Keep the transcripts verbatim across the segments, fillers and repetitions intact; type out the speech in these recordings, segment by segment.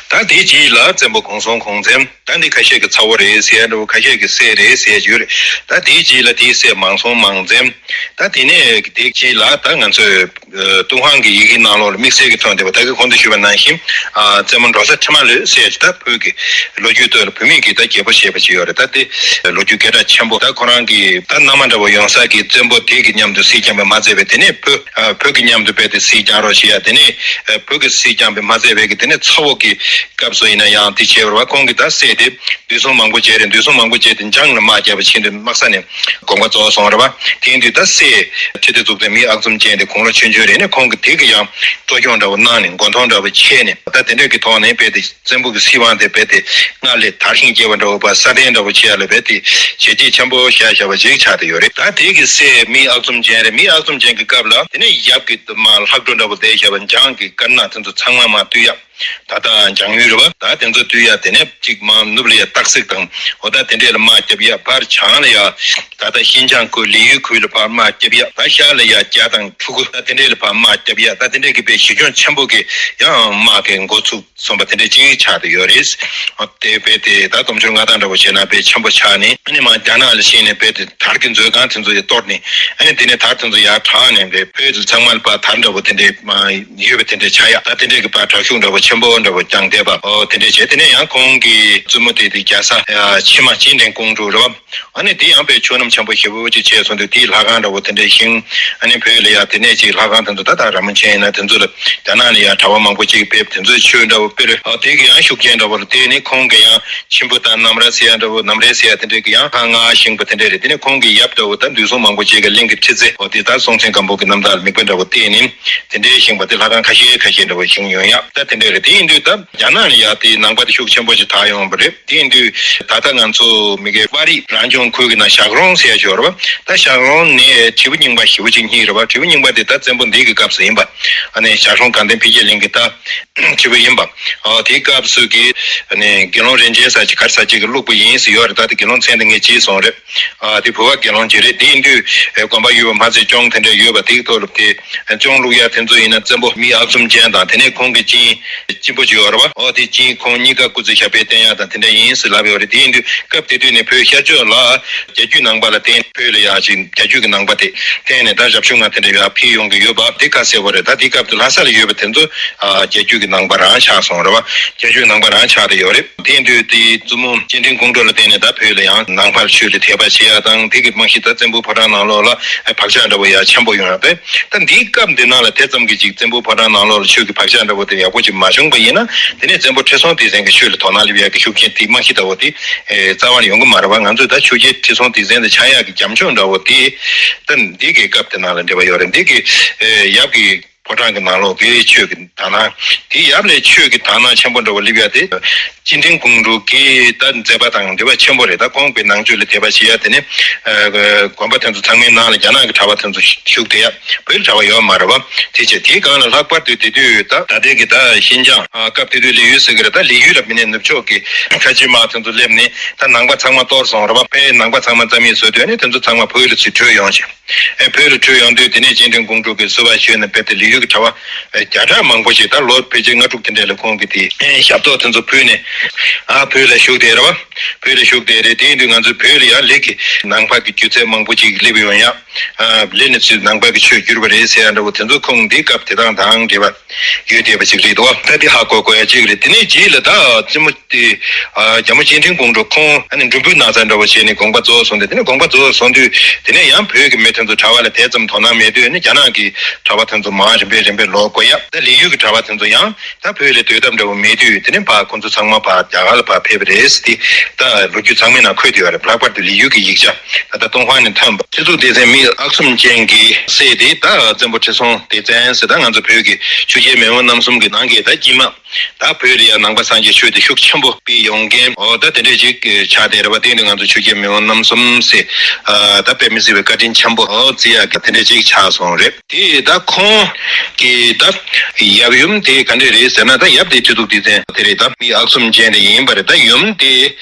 ད་དེའི་རྗེས་ལ་བཙན་པོ་གོང་སོང་གོང་འཛེམ། ད་འདི་ཁ་ཤས་ཀྱི་ཚ་བོ་རེད་ཟེར་ཡ་འདྲ་བོ། ཁ་ཤས་ཀྱི་སྲས་རེད་ཟེར་ཡ་ཡོད་རེད། ད་དེའི་རྗེས་ལ་དེའི་སྲས་མང་སོང་མང་འཛེམ། ད་དེ་ནས་དེའི་རྗེས་ལ་ད་ང་ཚོས་ཨ་ཏུན་ཧོང་གི་ཡི་གེ་ནང་ལོགས་ལ་དམིགས་བསལ་གྱི་ཐོན་བསྡད་པ། ད་གིན་གོང་དུ་ཞུས་པ་ནང་བཞིན་ཨ་བཙན་པོ་འབྲོ་བཟའ་ཁྲི་མ་ལོད་ཟེར་ཡ་ཅིག་ད་བོད་ཀྱི་ལོ་རྒྱུས་ཐོག་ལ་བུད་མེད་ཀྱི་ད་རྒྱལ་པོ་ཞེས་པ་ཅིག་ཡོད་རེད། ད་དེ་ལོ་རྒྱུས་སྐད་གྲགས་ཆེན་པོ། ད་ཁོ་རང་གི་ད་མནའ་མ་འདྲ་བོ་ཡོང་ས་གི་བཙན་པོ་དེ་གི་མཉམ་དུ་སྲིད་བསྐྱངས་པ་མ་ཚད་པའི་དེ་ནས་བོད་ཨ་བོད་ཀྱི་མཉམ་དུ་རྦད་དེ་སྲིད་བསྐྱངས་རོགས་བྱེད་ཡ། དེ་ནས་ཨ་བོད་ཀྱི་སྲིད་བསྐྱངས་པ་མ་ཚད་པའི་གི་དེ་ནས་ཚ་བོ་གི་སྐབས་སུ་ཡིན་ན་ཡང་དེ་བྱས་པ་རེད་བ། ཁོང་གིས་ད་སྲས་དེ་འདུས་སྲུང་མང་པོ་བྱས་རེད། འདུས་སྲུང་མང་པོ་བྱས་ཏེ་འཇང་ལ་དམག་རྒྱབ་པ་ཕྱིན་དུས་དམག་ས་ནས་དགོངས་པ་རྫོགས་སོང་རེད་བ། དེ་ཡིན་དུས་ད་སྲས་ཁྲི་སྡེ་གཙུག་བཙན་མིའི་ཨག་ཚོམ་ཅན་དེ་དགུང་ལོ་ཆུང་ཆུང་རེད་ནས་ཁོང་གིས་དེ་གི་ཡང་གཙོ་སྐྱོང་འདྲ་བོ་གནང་ནས་མགོ་འཐོམ་འདྲ་བོ་བྱས་ནས། ད་དེ་འདྲ་གི་ཐོག་ནས་རྦད་དེ་བཙན་པོ་གི་སྲིད་དབང་དེ་རྦད་དེ་སྔར་ལས་དར་ཞིང་རྒྱས་པ་འདྲ་བོ་བ། སྲ་བརྟན་འདྲ་བོ་བྱེད་ཡ་ལ་རྦད་དེ་བྱས་རྗེས་ཆེན་པོ་བཞག་བཞག་པ་ཅིག་ཆགས་བསྡད་ཡོད་རེད། ད་དེ་གི་སྲས་མིའི་ཨག་ཚོམ་ཅན་རེད། མིའི་ཨག་ཚོམ་ཅན་གྱི་སྐབས་ལ་དེ་ནས་ཡབ་ཀྱི་མ་ལྷག་འཕྲོ་འདྲ་བོ་བསྡད་བཞག་པ། འཇང་གི་དཀར་ནག་དེ་ཚོ་ཚང་མ་མར་བཏུལ་ཡ། ད་ལྟ་འཇང་ཡུལ་རེད་བ། ད་དེ་ཚོ་བཏུལ་ཡ། དེ་ནས་གཅིག་མར་ནུབ་ལ་ཡ་སྟག་གཟིག་དང་འོ་ད་དེ་འདྲས་ལ་དམག་རྒྱབ་ཡ། ཕར་བྱང་ལ་ཡ་ད་ལྟ་ཤིན་ཅང་ཁུལ་ལི་ཡུལ་ཁུལ་ལ་ཕར་དམག་རྒྱབ་ཡ། ད་ཤར་ལ་ཡ་རྒྱ་དང་ཕྲུ་གུ་ད་དེ་འདྲས་ལ་ཕར་དམག་རྒྱབ་ཡ། ད་དེ་འདྲས་ཀྱི་དཔེ་གཞི་ཁྱོན་ཆེན་པོ་གི་ཡང་དམག་གི་འགོ་ཚུགས་སོང་བ་དེ་འདྲས་ཅིག་ཆགས་བསྡད་ཡོད་རེད། འོ་དེ་དཔེ་དེ་ད་དུང་ཕྱུར་མངའ་ཐང་འདྲ་བོ་བྱས་ན་དཔེ་ཆེན་པོ་ཆགས་ནས། ཨ་ནི་མར་རྒྱ་ནག་ལ་ཕྱིན་ནས་དཔེ་དེ་དར་གྱི་མཛོད་ཁང་དེ་ཚོ་ཡང་གཏོར་ནས། ཨ་ནི་དེ་ནས་དར་དེ་ཚོ་ཡར་དྲངས་ནས་དཔེ་བོད་དེ་ཚང་མ་ལ་ཕར་དར་འདྲ་བོ་དེ་འདྲས་མར་ཡོད་པ་དེ་འདྲས་ཆགས་ཡ། ད་དེ་འདྲས་ཀྱི་ཕར་དྲག་ཤུགས་འདྲ་བོ་ཆེན་པོ་འདྲ་བོ་བསྐྱངས་བསྡད་པ། འོ་དེ་འདྲས་བྱས། དེ་ནས་ཡང་ཁོང་གི་བཙུན་མོ་དེ་དེ་རྒྱལ་ས་ཕྱི་མ་ཅིན་ཀྲིན་ཀོང་ཀྲུའུ་རེད་བ། ཨ་ནི་དེ་ཡང་དཔེ་ཕྱོགས་རྣམ་ཆེན་པོ་ཞེ་པོ་ཅིག་བྱས་སོང་དུས། དེའི་ལྷ་ཁང་འདྲ་བོ་དེ་འདྲས་བཞེངས། ཨ་ནི་བོད་ལ་ཡ་དེ་ནས་ཅིག་ལྷ་ཁང་དེ་ཚོ་ད་ལྟ་ར་མོན་ཆེན་ཡིན་ན་དེ་ཚོ་ལ་རྒྱ་ནག་ནས་ཡ་གྲྭ་པ་མང་པོ་ཅིག་ཕེབས། དེ་ཚོའི་ཆོས་འདྲ་བོ་དཔེར་ཨ་དེ་གི་ཡང་ཤུགས་རྐྱེན་འདྲ་བོ་ལ་བརྟེན་ནས་ཁོང་གི་ཡང་མཆིམས་ཕུ་དང་རྣམ་རལ་ཟེར་ཡ་འདྲ་བོ། རྣམ་རལ་ཟེར་ཡ་དེ་འདྲས་ཀྱི་ཡང་ལྷ་ང་བཞེངས་པ་དེ་འདྲས་རེད། དེ་ནས་ཁོང་གི་ཡབ་འདྲ་བོ་ད་འདུས་སྲུང་མང་པོ་ཅིག་གི་གླིང་གི་ཁྲི་རྩེ་འོ་དེ་ད་སྲོང་བཙན་སྒམ་པོ་གི་རྣམ་ཐར་ལ་དམིགས་པ་འདྲ་བོ་བལྟས་ནས་དེ་འདྲས་བཞེངས་པ་དེ་ལྷ་ཁང་ཁ་ཤས་ཁ་ཤས་འདྲ་བོ་བཞེངས་ཡོང་ཡ། ད་དེ་འདྲས་རེད། དེ་ཡིན་དུས་ད་རྒྱ་ནག་ནས་ཡ་དེ་ནང་པ་དེ་ཤུགས་ཆེན་པོ་ཞིག་དར་ཡོང་བ་རེད། དེ་ཡིན་དུས་ད་ལྟ་ང་ཚོ་མི་སྒེར་བ་རི་རང་སྐྱོང་ཁུལ་གྱི་ནང་ཞག་རོང་ཟེར་ཡ་ཞིག་ཡོད་རེད་བ། ད་ཞག་རོང་ནས་དྲིལ་བུ་རྙིང་པ་ཞེ་པོ་ཅིག་རྙེད་རེད་བ། དྲིལ་བུ་རྙིང་པ་དེ་ད་བཙན་པོ་འདི་གི་སྐབས་སུ་ཡིན་པ། ཨ་ནི་ཞག་རོང་དགའ་ལྡན་འཕེལ་རྒྱས་གླིང་གི་ད་དྲིལ་བུ་ཡིན་པ། ཨོ་དེའི་སྐབས་སུ་གི་ཨ་ནི་དགེ་སློང་རིན་ཆེན་ཟེར་ཅིག་ག་རེ་ཟེར་ཅིག་གི་བླུགས་པ་ཡིན་ཟེར་ཡོད་རེད། ད་དེ་དགེ་སློང་མཚན་དེ་ངས་བརྗེས་སོང་རེད། ཨ་དེ་བུ་བ་དགེ་སློང་ཅིག་རེད། དེ་ཡིན་དུས་ཨེ་དགོན་པ་ཡོད་པ་མ་ཚད་གཅོང་དེ་འདྲ་ཡོད་པ། དེའི་ཐོག་ལ་དེ་གཅོང་བླུགས་ཡ་དེ་ཚོ་ཡིན་ན་བཙན་པོ་མིའི་ཨག་ཚོམ་ཅན་དང་། དེ་ནས་ཁོང་གི་གཅེན་གཅེན་པོ་ཅིག་ཡོད་རེད་བ། ཨོ་དེ་གཅེན་ཁོང་གཉིས་ཀ་སྐུ་ཚེ་ཞབས་པད་བརྟན་ཡ་དང་དེ་འདྲ་ཡིན་ཟེར་ལབ་ཡོད་རེད། དེ་ཡིན་དུས་སྐབས་དེ་དུས་ནས་བོད་ཤར་ཕྱོགས་ལ་རྒྱ་རྒྱུད་ནང་པ་ལ་བརྟེན། བོད་ལ་ཡ་ཅིག་རྒྱ་རྒྱུད་ཀྱི་ནང་པ་དེ་བརྟེན་ནས་ད་རབ་བྱུང་ང་དེ་འདྲ་ཡ་འཕེལ་ཡོང་གི་ཡོད་པ་དེ་ཁ་གསལ་པོ་རེད། ད་དེའི་སྐབས་དུ་ལྷ་ས་ལ་ཡོད་པ་དེ་ཚོ་ཨ་རྒྱ་རྒྱུད་ཀྱི་ནང་པ་རང་ཆགས་སོང་རེད་བ། རྒྱ་རྒྱུད་ནང་པ་རང་ཆགས་བསྡད་ཡོད་རེད། དེ་ཡིན་དུས་དེའི་བཙུན་མོ་སྤྱན་འདྲེན་ཀོང་ཀྲུའུ་ལ་བརྟེན་ནས་ད་བོད་ལ་ཡང་ནང་པ་ཆོས་ལ་དད་པ་བྱེད་ཡ་དང་། དེ་གི་རྨང་གཞི་ད་བཙན་པོའི་ཕོ་བྲང་ནང་ལོགས་ལ་བག་ཆགས་འདྲ་བོ་ཡ་ཆེན་པོ་ཡོང་ཡ་པས། ད་འདིའི་སྐབས་འདི་ནང་ལ་དེ་ཙམ་གྱི་ཅིག་བཙན་པོའི་ཕོ་བྲང་ནང་ལོགས་ལ་ཆོས་ཀྱི་བག་ཆགས་འདྲ་བོ་དེ་ཡག་པོ་ཅིག་མ་བྱུང་པ་ཡིན་ན། དེ་ནས་བཙན་པོ་ཁྲི་སྲོང་ལྡེ་བཙན་གྱི་ཆོས་ལ་དོ་སྣང་སླེབས་ཡ་གི་ཤུགས་རྐྱེན་དེ་རྨང་གཞི་འདྲ་བོ་དེ་ཨེ་རྩ་བ་ནས་ཡོང་གི་མ་རེད་བ། ང་ཚོས་ད་ཆོས་རྒྱལ་ཁྲི་སྲོང་ལྡེ་བཙན་དེ་ཆགས་ཡག་གི་རྒྱབ་ལྗོངས་འདྲ་བོ་དེ་ད་འདི་གི་སྐབས་དེ་ནང་ལ་འབྲེལ་བ་ཡོད་རེད། འདི་གི་ཨེ་ཡབ་གི་ཕོ་བྲང་གི་ནང་ལོགས་ཀྱི་ཆོས་ཀྱི་དག་སྣང་། དེ་ཡབ་ལས་ཆོས་ཀྱི་དག་སྣང་ཆེན་པོ་འདྲ་བོ་སླེབས་ཡ་དེ་སྤྱན་འདྲེན་ཀོང་ཀྲུའུ་གི་ད་མཛད་པ་དང་འབྲེལ་བ་ཆེན་པོ་རེད། ད་ཁོང་པའི་ནང་ཆོས་ལ་དད་པ་བྱེད་ཡ་དེ་ནི་ཨ་དགོན་པ་དེ་ཚོ་ཚང་མའི་ནང་ལ་རྒྱ་ནག་གི་གྲྭ་པ་དེ་ཚོ་བཞུགས་བསྡད་ཡ། བོད་ལ་གྲྭ་པ་ཡོད་མ་རེད་བ། དེ་བྱས་དེའི་སྒང་ལ་ལྷག་པར་དུ་དེ་དུས་ད་ད་ལྟའི་གི་ད་ཤིན་ཅང་ཨ་སྐབས་དེ་དུས་ལི་ཡུལ་ཟེར་གི་རེད། ད་ལི་ཡུལ་ལ་མི་ནས་ནུབ་ཕྱོགས་ཀྱི་ཁ་ཆེ་དམག་དེ་ཚོ་སླེབས་ནས་ད་ནང་པ་ཚང་མ་གཏོར་སོང་རེད་བ། ཕའི་ནང་པ་ཚང་མ་རྩ་མེད་བཟོས་དུས་ནས་དེ་ཚོ་ཚང་མ་བོད་ལ་ཚུར་བྲོས་ཡོང་ཞིང་། ཨེ་བོད་ལ་བྲོས་ཡོང་དུས་དེ་ནས་སྤྱན་འདྲེན་ཀོང་ཀྲུའུ་གིས་བསུ་བ་ཞུས་ནས་དཔེ་དེ་ལི་ཡུལ་གྱི་གྲྭ་པ་ཨེ་བརྒྱ་ཕྲག་མང་པོ་ཞིག་ད་ལོ་ཕལ་ཆེར་ལྔ་དྲུག་དེ་འདྲ་ལ་ཁོང་གིས་དེ་ཨེ་ཞབས་ཏོག་དེ་ཚོ་ཕུལ་ནས་ཨ་བོད་ལ་བཞུགས་བསྡད་རེད་བ། བོད་ལ་བཞུགས་བསྡད་རེད། དེ་ཡིན་དུས་ང་ཚོའི་བོད་ལ་ཡང་ལེགས་ཀྱི་ནང་པ་གི་སྒྱུ་རྩལ་མང་པོ་ཅིག་སླེབས་ཡོང་ཡ། ཨ་ལེགས་ནས་ཚུར་ནང་པ་གི་ཆོས་བསྒྱུར་བ་རེད་ཟེར་ཡ་འདྲ་བོ་དེ་ཚོ་ཁོང་འདིའི་སྐབས་དེ་དང་དང་འབྲེལ་བ་ཡོད་བསྡད་པ་ཅིག་རེད་དོ། ད་དེ་ཧ་གོ་དགོས་ཡ་ཅིག་རེད། དེ་ནས་རྗེས་ལ་ད་བཙུན་མོ་དེ་ཨ་རྒྱ་མོ་སྤྱན་འདྲེན་ཀོང་ཀྲུའུ་ཁོང་ཨ་ནི་འབྲུམ་བུའི་ན་ཚ་འདྲ་བོ་བྱས་ནས་དགོངས་པ་རྫོགས་སོང་སྟེ། དེ་ནས་དགོངས་པ་རྫོགས་སོང་དུས་དེ་ནས་ཡང་བོད་ཀྱི་མི་དེ་ཚོ་གྲྭ་པ་ལ་དེ་ཙམ་དོ་སྣང་མེད་དུས་ནི་རྒྱ་ནག་གི་གྲྭ་པ་དེ་ཚོ་མར་རིམ་པས་རིམ་པས་ལོག་དགོས་ཡ། ད་ལི་ཡུལ་གྱི་གྲྭ་པ་དེ་ཚོ་ཡང་ད་བོད་ལ་སྡོད་ཐབས་འདྲ་བོ་མེད་དུས་དེ་ནས་ཕར་ཁོང་ཚོ་ཚང་མ་ཕར་རྒྱ་གར་ལ་ཕར་ཕེབས་པ་རེད་ཟེར་ཏེ་ད་ལོ་རྒྱུས་ཚང་མའི་ནང་འཁོད་དེ་ཡོད་རེད། ལྷག་པར་དུ་ལི་ཡུལ་གྱི་ཡིག་ཆ་ད་ལྟ་ཏུན་ཧོང་ནས་ཐོན་པ། ཁྲི་གཙུག་ལྡེ་བཙན་མི་ཨག་གསུམ་ཅན་གྱི་སྲས་དེ་ད་བཙན་པོ་ཁྲི་སྲོང་ལྡེ་བཙན་ཟེར། ད་ང་ཚོ་བོད་ཀྱི་ཆོས་རྒྱལ་མེས་དབོན་རྣམ་གསུམ་གྱི་ནང་གི་ད་དཀྱིལ་མ། ད་བོད་ལ་ཡང་ནང་པ་སངས་རྒྱས་ཆོས་དེ་ཤུགས་ཆེན་པོ་སྤེལ་ཡོང་མཁན་འོ་ད་དེ་འདྲས་ཅིག་ཆགས་བསྡད་རེད་བ། དེ་ནི་ང་ཚོ་ཆོས་རྒྱལ་མེས་དབོན་རྣམ་གསུམ་ཟེར་ཨ་ད་དཔེ་མི་སྲིད་པའི་བཀའ་དྲིན་ཆེན་པོ་འོ་བརྩི་ཡག་གི་དེ་འདྲས་ཅིག་ཆགས་སོང་རེད། དེ་ད་ཁོང་གི་ད་ཡབ་ཡུམ་དེ་ག་འདྲས་རེད་ཟེར་ན། ད་ཡབ་དེ་ཁྲི་གཙུག་ལྡེ་བཙན་དེ་རེད། ད་མི་ཨག་གསུམ་ཅན་དེ་ཡིན་པ་རེད། ད་ཡུམ་དེ་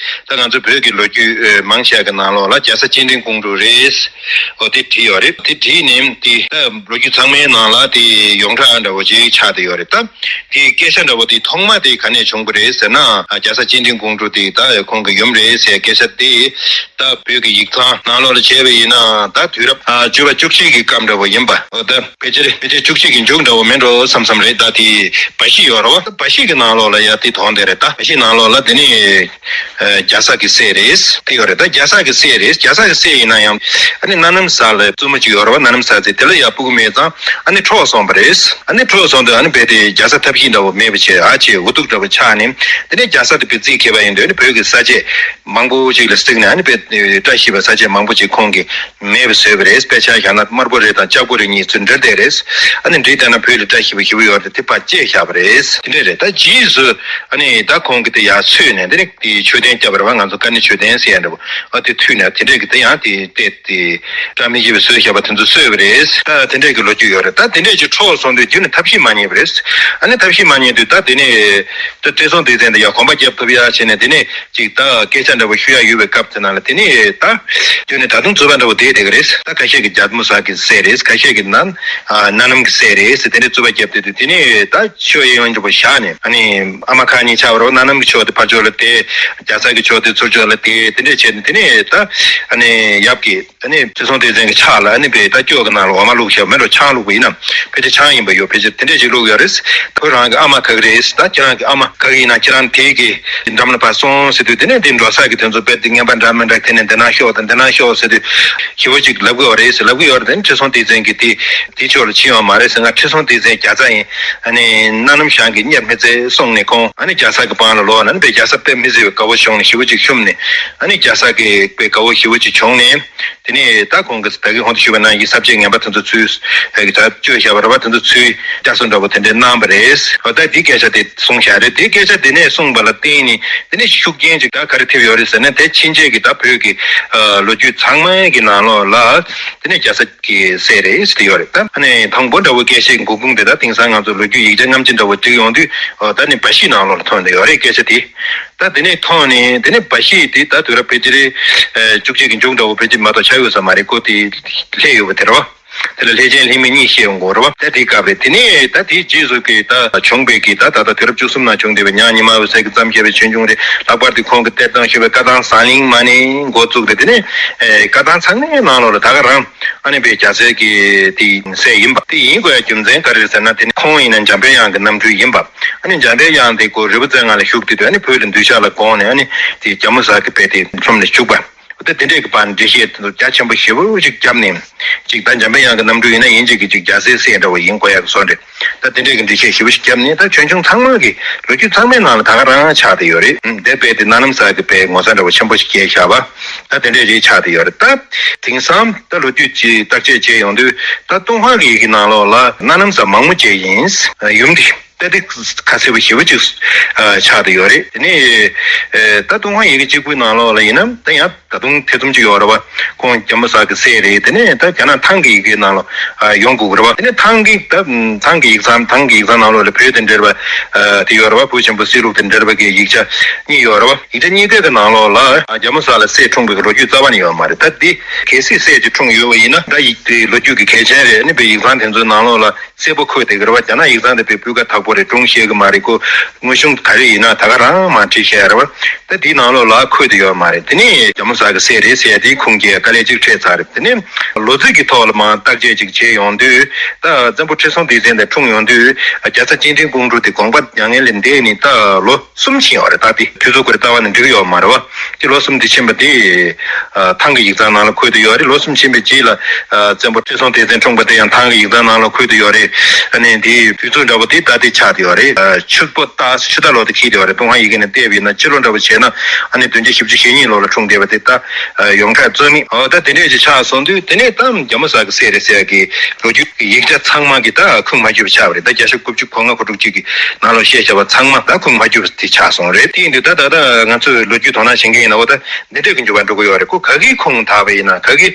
ད་ང་ཚོ་བོད་ཀྱི་ལོ་རྒྱུས་མང་ཆེ་བ་གི་ནང་ལོགས་ལ་རྒྱ་བཟའ་སྤྱན་འདྲེན་ཀོང་ཀྲུའུ་རེད། འོ་དེ་བྲིས་ཡོད་རེད། དེ་བྲིས་ནས་དེ་ད་ལོ་རྒྱུས་ཚང་མའི་ནང་ལ་དེ་ཡོངས་གྲགས་འདྲ་བོ་ཅིག་ཆགས་བསྡད་ཡོད་རེད། ད་དེ་སྐད་ཆ་འདྲ་བོ་དེ་ ཐོག་མ་དེ་ག་ནས་བྱུང་བ་རེད་ཟེར་ན། རྒྱལ་ས་སྤྱན་ཕྲེང་ཀོང་སྤྲུལ་དེ་ད་ཁོང་གི་ཡུམ་རེད་ཟེར་སྐད་ཆ་དེ། ད་བོད་ཀྱི་ཡིག་ཚང་ནང་ལོགས་ལ་བྱས་པ་ཡིན་ན། ད་དུས་རབས་བཅུ་པ་བཅུ་གཅིག་གི་སྐབས་འདྲ་བོ་ཡིན་པ། འོ་ད་ཕལ་ཆེར་ཕལ་ཆེར་བཅུ་གཅིག་གི་མཇུག་འདྲ་བོ་མིན་འགྲོ་བསམ་བསམ་རེད། ད་དེ་བ་ཤི་ཡོད་རེད་བ། ད་བ་ཤི་གི་ནང་ལོགས་ལ་ཡ་དེ་དོན་དེ་རེད། ད་བ་ཤི་ནང་ལོགས་ལ་དེ་ནི་རྒྱལ་ས་གི་སྲས་རེད་དེ་ཡོད་རེད། ད་རྒྱལ་ས་གི་སྲས་རེད། རྒྱལ་ས་གི་སྲས་ཡིན་ན་ཡང་ཨ་ནི་སྣ་ནམ་ས་ལ་བཙུན་མོ་གཅིག་ཡོད་རེད་བ། སྣ་ནམ་ས་ཟེར། དེ་ལ་ཡ་སྤུ་གུ་མེད་ཙང་ཨ་ནི་འཕྲོག་སོང་བ་རེད། ཨ་ནི་འཕྲོག་སོང་དུས་ཨ་ནི་རྦད་དེ་རྒྱལ་ས་ཐབས་ཤེས་འདྲ་བོ་མེད་པ་བྱས། ཨ་ཅེ་འུ་ཐུག་འདྲ་བོ་ཆགས་ནས། དེ་ནས་རྒྱལ་ས་དེ་བེད་རྩིས་ཁེལ་བ་ཡིན་དུས་ཨ་ནི་བོད་ཀྱི་ས་ཆས་མང་པོ་ཅིག་ལ་བརྩིགས་ནས། ཨ་ནི་རྦད་དེ་བཀྲ་ཤིས་པའི་ས་ཆས་མང་པོ་ཅིག་ཁོང་གིས་མེད་པ་བཟོས་པ་རེད། དཔེ་ཆ་བཞག་ན་དམར་པོ་རེ་དང་ལྕགས་པོ་རེ་གཉིས་ཚུར་འབྲི་བསྡད་རེད། ཨ་ནི་འབྲི་བསྡད་ན་བོད་ལ་བཀྲ་ཤིས་པ་ཞེ་པོ་ཡོད་རེད། དེ་ཕར་བཅད་བཞག་པ་རེད། དེ་འདྲ་རེད། ད་རྗེས་སུ་ཨ་ནི་ད་ཁོང་གིས་དེ་ཡར་འཚོལ་ནས་དེ་ནི་དེ་མཆོད་རྟེན་བརྒྱབ་པ་རེད་བ། ང་ཚོ་ཀ་ནི་མཆོད་རྟེན་ཟེར་ཡ་འདྲ་བོ། ཨ་དེ་མཐུད་ནས་དེ་འདྲས་ཀྱི་དེ་ཡང་དེ་བལྟས་ཏེ་བཀྲ་མི་ཤིས་པའི་སྲོལ་བཞག་པ་དེ་ཚོ་གསོས་པ་རེད། ད་དེ་འདྲས་ཀྱི་ལོ་རྒྱུས་ཡོད་རེད། ད་དེ་འདྲས་ཀྱི་འཕྲོག་སོང་དུས་རྒྱུན་ནས་ཐབས་ཤེས་མ་རྙེད་པ་རེད། ཨ་ནི་ཐབས་ཤེས་མ་རྙེད་དུས་ད་དེ་ནས་ད་ཁྲི་སྲོང་ལྡེ་བཙན་དེ་ཡང་གོམ་པ་རྒྱབ་ཐུབ་ཡ་བྱས་ནས། དེ་ནས་ཅིག་ད་སྐད་ཆ་འདྲ་བོ་ཞུ་ཡ་ཡོད་པའི་སྐབས་དེ་ནང་ལ། དེ་ནས་ད་རྒྱུན་ནས་ད་དུང་རྩོད་པ་འདྲ་བོ་བསྡད་བསྡད་ཀྱི་རེད། ད་ཁ་ཤས་ཀྱིས་རྒྱ་མོ་ཟ་གི་སྲས་རེད། ཁ་ཤས་ཀྱིས་ན་ཨ་སྣ་ནམ་གྱི་སྲས་རེད་ཟེར། དེ་འདྲས་རྩོད་པ་རྒྱབ་བསྡད་དུས། དེ་ནས་ད་ཕྱོགས་གཡས་གཡོན་འདྲ་བོ་བཞག་ནས། ཨ་ནི་ཨ་མ་ཁག་གཉིས་ཆགས་པ་རེད་བ། སྣ་ནམ་གྱི་ཕྱོགས་དེ་ཕར་ཕྱོགས་ལ་བསྡད། རྒྱ་ཚ་གི་ཕྱོགས་དེ་ཚུར་ཕྱོགས་ལ་བསྡད། དེ་འདྲས་བྱས་ནས། དེ་ནས་ད་ཨ་ནི་ཡབ་ཀྱིས་ཨ་ནི་ཁྲི་སྲོང་ལྡེ་བཙན་གྱི་ཕྱག་ལ་ཨ་ནི་དཔེ་ད་སྐྱོ་གི་ནང་ལ་འོ་མ་བླུགས་བཞག་མེད་འགྲོ། ཆང་བླུགས་པ་ཡིན་ན་ཕལ་ཆེར་ཆང་ཡིན་པ་ཡོད། ཕལ་ཆེར་དེ་འདྲས་ཅིག་བླུགས་ཡོད་རེད། ཁོ་རང་གི་ཨ་མ་ག་གི་རེད། ད་ཁྱེད་རང་གི་ཨ་མ་ག་གི་ཡིན་ན་ཁྱེད་རང་དེ་གི་འགྲམ་ལ་ཕར་སོང་ཟེར་དུས། དེ་ནས་དེ་འགྲོ་ས་གི་དེ་ཚོ་དཔེ་དེ་ངན་པ་འདྲ་མི་འདྲ། དེ་ནས་འདི་ན་ཤོག་དང་འདི་ན་ཤོག་ཟེར་དུས་ཞེ་པོ་ཅིག་ལབ་གི་ཡོད་རེད་ཟེར། ལབ་གི་ཡོད་རེད། དེ་ནས་ཁྲི་སྲོང་ལྡེ་བཙན་གྱིས་དེ་དེ་ཕྱོགས་ལ་ཕྱིན་ཡོད་མ་རེད་ཟེར། ང་ཁྲི་སྲོང་ལྡེ་བཙན་རྒྱ་ཚ་ཡིན། ཨ་ནི་སྣ་ནམ་ཞང་གིས་གཉེར་མི་བཙལ་གསུངས་ནས། ཁོང་ཨ་ནི་རྒྱ་ཚ་གི་པང་ལ་ལོག་ནས། ཨ་ནི་དཔེ་རྒྱ་ཚ་དཔེ་མི་སྲིད་པའི་དགའ་བོ་བྱུང་ནས་ཞེ་པོ་ཅིག་བཤུམས་ནས། ཨ་ནི་རྒྱ་ཚ་གི་དཔེ་དགའ་བོ་ཞེ་པོ་ཅིག་བྱུང་ནས། དེ་ནས་ད་ཁོང་གིས་ད་གིན་གོང་དུ་ཞུས་པ་ནང་བཞིན་ས་བཅད་ངན་པ་དེ་ཚོ་ཚུར་ཨ་གི་ད་བཅོས་བཞག་པ་རེད་བ། དེ་ཚོ་ཚུར་བསྐྱར་གསོ་འདྲ་བོ་དེ་འདྲས་གནང་བ་རེད། འོ་ད་འདི་སྐད་ཆ་དེ་གསུངས་བཞག་རེད། དེ་སྐད་ཆ་དེ་ནས་གསུངས་པ་ལ་བརྟེན་ནས། དེ་ནས་ཤུགས་རྐྱེན་ཅིག་ད་ག་རེ་ཐེབས་ཡོད་རེད་ཟེར་ན། དེ་ཕྱིན་ཆད་ཀྱི་ད་བོད་ཀྱི་ཨ་ལོ་རྒྱུས་ཚང་མའི་གི་ནང་ལོགས་ལ་དེ་ནས་རྒྱལ་ས་གི་སྲས་རེད་ཟེར་ཡོད་རེད། ད་ཨ་ནི་དང་པོ་འདྲ་བོ་སྐད་ཆའི་འགོ་ཁུངས་དེ་ད་དེང་སང་ང་ཚོ་ལོ་རྒྱུས་ཡིག་ཆ་སྔ་ཕྱི་འདྲ་བོ་བསྒྲིགས་ཡོང་དུས། ཨ་ད་ནི་བ་ཤི་ནང་ལོགས་ལ་ཐོན་བསྡད་ཡོད་རེད། སྐད་ཆ་དེ། ད་དེ་ནས་ཐོན་ནས། དེ་ནས་བ་ཤི་དེ་ད་དུས་རབས་ཕལ་ཆེར་ཨ་བཅུ་གཅིག་གི་མཇུག་འདྲ་བོ་ཕལ་ཆེར་མ་གཏོགས་ཆགས་ཡོད་ས་མ་རེད། ཁོ་དེ་སླེབས་ཡོད་པ་དེ་རེད་བ། དེ་ལ་ལྷས་བྱིན་ལྷས་མིན་གཉིས་བཤད་ཡོང་གི་ཡོད་རེད་བ། ད་དེའི་སྐབས་རེད། དེ་ནས་ད་དེའི་རྗེས་སུ་གི་ད་བྱུང་བའི་གི་ད་ད་ལྟ་དུས་རབས་བཅུ་གསུམ་ནང་བྱུང་བསྡད་པའི་ཉང་ཉི་མ་འོད་ཟེར་གྱིས་བརྩམས་བཞག་པའི་ཆོས་འབྱུང་རེད། ལྷག་པར་དུ་ཁོང་གིས་གཏེར་བཏང་བཞག་པའི་བཀའ་ཐང་ཟངས་གླིང་མ་ནས་འགོ་བཙུགས་ཏེ། དེ་ནས་ཨེ་བཀའ་ཐང་ཚང་མའི་ནང་ལོགས་ལ་ད་ག་རང་ཨ་ནི་དཔེ་རྒྱ་ཚའི་གི་དེ་སྲས་ཡིན་པ་དེ་ཡིན་དགོས་ཡ་རྒྱུ་མཚན་ག་རེ་རེད་ཟེར་ན། དེ་ནི་ཁོང་ཡིན་ན་འཇམ་དཔལ་དབྱངས་ཀྱི་རྣམ་སྤྲུལ་ཡིན་པ། ཨ་ནི་འཇམ་དཔལ་དབྱངས་དེ་ཁོ་རི་བོ་རྩེ་ལྔ་ལ་བཞུགས་དུས་དུས། ཨ་ནི་བོད་ལ་གདུལ་བྱ་ལ་དགོངས་ནས། ཨ་ནི་དེ་རྒྱ་མོ་ཟ་གི་དཔེ་དེ་ཁྲོམ་ལ་བཅུག་པ། ད་དེ་འདྲས་ཀྱི་བར་འགྲེལ་བཤད་དེ་ཚོ་རྒྱ་ཆེན་པོ་ཞེ་པོ་ཅིག་བརྒྱབ་ནས། ཅིག་ད་འཇམ་དཔལ་དབྱངས་ཀྱི་རྣམ་སྤྲུལ་ཡིན་ན་ཡིན་གཅིག་གི་ཅིག་རྒྱ་སྲས་སྲས་འདྲ་བོ་ཡིན་དགོས་ཡ་གི་བཟོ་འདྲ། ད་དེ་འདྲས་ཀྱི་འགྲེལ་བཤད་ཞེ་པོ་ཞིག་བརྒྱབ་ནས། ད་ཆོས་འབྱུང་ཚང་མ་གི་ལོ་རྒྱུས་ཚང་མའི་ནང་ལ་ད་ག་རང་ཆགས་བསྡད་ཡོད་རེད། ཨུམ། དེ་དཔེ་དེ་སྣ་ནམ་ཟ་གི་དཔེ་ངོ་ཚ་འདྲ་བོ་ཆེན་པོ་ཞིག་སྐྱེས་བཞག་པ། ད་དེ་འདྲས་རེད་ཆགས་བསྡད་ཡོད་རེད། ད་དེང་སང་ད་ལོ་རྒྱུས་ཀྱི་བརྟག་དཔྱད་བྱས་ཡོང་དུས། ད་ཏུན་ཧོང་གི་ཡི་གེ་ནང་ལོགས་ལ་སྣ་ནམ་ཟ་མང་མོ་བྱས་ཡིན། ཡུམ་དེ་ད་དེ་ཁ་གསལ་པོ་ཞེ་པོ་ཅིག་ཨ་ཆགས་བསྡད་ཡོད་རེད། དེ་ནས་ཨ་ད་ཏུན་ཧོང་ཡི་གེ་གཅིག་པུའི་ནང་ལོགས་ལ་ཡིན་ན་ད་ཡང་ད་དུང་ཐེ་ཚོམ་ཅིག་ཡོད་རེད་བ། ཁོང་རྒྱ་མོ་ཟ་གི་སྲས་རེད། དེ་ནས་ད་རྒྱ་ནག་ཐང་གི་ཡི་གེ་ནང་ལ་ཨ་ཡོང་དགོས་ཀྱི་རེད་བ། དེ་ནས་ཐང་གི་ད་ཐང་གི་ཡིག་ཚང་། ཐང་གི་ཡིག་ཚང་ནང་ལོགས་ལ་བོད་དང་འབྲེལ་བ་ཨ་དེ་ཡོད་རེད་བ། བོད་ཆེན་པོ་གསེར་ལུགས་དང་འབྲེལ་བ་གི་ཡིག་ཆ་གཉིས་ཡོད་རེད་བ། ཡིག་ཆ་གཉིས་ཀའི་གི་ནང་ལོགས་ལ་ཨ་རྒྱ་མོ་ཟ་ལ་སྲས་འཁྲུངས་པའི་གི་ལོ་རྒྱུས་རྩ་བ་ནས་ཡོད་མ་རེད། ད་འདི་གལ་སྲིད་སྲས་ཅིག་འཁྲུངས་ཡོད་པ་ཡིན་ན། ད་ཡིག་དེ་ལོ་རྒྱུས་ཀྱི་གལ་ཆེན་རེད། ཨ་ནི་བོད་ཡིག་ཚང་དེ་ཚོའི་ནང་ལོགས་ལ་གསལ་པོ་འཁོད་བསྡད་ཀྱི་རེད་བ། རྒྱ་ནག་ཡིག་ཚང་དེ་དཔེ་སྤུས་ཀ་དག་པོ་རེད། སྒྲུང་ཤེས་ཀྱི་མ་རེད། ཁོ་དངོས་བྱུང་ག་རེ་ཡིན་ན་ད་ག་རང་མར་བྲིས་བཞག་ཡ་རེད་བ། ད་དེའི་ནང་ལོགས་ལ་འཁོད་བསྡད་ཡོད་མ་རེད། དེ་ནས་རྒྱ་མོ་ཟ་གི་སྲས་རེད་ཟེར་ཡ་དེའི་ཁུངས་སྐྱེལ་དཀའ་ལས་ཅིག་འཕྲད་ཚར་རེད། དེ་ནས་ལོ་ཚིགས་ཀྱི་ཐོག་ལ་མར་བརྟག་དཔྱད་ཅིག་བྱས་ཡོང་དུས། ད་བཙན་པོ་ཁྲི་སྲོང་ལྡེ་བཙན་དེ་འཁྲུངས་ཡོང་དུས་རྒྱལ་ཚ་སྤྱན་ཕྲེང་ཀོང་སྤྲུལ་དེ་དགོངས་པ་མྱ་ངན་ལས་འདས་ནས་ད་ལོ་གསུམ་ཕྱིན་ཡོད་རེད། ད་དེ་དུས་ཚོད་ཁོ་རེ་ལྟ་བ་ནི་འགྲིག་ཡོད་མ་རེད་བ། དེ་ལོ་གསུམ་དེ་ཕྱིན་པ་དེ་ཨ་ཐང་གི་ཡིག་ཚང་ནང་ལ་འཁོད་དུ་ཡོད་རེད། ལོ་གསུམ་ཕྱིན་པའི་རྗེས་ལ་ཨ་བཙན་པོ་ཁྲི་སྲོང་ལྡེ་བཙན་འཁྲུངས་པ་དེ་ཡང་ཐང་གི་ཡིག་ཚང་ནང་ལ་འཁོད་དུ་ཡོད་རེད། ཨ་ནི་དེའི་དུས་ཚོད་འདྲ་བོ་དེ་ད་དེ་ཆགས་དུ་ཡོད་རེད། ཨ་ཆུ་སྤོ་སྟག་ཆུ་སྟག་ལོ་དེ་འཁེལ་དུ་ཡོད་རེད། ཏུན་ཧོང་ཡི་གེ་ནས་བལྟས་པ་ཡིན་ན་སྤྱི་ལོ་འདྲ་བོ་བྱས་ན་ཨ་ནི་བདུན་བརྒྱ་བཞི་བཅུ་ཞེ་གཉིས་ལོ་ལ་འཁྲུངས་བསྡད་པ་དེ་ད་ཨ་ཡོངས་གྲགས་རྩོད་མེད། འོ་ད་དེ་འདྲས་ཅིག་ཆགས་སོང་དུས། དེ་ནས་ད་རྒྱ་མོ་ཟ་གི་སྲས་རེད་ཟེར་ཡ་གི་ལོ་རྒྱུས་ཀྱི་ཡིག་ཆ་ཚང་མ་གི་ད་ཁུངས་མ་འཁྱོལ་བ་ཆགས་པ་རེད། ད་བརྒྱ་ཆ་དགུ་བཅུ་གོ་ལྔ་གོ་དྲུག་ཅིག་གི་ནང་ལོགས་བཤད་བཞག་པ་ཚང་མ་ད་ཁུངས་མ་འཁྱོལ་བ་དེ་ཆགས་སོང་རེད། དེ་ཡིན་དུས་ད་ད་ལྟ་ང་ཚོས་ལོ་རྒྱུས་དོ་སྣང་བྱེད་མཁན་ཡིན་ན། འོ་ད་འདི་འདྲས་ཀྱི་འགྱུར་བ་འགྲོ་གི་ཡོད་རེད། ཁོ་ག་གི་ཁུངས་དག་པ་ཡིན་ན། ག་གི་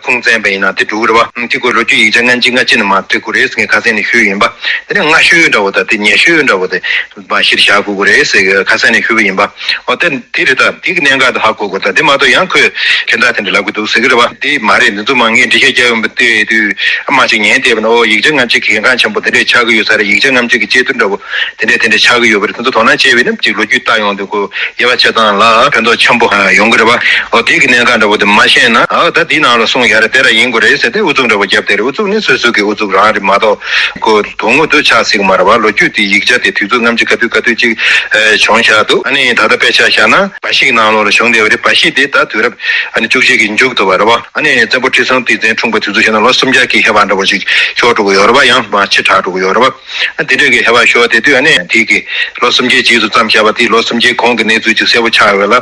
ཁུངས་བཙན་པ་ཡིན་ན་དེ་འགྲོ་གི་རེད་བ། དེ་ཁོ་ལོ་རྒྱུས་ཡིག་ཆ་སྔ་ཕྱི་སྔ་ཕྱི་ནས་མར་བྲིས་དགོས་རེད་ཟེར་ངས་ཁ་སང་ནས་ཞུས་ཡིན་པ། དེ་ནས་སྔ་ཤོས་འདྲ་བོ་དང་དེ་ཉེ་ཤོས་འདྲ་བོ་དེ་མར་གཞིར་བཞག་དགོས་ཀྱི་རེད་ཟེར་ཁ་སང་ནས་ཞུས་པ་ཡིན་པ། འོ་དེ་དེ་རེད། ད་དེ་གི་གནད་འགག་དེ་ཧ་གོ་དགོས། ད་དེ་མ་གཏོགས་ ཁོས་ཁྱེད་ད་དེ་འདྲ་ལབ་གི་འདུག་ཟེར་གི་རེད་བ། དེ་མ་རེད། འདི་ཚོ་མ་ངས་འགྲེལ་བཤད་རྒྱག་ཡོང་པ་ལྟོས་དུས་ཨ་མ་ཅིག་ཉན་བསྡད་པ་ན། ཨོ་ཡིག་ཆ་སྔ་ཕྱི་གལ་འགངས་ཆེན་པོ་དེ་འདྲས་ཆགས་གི་ཡོད་ས་རེད། ཡིག་ཆ་སྔ་ཕྱི་གི་གཅེས་ཐུ་འདྲ་བོ་དེ་འདྲས་དེ་འདྲས་ཆགས་གི་ཡོད་པ་རེད། དེ་ཚོ་དོ་སྣང་བྱས་པས་ན་ཅིག་ལོ་རྒྱུས་བལྟ་ཡོང་དུས་ཁོ་དབྱེ་བ་ཕྱེ་སྟངས་ལ་ཕན་ཐོགས་ཆེན་པོ་ཡོང་གི་རེད་བ། ཨོ་དེ་གི་གནད་འགག་འདྲ་བོ་དེ་མ་ཤེས་ན། ཨོ་ད་དེའི་ནང་ལ་གསུངས་ཡ་རེད། དེ་ར་ཡིན་དགོས་རེད་ཟེར་ཏེ་ཨུ་ཚུགས་འདྲ་བོ་བརྒྱབ་བསྡད་རེད། ཨུ་ཚུགས་ནི་སོ་སོ་གི་ཨུ་ཚུགས་རང་རེད་མ་གཏོགས་ཁོ་དོན་དངོས་དེ་ཆགས་སྲིད་གི་མ་རེད་བ། ལོ་རྒྱུས་དེ་ཡིག་ཆ་དེ་དུས་ཚོད་སྔ་ཕྱི་ག་དུས་ག་དུས་ཅིག་བྱུང་བཞག་འདུག་ཨ་ནི་ད་ལྟ་དཔེ་ཆ་བཞག་ན་བ་ཤིག་ནང་ལོགས་ལ་བྱུང་བསྡད་པ་རེད། བ་ཤིག་དེ་ད་དུས་རབས་ཨ་ནི་བཅུ་གཅིག་གི་མཇུག་ཏུ་བ་རེད་བ། ཨ་ནི་བཙན་པོ་ཁྲི་སྲོང་ལྡེ་བཙན་འཁྲུངས་པ་དུས་ཚོད་བཤད་ན་ལོ་སུམ་བརྒྱ་གི་ཧེ་བག་འདྲ་བོ་ཞིག་ཤོར་འགྲོ་གི་ཡོད་རེད་བ། ཡང་མ་ཕྱི་དྲགས་འགྲོ་གི་ཡོད་རེད་བ། ཨ་དེ་འདྲས་ཀྱི་ཧེ་བག་ཤོར་དེ་དུས་ཨ་ནི་དེ་གི་ལོ་སུམ་བརྒྱའི་རྗེས་སུ་བརྩམས་བཞག་པ་དེ་ལོ་སུམ་བརྒྱའི་གོང་གི་གནས་ཚུལ་ཅིག་གསལ་པོ་ཆགས་ཡོད་ལ།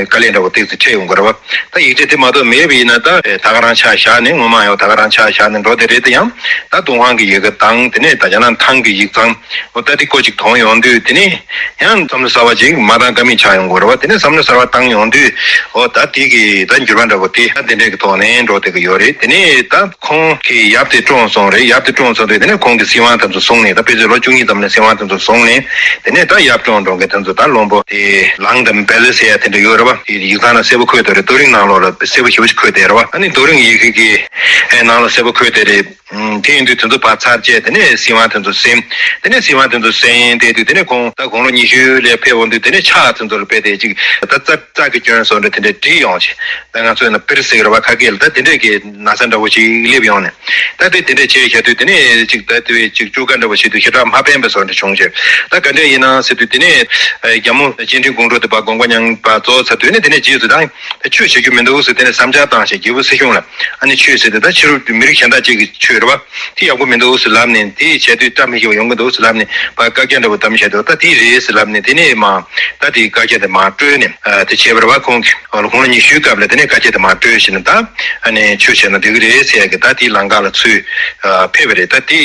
དཀའ་ལས་འདྲ་བོ་ཏོག་ཙམ་འཕྲད་ཡོང་གི་རེད་བ། ད་ཡིག་ཆ་དེ་མ་གཏོགས་མེད་པ་ཡིན་ན་ད་ད་ག་རང་ཆ་བཞག་ནས་ངོ་མ་ཡང་ད་ག་རང་ཆ་བཞག་ནས་འགྲོ་དེ་རེད། དེ་ཡང་ད་ཏུན་ཧོང་གི་ཡི་གེ་དང་དེ་ནས་ད་རྒྱ་ནག་ཐང་གི་ཡིག་ཚང་འོ་ད་དེ་ཀོ་ཅིག་མཐོང་ཡོང་དུས་དེ་ནས། ཡང་བསམ་བློ་གསར་བ་ཅིག་མ་བཏང་ཀ་མེད་ཆགས་ཡོང་གི་རེད་བ། དེ་ནས་བསམ་བློ་གསར་བ་བཏང་ཡོང་དུས་ཨོ་ད་དེ་གི་ད་འགྱུར་བ་འདྲ་བོ་དེ་ད་དེ་འདྲས་ཀྱི་ཐོག་ནས་འགྲོ་བསྡད་ཀྱི་ཡོད་རེད། དེ་ནས་ད་ཁོང་གི་ཡབ་དེ་བཀྲོངས་སོང་རེད། ཡབ་དེ་བཀྲོངས་སོང་དུས་དེ་ནས་ཁོང་གི་སྲིད་དབང་དེ་ཚོ་བཟུང་ནས། ད་ཕལ་ཆེར་ལོ་བཅུ་གཉིས་ཙམ་ནས་སྲིད་དབང་དེ་ཚོ་བཟུང་ནས། དེ་ནས་ད་ཡབ་བཀྲོངས་འགྲོ་མཁན་དེ་ཚོ་ད་བློན་པོ་དེ་ལང་དང་བེ་ལི་ཟེར་ཡ་དེ་འདྲ་ཡོད་རེད་བ། དེ་ཡིག་ཚང་ལ་གསལ་པོ་འཁོད་བསྡད་རེད། རྡོ་རིང་ནང་ལོགས་ལ་གསལ་པོ་ཞེ་པོ་ཞིག་འཁོད་བསྡད་རེད་བ། ཨ་ནི་རྡོ་རིང་ཡི་གེ་གི་ནང་ལ་གསལ་པོ་འཁོད་བསྡད་རེད། ཨུམ། དེ་ཡིན་དུས་དེ་ཚོ་ཕར་ཚར་བཅད། དེ་ནས་སྲིད་དབང་དེ་ཚོ་ཟིན། དེ་ནས་སྲིད་དབང་དེ་ཚོ་ཟིན་བསྡད་དུས་དེ་ནས་ཁོང་ད་དགུང་ལོ་ཉི་ཤུ་ལ་ཕེབས་འོང་དུས་དེ་ནས་ཕྱག་དེ་ཚོ་ལ་དཔེ་དེ་ཅིག་ད་རྩ་རྩ་གི་སྐྱོན་སོགས་འདྲ་དེ་འདྲ་བྲིས་ཡོང་ཞིང་། ད་ང་ཚོས་ན་པིར་ཟེར་གི་རེད་བ། ཁ་སྐད་ལ་ད་དེ་འདྲས་ཀྱི་ན་ཚ་འདྲ་བོ་ཞིག་སླེབས་ཡོང་ནས། ད་དེ་དེ་འདྲས་བྱས་བཞག་དུས་དེ་ནས་ཅིག་ད་དེ་བས་ཅིག་བཅུ་ཀ་འདྲ་བོ་བྱེད་དུས་ཞེ་དྲག་མ་ཕན་པའི་བཟོ་འདྲ་བྱུང་ཞིང་། ད་ག་འདྲས་ཡིན་ན་ཟེར་དུས་དེ་ནས་རྒྱལ་མོ་སྤྱན་ཁྲི་དགུང་གྲོགས་དེ་ཕར་དགོངས་པ་མྱངས་པ་རྫོགས་ཚར་དུས་ནས་དེ་ནས་རྗེས་སུ་ད། ཆོས་བྱེད་རྒྱུ་མི་འདུག་ཟེར་དེ་ནས་བསམ་འཆར་བཏང་ཞིང་། རྒྱལ་པོ་སྲིད་གཞུང་ལ་ཨ་ནི་ཆོས་ཟེར་དེ་ད་ཕྱི་རོལ་མི་རིགས་གཞན་དག་ཅིག་གི་ཆོས་རེད་བ། དེ་ཡག་པོ་མི་འདུག་ཟེར་ལབ་ནས། དེ་བྱས་དུས་བཀྲ་མི་ཤིས་པ་ཡོང་གི་འདུག་ཟེར་ལབ་ནས་ཕར་བཀའ་རྒྱ་འདྲ་བོ་བཏང་བྱས་དུས། ད་དེ་རེད་ཟེར་ལབ་ནས་དེ་ནས་མ་ད་དེ་བཀའ་རྒྱ་དེ་མ་སྤྲོད་ནས་ཨ་དེ་བྱས་པ་རེད་བ། ཁོང་གིས་ལོ་ཁོང་ལོ་ཉི་ཤུའི་སྐབས་ལ་དེ་ནས་བཀའ་རྒྱ་དེ་མ་སྤྲོད་བྱས་ནས། ད་ཨ་ནི་ཆོས་བྱས་ན་འགྲིག་གི་རེད་ཟེར་ཡ་གི་ད་དེ་ལམ་ཁ་ལ་ཚུར་ཨ་ཕེབས་པ་རེད། ད་དེ་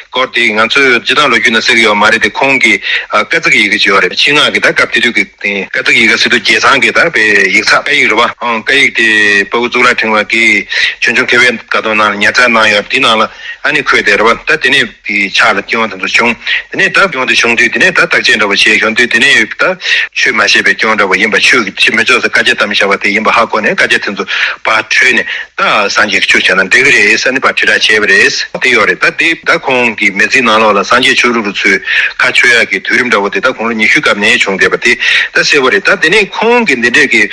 སྐོར་དེ་ང་ཚོས་སྤྱིར་བཏང་ལོ་རྒྱུས་ནང་གསལ་གི་ཡོད་མ་རེད་དེ། ཁོང་གིས་ཨ་བཀའ་གཙིགས་ཡི་གེ་ཅིག་ཡོད་རེད། ཆེད་མངགས་ཀྱི་ད་སྐབས་དེ་དུས་ཀྱི། དེ་བཀའ་གཙིགས་ཡི་གེ་ཟེར་དུས་རྒྱལ་ཚང་གི་ད་པའི་ཡིག་ཚགས་བཀའ་ཡིག་རེད་བ། ཨང་། བཀའ་ཡིག་དེ་དཔའ་བོ་གཙུག་ལག་ཕྲེང་བ་གིས་ཆོས་འབྱུང་མཁས་པའི་དགའ་སྟོན་ནང་ལ་ཉར་ཚགས་གནང་ཡོད། དེ་ནང་ལ་ཨ་ནི་འཁོད་དེ་རེད་བ། ད་དེ་ནས་དེ་ཕྱག་ལ་སྐྱོན་དེ་ཚོ་བྱུང་། དེ་ནས་ད་སྐྱོན་དེ་བྱུང་དུས་དེ་ནས་ད་བརྟག་དཔྱད་འདྲ་བོ་བྱས་ཡོང་དུས་དེ་ནས་ད་ཆོས་མ་བྱས་པའི་སྐྱོན་འདྲ་བོ་ཡིན་པ། ཆོས་ཀྱི་ཆོས་མི་ཆོག་ཟེར་བཀའ་རྒྱ་བཏང་བཞག་པ་དེ་ཡིན་པ་ཧ་གོ་ནས་བཀའ་རྒྱ་དེ་ཚོ་ཕར་འཕྲོས་ནས། ད་སངས་རྒྱས་ཀྱི་ཆོས་བྱས་ན་འགྲིག་གི་རེད་ཟེར་ནས་ཕར་དྲིལ་བསྒྲགས་བྱས་པ་རེད། དེ་ཡོད་རེད། ད་དེ་ད་ཁོང་གི་མི་ཚེའི་ནང་ལོགས་ལ་སངས་རྒྱས་ཆོས་ལུགས་ལ་ཚུར་ཁ་ཕྱོགས་ཡག་གི་དུས་རིམ་འདྲ་བོ་དེ་ད་ཁོང་ལོ་ཉི་ཤུ་སྐབས་ནས་བྱུང་བསྡད་པ་དེ་ད་གསལ་པོ་རེད། ད་དེ་ནས་ཁོང་གིས་འདི་འདྲས་ཀྱི་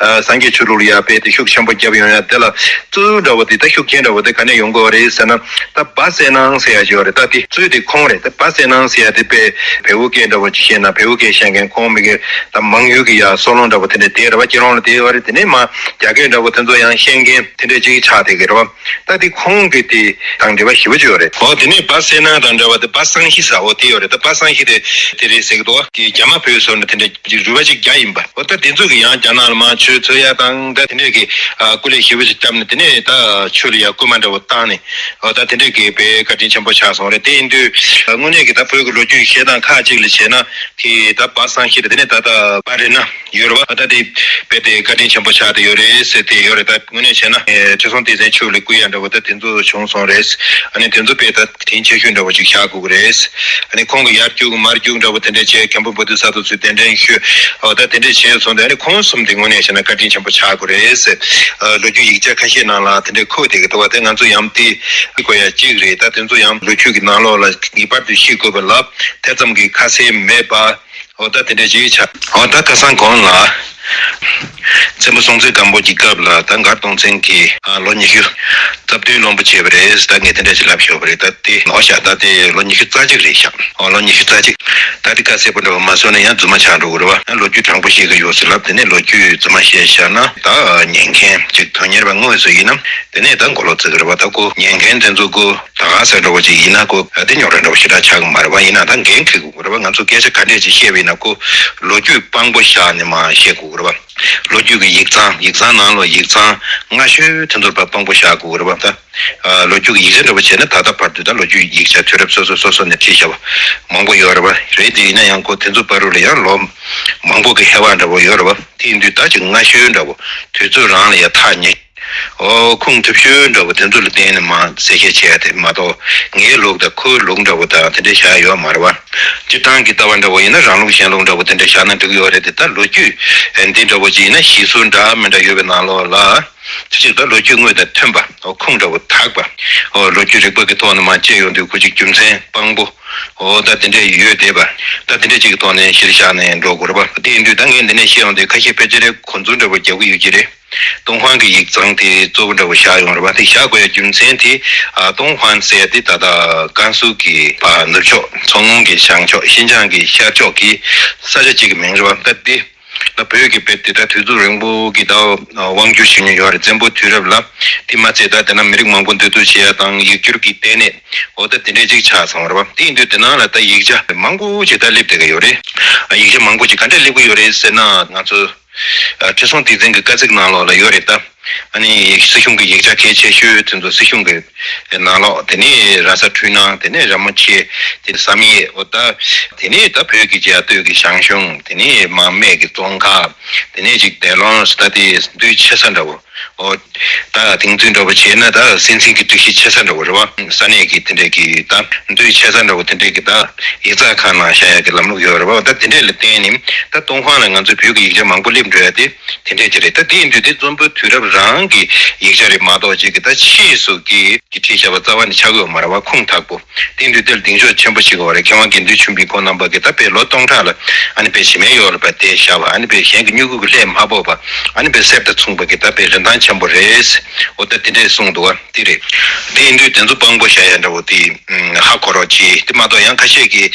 ཨ་སངས་རྒྱས་ཆོས་ལུགས་ལ་ཡར་དཔེ་དེ་ཤུགས་ཆེན་པོ་བརྒྱབ་ཡོང་ཡ་དེ་ལ་གཙོ་བོ་འདྲ་བོ་དེ་ད་ཤུགས་རྐྱེན་འདྲ་བོ་དེ་ག་ནས་ཡོང་དགོས་པ་རེད་ཟེར་ན། ད་སྦ་གསལ་སྣང་ཟེར་ཡ་ཅིག་ཡོད་རེད། ད་དེ་གཙོས་དེ་ཁོང་རེད། ད་སྦ་གསལ་སྣང་ཟེར་ཡ་དེ་དཔེ་བལ་པོ་སྐད་འདྲ་བོ་ཅིག་བཤད་ན་བལ་པོ་སྐད་བཤད་མཁན་ཁོང་མི་སྒེར་ད་མང་ཡུལ་གྱི་ཡ་སྲོག་ལོང་འདྲ་བོ་དེ་འདྲས་བསྡད་རེད་བ། སྐྱེ་རོང་ལ་བསྡད་ཡོད་རེད། དེ་ནས་མ་རྒྱ་སྐད་འདྲ་བོ་དེ་ཚོ་ཡང་ཤེས་མཁན་དེ་འདྲས་ཅིག་ཆགས་བསྡད་ཀྱི་རེད་བ། ད་དེ་ཁོང་གི་དེ་དང་འབྲེལ་བ་ཞེ་པོ་ཅིག་ཡོད་རེད། འོ་དེ་ནས་སྦ་གསལ་སྣང་དང་འདྲ་བ་དེ་སྦ་གསང་ཞི་ཟེར་བ་དེ་ཡོད་རེད། ད་སྦ་གསང་ཞི་དེ་དེ་རེད་ཟེར་གི་འདུག་བ། དེ་རྒྱ་དམར་བོད་ཟེར་ནས་དེ་འདྲ་རུས་པ་ཅིག་རྒྱ་ཡིན་པ། འོ་ད་དེ་ཚོ་གི་ཡང་རྒྱ་ནག་ལ་མར་ཆོས་འཚོལ་ཡ་དང་ད་དེ་འདྲས་ཀྱི་ཨ་སྐུ་ལས་ཞེ་པོ་ཅིག་བརྒྱབ་ནས། དེ་ནས་ད་ཆོས་ལ་ཡ་སྐུལ་མ་འདྲ་བོ་བཏང་ནས། འོ་ད་དེ་འདྲས་ཀྱི་དཔེ་བཀའ་དྲིན་ཆེན་པོ་ཆགས་སོང་རེད། དེ་ཡིན་དུས་དངོས་གནས་ཀྱི་ད་བོད་ཀྱི་ལོ་རྒྱུས་བཤད་སྟངས་ཁག་ཅིག་ལ་བྱས་ན་དེ་ད་སྦ་གསང་ཞི་དེ་དེ་ནས་ད་ད་སྦ་རི་ན་ཡོད་རེད་བ། ད་དེ་དཔེ་དེ་བཀའ་དྲིན་ཆེན་པོ་ཆགས་བསྡད་ཡོད་རེད་ཟེར་དེ་ཡོད་རེད། ད་དངོས་གནས་བྱས་ན་ཁྲི་སྲོང་ལྡེ་བཙན་ཆོས་ལ་བསྐུལ་ཡ་འདྲ་བོ་ད་དེ་ཚོ་བྱུང་སོང་རེད། ཨ་ནི་དེ་ཚོ་དཔེ་ད་དྲིན་ཆེ་ཤོས་འདྲ་བོ་ཅིག་བཞག་དགོས་ཀྱི་རེད། ཨ་ནི་ཁོང་གི་ཡར་རྒྱུག་མར་རྒྱུག་འདྲ་བོ་དེ་འདྲས་བྱས། མཁན་པོ་བུ་དུ་ས་ཐོ་ཚུལ་གདན་འདྲེན་ཞུས། འོ་ད་དེ་འདྲས་བྱས་སོང་སྟེ། ཨ་ནི་ཁོང་གསུམ་དེ་དངོས་གནས་བྱས་ན་བཀའ་དྲིན་ཆེན་པོ་ཆགས་དགོས་རེད་ཟེར། ཨ་ལོ་རྒྱུས་ཡིག་ཆ་ཁ་ཤས་ནང་ལ་དེ་འདྲས་འཁོད་བསྡད་ཀྱི་འདུག་བ། དེ་ང་ཚོ་ཡང་དེ་ཤེས་དགོས་ཡ་གཅིག་རེད། ད་དེ་ཚོ་ཡང་ལོ་རྒྱུས་ཀྱི་ནང་ལོགས་ལ་ངེས་པར་དུ་ཤེས་དགོས་པ་ལ་དེ་ཙམ་གྱི་ཁ་གསལ་མེད་པ། འོ་ད་དེ་འདྲ་ཅིག་ཆགས། འོ་ད་ཁ་སང་གོང་ལ་བཙན་པོ་སྲོང་བཙན་སྒམ་པོ་གྱི་སྐབས་ལ་ད་མགར་སྟོང་བཙན་གྱིས་ཨ་ལོ་ཉི་ཤུ་རྩ་བདུན་བློན་པོ་བྱས་པ་རེད། ད་ངས་དེ་འདྲ་ཅིག་ལབ་ཤོར་བ་རེད། ད་དེ་འོ་ཤ་ད་དེ་ལོ་ཉི་ཤུ་རྩ་གཅིག་རེད་ཤག་འོ་ལོ་ཉི་ཤུ་རྩ་གཅིག་ད་དེ་ཁ་གསལ་པོ་འདྲ་བ་མ་སོང་ན་ཡང་རྫུན་མ་ཆགས་འགྲོ་གི་རེད་བ། ལོ་རྒྱུས་དྲང་པོ་བཤད་གི་ཡོད་ཟེར་ལབ། དེ་ནས་ལོ་རྒྱུས་རྫུན་མ་བཤད་བཞག་ན་ད་ཉན་མཁན་ཅིག་དོན་གཉེར་བ་དངོས་སུ་ཡིན་ན་དེ་ནས་ད་མགོ་ལོག་རྩི་གི་རེད་བ། ད་ཁོ་ཉན་མཁན་དེ་ཚོ་ཁོ་ད་ག་ཟེར་འདྲ་བོ་ཅིག་ཡིན་ན་ཁོ་དེ་རྙོག་དྲ་འདྲ་བོ་ཞེ་དྲག་ཆགས་གི་མ་རེད་བ། ཡིན་ན་ད་འགན་འཁྱེར་དགོས་ཀྱི་རེད་བ། ང་ཚོ་སྐད་ཆ་ག་འདྲས་ཅིག་བཤད་པ་ཡིན་ན་ཁོ་ལོ་རྒྱུས་དཔང་པོ་བཞག་ནས་མར་བཤད་དགོས་ཀྱི་རེད་བ། ལོ་རྒྱུས་ཀྱི་ཡིག་ཚང་ཡིག་ཚང་ནང་ལོགས་ཡིག་ཚང་སྔ་ཤོས་དེ་ཚོར་དཔང་པོ་བཞག་དགོས་ཀྱི་རེད་བ། ད་ལོ་རྒྱུས་ཀྱི་ཡིག་ཆ་འདྲ་བོ་བྱས་ན་ད་ལྟ་བར་དུ་ད་ལོ་རྒྱུས་ཡིག་ཆ་དུས་རབས་སོ་སོ་སོ་སོ་ནས་བྲིས་བཞག་པ་མང་པོ་ཡོད་རེད་བ། རེད་དེ་ཡིན་ན་ཡང་ཁོ་དེ་ཚོ་བར་དུ་ལ་ཡང་ལོ་མང་པོ་གི་ཧེ་བག་འདྲ་བོ་ཡོད་རེད་བ། དེ་ཡིན་དུས་ད་ཅིག་སྔ་ཤོས་འདྲ་བོ་དུས་ཚོད་རང་ལ་ཡང་ཐག་ཉེ། ཨོ་ཁུངས་ཐུབ་ཤོས་འདྲ་བོ་དེ་ཚོ་ལ་བརྟེན་ནས་མ་གསལ་བཤད་བྱས་ཏེ་མ་གཏོགས་ངའི་ལུགས་དང་ཁོའི་ལུགས་འདྲ་བོ་དང་དེ་འདྲ་བཞག་ཡོད་མ་རེད་བ། སྤྱིར་བཏང་གི་ལྟ་བ་འདྲ་བོ་ཡིན་ན་རང་ལུགས་གཞན་ལུགས་འདྲ་བོ་དེ་འདྲ་བཞག་ན་འགྲིག་གི་ཡོད་རེད་དེ། ད་ལོ་རྒྱུས་འདི་འདྲ་བོ་ཅིག་ཡིན་ན་གཞི་སྲོལ་འདྲ་མི་འདྲ་ཡོད་པའི་ནང་ལོགས་ལ། དེ་ཅིག་ད་ལོ་རྒྱུས་དངོས་དང་མཐུན་པ། ཨོ་ཁུངས་འདྲ་བོ་དག་པ། ཨོ་ལོ་རྒྱུས་རིག་པ་གི་ཐོག་ནས་མར་དཔྱད་ཡོང་དུས་ཁོ་ཅིག་རྒྱུ་མཚན་དཔང་པོ། ཨོ་ད་དེ་འདྲས་ཡོད་བསྡད་པ། ད་དེ་འདྲས་ཅིག་གི་ཐོག་ནས་གཞིར་བཞག་ནས་འགྲོ་དགོས་རེད་པ། དེ་ཡིན་དུས་ད་ངས་འདི་ནས་བཤད་ཡོང་དུས་ཁ་ཤས་ཕལ་ཆེར་གོ་མཚོན་འདྲ་བོ་རྒྱག་གི་ཡོད་ཀྱི་རེད། ཏུན་ཧོང་གི་ཡིག་ཚང་དེ་གཙོ་བོ་འདྲ་བོ་བཞག་ཡོང་རེད་པ། དེ་བཞག་དགོས་ཡ་རྒྱུ་མཚན་དེ། ཨ་ཏུན་ཧོང་ཟེར་ཡ་དེ་ད་ལྟ་ཀན་སུའུ་གི་ཕར་ནུབ་ཕྱོགས། མཚོ་སྔོན་གྱི་བྱང་ཕྱོགས། ཤིན་ཅང་གི་ཤར་ཕྱོགས་ཀྱི་ས་ཆ་གཅིག་གི་མིང་རེད་པ། ད་དེ་ལ་བོད་ཀྱི་དཔེ་དེ་ད་དུས་ཚོད་རིང་པོ་གི་ད་དབང་བསྒྱུར་བྱེད་མྱོང་ཡོད་རེད། བཙན་པོའི་དུས་རབས་ལ། དེ་མ་ཚད་ད་དེ་ན་མི་རིགས་མང་པོ་འདུས་སྡོད་བྱེད་ཡ་དང་ཡིག་སྒྱུར་གྱི་ལྟེ་གནས། འོ་ད་དེ་འདྲས་ཅིག་ཆགས་སོང་རེད་པ། དེ་ཡིན་དུས་དེ་ནང་ལ་ད་ཡིག་ཆ་མང་པོ་ཅིག་ད་སླེབས་བསྡད་ཀྱི་ཡོད་རེད། ཨ་ཡིག་ཆ་མང་པོ་ཅིག་ག་འདྲས་སླེབས་ཀྱི་ཡོད་རེད་ཟེར་ན། ང་ཚོ་ཨ་ཁྲི་སྲོང་ལྡེ་བཙན་གྱི་བཀའ་གཙིགས་ནང་ལོགས་ལ་ཡོད་རེད་ད། ཨ་ནི་སྲིད་གཞུང་གི་ཡིག་ཆ་གལ་ཆེ་ཤོས་དེ་ཚོ་སྲིད་གཞུང་གི་ནང་ལོགས། དེ་ནས་ར་ས་འཕྲུལ་སྣང་། དེ་ནས་ར་མོ་ཆེ། དེ་ནས་བསམ་ཡས། འོ་ད་དེ་ནས་ད་བོད་ཀྱི་རྒྱལ་སྟོད་ཀྱི་ཞང་ཞུང་། དེ་ནས་མར་སྨད་ཀྱི་ཙོང་ཁ། དེ་ནས་ཅིག་འདས་ལོངས་ད་དེ་འདུས་ཆེ་ས་འདྲ་བོ། ཨོ། ད་དེང་དུས་འདྲ་བོ་བྱས་ན་ད་སྲིད་འཛིན་གྱི་སྒྲིག་གཞི་ཆེ་ས་འདྲ་བོ་རེད་བ། ས་གནས་ཀྱི་དེ་འདྲས་ཀྱི་ད་འདུས་ཆེ་ས་འདྲ་བོ་དེ་འདྲས་ཀྱི་ད་ཡིག་ཚགས་ཁང་ནང་བཞག་ཡ་གི་ལམ་ལུགས་ཡོད་རེད་བ། ད་དེ་འདྲས་ལ་བརྟེན་ནས་ད་ཏུན་ཧོང་ལ་ང་ཚོའི་བོད་ཀྱི་ཡིག་ཆ་མང་པོ་སླེབས་འགྲོ་ཡ་དེ་དེ་འདྲས་ཀྱི་རེད། ད་དེ་ཡིན་དུས་དེ་བཙན་པོའི་དུས་རབས་རང་གི་ཡིག་ཆ་རེད་མ་གཏོགས་ཅིག་གི་ད་ཕྱིས་སུ་གི་གི་བྲིས་བཞག་པ་རྩ་བ་ནས་ཆགས་ཀྱི་ཡོད་མ་རེད་བ། ཁུངས་དག་པོ། དེ་ཡིན་དུས་དེ་ལ་གདེང་འཇོག་ཆེན་པོ་བྱེད་དགོས་པ་རེད། མཁས་དབང་དགེ་འདུན་ཆོས་འཕེལ་ཁོང་རྣམ་པ་གིས་ད་དཔེ་ལོ་སྟོང་ཕྲག་ལ་ཨ་ནི་དཔེ་གཞི་མེད་ཡོད་ལ་དཔེ་བསྡད་བཞག་པ། ཨ་ནི་དཔེ་གཞན་གྱི་མྱུ་གུ་གི་ལྷས་མ་ཕོག་པ། ཨ་ནི་དཔེ་གསེར་དང་མཚུངས་པ་གི་ད་དཔེ་རིན་ཐང་ཆེན་པོ་རེད། འོ་ད་དེ་འདྲས་གསུངས་འདུག་བ། དེ་རེད། དེ་ཡིན་དུས་དེ་ཚོ་དཔང་པོ་བཞག་ཡ་འདྲ་བོ་དེ་ཧ་གོ་རོགས་གྱིས། དེ་མ་གཏོགས་ཡང་ཁ་ཤས་ཀྱིས་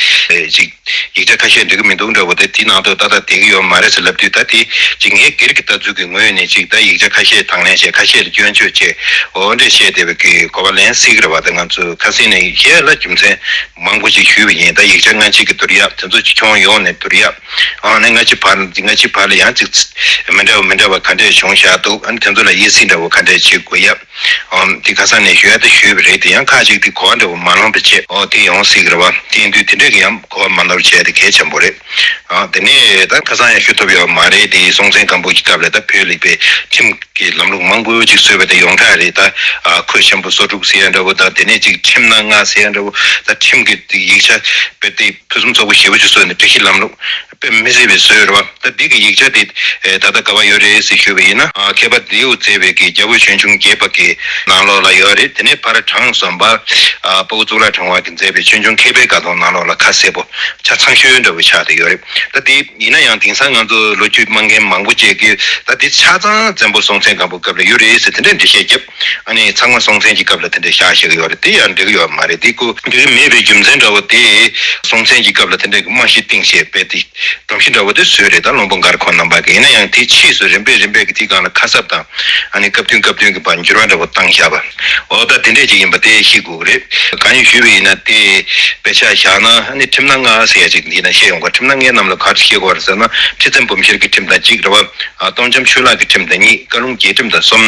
ཅིག་ཡིག་ཆ་ཁ་ཤས་འགྲིག་གི་མི་འདུག་འདྲ་བོ་དེ་དེའི་ནང་དུ་ཏག་ཏག་བསྡད་ཀྱི་ཡོད་མ་རེད་ཟེར་ལབ་དུས། ད་དེ་ཅིག་ངའི་སྒེར་གྱི་ལྟ་ཚུལ་གྱི་ངོས་ནས་ཅིག་ད་ཡིག་ཆ་ཁ་ཤས་དང་ལེན་བྱས། ཁ་ཤས་ལ་སྐྱོན་བརྗོད་བྱས། འོ་འདྲས་བཤད་བསྡད་པའི་གི་གོ་བ་ལེན་སྲིད་ཀྱི་རེད་བ། ད་ང་ཚོས་ཁ་སང་ནས་ཡར་ལ་རྒྱུ་མཚན་མང་པོ་ཅིག་ཞུས་པ་ཡིན། ད་ཡིག་ཆ་སྔ་ཕྱི་གི་བསྡུར་ཡག་དེ་ཚོ་ཅིག་ཁྱོན་ཡོངས་ནས་བསྡུར་ཡག་ཨ་ནི་སྔ་ཕྱི་བར་སྔ་ཕྱི་བར་ལ་ཡང་ཅིག་མི་འདྲ་བ་མི་འདྲ་བ་ག་འདྲས་བྱུང་བཞག་འདུག་ཨ་ནི་དེ་ཚོ་ལ་དབྱེ་ཞིབ་འདྲ་བོ་ག་འདྲས་བྱེད་དགོས་ཡག་ཨམ། དེ་ཁ་སང་ནས་ཞུ་ཡ་དེ་ཞུས་པ་རེད་དེ། ཡང་ཁག་ཅིག་དེ་གོ་བ་འདྲ་བོ་མ་ལོན་པ་བྱས། ཨོ་དེ་ཡོང་སྲིད་ཀྱི་རེད་བ། དེ་ཡིན་དུས་དེ་འདྲས་ཀྱི་ཡང་གོ་བ་མ་ལོན་པ་བྱས་དེ་གལ་ཆེན་པོ་རེད། ཨ་དེ་ནས་ད་ཁ་སང་ཡང་ཞུ་ཐུབ་ཡོད་མ་རེད་དེ། སྲོང་བཙན་སྒམ་པོ་གྱི་སྐབས་ལ་ད་བོད་ལ་དཔེ་ཁྲིམས་ཀྱི་ལམ་ལུགས་མང་པོ་ཅིག་བཟོས་པ་དེ་ཡོངས་གྲགས་རེད། ད་ཨ་ཁོས་ཆེན་པོ་སོ་དྲུག་ཟེར་ཡ་འདྲ་བོ་དང་། དེ་ནས་ཅིག་ཁྲིམས་སྣ་ལྔ་ཟེར་ཡ་འདྲ་བོ། ད་ཁྲིམས་ཀྱི་ཡིག་ཆ་དཔེ་དེ་ཕུན་སུམ་ཚོགས་པོ་ཞེ་པོ་ཅིག་བཟོས་ནས་སྒྲིག་གཞི་ལམ་ལུགས་དཔེ་མི་སྲིད་པའི་བཟོས་རེད་བ། ད་འདི་གི་ཡིག་ཆ་དེ་ཨེ་ད་ལྟ་ག་པར་ཡོད་རེད་ཟེར་ཞུས་པ་ཡིན་ན། ཨ་མཁས་པ་ལྡེའུ་བཙལ་བའི་གི་རྒྱལ་པོ་ཆོས་འབྱུང་རྒྱས་པ་གི་ནང་ལོགས་ལ་ཡོད་རེད། དེ་ནས་ཕར་གྲངས་གསུམ་པ་ཨ་དཔའ་བོ་གཙུག་ལག་ཕྲེང་བ་གིས་མཛད་པའི་ཆོས་འབྱུང་མཁས་པའི་དགའ་སྟོན་ནང་ལོགས་ལ་ཁ་གསལ་པོ་ཆ་ཚང་ཤོས་འདྲ་བོ་ཆགས་བསྡད་ཡོད་རེད། ད་དེ་ཡིན་ན་ཡང་དེང་སང་ང་ཚོ་ལོ་རྒྱུས་སྨྲ་མཁན་མང་པོ་ཅིག་གིས་ད་དེ་ཆ་ཚང་བཙན་པོ་སྲོང་བཙན་སྒམ་པོ་སྐབས་ལ་ཡོད་རེད་ཟེར་དེ་འདྲའི་འགྲེལ་བཤད་བརྒྱབ། ཨ་ནི་ཚང་མ་སྲོང་བཙན་གྱི་སྐབས་ལ་དེ་འདྲ་བཞག་བཞག་གི་ཡོད་རེད། དེ་ཡང་འགྲིག་གི་ཡོད་མ་རེད། དེ་ཁོ་འགྲིག་གི་མེད་པའི་རྒྱུ་མཚན་འདྲ་བོ་དེ། སྲོང་བཙན་གྱི་སྐབས་ལ་དེ་འདྲ་གི་རྨང་གཞི་བཏིང་བྱས་དཔེ་དེ་སྒྲོམ་གཞི་འདྲ་བོ་དེ་བཟོས་རེད། ད་བློན་པོ་མགར་ཁོང་རྣམ་པ་གིས། ཡིན་ན་ཡང་དེ་ཕྱིས་སུ་རིམ་པས་རིམ་པས་ཀྱི་དེའི་སྒང་ལ་ཁ་གསབ་དང་། ཨ་ནི་སྐབས་བསྟུན་སྐབས་བསྟུན་གྱི་བར་འགྱུར་བ་འདྲ་བོ་བཏང་བཞག་པ། འོ་ད་དེ་འདྲས་ཅིག་ཡིན་པ་དེ་ཤེས་དགོས་ཀྱི་རེད། གང་ཡིན་ཞུས་པ་ཡིན་ན་དེ་དཔེ་ཆ་བཞག་ན། ཨ་ནི་ཁྲིམས་སྣ་ལྔ་ཟེར་ཡ་ཅིག་འདི་ན་བཤད་ཡོང་གི། ཁྲིམས་སྣ་ལྔའི་ནང་ལ་ག་རེ་བཤད་དགོས་རེད་ཟེར་ན། ཁྲི་བཙན་འབུམ་ཤེར་གྱི་ཁྲིམས་དང་གཅིག་རེད་བ། ཨ་སྟོང་འཇམ་ཆུ་ལག་གི་ཁྲིམས་དང་གཉིས། བཀའ་ལུང་རྒྱས་ཁྲིམས་དང་གསུམ།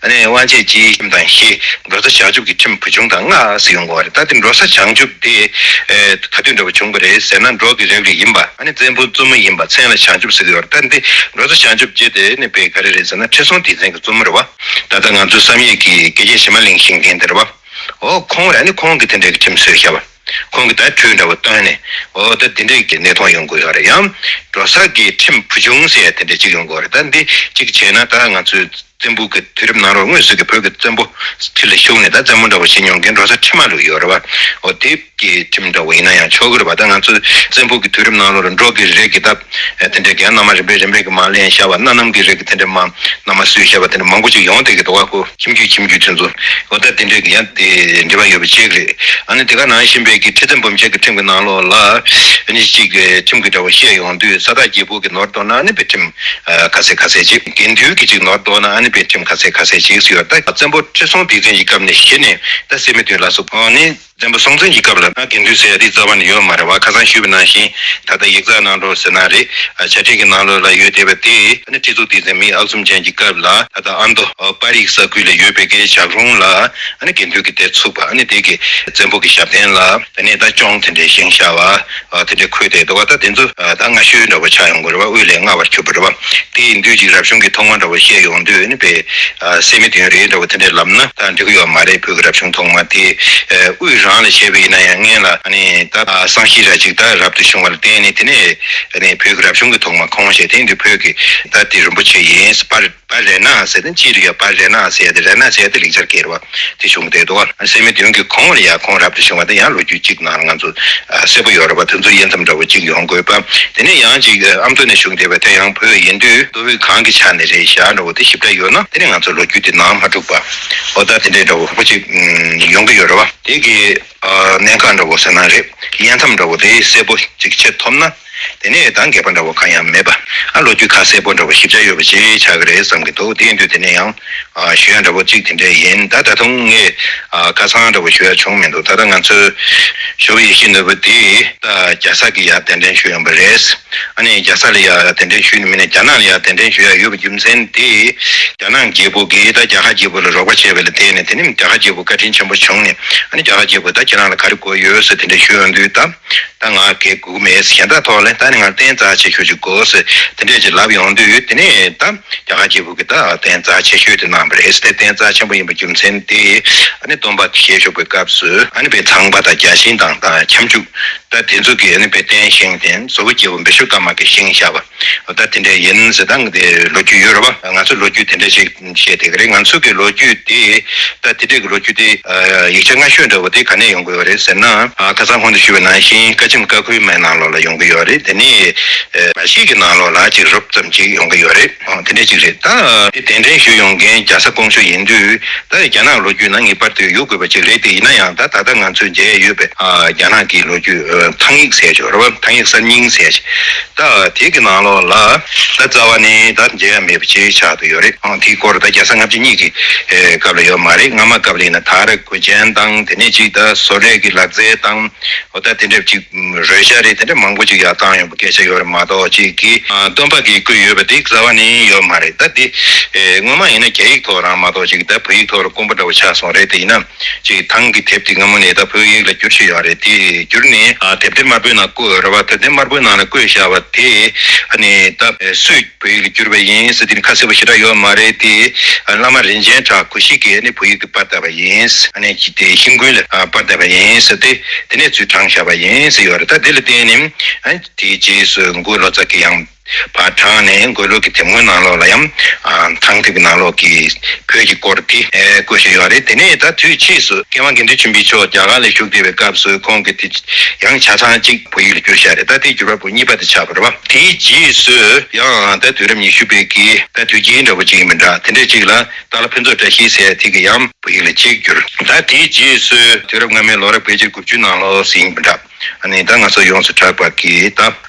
ཨ་ནི་དབང་བྱེད་སྤྱིའི་ཁྲིམས་དང་བཞི། འགྲོ་ས་བྱང་ཆུབ་ཀྱི་ཁྲིམས་བུ་ཆུང་དང་ལྔ་ཟེར་ཡོང་གི་རེད། ད་དེ་འགྲོ་ས་བྱང་ཆུབ་དེ་ཨེ་ག་དུས་འདྲ་བོ་བྱུང་བ་རེད་ཟེར་ན། འབྲོག་གི་རིགས་ལ་ཡིན་པ། ཨ་ནི་བཙན་པོ་བཙུན་མོ་ཡིན་པ། མཚན་ལ་བྱང་ཆུབ་ཟེར་གི་ཡོད་རེད། ད་འདི་འགྲོ་ས་བྱང་ཆུབ་ཅེས་དེ་ནི་དཔེ་ག་རེ་རེད་ཟེར་ན། ཁྲི་སྲོང་ལྡེ་བཙན་གྱི་བཙུན་མོ་རེད་བ། ད་ལྟ་ང་ཚོའི་བསམ་ཡས་ཀྱི་དགེ་བཤེས་ཞི་མ་གླིང་བཞེངས་མཁན་དེ་རེད་བ། ཨོ་ཁོང་རེད། ཨ་ནི་ཁོང་གིས་དེ་འདྲའི་ཁྲིམས་བཟོས་བཞག་པ། ཁོང་གིས་ད་གྲོས་འདྲ་བོ་བཏོན་ནས། ཨོ་ད་དེ་འདྲའི་གི་གནས་སྟངས་ཡོང་གི་ཡོད་རེད། ཡང་འགྲོ་ས་གི་ཁྲིམས་བུ་ཆུང་ཟེར་ཡ་དེ་འདྲ་ཅིག་ཡོང་གི་ཡོད་རེད། ད་འདི་གཅིག་བྱས་ན་ད་ང་ཚོའི་བཙན་པོ་གི་དུས་རབས་ནང་ལོགས་དངོས་སུ་གི་བོད་ཀྱི་བཙན་པོ་ཁྲི་ལ་བཞུགས་ནས་ད་བཙན་པོ་འདྲ་བོ་བྱེད་མྱོང་མཁན་འགྲོ་ས་ཁྲི་མ་ལུག་ཡོད་རེད་བ། ཨོ་དེ་གི་ཁྲིམས་འདྲ་བོ་ཡིན་ན་ཡང་ཆོག་གི་རེད་བ། ད་ང་ཚོའི་བཙན་པོ་གི་དུས་རབས་ནང་ལོགས་ལ་འབྲོག་གི་རིགས་ཀྱི་ད་དེ་འདྲ་གི་ཡང་མནའ་མ་རིམ་པས་རིམ་པས་གི་མ་ལེན་བཞག་པ། སྣ་ནམ་གི་རིགས་ཀྱི་དེ་འདྲ་མ་མནའ་མ་བསུས་བཞག་པ་དེ་འདྲ་མང་པོ་ཅིག་ཡོང་བསྡད་ཀྱི་འདུག་བ། ཁོ་ཁྱིམ་རྒྱུད་ཁྱིམ་རྒྱུད་དེ་ཚོ། འོ་ད་དེ་འདྲས་ཀྱི་ཡང་དེ་འབྲེལ་བ་ཡོད་པ་ཅིག་རེད། ཨ་ནི་དེ་ག་ནང་བཞིན་པའི་གི་ཁྲི་བཙན་འབུམ་ཤེར་གྱི་ཁྲིམས་ཀྱི་ནང་ལོགས་ལ། ཨ་ནི་གཅིག་གི་ཁྲིམས་ཀྱི་འདྲ་བོ་བཤད་ཡོང་དུས། ས་བདག་རྒྱལ་པོ་གི་ནོར་བཏོན་ན་ཨ་ནི་དཔེ་ཁྲིམས་ཨ་ཁ་ཤས་ཁ་ཤས་ཅིག་དགེ་འདུན་གྱི་ཅིག་ནོར་བཏོན་ན་ཨ་ནི་དཔེ་ཁྲིམས་ཁ་ཤས་ཁ་ཤས་ཅིག་ཟེར་ཡོད། ད་བཙན་པོ་ཁྲི་སྲོང་ལྡེ་བཙན་གྱི་སྐབས་ནས་གཞི་ནས་ད་སད་མི་བདུན་ལ་སོགས། ཨ་ནི། བཙན་པོ་སྲོང་བཙན་གྱི་སྐབས་ལ་ན་དགེ་འདུན་ཟེར་ཡ་དེ་རྩ་བ་ནས་ཡོད་མ་རེད་བ། ཁ་སང་ཞུས་པ་ནང་བཞིན་ད་ལྟ་ཡིག་ཚགས་ནང་ལོགས་ཟེར་ན་རེད། ཨ་བྱ་བྲལ་གྱི་ནང་ལོགས་ལ་ཡོད་བསྡད་པ་དེ་ཨ་ནི་ཁྲི་གཙུག་ལྡེ་བཙན་མི་ཨག་ཚོམ་ཅན་གྱི་སྐབས་ལ་ད་ལྟ་ཨ་མདོ་ཨ་པར་རིས་ས་ཁུལ་ལ་ཡོད་པའི་གི་ཞབས་རོང་ལ་ཨ་ནི་དགེ་འདུན་གྱི་སྡེ་ཚུགས་པ། ཨ་ནི་དེ་གི་བཙན་པོ་གི་ཞབས་བརྟན་ལ་དེ་ནས་ད་ཅོང་དེ་འདྲའི་བཞེངས་བཞག་པ། ཨ་དེ་འདྲའི་ཁུལ་དེ་འདུག་བ། ད་དེ་ཚོ་ཨ་ད་སྔ་ཤོས་འདྲ་བོ་ཆགས་ཡོང་གི་རེད་བ། དབུས་ལས་སྔ་བར་གྱུར་པ་རེད་བ། དེ་ཡིན་དུས་ཅིག་རབ་བྱུང་གི་ཐོག་མ་འདྲ་བོ་བཤད་ཡོང་དུས་ཨ་ནི་པའི་ཨ་སད་མི་བདུན་རེད་འདྲ་བོ་དེ་འདྲའི་ལབ་ན་ད་འགྲིག་གི་ཡོད་མ་རེད། བོད་ཀྱི་རབ་བྱུང་ཐོག་མ་དེ་ཨ་དབུས་རང་ལ་བྱས་པ་ཡིན་ན་ཡང་སྔོན་ལ་ཨ་ནི་ད་ཨ་སང་ཤི་ར་ཅིག་ད་རབ་ཏུ་བྱུང་བ་ལ་བརྟེན་ནས་དེ་ནས་ཨ་ནི་བོད་ཀྱི་རབ་བྱུང་གི་ཐོག་མ་ཁོང་བྱས། དེ་ཡིན་དུས་བོད་ཀྱི་ད་དེ་རིན་པོ་ཆེ་ཡིན། པར་པར་རེ་ན་ཟེར་ཏེ་སྤྱིར་ཡ་པར་རེ་ན་ཟེར་ཏེ་རེ་ན་ཟེར་ཏེ་ལེགས་སྦྱར་སྐད་རེད་བ། དེ་བྱུང་བསྡད་འདུག་བ། སད་མི་བདུན་གྱི་གོང་ལ་ཡ་ཁོང་རབ་ཏུ་བྱུང་བ་དེ་ཡང་ལོ་རྒྱུས་གཅིག་ནང་ལ་ང་ཚོ་ཨ་གསལ་པོ་ཡོད་རེད་བ། དེ་ཚོ་དབྱེ་མཚམས་འདྲ་བོ་གཅིག་ཡོང་དགོས་པ། དེ་ནས་ཡང་གཅིག་ཨ་མདོ་ནས་བྱུང་བསྡད་པ་དེ་ཡང་བོད་ཡིན་དུས་མདོ་དབུས་གང་གི་ཆ་ནས་རེད་བཞག་འདྲ་བོ་དེ་ཞིབ་ཕྲ་ཡོད་ན་དེ་ནས་ང་ཚོ་ལོ་རྒྱུས་དེ་ནང་མ་འཁྲུག་པ། འོ་ད་དེ་འདྲའི་འདྲ་བོ་པོ་གཅིག་ཡོང་གི་ཡོད་རེད་བ། དེ་གི་ཨ་གནད་འགག་འདྲ་བོ་ཟེར་ན་རེད། དབྱེ་མཚམས་འདྲ་བོ་དེ་གསལ་པོ་གཅིག་ཕྱེ་ཐུབ་ན། དེ་ནས་ད་འགལ་བ་འདྲ་བོ་གང་ཡང་མེད་པ། ཨ་ལོ་རྒྱུས་ཁ་གསལ་པོ་འདྲ་བོ་ཞིབ་ཆ་ཡོད་པ་ཅིག་ཆགས་ཀྱི་རེད་བསམ་གྱི་འདུག་དེ་ཡིན་དུས་དེ་ནས་ཡང་ཨ་ཞུ་ཡ་འདྲ་བོ་གཅིག་དེ་འདྲས་ཡིན། ད་ད་དུང་ངས་ཨ་ཁ་སང་འདྲ་བོ་ཞུ་ཡ་བྱུང་མི་འདུག་ད་ལྟ་ང་ཚོའི་ཇོ་བོ་ཡིད་བཞིན་ནོར་བུ་དེ་ད་རྒྱལ་ས་གི་ཡར་གདན་འདྲེན་ཞུས་ཡོང་པ་རེད། ཨ་ནི་རྒྱལ་ས་ལ་ཡར་གདན་འདྲེན་ཞུས་ནས་མིན་ན་རྒྱ་ནག་ལ་ཡར་གདན་འདྲེན་ཞུ་ཡ་ཡོད་པའི་རྒྱུ་མཚན་དེ་རྒྱ་ནག་རྒྱལ་པོ་གིས་ད་རྒྱ་གར་རྒྱལ་པོ་ལ་རོགས་པ་བྱས་པ་ལ་བརྟེན་ནས་དེ་ནས་རྒྱ་གར་རྒྱལ་པོ་བཀའ་དྲིན་ཆེན་པོ་བྱུང་ནས་ཨ་ནི་རྒྱ་གར་རྒྱལ་པོ་ད་ཁྱེད་རང་ལ་ག་རེ་དགོས་ཡོད་ཟེར་དེ་འདྲ་ཞུས་ཡོང་དུས་ད། ད་ང་གའི་སྒུག་མེད་གཞན་དག་ཐོག་ལ་ད་ནི་ང་རྟེན་རྩ་ཆེ་ཤོས་ཅིག་དགོས་ཟེར་དེ་འདྲས་ཅིག་ལབ་ཡོང་དུས་དེ་ནས་ད་རྒྱ་གར་རྒྱལ་པོ་གི་ད་རྟེན་རྩ་ཆེ་ཤོས་དེ་གནང་བ་རེད། དེ་རྟེན་རྩ་ཆེན་པོ་ཡིན་པའི་རྒྱུ་མཚན་དེ་ཨ་ནི་སྟོན་པ་ཞལ་བཞུགས་པའི་སྐབས་སུ་ཨ་ནི་པའི་ཚངས་པ་དང་བརྒྱ་བྱིན་དང་ད་ཁྱབ་འཇུག་ད་དེ་ཚོ་གིས་ཨ་ནི་པའི་རྟེན་བཞེངས་ཏེ་ཟོ་བོ་རྒྱལ་པོ་བི་ཤྭ་ཀརྨ་གིས་བཞེངས་བཞག་པ་ད་དེ་འདྲས་ཡིན་ཟེར། ད་དེ་ལོ་རྒྱུས་ཡོད་རེད་བ། ང་ཚོ་ལོ་རྒྱུས་དེ་འདྲས་ཞིག་བཤད་བསྡད་ཀྱི་རེད། ང་ཚོ་གི་ལོ་རྒྱུས་དེ་ད་དེ་འདྲས་ཀྱི་ལོ་རྒྱུས་དེ་ཡིག་ཆ་སྔ་ཤོས་འདྲ་བོ་དེ་ག་ནས་ཡོང་གི་ཡོད་རེད་ཟེར་ན། ཁ་སང་གོང་དུ་ཞུས་པ་ནང་བཞིན་བཀའ་ཆེམས་ཀ་ཁོལ་མའི་ནང་ལོགས་ལ་ཡོང་གི་ཡོད་རེད། དེ་ནས་མ་གཞི་གི་ནང་ལོགས་ལ་ཅིག་རོབ་ཙམ་ཅིག་ཡོང་གི་ཡོད་རེད། དེ་འདྲས་ཅིག་རེད། ད་དེ་གདན་འདྲེན་ཞུ་ཡོང་མཁན་རྒྱལ་ས་ཀོང་ཇོ་ཡིན་དུས་ད་རྒྱ་ནག་ལོ་རྒྱུས་ནང་ངེས་པར་དུ་ཡོད་དགོས་པ་ཅིག་རེད། དེ་ཡིན་ན་ཡང་ད་ད་ལྟ་ང་ཚོས་མཇལ་ཡོད་པའི་རྒྱ་ནག་གི་ལོ་རྒྱུས་ཐང་ཡིག་ཟེར་ཆོག་རེད་བ། ཐང་ཡིག་གསར་རྙིང་ཟེར་ཆོག་ད་དེ་གི་ནང་ལོགས་ལ་ད་རྩ་བ་ནས་ད་མཇལ་ཡ་མེད་པ་ཅིག་ཆགས་བསྡད་ཡོད་རེད། ཨང་དེའི་སྐོར་ད་རྒྱལ་ས་ལྔ་བཅུ་གཉིས་ཀྱི་ཨེ་སྐབས་ལ་ཡོད་མ་རེད། སྔ་མ་སྐབས་ལ་ཡིན་ན་ད་ར་གོས་ཅན་དང་དེ་ནས་ཅིག་ད་བཟོ་གྲྭའི་གི་ལག་རྩལ་དང་འོ་ད་དེ་འདྲ་ཅིག་རོལ་ཆ་རེད། དེ་འདྲ་མང་པོ་ཅིག་ཡར་བཏང་ཡོང་པ་སྐད་ཆ་ཡོད་རེད་མ་གཏོགས་ཅིག་གི་ཨ་སྟོན་པ་གིས་བརྐོས་ཡོད་པ་དེ་རྩ་བ་ནས་ཡོད་མ་རེད། ད་དེ་ཨེ་སྔོན་མ་ཡིན་ན་རྒྱ་ཡིག་ཐོག་རང་མ་གཏོགས་ཅིག་ད་བོད་ཡིག་ཐོག་ལ་དཀོན་པོ་འདྲ་བོ་ཆགས་སོང་རེད། དེ་ཡིན་ན། ཅིག་ཐང་གི་དེབ་དེ་སྔ་མོ་ནས་ད་བོད་ཡིག་ལ་བསྒྱུར་བཞིན་ཡོད་རེད། དེ་བསྒྱུར་ནས་ཨ་དེབ་ཐེར་དམར་པོའི་ནང་བཀོད་ཡོད་རེད་བ། དེབ་ཐེར་དམར་པོའི་ནང་ལ་བཀོད་བཞག་པ་དེ་ཨ་ནི་ད་སུས་བོད་ཡིག་ལ་བསྒྱུར་བ་ཡིན་ཟེར་དེ་ནི་ཁ་གསལ་པོ་ཞེ་དྲག་ཡོད་མ་རེད། དེ་ཨ་བླ་མ་རིན་ཆེན་གྲགས་གོ་ཤྲི་གིས་ཨ་ནི་བོད་ཡིག་དེ་པར་བཏབ་པ་ཡིན། ཨ་ནི་ཅིག་དེ་ཤིང་ཀུན་ལ་ཨ་པར་བཏབ་པ་ཡིན་ཟེར་ཏེ་དེ་ནས་ཚུར་དྲངས་བཞག་པ་ཡིན་ཟེར་ཡོད་རེད། ད་དེ་ལ་བརྟེན་ནས་ཨ་ནི་དེའི་རྗེས་སུ་མགོ་ལོ་ཙཱ་གིས་ཡང་། བར་དྲངས་ནས་འགོས་ལུགས་ཀྱི་དེབ་ངོས་ནང་ལོགས་ལ་ཡང་ཨ་ཐང་དེབ་ཀྱི་ནང་ལོགས་ཀྱི་བོད་ཀྱི་སྐོར་དེ་ཨེ་བཀོད་བཞག་ཡོད་རེད། དེ་ནས་ད་དུས་ཕྱིས་སུ་མཁས་དབང་དགེ་འདུན་ཆོས་འཕེལ་མཆོག་རྒྱ་གར་ལ་བཞུགས་བསྡད་པའི་སྐབས་སུ་ཁོང་གིས་དེ་ཡང་ཆ་ཚང་གཅིག་བོད་ཡིག་ལ་བསྒྱུར་བཞག་རེད། ད་དེ་བསྒྱུར་བ་པོ་གཉིས་པ་དེ་ཆགས་པ་རེད་བ། དེའི་རྗེས་སུ་ཡང་ད་དུས་རབས་ཉི་ཤུ་པའི་གི་ད་དུས་རྒྱུན་འདྲ་བོ་ཅིག་ཡིན་མི་འདྲ་དེ་འདྲས་ཅིག་ལ་ཏཱ་ལ་ཕུན་ཚོགས་བཀྲ་ཤིས་ཟེར་དེ་གི་ཡང་བོད་ཡིག་ལ་གཅིག་བསྒྱུར། ད་དེའི་རྗེས་སུ་དུས་རབས་སྔ་མའི་ལོ་རབས་བརྒྱད་ཅུ་དགུ་བཅུ་ནང་ལོགས་ཟིན་མི་འདྲ། ཨ་ནི་ད་ང་ཚོ་ཡོངས་སུ་གྲགས་པ་གི་ད་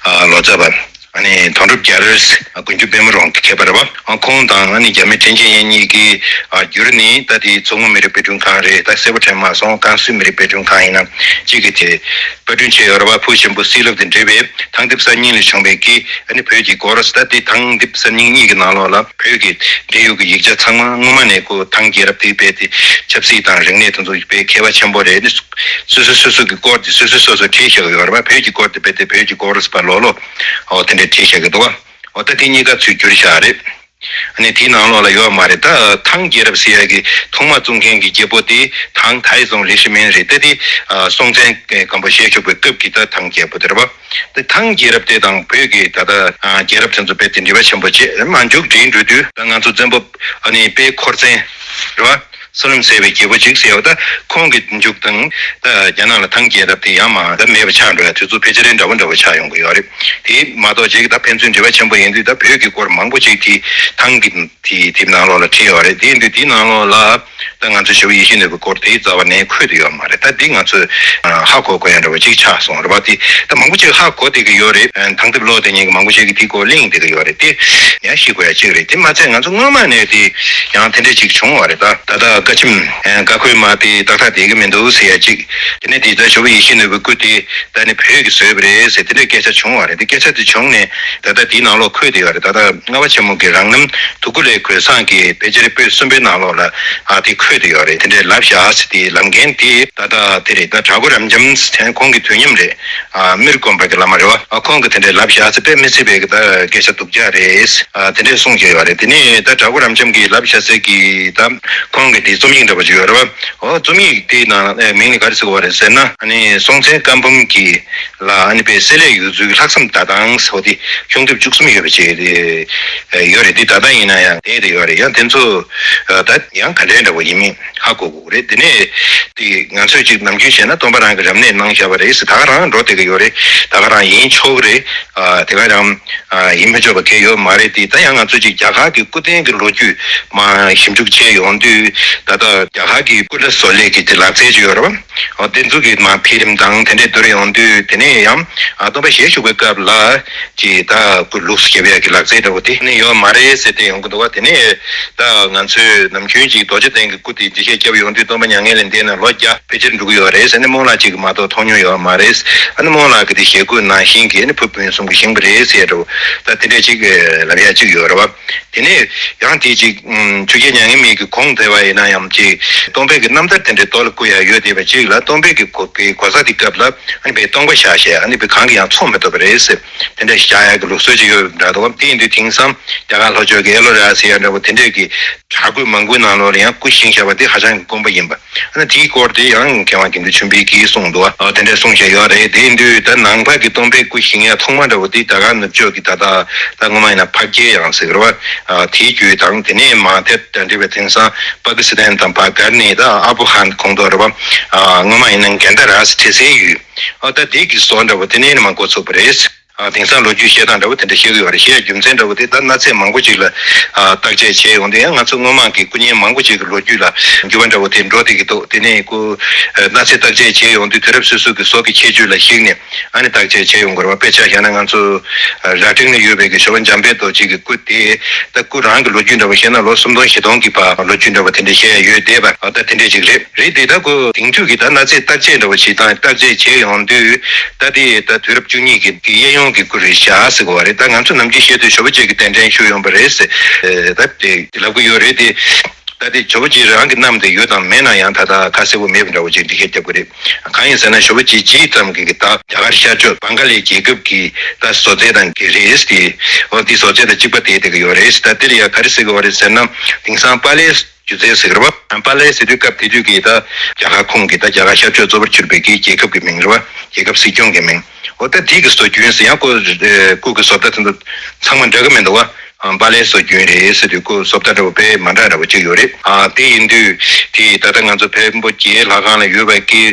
ལོ་ཙཱ་བ་ཨ་ནི་དོན་གྲུབ་རྒྱལ་རས་དགུན་ཆོས་པད་མ་རོང་གི་མཁས་པ་རེད་བ། ཁོང་དང་ཨ་ནི་རྒྱ་མི་ཁྲིན་ཅི་ཡན་གཉིས་ཀྱིས་བསྒྱུར་ནས་ད་དེ་མཚོ་སྔོན་མི་རིགས་དཔེ་སྐྲུན་ཁང་རེད། ད་གསལ་པོ་དྲན་མ་སོང་། ཀན་སུའུ་མི་རིགས་དཔེ་སྐྲུན་ཁང་ཡིན་ན་གཅིག་གིས་དེ་པར་སྐྲུན་བྱས་ཡོད་རེད་བ། ཕུའུ་ཆེན་པོ་སྲིད་ལབ་དེ་འབྲེལ་བའི་ཐང་དེབ་གསར་རྙིང་ལས་བྱུང་བའི་གི་ཨ་ནི་བོད་ཀྱི་སྐོར་ད་དེ་ཐང་དེབ་གསར་རྙིང་གཉིས་ཀྱི་ནང་ལོགས་ལ་བོད་ཀྱི་འབྲེལ་ཡོད་ཀྱི་ཡིག་ཆ་ཚང་མ་སྔོན་མ་ནས་ཁོ་ཐང་རྒྱལ་རབས་དེ་རྦད་དེ་ཆབ་སྲིད་དང་རིག་གནས་དེ་ཚོ་དཔེ་མཁས་པ་ཆེན་པོ་རེད། སོ་སོ་སོ་སོ་གི་སྐོར་དེ་སོ་སོ་སོ་སོ་བྲིས་བཞག་གི་ཡོད་རེད་པ། བོད་ཀྱི་སྐོར་དེ་རྦད་དེ་བོད་ཀྱི་སྐོར་ཟེར་བ་ལོག་ལོག་འོ་དེ་འདྲས་བྲིས་བཞག་གི་འདུག་བ། འོ་ད་དེ་གཉིས་ཀ་ཚུར་བསྒྱུར་བཞག་རེད། ཨ་ནི་དེའི་ནང་ལོགས་ལ་ཡོད་མ་རེད། ད་ཐང་རྒྱལ་རབས་ཟེར་ཡ་གི་ཐོག་མ་བཙུགས་མཁན་གྱི་རྒྱལ་པོ་དེ་ཐང་ཐའི་ཙུང་ལི་ཧྲི་མིན་རེད། ད་དེ་ཨ་སྲོང་བཙན་སྒམ་པོ་ཞལ་བཞུགས་པའི་སྐབས་ཀྱི་ད་ཐང་རྒྱལ་པོ་དེ་རེད་པ། ད་ཐང་རྒྱལ་རབས་དེ་དང་བོད་ཀྱི་ད་ལྟ་ཨ་རྒྱལ་རབས་དེ་ཚོ་རྦད་དེ་འབྲེལ་བ་ཆེན་པོ་བྱས། མ་མཇུག་སྒྲིལ་འགྲོ་དུས་ད་ང་ཚོ་བཙན་པོ་ཨ་ནི་དཔལ་འཁོར་བཙན་རེད་པ། བསོད་ནམས་ཟེར་བའི་རྒྱལ་པོ་ཅིག་ཟེར་བ། ད་ཁོང་གི་མཇུག་དང་ད་རྒྱ་ནག་ལ་ཐང་རྒྱལ་རབས་དེ་ཡང་མ་ད་མེད་པ་ཆགས་འགྲོ་ཡ་དུས་ཚོད་ཕལ་ཆེར་འདྲ་བོ་འདྲ་བོ་ཆགས་ཡོང་གི་ཡོད་རེད། དེ་མ་གཏོགས་ཅིག་ད་ཕན་ཚུན་འབྲེལ་བ་ཆེན་པོ་ཡིན་དུས་ད་བོད་ཀྱི་སྐོར་མང་པོ་ཅིག་དེ་ཐང་གི་དེ་དེབ་ནང་ལོགས་ལ་བྲིས་ཡོད་རེད། དེ་ཡིན་དུས་དེའི་ནང་ལོགས་ལ་ད་ང་ཚོ་ཞི་བ་ཡིད་བཞིན་ནོར་བུའི་སྐོར་དེ་རྩ་བ་ནས་འཁོད་དུ་ཡོད་མ་རེད། ད་འདི་ང་ཚོས་ཧ་གོ་དགོས་ཡ་འདྲ་བོ་ཅིག་ཆགས་སོང་རེད་པ། དེ་ད་མང་པོ་ཅིག་ཧ་གོ་བསྡད་ཀྱི་ཡོད་རེད། ཐང་དེབ་ཀློག་བསྡད་མཁན་གྱི་མང་པོ་ཅིག་གིས་དེའི་སྐོར་གླེང་བསྡད་ཀྱི་ཡོད་རེད། དེ་ཡང་ཤེས་དགོས་ཡ་ཅིག་རེད། དེ་མ་ཚད་ང་ཚོ་སྔོན་མ་ནས་དེ་ཡང་དེ་འདྲ་ཅིག་བྱུང་བ་རེད། ད་ད་ལྟ་ བཀའ་ཆེམས་བཀའ་བཀོད་མ་དེ་ཏག་ཏག་བསྡད་ཀྱི་མི་འདུག་ཟེར་ཡ་གཅིག་དེ་ནས་དེ་ལྟར་ཇོ་བོ་ཡིད་བཞིན་ནོར་བུའི་སྐུ་དེ་ད་ནི་བོད་ཀྱིས་བཟོས་པ་རེད་ཟེར་དེ་འདྲའི་སྐད་ཆ་བྱུང་བ་རེད། དེ་སྐད་ཆ་དེ་བྱུང་ནས་ད་ལྟ་དེའི་ནང་ལོགས་འཁོད་དེ་ཡོད་རེད། ད་ལྟ་ལྔ་པ་ཆེན་མོ་གི་རང་རྣམ་དུ་ཀུ་ལའི་གོས་བཟང་གི་དཔེ་ཆ་རིག་པོད་གསུམ་པའི་ནང་ལོགས་ལ་ཨ་དེ་འཁོད་དེ་ཡོད་རེད། དེ་འདྲའི་ལབ་བཞག་ཟེར་དེ་ལབ་མཁན་དེ་ད་ལྟ་དེ་རེད། ད་གྲྭ་པ་རབ་འབྱམས་ཟེར་ཁོང་གི་དུས་མཉམ་རེད། ཨ་མིར་དགོན་པ་གི་བླ་མ་རེད་བ། ཨ་ཁོང་གིས་དེ་འདྲའི་ལབ་བཞག་ཟེར་དཔེ་མི་སྲིད་པའི་གི་ད་སྐད་ཆ་སྡུག་ཅག་རེད། ཨ་དེ་འདྲའི་གསུངས་བཞག་ཡོད་རེད། དེ་ནས་ད་གྲྭ་པ་རབ་འབྱམས་ཀྱིས་ལབ་བཞག་ཟེར་གི་ད་ཁོང་གི་དེ་རྩོམ་ཡིག་འདྲ་པོ་ཅིག་ཡོད་རེད་བ། ཨོ་རྩོམ་ཡིག་དེའི་ནང་ཨེ་མིང་ནི་ག་རེ་ཟེར་གི་ཡོད་རེད་ཟེར་ན་ཨ་ནི་སྲོང་བཙན་སྒམ་པོ་གི་ལ་ཨ་ནི་པའི་བསྲེ་ལྷད་ཡོད་ཚུལ་གྱི་ལྷག་བསམ་ཟླ་གདངས་ཟེར་བ་དེ་ཤོག་ལྡེབ་བཅུ་གསུམ་ཡོད་པ་ཅིག་དེ་ཡོད་རེད། དེ་ད་ལྟ་ཡིན་ན་ཡང་བསྡད་དེ་ཡོད་རེད། ཡང་དེ་ཚོ་ད་ཡང་ག་འདྲའི་འདྲ་པོ་ཡིན་མིན་ཧ་གོ་དགོས་རེད། དེ་ནས་དེ་ང་ཚོས་ཅིག་ནམ་རྒྱུན་བཤད་ན་སྟོན་པ་རང་གིས་རབ་གནས་གནང་བཞག་པ་རེད་ཟེར་ད་ག་རང་འགྲོ་བསྡད་ཀྱི་ཡོད་རེད། ད་ག་རང་ཡིན་ཆོག་གི་རེད། ཨ་དེ་ག་རང་ཨ་ཡིན་མི་ཆོག་པ་གང་ཡོད་མ་རེད། དེ་ད་ཡང་ང་ཚོས་ཅིག་རྒྱ་གར་གྱི་སྐུ་རྟེན་གྱི་ལོ་རྒྱུས་མར་ཞིབ་འཇུག་བྱས་ཡོང་དུས་ད་ལྟ་རྒྱ་གར་གྱི་སྐུ་འདྲ་བཟོ་ལས་ཀྱི་དེ་ལག་རྩལ་ཅིག་ཡོད་རེད་བ། ཨོ་དེ་ཚོ་གི་མར་འཕེལ་རིམ་དང་དེ་འདྲས་བསྡུར་ཡོང་དུས་དེ་ནས་ཡང་ཨ་སྟོན་པ་ཞལ་བཞུགས་པའི་སྐབས་ལ་ཅིག་ད་སྐུ་ལུགས་སུ་བཞག་ཡག་གི་ལག་རྩལ་འདྲ་པོ་དེ་ནི་ཡོད་མ་རེད་ཟེར་ཏེ་ཡོང་གི་འདུག་བ། དེ་ནས་ད་ང་ཚོས་ནམ་རྒྱུན་ཅིག་རྡོ་རྗེ་གདན་གྱི་སྐུ་དེ་འདྲི་བཤད་བརྒྱབ་ཡོང་དུས་སྟོན་པ་མྱ་ངན་ལས་འདས་ནས་ལོ་བརྒྱ་ཕལ་ཆེར་འགྲོ་གི་ཡོད་རེད་ཟེར་ནས་རྨོ་ལགས་ཅིག་གིས་མ་གཏོགས་མཐོང་མྱོང་ཡོད་མ་རེད། ཨ་ནི་རྨོ་ལགས་ཀྱིས་དེ་ཞལ་བཀོད་ནང་བཞིན་གྱི་ཨ་ནི་བུ་སྤུན་གསུམ་གྱིས་བཞེངས་པ་རེད་ཟེར་འདྲ་པོ་ད་དེ་འདྲས་ཅིག་ལབ་ཡག་ཅིག་ཡོད་རེད་བ། དེ་ནས་ཡང་དེ་ཅིག་ཆོས་རྒྱལ་མྱ་ངན་མེད་ཀྱི་གོང་དེ་བ་ཡིན་ན་ཡང་ཅིག་སྟོན་པའི་གི་རྣམ་ཐར་དེ་འདྲའི་རྡོ་ལ་བརྐོས་ཡ་ཡོད་བསྡད་པ་ཅིག་ལ་སྟོན་པའི་གི་གོ་གི་གོ་ས་དེ་སྐབས་ལ་ཨ་ནི་བའི་སྟོན་ཁ་བཞག་བཞག་ཨ་ནི་བའི་གང་གི་ཡང་ཚོང་མི་ཐོབ་པ་རེད་ཟེར་དེ་འདྲ་བཞག་ཡ་གི་ལུགས་སྲོལ་ཅིག་ཡོད་འདྲ་འདུག་དེ་ཡིན་དུས་དེང་སང་རྒྱ་གར་ལྷོ་ཕྱོགས་ཀྱི་ཨེ་ལོ་ར་ཟེར་ཡ་འདྲ་པོ་དེ་འདྲས་ཀྱི་བྲག་བརྐོས་མང་པོའི་ནང་ལོགས་ལ་ཡང་སྐུ་བཞེངས་བཞག་པ་དེ་ཧ་ཅང་གི་དཀོན་པོ་ཡིན་པ། ཨ་ནི་དེའི་སྐོར་དེ་ཡང་མཁས་དབང་དགེ་འདུན་ཆོས་འཕེལ་གྱིས་གསུངས་འདུག་ཨ་དེ་འདྲས་གསུངས་བཞག་ཡོད་རེད། དེ་ཡིན་དུས་ད་ནང་པ་གི་སྟོན་པའི་སྐུ་བཞེངས་ཡ་ཐོག་མ་འདྲ་བོ་དེ་ད་ག་ནུབ་ཕྱོགས་ཀྱི་ད་ལྟ་ད་སྔོན་མ་ཡིན་ན་འཕགས་རྒྱལ་ཡང་ཟེར་གི་རེད་བ། ཨ་དེའི་རྒྱུད་དང་དེ་ནས་མར་དེབ་དང་འབྲེལ་བའི་དེང་སང་པ་ཀི་སི་ཐན་དང་བ་གར་ནི་ད་ཨ་བྷུ་ཧན་ཁོངས་གཏོགས་རེད་བ། ཨ་སྔོན་མ་ཡིན་ན་གན་དྷ་ར་ཟེར་དེ་སའི་ཡུལ། ཨ་ད་དེ་གི་བཟོ་འདྲ་བོ་དེ་ནས་ནི་མར་འགོ་ཚུགས་པ་རེད། ཨ་དེང་སང་ལོ་རྒྱུས་བཤད་སྟངས་འདྲ་བོ་དེ་འདྲ་བཤད་ཀྱི་ཡོད་རེད། བཤད་རྒྱུ་མཚན་འདྲ་བོ་དེ་ད་གནའ་ཚད་མང་པོ་ཅིག་ལ་ཨ་བརྟག་དཔྱད་བྱས་ཡོང་དུས་ཡང་ང་ཚོ་སྔོན་མ་གི་སྐུ་བརྙན་མང་པོ་ཅིག་གི་ལོ་རྒྱུས་ལ་འགྱུར་བ་འདྲ་བོ་དེ་འགྲོ་བསྡད་ཀྱི་འདུག་དེ་ནས་སྐུ་ཨ་གནའ་ཚད་བརྟག་དཔྱད་བྱས་ཡོང་དུས་དུས་རབས་སོ་སོ་གི་སྲོག་གི་ཁྱད་ཆོས་ལ་གཞིགས་ནས་ཨ་ནི་བརྟག་དཔྱད་བྱས་ཡོང་དགོས་རེད་བ། དཔེ་ཆ་བཞག་ན་ང་ཚོ་ཨ་རྭ་སྒྲེང་ན་ཡོད་པའི་གི་ཞོལ་པ་འཇམ་དཔལ་རྡོ་རྗེ་གི་སྐུ་དེ་ད་སྐུ་རང་གི་ལོ་རྒྱུས་འདྲ་བོ་བཤད་ན་ལོ་སུམ་སྟོང་བཞི་སྟོང་གི་བར་ལོ་རྒྱུས་འདྲ་བོ་དེ་འདྲ་བཤད་ཡ་ཡོད་བསྡད་པ་ཨ་ད་དེ་འདྲས་ཅིག་རེད། རེད་དེ་ད་ཁོ་དེང་དུས་ཀྱི་ད་གནའ་རྫས་བརྟག་དཔྱད་འདྲ་བོ་ཞིག་དང་བརྟག་དཔྱད་བྱས་ཡོང་དུས་ད་དེ་ད་དུས་རབས་བཅུ་གཉིས་ཀྱི་གི་གཡས་གཡོན་གྱི་སྐུ་རེད་བཞག་ཟེར་གོ་བ་རེད། ད་ང་ཚོ་ནམ་རྒྱུན་བཤད་དུས་ཇོ་བོ་རྗེ་གི་གདན་འདྲེན་ཞུས་ཡོང་པ་རེད་ཟེར་ད་དེ་དེ་ལབ་གི་ཡོད་རེད་དེ། ད་དེ་ཇོ་བོ་རྗེ་རང་གི་རྣམ་དེ་ཡོད་དང་མེད་ན་ཡང་ད་ལྟ་ཁ་གསལ་པོ་མེད་པ་འདྲ་བོ་ཅིག་འགྲེལ་བཤད་རྒྱབ་གི་རེད། གང་ཡིན་ཟེར་ན་ཇོ་བོ་རྗེ་ཇི་ཙམ་གྱི་ད་རྒྱ་གར་ཤར་ཕྱོགས་བང་ག་ལའི་རྒྱལ་ཁབ་ཀྱི་ད་བཟོ་རྩལ་དང་འགལ་རེད་དེ། འོ་དེ་བཟོ་རྩལ་དང་གཅིག་པ་དེ་དེ་གི་ཡོད་རེད། ད་དེ་ལ་ཡང་ག་རེ་ཟེར་གི་ཡོད་རེད་ཟེར་ན་དེང་སང་པཱ་ལེ། སྒྱུ་རྩལ་ཟེར་གི་རེད་བ། པཱ་ལེ་ཟེར་དུས་སྐབས་དེ་དུས་ཀྱི་ད་རྒྱ་གར་ཁོངས་ཀྱི་ད་རྒྱ་གར་ཤར་ཕྱོགས་གཙོ་བོར་གྱུར་པའི་གི་རྒྱལ་ཁབ་ཀྱི་མིང་རེད་བ། རྒྱལ་ཁབ་སྲིད་སྐྱོང་གི་མིང་། འོ་ད་དེ་གི་བཟོ་རྒྱུན་ཟེར་ཡང་ཁོ་སྐུ་གི་བཟོ་ལྟ་དེ་ཚོ་ཚང་མ་འདྲ་གི་མི་འདུག་བ། པཱ་ལེ་བཟོ་རྒྱུན་རེད་ཟེར་དུས་སྐུ་བཟོ་ལྟ་འདྲ་བོ་དཔེ་མ་འདྲ་འདྲ་བོ་ཅིག་ཡོད་རེད། ཨ་དེ་ཡིན་དུས་དེ་ད་ལྟ་ང་ཚོ་བལ་པོ་རྒྱལ་ལྷ་ཁང་ལ་ཡོད་པ་གི་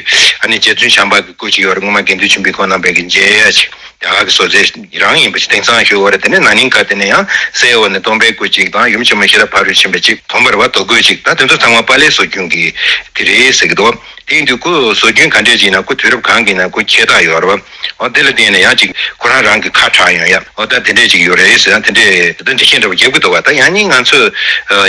ཨ་ནི་རྗེ་བཙུན་བྱམས་པ་གི་སྐུ་ཅིག་ཡོད་རེད། སྔོན་མ་དགེ་འདུན་ཆོས་འཕེལ་ཁོང་རྣམ་པས་གི་མཇལ་ཡ་ཅིག་རྒྱ་གར་གྱི་བཟོ་རྩལ་རང་ཡིན་པ་ཞིག་དེང་སང་ཞུ་བ་རེད། དེ་ནས་ན་ནིང་ཁ་དེ་ནས་ཡང་སའི་འོག་ནས་སྟོན་པའི་སྐུ་གཅིག་དང་ཡུམ་ཆེན་མོ་ཤེས་རབ་ཕ་རོལ་ཕྱིན་པ་གཅིག་དོམ་པར་བ་རྡོ་བརྐོས་གཅིག་ད་དེ་ཚོ་ཚང་མ་པཱ་ལེ་བཟོ་རྒྱུན་གྱི་དེ་རེད་ཟེར་གི་འདུག་དེ་ཡིན་དུས་ཁོ་བཟོ་རྒྱུན་ག་འདྲས་ཅིག་ཡིན་ན་ཁོ་དུས་རབས་གང་གི་ཡིན་ན་ཁོ་ཁྱད་རྟགས་ཡོད་རེད་བ། འོ་དེ་ལ་བརྟེན་ནས་ཡང་ཅིག་ཁོ་རང་རང་གི་ཁ་གྲག་ཡོང་ཡ་འོ་ད་དེ་འདྲས་ཅིག་ཡོད་རེད་ཟེར་ཡང་དེ་འདྲས་དེ་འདྲ་འགྲེལ་བཤད་འདྲ་བོ་རྒྱབ་གི་འདུག་བ། ད་ཡང་སྙིང་ང་ཚོས་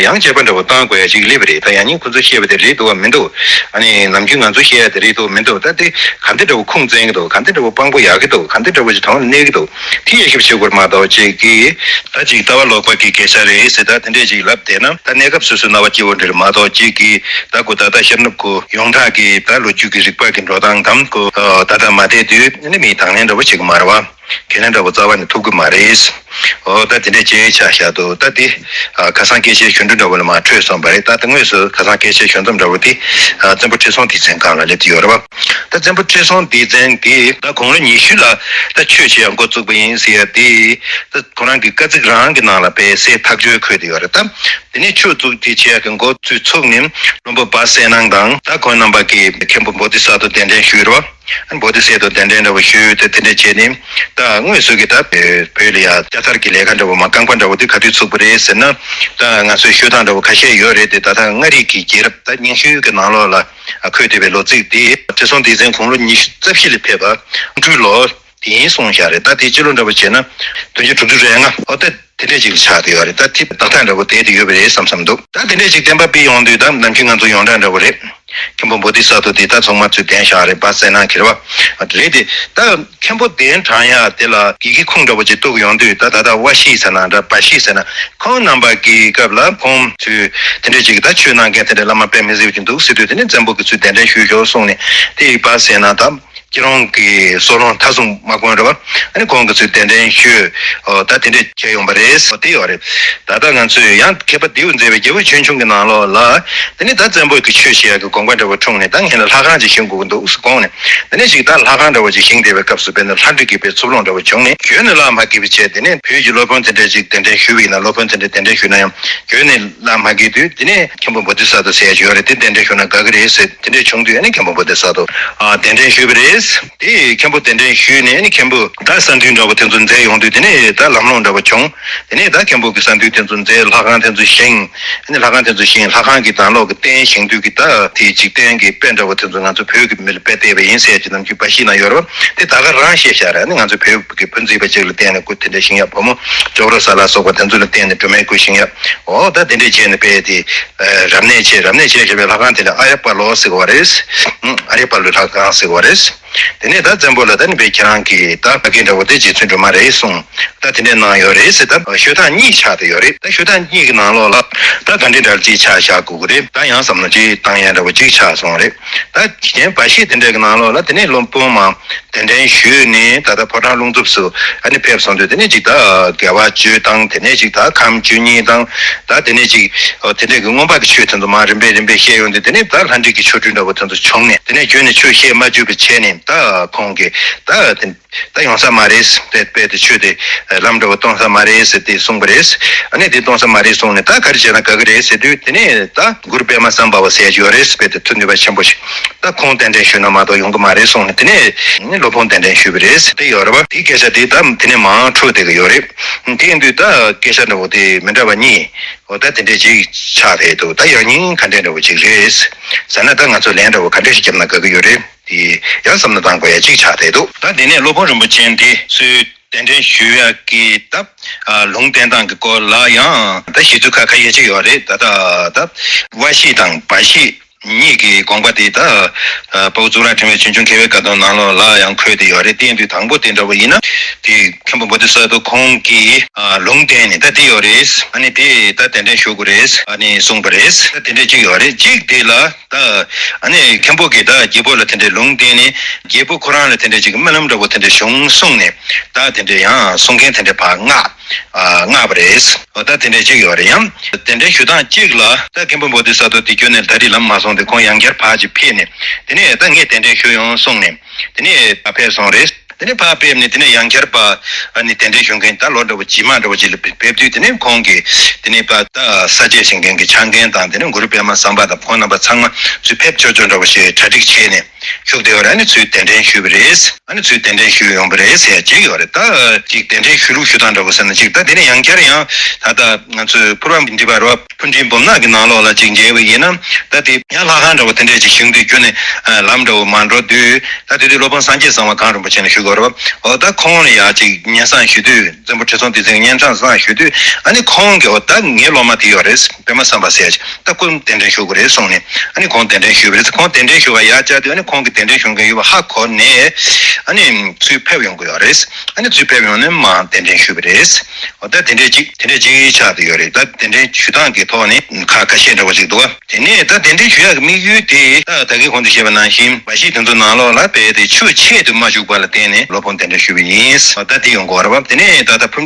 ཡང་དཔྱད་པ་འདྲ་བོ་བཏང་དགོས་ཡ་ཅིག་སླེབས་པ་རེད། ད་ཡང་སྙིང་ཁོ་ཚོས་བཤད་པ་དེ་རེད་འདུག་བ་མི་འདུག་ཨ་ནི་ནམ་རྒྱུན་ང་ཚོས་བཤད་ཡ་དེ་རེད་འདུག་བ་མི་འདུག་ད་དེ་ག་འདྲ་འདྲ་བོ་ཁུངས་བཙན་གི་འདུག་ག་འདྲ་འདྲ་བོ་དཔང་པོ་ཡག་གི་འདུག་ག་འདྲ་འདྲ་བོ་ཅིག་དོན་ལ་གནས་གི་འདུག་དེ་ཡ་ཞིབ་བྱེད་དགོས་མ་གཏོགས་ཅིག་གིས་ད་ཅིག་ལྟ་བ་ལོག་པ་གི་སྐད་ཆ་རེད་ཟེར་ད་དེ་འདྲས་ཅིག་ལབ་བསྡད་ན་ད་གནས་སྐབས་སོ་སོའི་རྣ་བ་སྐྱིད་པོ་འདྲ་རེད་མ་གཏོགས་ཅིག་གིས་ད་ཁོ་ད་ལྟ་ཤར་ནུབ་ཁུལ་ཡོངས་གྲགས་ཀྱི་ད་ལོ་རྒྱུས་ཀྱི་རིག་པ་གི་འགྲོ་སྟངས་དང་ཁོ་ད་ལྟ་མ་བསྡད་དུས་ནི་མིའི་དང་ལེན་འདྲ་བོ་བྱེད་གི་མ་རེད་བ། ཁས་ལེན་འདྲ་བོ་རྩ་བ་ནས་ཐུབ་གི་མ་རེད། འོ་ད་དེ་འདྲས་བྱས་ཆ་བཞག་འདུག་ད་དེ་ཨ་ཁ་སང་སྐད་ཆའི་གཞུང་འབྲུ་འདྲ་བོ་ལ་མར་འཕྲོས་སོང་བ་རེད། ད་ད་དངོས་སུ་ཁ་སང་སྐད་ཆའི་གཞུང་རྩོམ་འདྲ་བོ་དེ་ཨ་བཙན་པོ་ཁྲི་སྲོང་ལྡེ་བཙན་སྒང་ལ་སླེབས་ཀྱི་ཡོད་རེད་བ། ད་བཙན་པོ་ཁྲི་སྲོང་ལྡེ་བཙན་དེ་ད་དགུང་ལོ་ཉི་ཤུ་ལ་ད་ཆོས་བྱེད་ཡ་འགོ་བཙུགས་པ་ཡིན་ཟེར་ཡ་དེ་ད་ཁོ་རང་གི་བཀའ་གཙིགས་རང་གི་ནང་ལ་དཔེ་གསལ་ཐག་ཆོད་འཁོད་དེ་ཡོད་རེད། ད་དེ་ནས་ཆོས་བཙུགས་དེ་བྱེད་ཡ་གི་འགོ་ཚུགས་ཚུགས་ནས་བློན་པོ་སྦ་གསལ་སྣང་དང་ད་ཁོང་རྣམ་པ་གི་མཁན་པོ་བོ་དྷི་ས་ཏྭ་གདན་འདྲེན་ཞུས་རེད་བ། བོ་དྷི་སེ་ཏོ་གདན་འདྲེན་འདྲ་བོ་ཞུས་ཏེ་དེ་འདྲ་བྱས་ནས་ད་དངོས་སུ་གི་ད་བོད་ལ་ཡ་ལྕགས་ཐར་གྱི་ལས་ཀ་འདྲ་བོ་མ་རྐང་པ་འདྲ་བོ་དེ་ག་དུས་ཚུགས་པ་རེད་ཟེར་ན་ད་ང་ཚོས་ཤོད་སྟངས་འདྲ་བོ་ཁ་ཤས་ཡོད་རེད་དེ། ད་ལྟ་མངའ་རིས་ཀྱི་རྒྱལ་རབས་ད་རྙིང་ཤོས་ཀྱི་ནང་ལོགས་ལ་འཁོད་བསྡད་པའི་ལོ་ཚིགས་དེ་ཁྲི་སྲོང་ལྡེ་བཙན་དགུང་ལོ་ཉི་ཤུ་རྩ་བཞི་ལ་ཕེབས་པ་སྤྲུལ་ལོ་དེ་ཡིན་གསུངས་བཞག་རེད། ད་དེ་སྤྱི་ལོ་འདྲ་བོ་བྱས་ན་བདུན་ཅུ་དྲུག་ཅུ་རེ་ལྔ་འོ་ད། དེ་འདྲས་ཅིག་ལ་ཆགས་བསྡད་ཡོད་རེད། ད་དེ་བརྡ་རྟགས་འདྲ་པོ་བསྡད་དེ་ཡོད་པ་རེད་བསམ་བསམ་འདུག་ད་དེ་འདྲས་ཅིག་བསྟན་པ་སྤེལ་ཡོང་དུས་ད་ནམ་རྒྱུན་ང་ཚོ་ཡོངས་གྲགས་འདྲ་པོ་རེད། མཁན་པོ་བོ་དྷི་ས་ཏྭ་དེ་ད་ཚང་མ་ཚུར་གདན་བཞག་རེད། བ་ཟེར་ན་ཁེར་བ་རེད་དེ། ད་མཁན་པོ་གདན་དྲངས་ཡག་དེ་ལ་དགེ་བཤེས་ཁུངས་འདྲ་པོ་ཅིག་གཏུག་ཡོང་དུས་ད་ད་ལྟ་བ་ཤི་ཟེར་ན་འདྲ་བ་ཤི་ཟེར་ན་ཁོང་རྣམ་པ་གི་སྐབས་ལ་ཁོང་ཚོས་དེ་འདྲས་ཅིག་ད་ཆོས་གནང་མཁན་དེ་འདྲས་བླ་མ་དཔེ་མི་སྲིད་པ་ཅིག་འདུག་ཟེར་དུས། དེ་ནས་བཙན་པོ་གིས་ཚུར་གདན་འདྲེན་ཞུས་ཤོག་གསུངས་ནས། དེ་ཡི་བ་ཟེར་ན་ད་སྐྱིད་རོང་གི་སོ་ལོང་མཐའ་སྲུང་དམག་དཔོན་རེད་བ། ཨ་ནི་ཁོང་གིས་ཚུར་གདན་འདྲེན་ཞུས། ཨོ་ད་དེ་འདྲས་བྱས་ཡོང་པ་རེད། ཨོ་དེ་ཡོད་རེད། ད་ལྟ་ང་ཚོས་ཡང་མཁས་པ་ལྡེའུ་མཛེས་པའི་རྒྱལ་པོ་ཆོས་འབྱུང་གི་ནང་ལོགས་ལ། དེ་ནས་ད་བཙན་པོ་གི་ཆོས་བཤད་ཡག་གི་དགོངས་པ་འདྲ་པོ་འཁྲུངས་ནས། ད་ངས་ལ་ལྷ་ཁང་ཅིག་བཞེངས་དགོས་ཀྱི་འདུག་ཟེར་དགོངས་ནས། དེ་ནས་ཅིག་ད་ལྷ་ཁང་འདྲ་པོ་ཅིག་བཞེངས་བསྡད་པའི་སྐབས་སུ་དཔེར་ན་ལྷ་འབྲི་གི་པའི་ཚུར་ལོང་འདྲ་པོ་བྱུང་ནས། གྱོད་ནས་ལག་མ་འཁེལ་བ་བྱས། དེ་ནས་བོད་ཀྱི་སློབ་དཔོན་དེ་འདྲས་ཅིག་གདན་འདྲེན་ཞུས་པ་ཡིན་ན། སློབ་དཔོན་དེ་འདྲས་གདན་འདྲེན་ཞུས་ན་ཡང་གྱོད་ནས་ལག་མ་འཁེལ་དུས། དེ་ནས་མཁན་པོ་བོ་དྷི་ས་ཏྭ་ཟེར་ཡག་ཅིག་ཡོད་རེད། དེ་གདན་འདྲེན་ཞུས་ན་དགའ་གི་རེད་ཟེར། དེ་འདྲས་བྱུང་དུས་ཨ་ནི་མཁན་པོ་བོ་དྷི་ས་ཏྭ་ཨ་གདན་འདྲེན་ཞུས་པ་རེད། དེ་མཁན་པོ་གདན་འདྲེན་ཞུས་ནས་ཨ་ནི་མཁན་པོ་ད་ས་འདུལ་འདྲ་པོ་དེ་ཚོ་མཛད་ཡོང་དུས། དེ་ནས་ད་ལམ་ལྷོང་འདྲ་པོ་བྱུང་། དེ་ནས་ད་མཁན་པོ་གི་ས་འདུལ་དེ་ཚོ་མཛད། ལྷ་ཁང་དེ་ཚོ་བཞེངས། ཨ་ནི་ལྷ་ཁང་དེ་ཚོ་བཞེངས། ལྷ་ཁང་གི་ནང་ལོགས་ཀྱི་རྟེན་བཞེངས་དུས་ཀྱི་ད་དེ་འཇིག་རྟེན་གྱི་དཔེ་འདྲ་པོ་དེ་ཚོ་ང་ཚོ་བོད་ཀྱི་མི་ལ་དཔེ་བལྟས་པ་ཡིན་ཟེར་ཡག་ཅིག་ནམ་རྒྱུན་བ་ཤི་ན་ཡོད་རེད་བ། དེ་ད་ག་རང་བཤད་བཞག་རེད། ཨ་ནི་ང་ཚོ་བོད་ཀྱི་བུ་མཛེས་པ་ཅིག་ལ་བརྟེན་ནས་སྐུ་དེ་འདྲ་བཞེངས་ཡག་བུ་མོ་ཅོག་རོ་ས་ལ་སོགས་པ་དེ་ཚོ་ལ་བརྟེན་ནས་སྒྲོལ་མའི་སྐུ་བཞེངས་ཡག་ཨོ་ད་དེ་འདྲས་བྱས་ནས་དཔེ་དེ་རབ་གནས་བྱས། རབ་གནས་བྱས་བྱས་པའི་ལྷ་ཁང་དེ་ལ་ཨ་ཡ་པ་ལོ་ཟེར་གི་བ་རེད། ཨ་རེ་པ་ལོའི་ལྷ་ཁང་ཟེར་གི་བ་རེད། དེ་ནས་ད་བཙན་པོ་ལ་ད་ནི་བས་ཁྱེད་རང་གིས་ད་ཕ་གི་འདྲ་པོ་དེ་རྗེ་བཙུན་སྒྲོལ་མ་རེད་གསུངས། ད་དེ་འདྲས་གནང་ཡོད་རེད་ཟེར། ད་ཞུ་དག་གཉིས་ཆགས་བསྡད་ཡོད་རེད། ད་ཞུ་དག་གཉིས་ཀྱི་ནང་ལོགས་ལ་ད་ག་འདྲས་འདྲ་ཅིག་ཆ་བཞག་དགོས་ཀྱི་རེད། ད་ཡང་བསམ་བློ་ཅིག་བཏང་ཡག་འདྲ་པོ་ཅིག་ཆགས་སོང་རེད། ད་གཞན་བ་ཤི་དེ་འདྲས་ཀྱི་ནང་ལོགས་ལ་དེ་ནས་སློབ་དཔོན་མ་གདན་འདྲེན་ཞུས་ནས་ད་ལྟ་ཕོ་བྲང་ལུང་འཚུབ་སུ་ཨ་ནི་ཕེབས་སོང་དུས། དེ་ནས་ཅིག་ད་དགེ་བ་བཅུ་དང་། དེ་ནས་ཅིག་ད་ཁམས་བཅུ་གཉིས་དང་། ད་དེ་ནས་ཅིག་ཨོ་དེ་འདྲས་ཀྱི་མངོན་པ་གི་ཆོས་དེ་ཚོ་མར་རིམ་པས་རིམ་པས་བཤད་ཡོང་དུས། དེ་ནས་ད་ལྷ་འདྲེ་གི་ཆོ་འཕྲུལ་འདྲ་པོ་དེ་ཚོ་བྱུང་ནས། དེ་ནས་ཁྱོན་ནས་ཆོས་བཤད་མ་བཅུག་པ་བྱས་ནས། ད་ཁོང་གིས་ད་དེ་ད་ཡོང་ས་མ་རེད། དཔེ་དཔེ་དེ་ཆོས་དེ་ལམ་འདྲ་པོ་གཏོང་ས་མ་རེད་ཟེར་ཏེ་གསུངས་པ་རེད། ཨ་ནི་དེ་གཏོང་ས་མ་རེད་གསུངས་ནས། ད་ག་རེ་བྱས་ན་དགའ་གི་རེད་ཟེར་དུས། དེ་ནས་ད་གུ་རུ་པདྨ་སམ་བྷ་ཝ་ཟེར་ཡག་ཅིག་ཡོད་རེད། དཔེ་དེ་མཐུ་ནུས་པ་ཆེན་པོ་ཞིག་ད་ཁོང་གདན་འདྲེན་ཞུས་ན་མ་གཏོགས་ཡོང་གི་མ་རེད་གསུངས་ནས། དེ་ནས་སློབ་དཔོན་གདན་འདྲེན་ཞུས་པ་རེད་ཟེར་ཏེ་ཡོད་རེད་བ། དེའི་སྐད་ཆ་དེ་ད་དེ་ནས་མར་འཕྲོས་བསྡད་ཀྱི་ཡོད་རེད། དེ་ཡིན་དུས་ད་སྐད་ཆ་འདྲ་པོ་དེ་མི་འདྲ་བ་གཉིས། འོ་ད་དེ་འདྲས་ཅིག་ཆགས་བསྡད་འདུག་ད་ཡང་སྙིང་ག་འདྲས་འདྲ་པོ་ཅིག་རེད་ཟེར་ན། ད་ང་ཚོ་ལན་འདྲ་པོ་ག་འདྲས་ཤིག་བརྒྱབ་ན་དགའ་གི་ཡོད་རེད། དེ་ཡང་བསམ་བློ་བཏང་དགོས་ཡག་ཅིག་ཆགས་བསྡད་འདུག་ད་དེ་ནས་སློབ་དཔོན་རིན་པོ་ཆེ་འདི་ཚུར་གདན་འདྲེན་ཞུ་ཡག་གི་ད་ཨ་ལུང་བསྟན་སྟངས་ཀྱི་སྐོར་ལ་ཡང་ད་བཤད་ཚུལ་ཁ་ཁ་ཤས་ཅིག་ཡོད་རེད། ད་ད་ད་བ་ཤི་དང་བ་ཤི་གཉིས་ཀྱི་དགོངས་པ་དེ་ད་ཨ་དཔའ་བོ་གཙུག་ལག་ཕྲེང་བའི་ཆོས་འབྱུང་མཁས་པའི་བཀའ་གདམས་ནང་ལོགས་ལ་ཡང་འཁོད་བསྡད་ཡོད་རེད། དེ་ཡིན་དུས་དང་པོ་དེ་འདྲ་པོ་ཡིན་ན། དེ་མཁན་པོ་བོ་དྷི་ས་ཏྭ་ཁོང་གིས་ཨ་ལུང་བསྟན་ནས་ད་དེ་ཡོད་རེད། ཨ་ནི་དེ་ད་གདན་འདྲེན་ཞུ་དགོས་རེད། ཨ་ནི་གསུངས་པ་རེད། ད་དེ་འདྲས་ཅིག་ཡོད་རེད། གཅིག་དེ་ལ་ད་ཨ་ནི་མཁན་པོ་གིས་ད་རྒྱལ་པོ་ལ་དེ་འདྲས་ལུང་བསྟན་ནས། རྒྱལ་པོ་ཁོ་རང་ལ་དེ་འདྲས་ཅིག་སྨོན་ལམ་འདྲ་པོ་དེ་འདྲས་བྱུང་གསུངས་ནས། ད་དེ་འདྲས་ཡང་གསུང་མཁན་དེ་འདྲས་ཕར་མངགས། ཨ་མངགས་པ་རེད། འོ་ད་དེ་འདྲས་ཅིག་ཡོད་རེད། ཡང་གདན་འདྲེན་ཞུ་སྟངས་གཅིག་ལ་ད་མཁན་པོ་བོ་དྷི་ས་ཏྭ་དེ་ཁྱོན་ནས་ད་རེས་ལམ་མ་སོང་སྟེ། ཁོང་ཡང་བསྐྱར་ཕར་ཅིག་ཕེབས་ནས། དེ་ནས་ད་ངས་གདན་འདྲེན་ཞུས་ཡོང་གསུངས་ནས། དེ་ནས་ཕར་ཕེབས་སོང་རེད། དེ་ནས་ཕར་ཕེབས་ནས། དེ་ནས་ཡང་བསྐྱར་ཕར་ཨ་ནི་གདན་འདྲེན་ཞུ་མཁན་ད་ལོ་འདྲ་པོ་རྗེས་མ་འདྲ་པོ་ཅིག་ལ་ཕེབས་དུས། དེ་ནས་ཁོང་གིས་དེ་ནས་ཕར་ད་ས་དཔྱད་བྱེད་མཁན་གྱི་ཕྱག་འགན་དང་། དེ་ནས་གུ་རུ་པདྨ་སམ་བྷ་དང་ཁོང་རྣམ་པ་ཚང་མ་ཚུར་ཕེབས་ཆོག་ཆོག་འདྲ་པོ་ཞིག་གྲ་སྒྲིག་བྱས་ནས་བཞུགས་བསྡད་ཡོད་རེད། ཨ་ནི་ཚུར་གདན་འདྲེན་ཞུས་པ་རེད། ཨ་ནི་ཚུར་གདན་འདྲེན་ཞུས་ཡོང་པ་རེད་ཟེར་ཡག་ཅིག་ཡོད་རེད། ད་ཅིག་གདན་འདྲེན་ཞུ་ལུགས་ཞུ་སྟངས་འདྲ་པོ་ཟེར་ན་ཅིག་ད་དེ་ནས་ཡང་བསྐྱར་ཡང་ད་ལྟ་ང་ཚོའི་ཕུར་པ་འདི་པ་རོ། ཕུར་འབུམ་ནག་གི་ནང་ལོགས་ལ་ཅིག་མཇལ་བ་ཡིན་ན། ད་དེ་ཡང་ལྷ་ཁང་འདྲ་པོ་དེ་འདྲས་ཅིག་བཞེངས་དུས། ཁྱོན་ནས་ལམ་འདྲ་པོ་མ་འགྲོ་དུས། ད་དེ་དུས་སློབ་དཔོན་སངས་རྒྱས་གསང་བ་གངས་རིན་པོ་ཆེ་ནས་ཞུ་དགོས་རེད་པ། འོ་ད་ཁོང་ལ་ཡང་ཅིག་སྙན་སེང་ཞུ་དུས། བཙན་པོ་ཁྲི་སྲོང་ལྡེ་བཙན་སྙན་སེང་ཞུ་དུས། ཨ་ནི་ཁོང་གིས་འོ་ད་ངའི་སློབ་མ་དེ་ཡོད་རེད། པདྨ་སམ་བྷ་ཟེར་ཡག་ཅིག་ད་སྐུ་གདན་འདྲེན་ཞུ་དགོས་རེད་གསུངས་ནས། ཨ་ནི་ཁོང་གདན་འདྲེན་ཞུས་པ་རེད། ཁོང་གདན་འདྲེན་ཞུ་བར་ཡར་བཅར་དུས། ཨ་ནི་ཁོང་གིས་གདན་འདྲེན་ཞུ་མཁན་ཡོད་པ་ཧ་གོ་ནས། ཨ་ནི་ཚུར་ཕེབས་ཡོང་གི་ཡོད་རེད། ཨ་ནི་ཚུར་ཕེབས་ཡོང་ནས་མར་གདན་འདྲེན་ཞུས་པ་རེད། འོ་ད་དེ་འདྲས་ཅིག་དེ་འདྲས་ཅིག་ཆགས་བསྡད་ཡོད་རེད། ད་གདན་འདྲེན་ཞུ་སྟངས་ཀྱི་ཐོག་ནས་ཁ་ཁ་ཤས་འདྲ་པོ་ཅིག་འདུག་བ། དེ་ནས་ད་གདན་འདྲེན་ཞུ་ཡག་གི་དམིགས་ཡུལ་དེ། ད་ད་གིན་གོང་དུ་བཤད་པ་ནང་བཞིན་བ་ཤི་དེ་ཚོ་ནང་ལོགས་ལ་རྦད་དེ་ཆོས་ཆེད་དུ་མ་བཅུག་པ་ལ་བརྟེན་ནས་སློབ་དཔོན་གདན་འདྲེན་ཞུས་པ་ཡིན། ད་དེ་ཡོང་གི་ཡོད་རེད་བ། དེ་ནས་ད་ལྟ་ཕུར་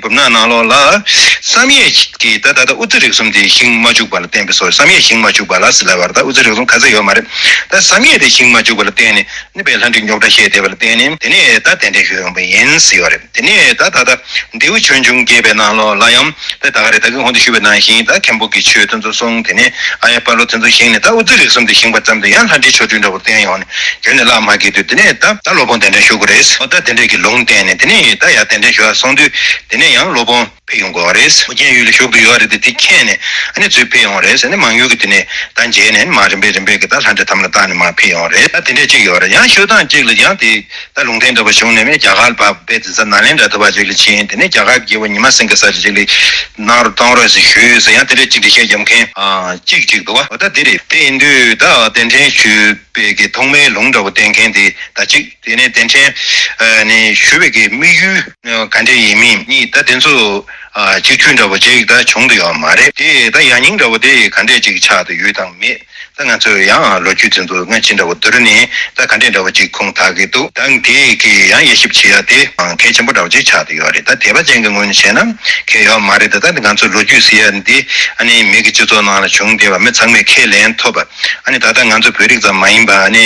འབུམ་ནག་ནང་ལོགས་ལ་བསམ་ཡས་ཀྱི་ད་ད་ལྟ་དབུ་རྩེ་རིགས་གསུམ་དེ་ཞིང་མ་བཅུག་པ་ལ་བརྟེན་པའི་སོ། བསམ་ཡས་ཞིང་མ་བཅུག་པ་ལ་ཟེར་ལབ་པ་རེད། ད་དབུ་རྩེ་རིགས་གསུམ་ག་ཚད་ཡོད་མ་རེད། ད་བསམ་ཡས་དེ་ཞིང་མ་བཅུག་པ་ལ་བརྟེན་ནས། ནི་པའི་ལྷ་འདྲེ་རྙོག་དྲ་བཤད་བསྡད་པ་ལ་བརྟེན་ནས། དེ་ནས་ད་གདན་འདྲེན་ཞུས་ཡོང་པ་ཡིན་ཟེར་ཡོད་རེད། དེ་ནས་ད་ད་ལྟ་ལྡེའུ་ཆོས་འབྱུང་རྒྱས་པའི་ནང་ལོགས་ལ་ཡང་ད་ད་ག་རེ་ད་གིན་གོང་དུ་ཞུས་པ་ནང་བཞིན། ད་མཁན་པོ་གི་ཆོས་དེ་ཚོ་གསུངས། དེ་ནས་ཨ་ཡ་པ་ལོ་དེ་ཚོ་བཞེངས་ནས། ད་དབུ་རྩེ་རིགས་གསུམ་དེ་བཞེངས་པ་ཙམ་དུ་ཡང་ལྷ་འདྲེ་ཆོ་འཕྲུལ་འདྲ་པོ་བསྟན་ཡོང་ནས། གྱོན་ནས་ལག་མ་འཁེལ་དུས། དེ་ནས་ད་ད་སློབ་དཔོན་གདན་འདྲེན་ཞུ་དགོས་རེད། འོ་ད་དེ་འདྲས་ཀྱི་ལུང་བསྟན་ནས། དེ་ནས་ད་ཡར་གདན་འདྲེན་ཞུ་བར་སོང་དུས། དེ་ནས་ཡང་སློབ་དཔོན་ ཕེབས་ཡོང་དགོས་པ་རེད། ཨོ་རྒྱན་ཡུལ་ལ་བཞུགས་ཏེ་ཡོད་རེད་དེ། དེ་མཁྱེན་ནས་ཨ་ནི་ཚུར་ཕེབས་ཡོང་བ་རེད་ཟེར་ནས། མང་ཡུལ་གྱི་དེ་ནས་ད་མཇལ་ནས་མར་རིམ་པས་རིམ་པས་ཀྱི་ད་ལྷ་འདྲེ་དམ་ལ་བཏགས་ནས་མར་ཕེབས་ཡོང་བ་རེད། ད་དེ་འདྲས་ཅིག་ཡོད་རེད། ཡང་ཤོད་སྟངས་གཅིག་ལ་ཡང་དེ་ད་ལུང་བསྟན་འདྲ་པོ་བྱུང་ནས་མེད། རྒྱ་གར་ལ་ཕར་དཔེ་དེ་ཚོ་ནཱ་ལེནྡྲ་ཐུབ་པ་ཅིག་ལ་ཕྱིན། དེ་ནས་རྒྱ་གར་གྱི་རྒྱལ་པོ་ཉི་མ་སེང་གེ་ཟེར་ཅིག་ལ་གནང་རོགས་གཏོང་རོགས་ཟེར་ཞུས་ཟེར། ཡང་དེ་འདྲས་ཅིག་འགྲེལ་བཤད་རྒྱབ་མཁན་ཨ་གཅིག་ཅིག་འདུག་བ། འོ་ད་དེ་རེད། དེ་ཡིན་དུས་ད་གདན་འདྲེན་ཞུས་པའི་གི་ཐོག་མའི་ལུང་འདྲ་པོ་བསྟན་མཁན་དེ་ད་གཅིག་དེ་ནས་གདན་འདྲེན་ཨ་ནི་ཞུ་བའི་གི་དམིགས་ཡུལ་ཨ་ག་འདྲས་ཡིན་མིན་གཉིས། ད་དེ་ཚོ་ཨ་གཅིག་མཐུན་འདྲ་པོ་ཅིག་ད་བྱུང་དུ་ཡོད་མ་རེད། དེ་ད་ཡང་སྙིང་འདྲ་པོ་དེ་ག་འདྲས་ཅིག་ཆགས་དུ་ཡོད་དང་མེད། ད་ང་ཚོས་ཡང་ལོ་རྒྱུས་དེ་ཚོ་སྔ་ཕྱི་འདྲ་པོ་བསྡུར་ནས་ད་ག་འདྲས་འདྲ་པོ་ཅིག་ཁུངས་དག་གི་འདུག་ད་དེ་གི་ཡང་དབྱེ་ཞིབ་བྱེད་ཡ་དེ་གལ་ཆེན་པོ་འདྲ་པོ་ཅིག་ཆགས་དུ་ཡོད་རེད། ད་དད་པ་ཅན་གྱི་ངོས་ནས་བྱས་ན་གལ་ཡོད་མ་རེད། ད་ད་ང་ཚོ་ལོ་རྒྱུས་ཟེར་ཡ་འདི་ཨ་ནི་མི་གི་སྤྱི་ཚོགས་ནང་ལ་བྱུང་བསྡད་པ་མི་ཚང་མས་ཁས་ལེན་ཐུབ་པ། ཨ་ནི་ད་ལྟ་ང་ཚོ་བོད་རིགས་ཙམ་མ་ཡིན་པ་ཨ་ནི་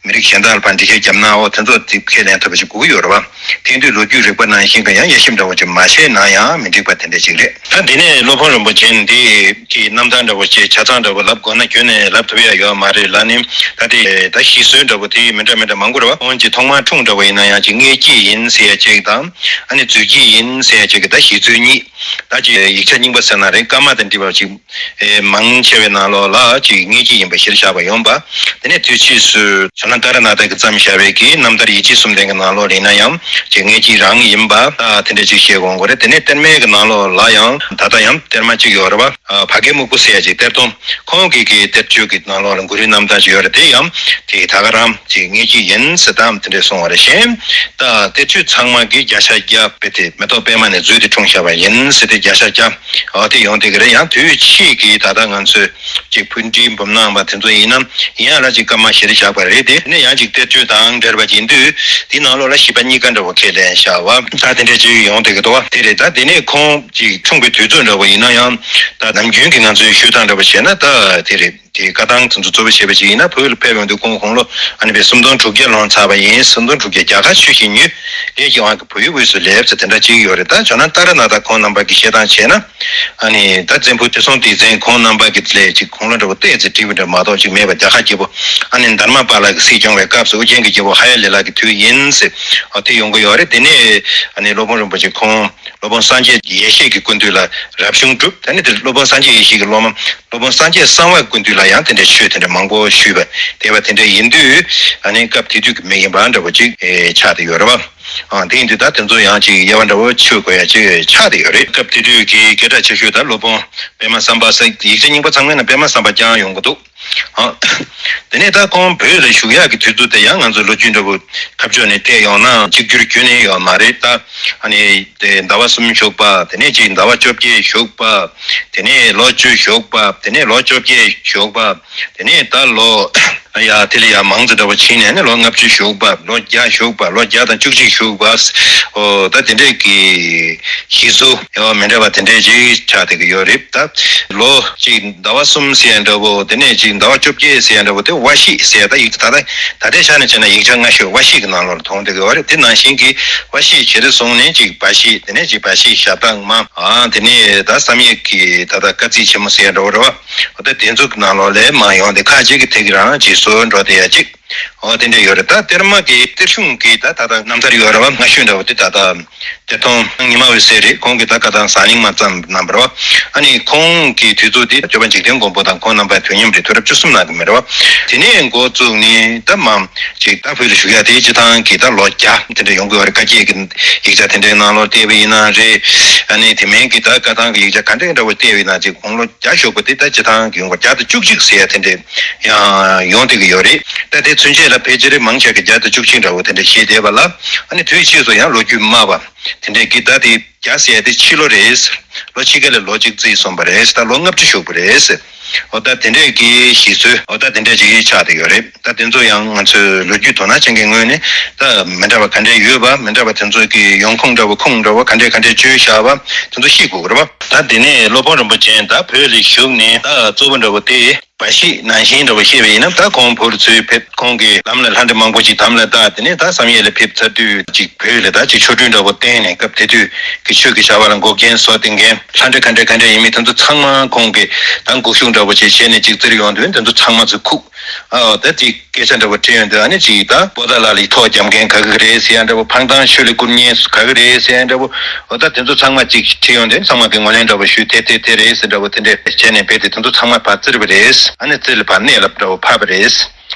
མི་རིགས་གཞན་དག་ལ་ཕར་འགྲེལ་བཤད་བརྒྱབ་ན་འོ་དེ་ཚོ་ཚིག་ཁས་ལེན་ཐུབ་པ་ཞིག་དགོས་ཀྱི་ཡོད་རེད་བ། དེང་དུས་ལོ་རྒྱུས་རིག་པ་ནང་བཞིན་གྱི་ཡང་དབྱེ་ཞིབ་འདྲ་བོ་ཅིག་མ་བྱས་ན་ཡང་མི་འགྲིག་པ་དེ་འདྲ་ཅིག་རེད། ད་འདི་ནས་སློབ་དཔོན་རིན་པོ་ཆེ་འདི་གི་རྣམ་ཐར་འདྲ་བོ་ཅིག་ཆ་ཚང་འདྲ་བོ་ལབ་དགོས་ན་ཁྱོན་ནས་ལབ་ཐུབ་ཡ་ཡོད་མ་རེད་ལ། ནི་ད་དེ་ད་ཞིག་གསོ་འདྲ་བོ་དེ་མི་འདྲ་མི་འདྲ་མང་པོ་རེད་བ། ཁོང་གི་ཐོག་མར་འཁྲུངས་འདྲ་བོ་ཡིན་ན་ཡང་ཅིག་མངལ་སྐྱེས་ཡིན་ཟེར་ཡ་ཅིག་དང་། ཨ་ནི་རྫུས་སྐྱེས་ཡིན་ཟེར་ཡ་ཅིག་གི་ད་ཞིག་གསོ་གཉིས། ད་ཅིག་ཡིག་ཆ་རྙིང་པ་ཟེར་ན་རེད། བཀའ་མ་དང་འབྲེལ་བ་ཅིག་ཨེ་མང་ཆེ་བའི་ནང་ལོགས་ལ་ཅིག་མངལ་སྐྱེས་ཡིན་པ་གཞིར་བཞག་པ་ཡོང་པ། དེ་ནས་དུས་ཕྱིས་སུ་ཇོ་ནང་ཏཱ་ར་ནཱ་ཐ་གིས་བརྩམས་བཞག་པའི་གི་རྣམ་ཐར་ཡིད་ཆེས་གསུམ་ལྡན་གྱི་ནང་ལོགས་ལ་ཡིན་ན་ཡང་ཅིག་མངལ་སྐྱེས་རང་ཡིན་པ་ཨ་དེ་འདྲ་ཅིག་བཤད་དགོངས་པ་རེད། དེ་ནས་གཏེར་མའི་གི་ནང་ལོགས་ལ་ཡང་ད་ལྟ་ཡང་གཏེར་མ་ཅིག་ཡོད་རེད་བ། ཨ་བྷ་གའི་སྨུག་པོ་ཟེར་ཡ་ཅིག་གཏེར་སྟོན། ཁོང་གི་གི་གཏེར་ཆོས་ཀྱི་ནང་ལོགས་ལ་གུ་རུའི་རྣམ་ཐར་ཅིག་ཡོད་རེད། དེ་ཡང་དེ་ད་ག་རང་ཅིག་མངལ་སྐྱེས་ཡིན་ཟེར་དམ་དེ་འདྲས་གསུངས་པ་རེད། གཞན་ད་གཏེར་ཆོས་ཚང་མ་གི་བརྒྱ་ཆ་བརྒྱ་དཔེ་དེ་མེ་ཏོག་པད་མ་ནས་བརྫུས་ཏེ་འཁྲུངས་བཞག་པ་ཡིན་ཟེར་ཏེ་བརྒྱ་ཆ་བརྒྱ་ཨ་དེ་ཡོང་དེ་གི་རེད། ཡང་དུས་ཕྱིས་ཀྱི་ད་ལྟ་ང་ཚོས་ཅིག་ཕུལ་འདྲིའི་འབུམ་ནང་པ་དེ་ཚོ་ཡིན་ན་ཡིན་ཡང་ལ་ཅིག་བཀའ་མ་གཞིར་བཞག་པ་རེད། དེ་ནས་ཡང་ཅིག་གཏེར་ཆོས་དང་འབྲེལ་བ་ཡིན་དུས་དེའི་ནང་ལོགས་ལ་བཞི་པ་གཉིས་ཀ་འདྲ་བོ་ཁས་ལེན་བཞག་པ་ད་དེ་འདྲས་ཅིག་ཡོང་དེ་གི་འདུག་བ། དེ་རེད། ད་དེ་ནས་ཁོང་ཅིག་འཁྲུངས་པའི་དུས་ཚོད་འདྲ་བོ་ཡིན་ན་ཡང་ད་ནམ་རྒྱུན་གྱི་ང་ཚོའི་ཞུ་སྟངས་འདྲ་བོ་བྱས་ན་ད་དེ་རེད། དེ་བཀའ་ཐང་དེ་ཚོ་གཙོ་བོ་བྱས་པ་ཅིག་ཡིན་ན་བོད་ལ་ཕེབས་ཡོང་དུས་ཁོང་དགུང་ལོ་ཨ་ནི་བས་སུམ་སྟོང་དྲུག་བརྒྱ་ལོན་ཚར་བ་ཡིན། སུམ་སྟོང་དྲུག་བརྒྱ་རྒྱ་གར་ཆོས་བཞིན་ཉུལ། ལས་ཀྱི་དབང་གིས་བོད་ཡུལ་དབུས་སུ་སླེབས་ཟེར་དེ་འདྲ་ཅིག་ཡོད་རེད། ད་ཇོ་ནང་ཏཱ་ར་ནཱ་ཐ་ཁོང་རྣམ་པ་གི་བཤད་སྟངས་བྱས་ན་ཨ་ནི་ད་བཙན་པོ་ཁྲི་སྲོང་ལྡེ་བཙན་ཁོང་རྣམ་པ་གི་ལས་ཅིག་དགུང་ལོ་འདྲ་བོ་ཏོག་ཙམ་བྲིས་པ་འདྲ་མ་གཏོགས་ཅིག་མེད་པ། རྒྱ་གར་རྒྱལ་པོ་ཨ་ནི་དྷརྨ་པཱ་ལ་གིས་སྲིད་སྐྱོང་བའི་སྐབས་སུ་ཨོ་རྒྱན་གྱི་རྒྱལ་པོ་ཧ་ཡ་ལེ་ལ་གི་དུས་ཡིན་ཟེར་ཨ་དེ་ཡོང་གི་ཡོད་རེད། དེ་ནས་ཨ་ནི་སློབ་དཔོན་རིན་པོ་ཆེ་ཁོང་སློབ་དཔོན་སངས་རྒྱས་ཡེ་ཤེས་ཀྱི་སྐུ་མདུན་ལ་རབ་བྱུང་བསྒྲུབས། ད་ནི་དེ་སློབ་དཔོན་སངས་རྒྱས་ཡེ་ཤེས་ཀྱི་སློབ་མ་སློབ་དཔོན་སངས་རྒྱས་གསང་བ་སྐུ་མདུན་ལ་ཡང་དེ་འདྲའི་ཆོས་དེ་འདྲ་མང་པོ་ཞུས་པ་དེ་བ་དེ་འདྲ་ཡིན་དུས་ཨ་ནི་སྐབས་དེ་དུས་ཀྱི་མི་ཡིན་པ་འདྲ་པོ་ཅིག་ཨེ་ཆགས་བསྡད་ཡོད་རེད་བ། ཨ་དེ་ཡིན་དུས་ད་དེ་ཚོ་ཡང་ཅིག་དབྱེ་བ་འདྲ་བོ་ཕྱེ་དགོས་ཡ་ཅིག་ཆགས་བསྡད་ཡོད་རེད། སྐབས་དེ་དུས་ཀྱི་སྐད་གྲགས་ཆེ་ཤོས་ད་སློབ་དཔོན་པད་མ་བསམ་པ་ཟེར་ཡིག་ཆ་རྙིང་པ་ཚང་མའི་ནང་པད་མ་བསམ་པ་རྐྱང་ཡོང་གི་འདུག་ཨ། དེ་ནས་ད་ཁོང་བོད་ལ་བཞུགས་ཡག་གི་དུས་ཚོད་དེ་ཡང་ང་ཚོ་ལོ་རྒྱུས་འདྲ་བོ་ཁ་ཕྱོགས་ནས་བལྟས་ཡོང་ན་གཅིག་གྱུར་ཁྱོན་ནས་ཡོད་མ་རེད། ད་ཨ་ནི་དེ་ཟླ་བ་གསུམ་བཞུགས་པ། དེ་ནས་ཅིག་ཟླ་བ་བཅོ་བརྒྱད་བཞུགས་པ། དེ་ནས་ལོ་བཅུ་བཞུགས་པ། དེ་ནས་ལོ་བཅོ་བརྒྱད་བཞུགས་པ། དེ་ནས་ད་ལོ་ཡ་དེ་ལས་ཡ་མང་ཙམ་འདྲ་བོ་ཕྱིན་ནས་ནི་ལོ་ལྔ་བཅུ་བཞུགས་པ། ལོ་བརྒྱ་བཞུགས་པ། ལོ་བརྒྱ་དང་བཅུ་གཅིག་བཞུགས་པ། ཨོ་ད་དེ་འདྲས་ཀྱི་གཞི་བཟོ་ཡང་མི་འདྲ་བ་དེ་འདྲས་ཅིག་ཆགས་བསྡད་ཀྱི་ཡོད་རེད། ད་ལོ་གཅིག་ཟླ་བ་གསུམ་ཟེར་ཡ་འདྲ་བོ། དེ་ནས་གཅིག་ཟླ་བ་བཅོ་བརྒྱད་ཟེར་ཡ་འདྲ་བོ་དེ་བ་ཤི་ཟེར་ཡ། ད་ཡིག་ད་ལྟ་ད་ལྟའི་ཆ་ནས་བྱས་ན་ཡིག་ཆ་སྔ་ཤོས་བ་ཤི་གི་ནང་ལོགས་ལ་མཐོང་བསྡད་ཀྱི་ཡོད་རེད། དེ་ནང་བཞིན་གྱི་བ་ཤི་བྱེད་དེ་སོང་ནས་གཅིག་བ་ཤི། དེ་ནས་གཅིག་བ་ཤི་ཞབས་བཏགས་མ། ཨ་དེ་ནས་ད་བསམ་ཡས་ཀྱི་ད་ལྟ་སྐར་རྩིས་ཆེན་མོ་ཟེར་ཡ་འདྲ་བོ་རེད་བ། འོ་ད་དེ་ཚོ་གི་ནང་ལོགས་ལས་མར་ཡོང་སྟེ་ཁ་ཅིག་གི་དེ་གི་རང་གཅིག་བཟོ་འགྲོ་བསྡད་ཡ་གཅིག་འོ་དེ་འདྲ་ཡོད་རེད། ད་གཏེར་མ་གི་གཏེར་གཞུང་གི་ད་ད་ལྟ་རྣམ་ཐར་ཡོད་རེད་བ། སྔ་ཤོས་འདྲ་བོ་དེ་ད་ལྟ་གཏེར་སྟོན་ཉི་མ་འོད་ཟེར་རེད། ཁོང་གིས་ད་བཀའ་ཐང་ཟང་ལིང་མ་བརྩམས་གནང་བ་རེད་བ། ཨ་ནི་ཁོང་གི་དུས་ཚོད་དེ་སྐྱོབ་པ་འཇིག་རྟེན་མགོན་པོ་དང་ཁོང་རྣམ་པའི་དུས་མཉམ་རེད། དུས་རབས་བཅུ་གསུམ་ནང་གི་མི་རེད་བ། དེ་ནས་འགོ་བཙུགས་ནས་ད་མ་ཅིག་ད་བོད་ལ་བཞུགས་ཡ་དེ་སྤྱི་བཏང་གི་ད་ལོ་བརྒྱ་དེ་འདྲ་ཡོང་གི་ཡོད་རེད། བཀའ་བརྒྱད་ཀྱི་ཡིག་ཆ་དེ་འདྲའི་ནང་ལོགས་བལྟས་པ་ཡིན་ན་རེད། ཨ་ནི་དེ་མིན་གྱི་ད་བཀའ་ཐང་གི་ཡིག་ཆ་ག་འདྲ་འདྲ་བོ་བལྟས་པ་ཡིན་ན་ཅིག་དགུང་ལོ་བརྒྱ་ཞོག་པ་དེ་ད་སྤྱི་བཏང་གི་ཡོང་བ་བརྒྱ་དང་བཅུ་གཅིག་ཟེར་ཡ་དེ་འདྲ་ཡང་ཡོང་བསྡད་ཀྱི་ཡོད་རེད། ད་དེ་ཚུན་ཆད་ལ་ཕལ་ཆེར་མང་ཆེ་གི་བརྒྱ་དང་བཅུ་གཅིག་འདྲ་བོ་དེ་འདྲ་བཤད་བསྡད་པ་ལ། ཨ་ནི་དུས་ཕྱིས་སུ་ཡང་ལོ་རྒྱུས་སྨྲ་བ་དེ་འདྲས་ཀྱིས་ད་དེ་བརྒྱ་ཟེར་ཡ་དེ་ཕྱི་ལོ་རེད། ལོ་ཕྱི་རྒྱལ་ལ་ལོ་གཅིག་རྩིས་སོང་བ་རེད། ད་ལོ་ལྔ་བཅུ་ཞུགས་པ་རེད། འོ་ད་དེ་འདྲས་ཀྱི་གཞི་བཟོས། འོ་ད་དེ་འདྲས་ཅིག་ཆགས་བསྡད་ཡོད་རེད། ད་དེ་ཚོ་ཡང་ང་ཚོས་ལོ་རྒྱུས་དོ་སྣང་ཅན་གྱི་ངོས་ནས་ད་མི་འདྲ་བ་ག་འདྲས་ཡོད་པ། མི་འདྲ་བ་དེ་ཚོ་གི་ཡོང་ཁུངས་འདྲ་བོ་ཁུངས་འདྲ་བོ་ག་འདྲས་ག་འདྲས་བཅོལ་བཞག་པ་དེ་ཚོ་ཤེས་དགོས་ཀྱི་རེད་བ། ད་དེ་ནས་སློབ་དཔོན་རིན་པོ་ཆེ་ད་བོད་ལ་བཞུགས་ནས་ད་གཙོ་བོ་འདྲ་བོ་དེ་བ་ཤི་ནང་བཞིན་འདྲ་བོ་བཤད་པ་ཡིན་ན། ད་ཁོང་བོད་ཚུར་ཕེབས། ཁོང་གིས་ལམ་ལ་ལྷ་འདྲེ་མང་པོ་ཅིག་དམ་ལ་བཏགས། དེ་ནས་ད་བསམ་ཡས་ལ་ཕེབས་ཚར་དུས་ཅིག་བོད་ལ་ད་ཅིག་ཆོ་འཕྲུལ་འདྲ་བོ་བསྟན། ནས་སྐབས་དེ་དུས་ཀྱི་ཆོས་ཀྱི་བྱ་བ་ལ་འགོག་རྐྱེན་བཟོ་བསྡད་མཁན་ལྷ་འདྲེ་ག་འདྲེ་ག་འདྲེ་ཡིན་མིན་དེ་ཚོ་ཚང་མ་ཁོང་གིས་ད་འགུག་གཞུག་འདྲ་པོ་ཅིག་བྱས་ནས་ཅིག་བཙིར་ཡོང་དུས་དེ་ཚོ་ཚང་མ་ཚུར་ཁུག་ཨོ་ད་དེ་སྐད་ཆ་འདྲ་པོ་དྲིས་ཡོང་དུས་ཨ་ནི་ཅིག་ད་པོ་ཏཱ་ལ་ལ་ཡི་ཐོག་བརྒྱབ་མཁན་ག་གི་རེད་ཟེར་ཡ་འདྲ་པོ། འཕང་ཐང་ཆོས་ལ་བསྐུར་མཁན་ག་གི་རེད་ཟེར་ཡ་འདྲ་པོ། ཨོ་ད་དེ་ཚོ་ཚང་མ་ཅིག་དྲིས་ཡོང་དུས་ཚང་མ་གིས་ངོས་ལེན་འདྲ་པོ་ཞུས། དེ་དེ་དེ་རེད་ཟེར་འདྲ་པོ་དེ་འདྲས་བྱས་ནས་རྦད་དེ་དེ་ཚོ་ཚང་མ་ཕར་བཙིར་བ་རེད། ཨ་ནི་བཙིར་ལ་ཕར་གནས་ལ་འདྲ་པོ་ཕབ་པ་རེད།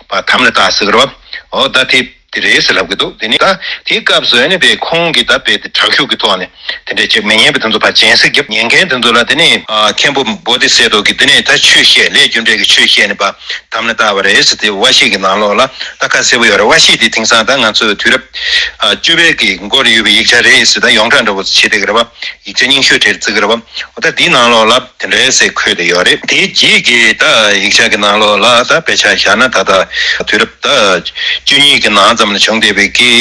ཕར་དམ་ལ་བཏགས་ཟེར་གི་རེད་པ། ཨོ་ད་དེ་དེ་རེད་ཟེར་ལབ་གི་འདུག་དེ་ནས་ད་དེའི་སྐབས་སུ་ཨ་ནི་དཔེ་ཁོང་གིས་ད་དཔེ་དེ་དྲག་ཤུགས་ཀྱི་ཐོག་ནས་དེ་འདྲས་བྱས་མི་ཉན་པ་དེ་ཚོ་ཕར་སྦྱིན་སྲེག་བརྒྱབ། ཉན་མཁན་དེ་ཚོ་ལ་དེ་ནས་ཨ་མཁན་པོ་བོ་དྷི་སེ་ཏོ་གིས་དེ་ནས་ད་ཆོས་བཤད། ལས་རྒྱུ་འབྲས་ཀྱི་ཆོས་བཤད་ནས་ཕར་དམ་ལ་བཏགས་པ་རེད་ཟེར། དེ་བཀྲ་ཤིས་ཀྱི་ནང་ལོགས་ལ་ད་ཁ་གསལ་པོ་ཡོད་རེད། བཀྲ་ཤིས་དེ་དེང་སང་ད་ང་ཚོས་དུས་རབས་ཨ་བཅུ་པའི་གི་འགོར་ཡོད་པའི་ཡིག་ཆ་རེད་ཟེར། ད་ཡོངས་གྲགས་འདྲ་པོ་བྱེད་བསྡད་ཀྱི་རེད་པ། ཡིག་ཆ་རྙིང་ཤོས་གྲས་བརྩི་གི་རེད་པ། འོ་ད་འདིའི་ནང་ལོགས་ལ་དེ་འདྲའི་ཟེར་འཁོད་བསྡད་ཡོད་རེད། དེའི་རྗེས་ཀྱི་ད་ཡིག་ཆ་གི་ནང་ལོགས་ལ་ད་དཔེ་ཆ་བཞག་ན་ད་ལྟ་དུས་རབས་ད་བཅུ་གཉིས་ཀྱི་ནང་ཙམ་ལ་བྱུང་བསྡད་པའི་གི་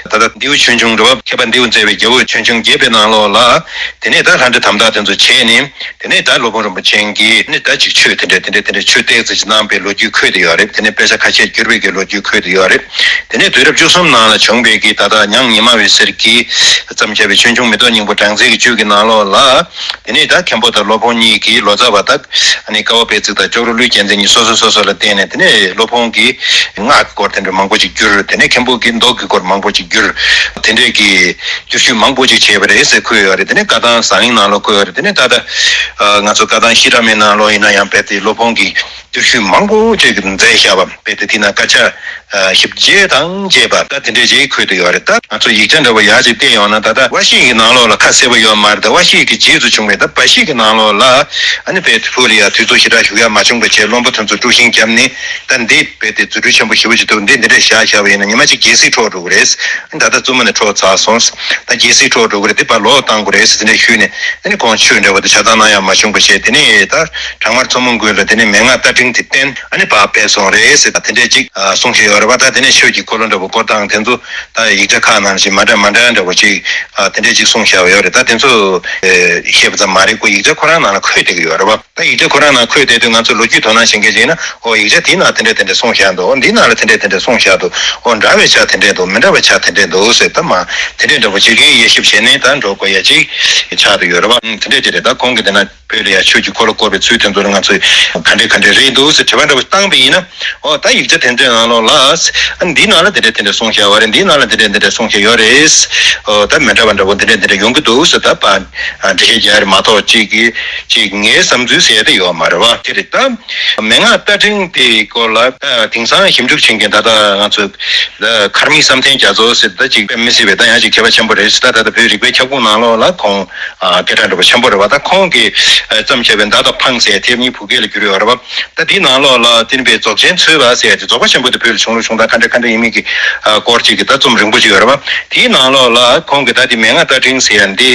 ད་ལྟ་མདེའུ་ཆོས་འབྱུང་རེད་པ། མཁས་པ་མདེའུ་མཛེས་པའི་རྒྱལ་པོ་ཆོས་འབྱུང་རྒྱས་པའི་ནང་ལོགས་ལ་དེ་ནས་ད་ལྷ་འདྲེ་དམ་དྲག་དེ་ཚོ་བྱས་ནས་དེ་ནས་ད་སློབ་དཔོན་རིན་པོ་ཆེ་གིས་ནི་ད་ཅིག་ཆོས་དེ་འདྲ་དེ་འདྲ་དེ་འདྲ་ཆོས་སྟེགས་ཙམ་ཅིག་གནང་པའི་ལོ་རྒྱུས་འཁོད་བསྡད་ཡོད་རེད། དེ་ནས་དཔེ་ཆ་ཁ་ཤས་བསྒྱུར་བའི་གི་ལོ་རྒྱུས་འཁོད་བསྡད་ཡོད་རེད། དེ་ནས་དུས་རབས་བཅུ་གསུམ་ནང་ལ་བྱུང་བའི་གི་ད་ལྟ་ཉང་ཉི་མ་འོད་ཟེར་གྱིས་བརྩམས་བྱས་པའི་ཆོས་འབྱུང་མེ་ཏོག་སྙིང་པོ་སྦྲང་རྩི་གི་བཅུད་ཀྱི་ནང་ལོགས་ལ། དེ་ནས་ད་མཁན་པོ་དང་སློབ་དཔོན་གཉིས་ཀྱིས་ལོ་ཙཱ་བ་དང་ཨ་ནི་ཀ་བ་པད་ཚེ་དང་ཅོག་རོ་ཀླུའི་རྒྱལ་མཚན་གཉིས་སོ་སོ་སོ་སོ་ལ་བརྟེན་ནས། དེ་ནས་སློབ་དཔོན་གྱིས་སྔགས་ཀྱི་སྐོར་དེ་འདྲ་མང་པོ་ཅིག་བསྒྱུར། དེ་ནས་མཁན་པོ་གིས་མདོ་གི་སྐོར་མང་པོ་ཅིག་བསྒྱུར། དེ་འདྲས་ཀྱི་བསྒྱུར་ཞིབ་མང་པོ་ཅིག་བྱས་པ་རེད་ཟེར་འཁོད་ཡོད་རེད། དེ་ནས་བཀའ་ཐང་ཟང་ལིང་ནང་ལོགས་འཁོད་ཡོད་རེད། དེ་ནས་ད་ལྟ་ཨ་ང་ཚོ་བཀའ་ཐང་ཤེལ་བྲག་སྨད་ནང་ལོགས་ཡིན་ན་ཡང་རྦད་དེ་སློབ་དཔོན་གྱིས་བསྒྱུར་ཞིབ་མང་པོ་ཅིག་མཛད་བཞག་པ། རྦད་དེ་དེ་ན་དཀར་ཆག་ཞིབ་རྒྱས་དང་བཅས་པ་ད་དེ་འདྲས་ཅིག་འཁོད་དུ་ཡོད་རེད། ད་ང་ཚོ་ཡིག་ཆ་འདྲ་པོ་ཡག་ཅིག་བལྟས་ཡོང་ན་ད་ལྟ་བཀྲ་ཤིས་ཀྱི་ནང་ལོགས་ལ་ཁ་གསལ་པོ་ཡོད་མ་རེད། ད་བཀྲ་ཤིས་ཀྱི་རྗེས་སུ་བྱུང་བའི་ད་བཀྲ་ཤིས་ཀྱི་ནང་ལོགས་ལ་ཨ་ནི་རྦད་དེ་བོད་ལ་ཡང་དུས་ཚོད་ཞེ་དྲག་བཞུགས་ཡག་མ་བྱུང་པ་བྱས། བློན་པོ་དེ་ཚོ་དཀྲུག་ཤིང་བརྒྱབ་ནས་ད་འདི་རྦད་དེ་རྫུ་འཕྲུལ་ཆེན་པོ་ཞེ་པོ་ཅིག་འདུག་འདི་འདི་འདྲས་བཞག་བཞག་པ་ཡིན་ན་ཉི་མ་གཅིག་རྒྱལ་སྲིད་འཕྲོག་འགྲོ་གི་རེད། ད་ལྟ་བཙུན་མ་ནས་འཕྲོག་ཚར་སོང་། ད་རྒྱལ་སྲིད་འཕྲོག་འགྲོ་གི་རེད། དེ་ཕར་ལོག་བཏང་དགོས་རེད་ཟེར་དེ་འདྲས་ཞུས་ནས་ཨ་ནི་ཁོང་ཆོས་འབྲེལ་བ་དེ་ཆ་ཚང་གནང་ཡག་མ་བྱུང་པ་བྱས། དེ་ནས་ད་བྲག་དམར་མཚོ་མོ་མགོན་ལ་དེ་ནས་མན་ངག་རྟ་མགྲིན་དེ་བསྟན། ཨ་ནི་ཕར་ཕེབས་སོང་རེད་ཟེར། ད་དེ་འདྲས་ཅིག་གསུངས་བཞག་ཡོད་རེད་པ། ད་དེ་ནས་ཆོས་ཀྱི་འཁོར་ལོ་འདྲ་པོ་བསྐོར་སྟངས་དེ་ཚོ་ད་ཡིག་ཆ་ཁག་ནང་བཞིན་མ་འདྲ་མ་འདྲ་འདྲ་པོ་ཅིག་དེ་འདྲས་ཅིག་གསུངས་བཞག་ཡོད་རེད། ད་དེ་ཚོ་བཤད་པ་ཙམ་མ་རེད། ཁོ་ཡིག་ཆ་ཁོ་རང་ནང་ལ་འཁོད་བསྡད་ཀྱི་ཡོད་རེད་པ། ད་ཡིག་ཆ་ཁོ་རང་ནང་འཁོད་བསྡད་དུས་ང་ཚོ་ལོ་རྒྱུས་དོ་སྣང་བྱེད་མཁན་ཅིག་ཡིན་ན། ཨོ་ཡིག་ཆ་དེའི་ནང་དེ་འདྲས་དེ་འདྲས་གསུངས་བཞག་འདུག་ཨོ་འདིའི་ནང་ལ་དེ་འདྲས་དེ་འདྲས་གསུངས་བཞག་འདུག་ཨོ་འདྲ་བའི་ཆ་དེ་འདྲས་འདུག་མི་འདྲ་བའི་ཆ་དེ་འདྲས་འདུག་ཟེར། ད་མ་དེ་འདྲས་འདྲ་པོ་ཅིག་གིས་དབྱེ་ཞིབ་བྱས་ནས་ད་འགྲོ་དགོས་ཡ་ཅིག་ཆགས་བསྡད་ཡོད་རེད་པ། ཨང་དེ་འདྲས་ཅིག་རེད། ད་ཁོང་གིས་དེ་ན་བོད་ལ་ཡ་ཆོས་ཀྱི་འཁོར་ལོ་བསྐོར་བའི་ཚུལ་དེ་ཚོ་ལ་ང་ཚོས་ག་འདྲས་ག་འདྲས་རེད་འདུག་ཟེར་དྲི་བ་འདྲ་པོ་བཏང་པ་ཡིན་ན། ཨོ་ད་ཡིག་ཆ་དེ་ཚོའི་ནང་ལོགས་ལ་ཨ་འདིའི་ནང་ལ་དེ་འདྲས་དེ་འདྲས་གསུངས་བཞག་པ་རེད། འདིའི་ནང་ལ་དེ་འདྲས་དེ་འདྲས་གསུངས་བཞག་ཡོད་རེད། ཨོ་ད་མི་འདྲ་བ་འདྲ་པོ་དེ་འདྲས་དེ་འདྲས་ཡོང་གི་འདུག་ཟེར། ད་པ་འགྲེལ་བཤད་རྒྱག་རེད་མ་གཏོགས་ཅིག་གིས་ཅིག་ངའི་བསམ་ཚུལ་ཟེར་ཡ་དེ་ཡོད་མ་རེད་པ། དེ་རེད། ད་མན་ངག་རྟ་མགྲིན་དེའི་སྐོར་ལ་ད་དེང་སང་ཞིབ་འཇུག་བྱེད་མཁན་ད་ལྟ་ང་ཚོ་མཁར་རྨེའུ་བསམ་གཏན་རྒྱ་མཚོ་ཟེར་ད་ཅིག་དཔེ་མི་སྲིད་པའི་ད་ཡང་ཅིག་མཁས་པ་ཆེན་པོ་རེད་ཟེར། ད་ད་ལྟ་བོད་རིག་པའི་ཁྱབ་ཁོངས་ནང་ལོགས་ལ་ཁོང་ཨ་སྐད་གྲགས་འདྲ་པོ་ཆེན་པོ་རེད་པ། ད་ཁོང་གིས་ཨ་བརྩམས་བྱས་པའི་མདའ་དང་འཕང་ཟེར་དེབ་གཉིས་བོད་སྐད་ལ་བསྒྱུར་ཡོད་རེད་པ། ད་དེའི་ནང་ལོགས་ལ་བསྟན་པའི་རྫོགས་ཆེན་འཚོལ་བ་ཟེར་ཡ་དེ་རྫོགས་པ་ཆེན་པོ་དེ་བོད་ལ་བྱུང་རུང་བྱུང་སྟངས་ག་འདྲ་ག་འདྲ་ཡིན་མིན་གྱི་ཨ་སྐོར་ཅིག་གི་ད་རྩོམ་རིང་པོ་ཅིག་ཡོད་རེད་པ། དེའི་ནང་ལོགས་ལ་ཁོང་གིས་ད་དེ་མན་ངག་རྟ་མགྲིན་ཟེར་ཡ་འདི་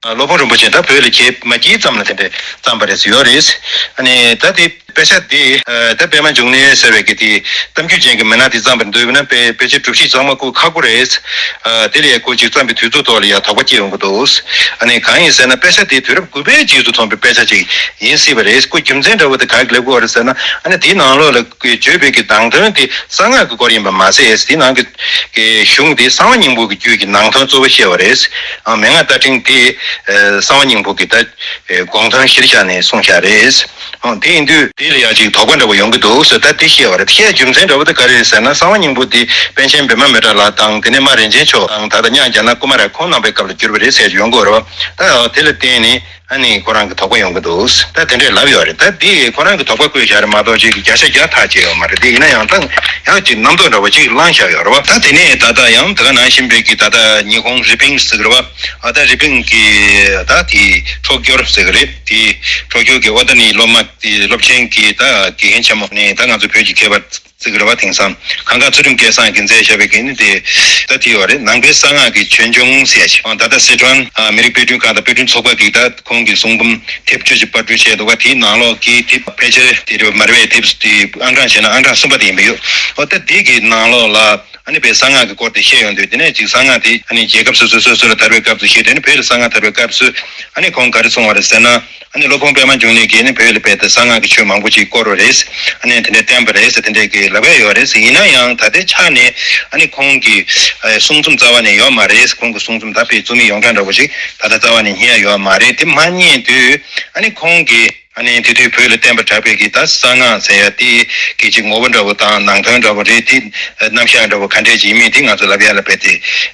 ཨ་སློབ་དཔོན་རིན་པོ་ཆེ་ད་བོད་ལ་ཁྱེད་མ་སྐྱེས་ཙམ་ལ་དེ་འདྲ་བརྩམས་པ་རེད་ཟེར་ཡོད་རེད། ཨ་ནི་ད་དེ་དཔེ་ཆ་དེ་ཨ་ད་པད་མ་འབྱུང་གནས་ཟེར་བའི་གི་དེ་གཏམ་རྒྱུད་ཅན་གྱི་མི་སྣ་དེ་བརྩམས་པ་འདོད་པ་ན་དཔེ་དཔེ་ཆ་གྲུབ་གཞི་ཚང་མ་ཁོ་ཁག་པོ་རེད། ཨ་དེ་ལ་ཡ་ཁོ་ཅིག་བརྩམས་པའི་དུས་ཚོད་ཐོག་ལ་ཡ་དོགས་པ་སྐྱེ་ཡོང་གི་འདུག་ཨ་ནི་གང་ཡིན་ཟེར་ན་དཔེ་ཆ་དེ་དུས་རབས་དགུ་པའི་རྗེས་སུ་ཐོན་པའི་དཔེ་ཆ་ཅིག་ཡིན་སྲིད་པ་རེད། ཁོ་རྒྱུ་མཚན་འདྲ་བོ་དེ་ག་གི་སླེབས་ཀྱི་ཡོད་རེད་ཟེར་ན། ཨ་ནི་དེའི་ནང་ལོགས་ལ་བརྗོད་པའི་གི་ནང་དོན་དེ་གསང་སྔགས་ཀྱི་སྐོར་ཡིན་པ་མ་ཟད། དེའི་ནང་གི་གི་གཞུང་དེ་གསང་བ་སྙིང་པོ་གི་རྒྱུད་ཀྱི་ནང་དོན་གཙོ་བོ་བཤད་པ་རེད། ཨ་མན་ངག་རྟ་མགྲིན་དེ་ཨ་གསང་བ་སྙིང་པོ་གི་ད་ཨ་དགོངས་དོན་གཞིར་བཞག་ནས་གསུངས་བཞག་རེད། ཨ་དེ་ཡིན་དུས་དེ་ལ་ཡང་ཅིག་དོགས་པ་འདྲ་བོ་ཡོང་གི་འདུག་ཟེར། ད་དེ་བཤད་པ་རེད། བཤད་རྒྱུ་མཚན་འདྲ་བོ་དེ་ག་རེ་རེད་ཟེར་ན། གསང་བ་སྙིང་པོ་དེ་པཎ་ཆེན་པདྨ་མི་ཏྲ་ལགས་དང་དེ་ནས་རྨ་རིན་ཆེན་མཆོག་དང་ད་ལྟ་ཉག་རྒྱ་ནག་ཀུ་མ་ར་ཁོང་རྣམ་པའི་སྐབས་ལ་བསྒྱུར་བ་རེད་ཟེར་ཡོང་གི་ཡོད་རེད་པ། ད་དེ་ལ་བརྟེན་ནས། ཨ་ནི་ཁོ་རང་གི་དོགས་པ་ཡོང་གི་འདུག་ད་དེ་འདྲས་ལབ་ཡོད་རེད། ད་འདི་ཁོ་རང་གི་དོགས་པ་བཀོད་བཞག་རེད་མ་གཏོགས་ཅིག་གི་བརྒྱ་ཆ་བརྒྱ་ཐག་བཅད་ཡོད་མ་རེད། དེ་ཡིན་ན་ཡང་ད་ཡང་ཅིག་རྣམ་རྟོག་འདྲ་བོ་ཅིག་ལངས་བཞག་ཡོད་རེད་བ། ད་དེ་ནས་ད་ལྟ་ཡང་དེ་ག་ནང་བཞིན་པའི་གི་ད་ལྟ་ཉི་ཧོང་རི་པིན་ཟེར་གི་རེད་བ། ཨ་ད་རི་པིན་གི་ད་དེ་འཕྲོག་སྦྱོར་ཟེར་གི་རེད། དེ་འཕྲོག་སྦྱོར་གི་ཨོ་ད་ནི་སློབ་མ་དེ་སློབ་ཆེན་གི་ད་དགེ་རྒན་ཆེན་མོ་ནས་ད་ང་ཚོ་བོད་ཀྱི་མཁས་པ་ཟེར་གི་རེད་བ། དེང་སང་གངས་དཀར་ཚུལ་ཁྲིམས་སྐལ་བཟང་གིས་མཛད་བཞག་པའི་གི་ནི་དེ་ད་དེ་ཡོད་རེད། ནང་པའི་གསང་སྔགས་ཀྱི་ཆོས་འབྱུང་ཟེར་ཡ་ཞིག་ཨ་ད་ལྟ་སི་ཁྲོན་ཨ་མི་རིགས་དཔེ་སྐྲུན་ཁང་དང་དཔེ་སྐྲུན་ཚོགས་པ་གིས་ད་ཁོང་གི་གསུང་འབུམ་དེབ་བཅུ་ཅིག་པར་སྐྲུན་བྱས་འདུག་བ། དེའི་ནང་ལོགས་ཀྱི་དེབ་ཕལ་ཆེར་དེ་རེད་བ། མར་པའི་དེབ་དེ་ཨང་གྲངས་བྱས་ན་ཨང་གྲངས་གསུམ་པ་དེ་ཡིན་པ་ཡོད། ཨོ་ད་དེ་གི་ནང་ལོགས་ལ་ ཨ་ནི་དཔེ་གསང་སྔགས་ཀྱི་སྐོར་དེ་བཤད་ཡོང་དུས། དེ་ནས་ཅིག་གསང་སྔགས་དེ་ཨ་ནི་རྒྱལ་ཁབ་སོ་སོ་སོ་སོ་ལ་དར་བའི་སྐབས་སུ་བཤད་དེ། ཨ་ནི་བོད་ལ་གསང་སྔགས་དར་བའི་སྐབས་སུ་ཨ་ནི་ཁོང་ག་རེ་གསུངས་པ་རེད་ཟེར་ན། ཨ་ནི་སློབ་དཔོན་པདྨ་འབྱུང་གནས་ཀྱིས་ནི་བོད་ལ་དཔེ་དེ་གསང་སྔགས་ཀྱི་ཆོས་མང་པོ་ཅིག་བསྐོར་བ་རེད། ཨ་ནི་དེ་འདྲ་བསྟན་པ་རེད་ཟེར། དེ་འདྲས་ཀྱི་ལབ་ཡ་ཡོད་རེད་ཟེར། ཡིན་ན་ཡང་ད་ལྟའི་ཆ་ནས་ཨ་ནི་ཁོང་གི་ཨ་གསུང་རྩོམ་རྩ་བ་ནས་ཡོད་མ་རེད། ཁོང་གི་གསུང་རྩོམ་ད་དཔེ་རྩོམ་ཡིག་ཡོངས་གྲགས་འདྲ་བོ་ཞིག་ད་ལྟ་རྩ་བ་ནས་རྙེད་ཡ་ཡོད་མ་རེད། དེ་མ་རྙེད་དུས་ཨ་ནི་ཁོང་གིས་ཨ་ནི་དེ་དུས་བོད་ལ་བསྟན་པ་གྲགས་པའི་གི་ད་གསང་སྔགས་ཟེར་ཡ་དེ་གི་ཅིག་ངོ་བོ་འདྲ་བོ་དང་ནང་དོན་འདྲ་བོ་རེད། དེ་རྣམ་གཞག་འདྲ་བོ་ག་འདྲས་ཅིག་ཡིན་མིན་དེ་ང་ཚོ་ལབ་ཡ་ལ་དཔེ་དེ་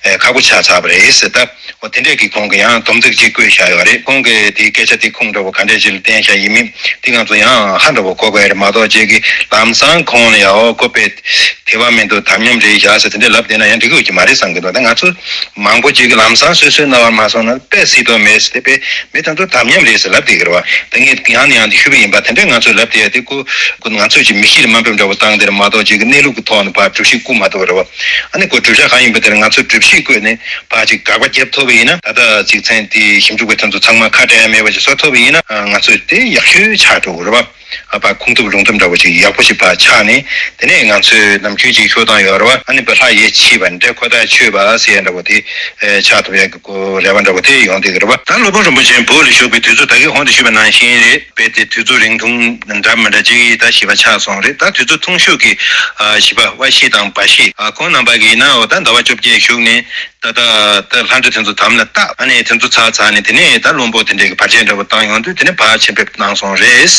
ཨ་ཁག་པོ་ཆགས་ཚར་བ་རེད་ཟེར། ད་འོ་དེ་འདྲས་ཀྱི་ཁོང་གིས་ཡང་སྡོམ་ཚིག་ཅིག་བཀོད་བཞག་ཡོད་རེད། ཁོང་གིས་དེའི་སྐད་ཆ་དེ་ཁུངས་འདྲ་བོ་ག་འདྲས་ཅིག་ལ་བསྟན་བཞག་ཡིན་མིན་དེ་ང་ཚོ་ཡང་ཧ་འདྲ་བོ་གོ་དགོས་ཡ་རེད་མ་གཏོགས། ཅིག་གིས་ལམ་སང་ཁོང་ལ་ཡ་འོ་ཁོ་དཔེ་དད་པ་མི་འདུག་དམ་ཉམས་རེད་བཞག་ཟེར་དེ་འདྲས་ལབ་བསྡད་ན་ཡང་འགྲིག་གི་ཡོད་ཀྱི་མ་རེད་བསམ་གྱི་འདུག་ད་ང་ཚོ་མང་པོ་ཅིག་གིས་ལམ་སང་སོ་སོའི་རྣ་བར་མ་སོང་ན་དཔེ་སྲིད་དོན་མེད་ཟེར། དེ་དཔེ་མི་དེ་ཚོ་དམ་ཉམས་རེད་ཟེར་ལབ་བསྡད་ཀྱི་རེད་བ། ད་ངས་ཡང་ནས་ཡང་དུ་ཞུས་པ་ཡིན་པ། དེ་འདྲས་ང་ཚོས་ལབ་བསྡད་ཡ་དེ་ཁོ་ཁོ་ང་ཚོས་ཅིག་མི་གཤིས་ལ་དམའ་འབེབས་འདྲ་བོ་བཏང་དེར་མ་གཏོགས། ཅིག་གི་གནས་ལུགས་ཀྱི་ཐོག་ནས་ཕར་སྒྲུབ་བྱེད་བསྐུར་མ་ཐུབ་པ་རེད་བ། ཨ་ནི་ཁོ་བསྒྲུབ་བྱ་གང་ཡིན་པ་དེར་ང་ཚོས་སྒྲུབ་བྱེད་བཀོད་ནས་ཕར་ཅིག་དགག་པ་བརྒྱབ་ཐུབ་པ་ཡིན་ན། ད་ལྟ་ཅིག་མཚན་དེ་ཞིབ་འཇུག་པ་དེ་ཚོ་ཚང་མ་ཁ་བྲལ་ཡ་མེད་པ་ཅིག་བཟོ་ཐུབ་པ་ཡིན་ན། ང་ཚོས་དེ་ཡག་ཤོས་ཆགས་འགྲོ་གི་རེད་བ། ཨ་ཕར་ཁུངས་ཐུབ་ལུང་ཐུབ་འདྲ་བོ་ཅིག་ཡག་པོ་ཞིག་ཕར་ཆགས་ནས། དེ་ནས་ང་ཚོས་ནམ་རྒྱུན་ཅིག་ཤོད་སྟངས་ཡོད་རེད་བ། ཨ་ནི་བོད་ལྷ་ཡིད་ཆེས་པ་འདྲ་ཁོ་ཐག་ཆོད་པ་ཟེར་ཡ་འདྲ་བོ་དེ་ཨེ་ཆགས་ཐུབ་ཡ་གི་གོ་རེ་བ་འདྲ་བོ་དེ་ཡོང་བསྡད་ཀྱི་རེད་བ། ད་སློབ་དཔོན་རིན་པོ་ཆེ་བོད་ལ་བཞུགས་པའི་དུས་ཚོད་ད་གིན་གོང་དུ་ཞུས་པ་ནང་བཞིན་རེད། དཔེ་དེ་དུས་ཚོད་རིང་ཐུང་འདྲ་མི་འདྲ་ཅིག་ད་བཞི་པ་ཆགས་སོང་རེད། ད་དུས་ཚོད་ཐུང་ཤོས་ཀྱི་ཨ་བཞི་པ་དབའ་བཞེད་དང་སྦ་བཞེད། ཨ་ཁོང་རྣམ་པ་གིས་ཡིན་ན་འོ་ད་ཟླ་བ་བཅོ་བརྒྱད་བཞུགས་ནས། ད་ལྟ་ད་ལྷ་འདྲེ་དེ་ཚོ་དམ་ལ་བཏགས། ཨ་ནི་དེ་ཚོ་ཚར་ཚར་ནས་དེ་ནས་ད་བློན་པོ་དེ་འདྲས་ཀྱི་བར་ཆད་འདྲ་བོ་བཏང་ཡོང་དུས། དེ་ནས་ཕར་ཕྱིར་ཕེབས་གནང་སོང་རེད།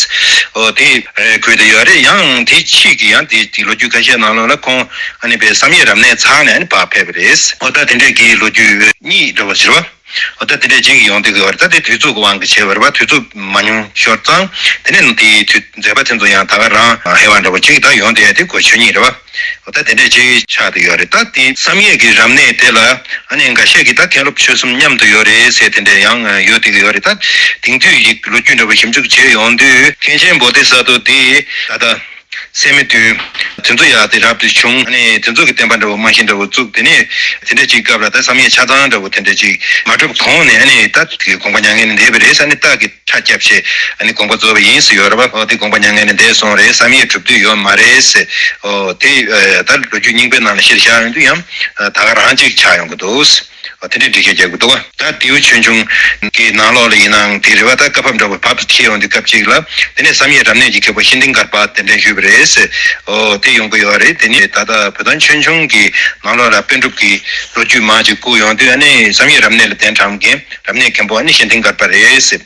འོ་དེ་ཨེ་གོ་བསྡད་ཡོད་རེད། ཡང་དེ་ཕྱིས་ཀྱི་ཡང་དེ་དེ་ལོ་རྒྱུས་ཁ་ཤས་ནང་ལོགས་ལ་ཁོང་ཨ་ནི་དཔེ་བསམ་ཡས་རབ་གནས་ཚར་ནས་ཨ་ནི་ཕར་ཕེབས་པ་རེད། འོ་ད་དེ་འདྲས་ཀྱི་ལོ་རྒྱུས་གཉིས་འདྲ་བོ་ཟེར་བ། འོ་ད་དེ་འདྲས་ཅིག་ཡོང་བསྡད་ཀྱི་ཡོད་རེད། ད་དེ་དུས་ཚོད་ཀྱི་དབང་གིས་བྱས་པ་རེད་བ། དུས་ཚོད་མ་ཉུང་ཤོར་ཙང་དེ་ནས་དེའི་དུས་མཛད་པ་དེ་ཚོ་ཡང་ད་ག་རང་ཧེ་བག་འདྲ་བོ་ཅིག་ད་ཡོང་བསྡད་ཡ་དེ་གོ་ཆོད་ཉིད་རེད་བ། འོ་ད་དེ་འདྲས་ཅིག་ཆགས་བསྡད་ཡོད་རེད། ད་དེ་བསམ་ཡས་ཀྱི་རབ་གནས་དེ་ལ་ཨ་ནི་འགའ་ཤས་ཀྱིས་ད་མཁན་སློབ་ཆོས་གསུམ་མཉམ་དུ་ཡོད་རེད་ཟེར་དེ་འདྲས་ཡང་ཡོད་བསྡད་ཀྱི་ཡོད་རེད། ད་དེང་དུས་ཡིག་ལོ་རྒྱུས་འདྲ་བོ་ཞིབ་འཇུག་བྱས་ཡོང་དུས། མཁན་ཆེན་བོ་དྷི་ས་ཏྭ་དེ་ད་ལྟ་སད་མི་བདུན་དེ་ཚོ་ཡ་དེ་རབ་ཏུ་བྱུང་། ཨ་ནི་དེ་ཚོ་གི་བསྟན་པ་འདྲ་བོ་རྨང་གཞི་འདྲ་བོ་བཙུགས། དེ་ནས་དེ་འདྲ་ཅིག་སྐབས་ལ་ད་བསམ་ཡས་ཆ་ཚང་འདྲ་བོ་དེ་འདྲ་ཅིག་མ་གྲུབ་གོང་ནས་ཨ་ནི་ད་དགོངས་པ་མྱ་ངན་ལས་འདས་པ་རེད་ཟེར། ཨ་ནི་རྟགས་ཀྱི་ཁྲ་བརྒྱབ་བྱས་ཨ་ནི་དགོངས་པ་རྫོགས་པ་ཡིན་ཟེར་ཡོད་རེད་བ། འོ་དེ་དགོངས་པ་མྱ་ངན་ལས་འདས་སོང་རེད། བསམ་ཡས་གྲུབ་དུས་ཡོད་མ་རེད་ཟེར། འོ་དེ་ད་ལོ་རྒྱུས་རྙིང་པའི་ནང་ལ་གཞིར་བཞག་ཡོང་དུས་ཡང་ད་ག་རང་ཅིག་ཆགས་ཡོང་གི་འདུག། འོ་དེ་འདྲའི་འགྲེལ་བཤད་རྒྱག་གི་འདུག་བ། ད་ལྡེའུ་ཆོས་འབྱུང་གི་ནང་ལོགས་ལ་ཡིན་ནའང་དེ་རེད་བ། ད་བཀའ་བབས་འདྲ་བོ་བབ་ཏུ་འཁེལ་ཡོང་དུས་སྐབས་གཅིག་ལ་དེ་ནས་བསམ་ཡས་རབ་གནས་ཀྱི་མཁན་པོ་ཤེས་ལྡན་དཀར་པ་གདན་འདྲེན་ཞུས་པ་རེད་ཟེར། འོ་དེ་ཡོང་གི་ཡོད་རེད། དེ་ནས་ད་ལྟ་བོད་དོན་ཆོས་འབྱུང་གི་ནང་ལོགས་ལ་པཎ་གྲུབ་ཀྱི་ལོ་རྒྱུས་མང་ཅིག་བསྐུར་ཡོང་དུས། ཨ་ནི་བསམ་ཡས་རབ་གནས་ལ་གདན་དྲངས་མཁན་རབ་གནས་མཁན་པོ་ཨ་ནི་ཤེས་ལྡན་དཀར་པ་རེད་ཟེར་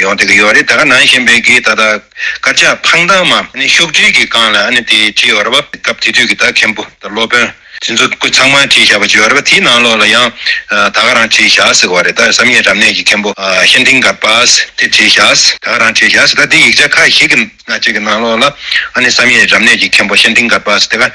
ཡོང་བསྡད་ཀྱི་ཡོད་རེད། ད་ག་ནང་བཞིན་པའི་གི་ད་ལྟ་དཀར་ཆག་འཕང་ཐང་མ་ཨ་ནི་ཤོག་དྲིལ་གྱི་སྒང་ལ་ཨ་ནི་དེ་བྲིས་ཡོད་རེད་བ། སྐབས་དེ་དུས་ཀྱི་ད་མཁན་པོ་ད་སློབ་དཔོན་དེ་ཚོ་སྐུ་ཚང་མ་བྲིས་བཞག་པ་ཅིག་ཡོད་རེད་པ། དེའི་ནང་ལོགས་ལ་ཡང་ད་ག་རང་བྲིས་བཞག་ཟེར་བ་རེད། ད་བསམ་ཡས་རབ་གནས་ཀྱི་མཁན་པོ་ཤེས་ལྡན་དཀར་པ་དེ་བྲིས་བཞག། ད་ག་རང་བྲིས་བཞག་ཟེར། ད་དེ་ཡིག་ཆ་ཁག་ཞིག་གི་ནང་གཅིག་གི་ནང་ལོགས་ལ་ཨ་ནི་བསམ་ཡས་རབ་གནས་ཀྱི་མཁན་པོ་ཤེས་ལྡན་དཀར་པ་ཟེར། དེ་ག་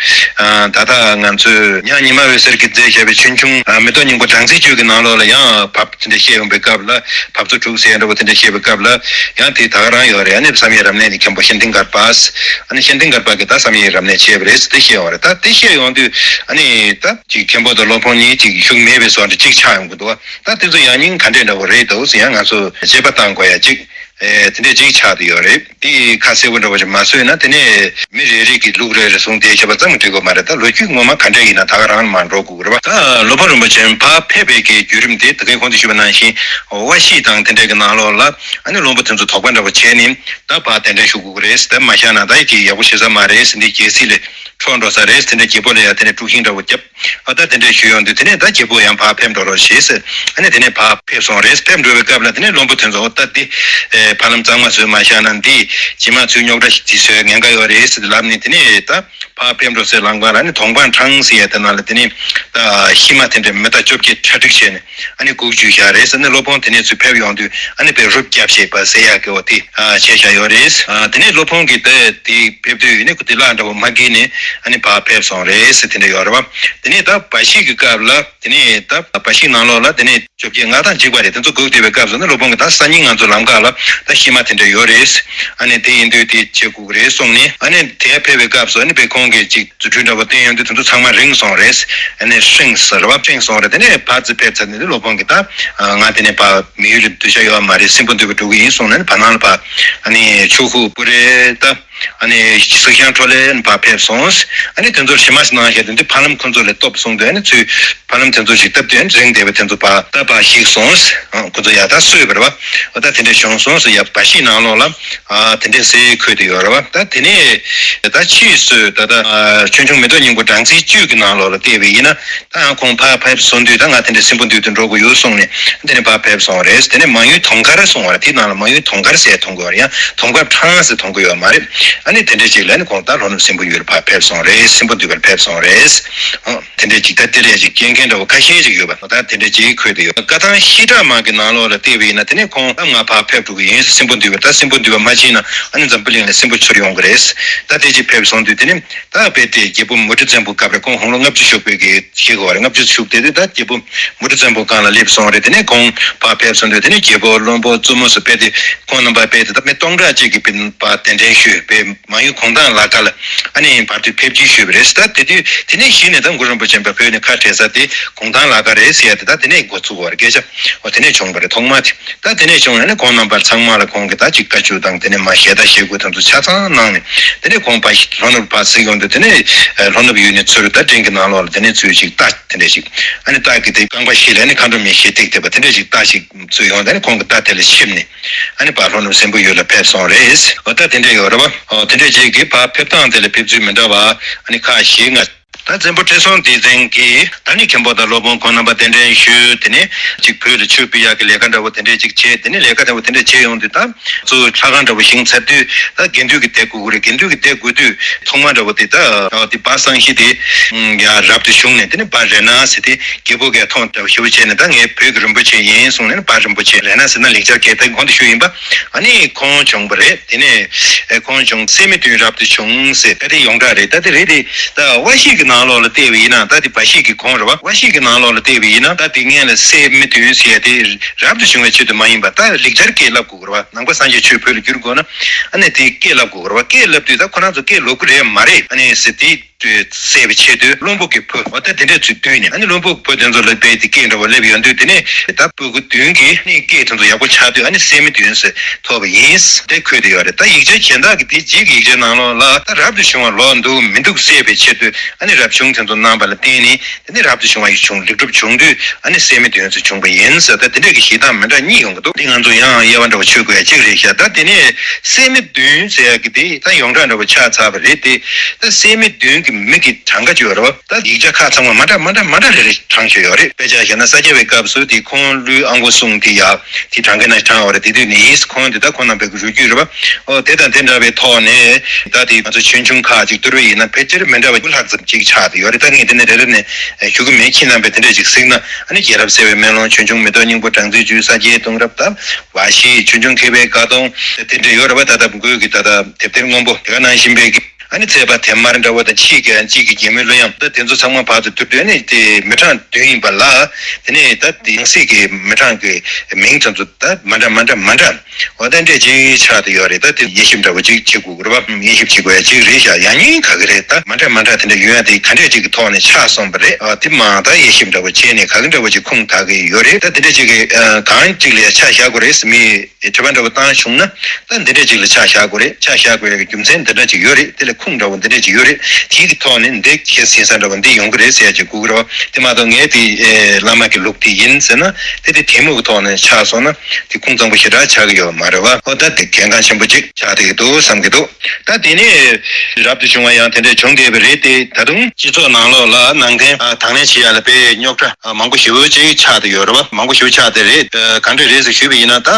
ད་ལྟ་ང་ཚོས་ཉང་ཉི་མ་འོད་ཟེར་གྱིས་མཛད་བཞག་པའི་ཆོས་འབྱུང་མེ་ཏོག་སྙིང་པོ་སྦྲང་རྩིའི་བཅུད་ཀྱི་ནང་ལོགས་ལ་ཡང་བབ་དེ་འདྲ་བཤད་ཡོང་པའི་སྐབས་ལ། བབ་མཚོ་དྲུག་ཟེར་ཡ་འདྲ་བོ་དེ་འདྲ་བཤད་པའི་སྐབས་ལ་ཡང་དེ་ད་ག་རང་ཡོད་རེད། ཨ་ནི་བསམ་ཡས་རབ་གནས་ཀྱི་མཁན་པོ་ཤེས་ལྡན་དཀར་པ། ཨ་ནི་ཤེས་ལྡན་དཀར་པ་གིས་ད་བསམ་ཡས་རབ་གནས་བྱས་པ་རེད་ཟེར་དེ་བཤད་ཡོང་རེད། ད་དེ་བཤད་ཡོང་དུས་ཨ་ནི་ད་ཅིག་མཁན་པོ་དང་སློབ་དཔོན་གཉིས་ཅིག་བཞུགས་མེད་པའི་བཟོ་འདྲ་ཅིག་ཆགས་ཡོང་གི་འདུག་བ། ད་དེ་ཚོ་ཡང་སྙིང་ག་འདྲས་འདྲ་བོ་རེད་འདུག་ཟེར་ཡང་ང་ཚོ་དཔྱད་པ་བཏང་དགོས་ཡ་ཅིག་ཨེ་དེ་འདྲས་ཅིག་ཆགས་བསྡད་ཡོད་རེད། དེ་ཁ་གསལ་པོ་འདྲ་བོ་ཞིག་མ་བཟོས་ན་དེ་ནས་མི་རེ་རེ་གི་ལུགས་རེ་རེ་བཟུང་དེ་བྱས་པ་ཙམ་གྱིས་འགྲིག་གི་མ་རེད། ད་ལོ་རྒྱུས་ངོ་མ་ག་འདྲས་ཡིན་ན་ད་ག་རང་མར་འགྲོ་དགོས་ཀྱི་རེད་བ། ད་སློབ་དཔོན་རིན་པོ་ཆེ་ཕར་ཕེབས་པའི་གི་བརྒྱུད་རིམ་དེ་ད་གིན་གོང་དུ་ཞུས་པ་ནང་བཞིན་དབའ་བཞེད་དང་དེ་འདྲས་ཀྱི་ནང་ལོགས་ལ་ཨ་ནི་བློན་པོ་དེ་ཚོ་དོགས་པ་འདྲ་བོ་བྱས་ནས་ད་ཕར་གདན་འདྲེན་ཞུ་དགོས་ཀྱི་རེད། དེ་མ་བཞག་ན་ད་ཡི་གེ་ཡག་པོ་ཤེས་ས་མ་རེད་ཟེར། འདི་རྒྱལ་སྲིད་ལས་འཕྲོག་འགྲོ་ས་རེད་ཟེར། འདི་རྒྱལ་པོ་ལ་ཡ་དེ་ནས་དཀྲུག་ཤིང་འདྲ་བོ་བརྒྱབ། ཨ་ད་དེ་འདྲས་ཞུས་ཡོང་དུས་དེ་ནས་ད་རྒྱལ་པོ་ཡང་ཕར་ཕེབས་འགྲོ་རོགས་ཞེས་ཟེར། ཨ་ནི་དེ་ནས་ཕར་ཕེབས་སོང་རེད། ཕེབས་འགྲོ་བའི་སྐབས་ལ་དེ་ནས་བློན་པོ་དེ་ཚོ་ཨོ་ད་འདི་ཨེ་ཕ་ལམ་གཙང་མ་བཟོས་མ་བཞག་ན་འདི་རྗེས་མ་ཚུར་རྙོག་དྲ་ཞིག་བཟོས་ཉེན་ཁ་ཡོད་རེད་ཟེར་ལབ་ནས། དེ་ནས་ད་ཕར་ཕེབས་འགྲོ་སའི་ལམ་ཁ་ལ་ནི་དོང་སྤང་འཕྲང་ཟེར་ཡ་དེ་ནང་ལ་དེ་ནས་ད་ཤི་མ་དེ་འདྲས་མེ་སྟག་བཅོ་བརྒྱད་གྲ་སྒྲིག་བྱས་ནས་ཨ་ནི་སྒུག་བཅུག་བཞག་རེད་ཟེར་ནས། སློབ་དཔོན་དེ་ནས་ཚུར་ཕེབས་ཡོང་དུས་ཨ་ནི་དཔེ་རུབ་བརྒྱབ་བྱས་པ་ཟེར་ཡ་གི་འོ་དེ་བྱས་བཞག་ཡོད་རེད། དེ་ནས་སློབ་དཔོན་གྱིས་ད་དེ་ཕེབས་དུས་ནི་ཁོ་དེ་ལ་འདྲ་བོ་མ་གིས་ནས་ཨ་ནི་ཕར་ཕེབས་སོང་རེད་ཟེར་དེ་འདྲ་ཡོད་རེད་བ། དེ་ནས་ད་སྦ་བཞེད་ཀྱི་སྐབས་ལ་དེ་ནས་ད་སྦ་བཞེད་ནང་ལོགས་ལ་དེ་ནས་བཅོ་བརྒྱད་སྔགས་དང་འཇིགས་པ་རེད། དེ་ཚོ་སྒུག་བསྡད་པའི་སྐབས་སུ་ནི་སློབ་དཔོན་གྱིས་ད་སང་ཉིན་ང་ཚོ་ལམ་ཁ་ལ་ད་ཤི་མ་དེ་འདྲ་ཡོད་རེད། ཨ་ནི་དེ་ཡིན་དུས་དེ་བྱེད་དགོས་ཀྱི་རེད་གསུངས་ནས། ཨ་ནི་དེ་ཕེབས་པའི་སྐབས་སུ་ཨ་ནི་དཔེ་ཁོང་གིས་ཅིག་རྫུ་འཕྲུལ་འདྲ་བོ་བསྟན་ཡོང་དུས་དེ་ཚོ་ཚང་མ་རིང་སོང་རེད། ཨ་ནི་ཧྲིང་ཟེར་བ་ཧྲིང་སོང་རེད། དེ་ནས་ཕར་ཚུར་ཕེབས་ཚར་ནས་དེ་སློབ་དཔོན་གྱིས་ད་ང་དེ་ནས་ཕར་མི་ཡུལ་ལ་སྡོད་ཤ་ཡོད་མ་རེད། སྲིན་པོ་འདུལ་བ་འགྲོ་གི་ཡིན་གསུངས་ནས་ཕར་ནང་ལ་ཕར་ཨ་ནི་ཆོས་ཁུག་པུ་རེ་ད། ཨ་ནི་སུ་ཤང་ཁྲོ་ལེ་ཕར་ཕེབས་སོང་། ཨ་ནི་དེ་ཚོར་ཞི་མ་སི་གནང་བཞག་དེ་འདི་ཕ་ལམ་ཁོ་ཚོ་ལ་སྟོབས་གསུངས་དུས། ཨ་ནི་ཚུར་ཕ་ལམ་དེ་ཚོ་ཞིག་བཏབ་དུས། ཨ་ནི་རིང་བསྡད་པ་དེ་ཚོ་ཕར་ད་ཕར་ཞིག་སོང་། ཁོ་ཚོ་ཡ་ད་གསོས་པ་རེད་བ། ད་དེ་འདྲ་བྱུང་སོང་ཟེར། ཡ་བ་ཤི་ནང་ལོགས་ལ་ཨ་དེ་འདྲ་ཟེར་འཁོད་དུ་ཡོད་རེད་བ། ད་དེ་ནས་ད་ཕྱིས་སུ་ད་ད་ཨ་ཆོས་འབྱུང་མེ་ཏོག་སྙིང་པོ་སྦྲང་རྩིའི་བཅུད་ཀྱི་ནང་ལོགས་ལ་བལྟས་པ་ཡིན་ན། ད་ཁོང་ཕར་ཕེབས་སོང་དུས། ད་ང་དེ་འདྲ་སྲིན་པོ་འདུལ་དུ་འགྲོ་དགོས་ཡོད་གསུངས་ནས། དེ་ནས་ཕར་ཕེབས་སོང་རེད། དེ་ནས་མང་ཡུལ་དུང་དཀར་གསུང་བ་རེད། དེ་ནང་ལ་མང་ཡུལ་དུང་དཀར་ཟེར་མཐོང་གི་ཡོད་རེད། ཡང་དུང་དཀར་ཕྲང་ཟེར་མཐོང་གི་ཡོད་མ་རེད། ཨ་ནི་དེ་འདྲ་ཅིག་ལ་ནི་ཁོང་ད་ལྷོ་ནུབ་སྲིན་པོ་ཡུལ་ཕར་ཕེབས་སོང་རེད། སྲིན་པོ་འདུལ་བར་ཕེབས་སོང་རེད། ཨོ། དེ་འདྲ་ཅིག་ད་དེ་ལས་ཅིག་སྐྱེ་མཁན་འདྲ་བོ་ཁ་ཤས་ཅིག་ཡོད་པ། ད་དེ་འདྲ་ཅིག་འཁོད་དུ་ཡོད། བཀའ་ཐང་བཤད་གྲྭ་མ་གི་ནང་ལོགས་ལ་བལྟས་པ་ཡིན་ན། དེ་ནས་ཁོང་ད་ང་ཕར་ཕེབས་འགྲོ་གི་ཡིན། སྲིན་པོ་འདུལ་བར། ད་སྲིན་པོ་འདུལ་བར་མ་ཕྱིན་ན་ཨ་ནི་འཛམ་བུ་གླིང་ལ་སྲིན་པོ་འཆོར་ཡོང་གི་རེད། ད་དེ་ཅིག་ཕེབས་སོང་དུས། དེ་ནས་ད་དཔེ་དེ་རྒྱལ་པོ་མུ་ཏིག་བཙན་པོ་སྐབས་རེད། ཁོང་དགུང་ལོ་ལྔ་བཅུ་བཞུགས་པའི་གི་ཞིག་གོ་རེད། ལྔ་བཅུ་བཞུགས་དེ་དུས་ད་རྒྱལ་པོ་མུ་ཏིག་བཙན་པོ་སྒང་ལ་སླེབས་སོང་རེད། དེ་ནས་ཁོང་ཕར་ཕེབས་སོང་དུས། དེ་ནས་རྒྱལ་པོ་བློན་པོ་བཙུན་མོ་སོགས་དཔེ་དེ་ཁོང་རྣམ་པ་དཔེ་དེ་ད་མི་སྟོང་ཕྲག་གཅིག་གིས་དཔེ་ཕར་གདན་འདྲེན་ཞུས་པའི་མང་ཡུལ་གུང་ཐང་ལ་དགའ་ལ་ཨ་ནི་བར་དུ་ཕེབས་སྐྱེལ་ཞུས་པ་རེད། ད་དེ་དུས་དེ་ནས་གཞི་ནས་ད་གུ་རུ་རིན་པོ་ཆེ་ཕ་བོད་ནས་ཁ་བྲལ་ས་དེ་གུང་ཐང་ལ་དགའ་རེད་ཟེར་ཡ་དེ་ད་དེ་ནས་འགོ་བཙུགས་པ་རེད། སྐད་ཆ་འོ་དེ་ནས་བྱུང་བ་རེད། ཐོག་མ་དེ། ད་དེ་ནས་བྱུང་ཡ་ནི་ཁོང་རྣམ་པར་ཚང་མ་ལ་ཁོང་གིས་ད་ཅིག་བཀའ་བཅུ་དང་། དེ་ནས་མ་ཞལ་ཏ་ཞལ་དགུ་དེ་ཚོ་ཆ་ཚང་གནང་ནས། དེ་ནས་ཁོང་ཕར་ལྷོ་ནུབ་ཕར་གཟིགས་ཡོང་དུས། དེ་ནས་ལྷོ་ནུབ་ཡུལ་ནས་ཚུར་ད་སྤྲིན་གྱི་ནང་ལོགས་ལ་དེ་ནས་ཚུར་ཅིག་རྟ་དེ་འདྲ་ཞིག་ཨ་ནི་རྟ་གི་དེ་རྐང་པ་བཞི་ལ་ནི་མཁའ་འགྲོ་མའི་ཞལ་བཏེགས་བསྡད་པ་དེ་འདྲ་ཞིག་རྟ་ཞིག་ཚུར་ཡོང་། དེ་ནས་ཁོང་གི་རྟ་དེ་ལ་ཆིབས་ནས་ཨ་ནི་ཕར་ལྷོ་ནུབ་སྲིན་པོ་ཡུལ་ལ་ཕེབས་སོང་རེད། འོ་ད་དེ་འདྲ་ཡོད་རེད་བ། འོ་དེ་འདྲ་ཅིག་གི་ཕར་ཕེབས་སྟངས་དེ་ལ་ཕེབས་ཚུལ་མི་འདྲ་བ་ཨ་ནི་ཁ་ཤས་ང་། ད་བཙན་པོ་ཁྲི་སྲོང་ལྡེ་བཙན་གྱིས་ད་ནི་མཁན་པོ་དང་སློབ་དཔོན་ཁོང་རྣམ་པ་གདན་འདྲེན་ཞུས། དེ་ནས་ཅིག་བོད་ལ་ཆོས་ཕུལ་ཡག་གི་ལས་ཀ་འདྲ་བོ་དེ་འདྲས་ཅིག་བྱས། དེ་ནས་ལས་ཀ་འདྲ་བོ་དེ་འདྲས་བྱས་ཡོང་དུས། ད་གཙོ་བོ་ལྷ་ཁང་འདྲ་བོ་བཞེངས་ཚར་དུས། ད་དགེ་འདུན་གྱི་སྡེ་དགོས་ཀྱི་རེད། དགེ་འདུན་གྱི་སྡེ་དགོས་དུས་ཐོག་མ་འདྲ་བོ་དེ་ད་དེ་བ་སངས་ཤིང་དེ་ཡར་རབ་ཏུ་བྱུང་ནས། དེ་ནས་བ་རེ་ན་ཟེར་དེ་རྒྱལ་པོ་གིས་མཐོང་འདྲ་བོ་ཞེ་པོ་བྱས་ནས། ད་ངས་བོད་ཀྱི་རིན་པོ་ཆེ་ཡིན་གསུངས་ནས། བ་རིན་པོ་ཆེ་རེ་ན་ཟེར་ན་ལེགས་སྦྱར་སྐད། ད་གོང་དུ་ཞུས་ཡིན་པ། ཨ་ནི་ཁོང་བྱུང་བ་རེད། དེ་ནས་ཨེ་ཁོང་བྱུང་སད་མི་བདུན་རབ་ཏུ་བྱུང་ཟེར། ད་དེ་ཡོངས་གྲགས་རེད། ད་དེ་རེད་དེ། ད་བཀྲ་ཤིས་ཀྱི་ནང་ལོགས་ལ་བལྟས་པ་ཡིན་ན། ད་དེ་བཀྲ་ཤིས་ཀྱི་གོང་རེད་བ། བཀྲ་ཤིས་ཀྱི་ནང་ལོགས་ལ་བལྟས་པ་ཡིན་ན། ད་དེ་སྔོན་ལ་སད་མི་བདུན་ཟེར་ཡ་དེ་རབ་ཏུ་བྱུང་བའི་ཆེད་དུ་མ་ཡིན་པ། ད་ལེགས་སྦྱར་སྐད་ལབ་དགོས་ཀྱི་རེད་བ། ནང་པ་སངས་རྒྱས་ཆོས་བོད་ལ་བསྒྱུར་དགོས་ན། ཨ་ནི་དེ་སྐད་ལབ་དགོས་ཀྱི་རེད་བ། སྐད་ལབ་དུས་ད་ཁོ་རང་ཚོ་སྐད་ལོག་གི་རེད་མ་རེད། ཨ་ནི་ཟེར་དེ། སད་པའི་ཆེད་དུ་བློན་པོ་གི་བུ། འོ་ད་དེ་འདྲས་ཚུར་བསྡུས་ནས། ཨ་ནི་བློན་པོ་གི་བུ་དེ་ཚོ་ལ་དཔེ་དེ་སྐད་འདྲ་བོ་སླེབས་ཡོང་དུས། དེ་ནས་ད་སྤུ་གུ་བདུན་གྱིས་ནི་སྐད་དེ་ཚོ་ཡག་པོ་ཆགས་དུས། ཨ་ནི་སད་མི་བདུན་ཟེར་ཐོབ་པ་ཡིན། དེ་འཁོད་དེ་ཡོད་རེད། ད་ཡིག་ཆ་གཞན་དག་གི་དེ་རྗེས་ཀྱི་ཡིག་ཆའི་ནང་ལོགས་ལ། ད་རབ་ཏུ་བྱུང་བ་ལོག་འདུག་མི་འདུག་སད་པའི་ཆེད་དུ། ཨ་ནི་རབ་བྱུང་དེ་ཚོ་གནང་བ་ལ་བརྟེན་ནས། དེ་ནས་རབ་ཏུ་བྱུང་བ་ཡིག་བྱུང་ལེགས་གྲུབ་བྱུང་དུས། ཨ་ནི་སད་མི་བདུན་ཚོ་བྱུང་བ་ཡིན་ཟེར། ད་དེ་འདྲས་ཀྱི་བཤད་སྟངས་མི་འདྲ་གཉིས་ཡོང་གི་འདུག་འདི་ང་ཚོ་ཡང་དབྱེ་བ་འདྲ་བོ་ཕྱེ་དགོས་ཡ་གཅིག་རེད་ཤག་ད་དེ་ནས་སད་མི་བདུན་ཟེར་ཡ་གི་དེ་ད་ཡོངས་གྲགས་འདྲ་བོ་ཆགས་ཚར་བ་རེད་དེ། ད་སད་མི་བདུན་གྱི་མི་གི་གྲངས་ཀ་ཅིག་ཡོད་རེད་བ། ད་ཡིག་ཆ་ཁག་ཚང་མ་མ་འདྲ་མ་འདྲ་མ་འདྲ་རེ་རེ་བགྲངས་བཞག་ཡོད་རེད། དཔེ་ཆ་བཞག་ན་ས་སྐྱ་པའི་སྐབས་སུ་དེ་ཁོང་ཀླུའི་ཨ་མགོ་སྲུང་དེ་ཡ་དེ་གྲངས་ཀའི་ནང་བགྲངས་ཡོད་རེད། དེ་དུས་ནས་ཁོང་དེ་ད་ཁོང་རྣམ་པའི་གི་རུས་རྒྱུད་རེད་བ། ཨོ་དེ་དང་དེ་འདྲ་བའི་ཐོག་ནས། ད་དེ་ང་ཚོ་ཆོས་འབྱུང་ཁག་ཅིག་བསྡུར་བ་ཡིན་ན་ཕལ་ཆེར་མི་འདྲ་བ་དགུ་ལྷག་ཙམ་ཅིག་ཆགས་བསྡད་ཡོད་རེད། ད་ངས་དེ་ནས་རེ་རེ་ནས་ཞུ་གི་མེད། ཁྱེད་རྣམ་པས་དེ་འདྲ་ཅིག་གཟིགས་ན། ཨ་ནི་རྒྱལ་རབས་གསལ་བའི་མེ་ལོང་། ཆོས་འབྱུང་མེ་ཏོག་སྙིང་པོ་སྦྲང་རྩིའི་བཅུད། ས་སྐྱའི་གཏོང་རབས། ད་བཀྲ་ཤིས། ཆོས་འབྱུང་མཁས་པའི་དགའ་སྟོན། དེ་འདྲ་ཡོད་རེད་བ། ད་ལྟ་འགོས་ཀྱི་ད་ལྟ་དེབ་ཐེར་སྔོན་པོ་དེ་ག་ནང་བཞིན་པའི་གི། ཨ་ནི་ཚེ་དཔག་དེབ་དམར་འདྲ་བོ་དང་། ཕྱིས་ཀྱི་ཨ་ནི་གཅིག་གི་རྒྱལ་མོའི་གླུ་དབྱངས། ད་དེ་ཚོ་ཚང་མ་བར་དུ་བསྡུར་དུས། ཨ་ནི་དེ་མི་གྲངས་བདུན་ཡིན་པ་ལ། དེ་ནས་ད་དེ་ཡང་སྲིད་ཀྱི་མི་གྲངས་ཀྱི་མིང་དེ་ཚོ་ད་མ་འདྲ་མ་འདྲ་མ་འདྲ། འོ་ད་འདྲས་ཅིག་ཆགས་བསྡད་ཡོད་རེད། ད་དེ་དབྱེ་ཞིབ་འདྲ་བོ་ཅིག་བྱེད་དགོས་ཀྱི་རེད་བ། དབྱེ་ཞིབ་བྱེད་དགོས་ཡ་ཅིག་རེད་ཤག་ཡང་སྙིང་ག་གི་རེད། ད་མ་འདྲ་མ་འདྲ་དེ་འདྲ་ཡོད་ཡ་དེ་ག་འདྲས་ཅིག་གི་ཐོག་ནས་ཆགས་སོང་བ་རེད། ཨ་དེ་མ་ད་དབྱེ་ཞིབ་འདྲ་བོ་བྱས་ནས་ག་གི་འདྲ་བོ་ཅིག་ཁུངས་དག་གི་ཡོད་རེད། ད་དེ་འདྲས་ཅིག་གི་ཨ་གང་ཅིག་ལ་ཡ་ཆ་བཞག་དགོས་རེད་ཟེར། མི་དྲི་བ་འདྲ་བོ་བཏང་བྱུང་ན། ད་འདི་འདྲས་ཅིག་ལ་ཆ་བཞག་དགོས་རེད། ཆ་བཞག་དགོས་ཡ་གི་རྒྱུ་མཚན་འདི་འདྲ་ཅིག་ཡོད་རེད། དེ་ལ་ཁུངས་འདྲ་བོ་འདི་འདྲས་ཅིག་ཡོད་རེད། དེའི་གི་ཐོག་ནས་འདི་ཁྱེད་ཟིན་ས་འདྲ་བོ་འདི་ཡོང་གི་རེད་ཟེར་ཡ་ཅིག་དགོས་ཀྱི་རེད་བ། དེ་མ་གཏོགས་ངས་དེ་ཨེ་བླ་མ་གི་ལུགས་འདི་ཡིན་ཟེར་ན། དེ་དེ་དེ་མོ་གི་ཐོག་ནས་ཆགས་སོང་ན་དེ་ཁུངས་གཙང་པོ་ཞེ་དྲག་ཆགས་ཀྱི་ཡོད་མ་རེད་བ། ཨོ་ད་དེ་གལ་འགངས་ཆེན་པོ་ཅིག་ཆགས་བསྡད་ཀྱི་འདུག་བསམ་གྱི་འདུག་ད་དེ་ནས་རབ་ཏུ་བྱུང་བ་ཡང་དེ་འདྲས་བྱུང་བསྡད་པ་རེད་དེ། ད་དུང་སྤྱི་ཚོགས་ནང་ལོགས་ལ་ནང་བསྟན་ཨ་དང་ལེན་བྱེད་ཡ་ལ་དཔེ་རྙོག་དྲ་ཨ་མང་པོ་ཞེ་པོ་ཅིག་ཆགས་བསྡད་ཡོད་རེད་བ། མང་པོ་ཞེ་པོ་ཆགས་བསྡད་རེད། ཨ་གང་འདྲས་རེད་ཟེར་ཞུས་པ་ཡིན་ན། ད་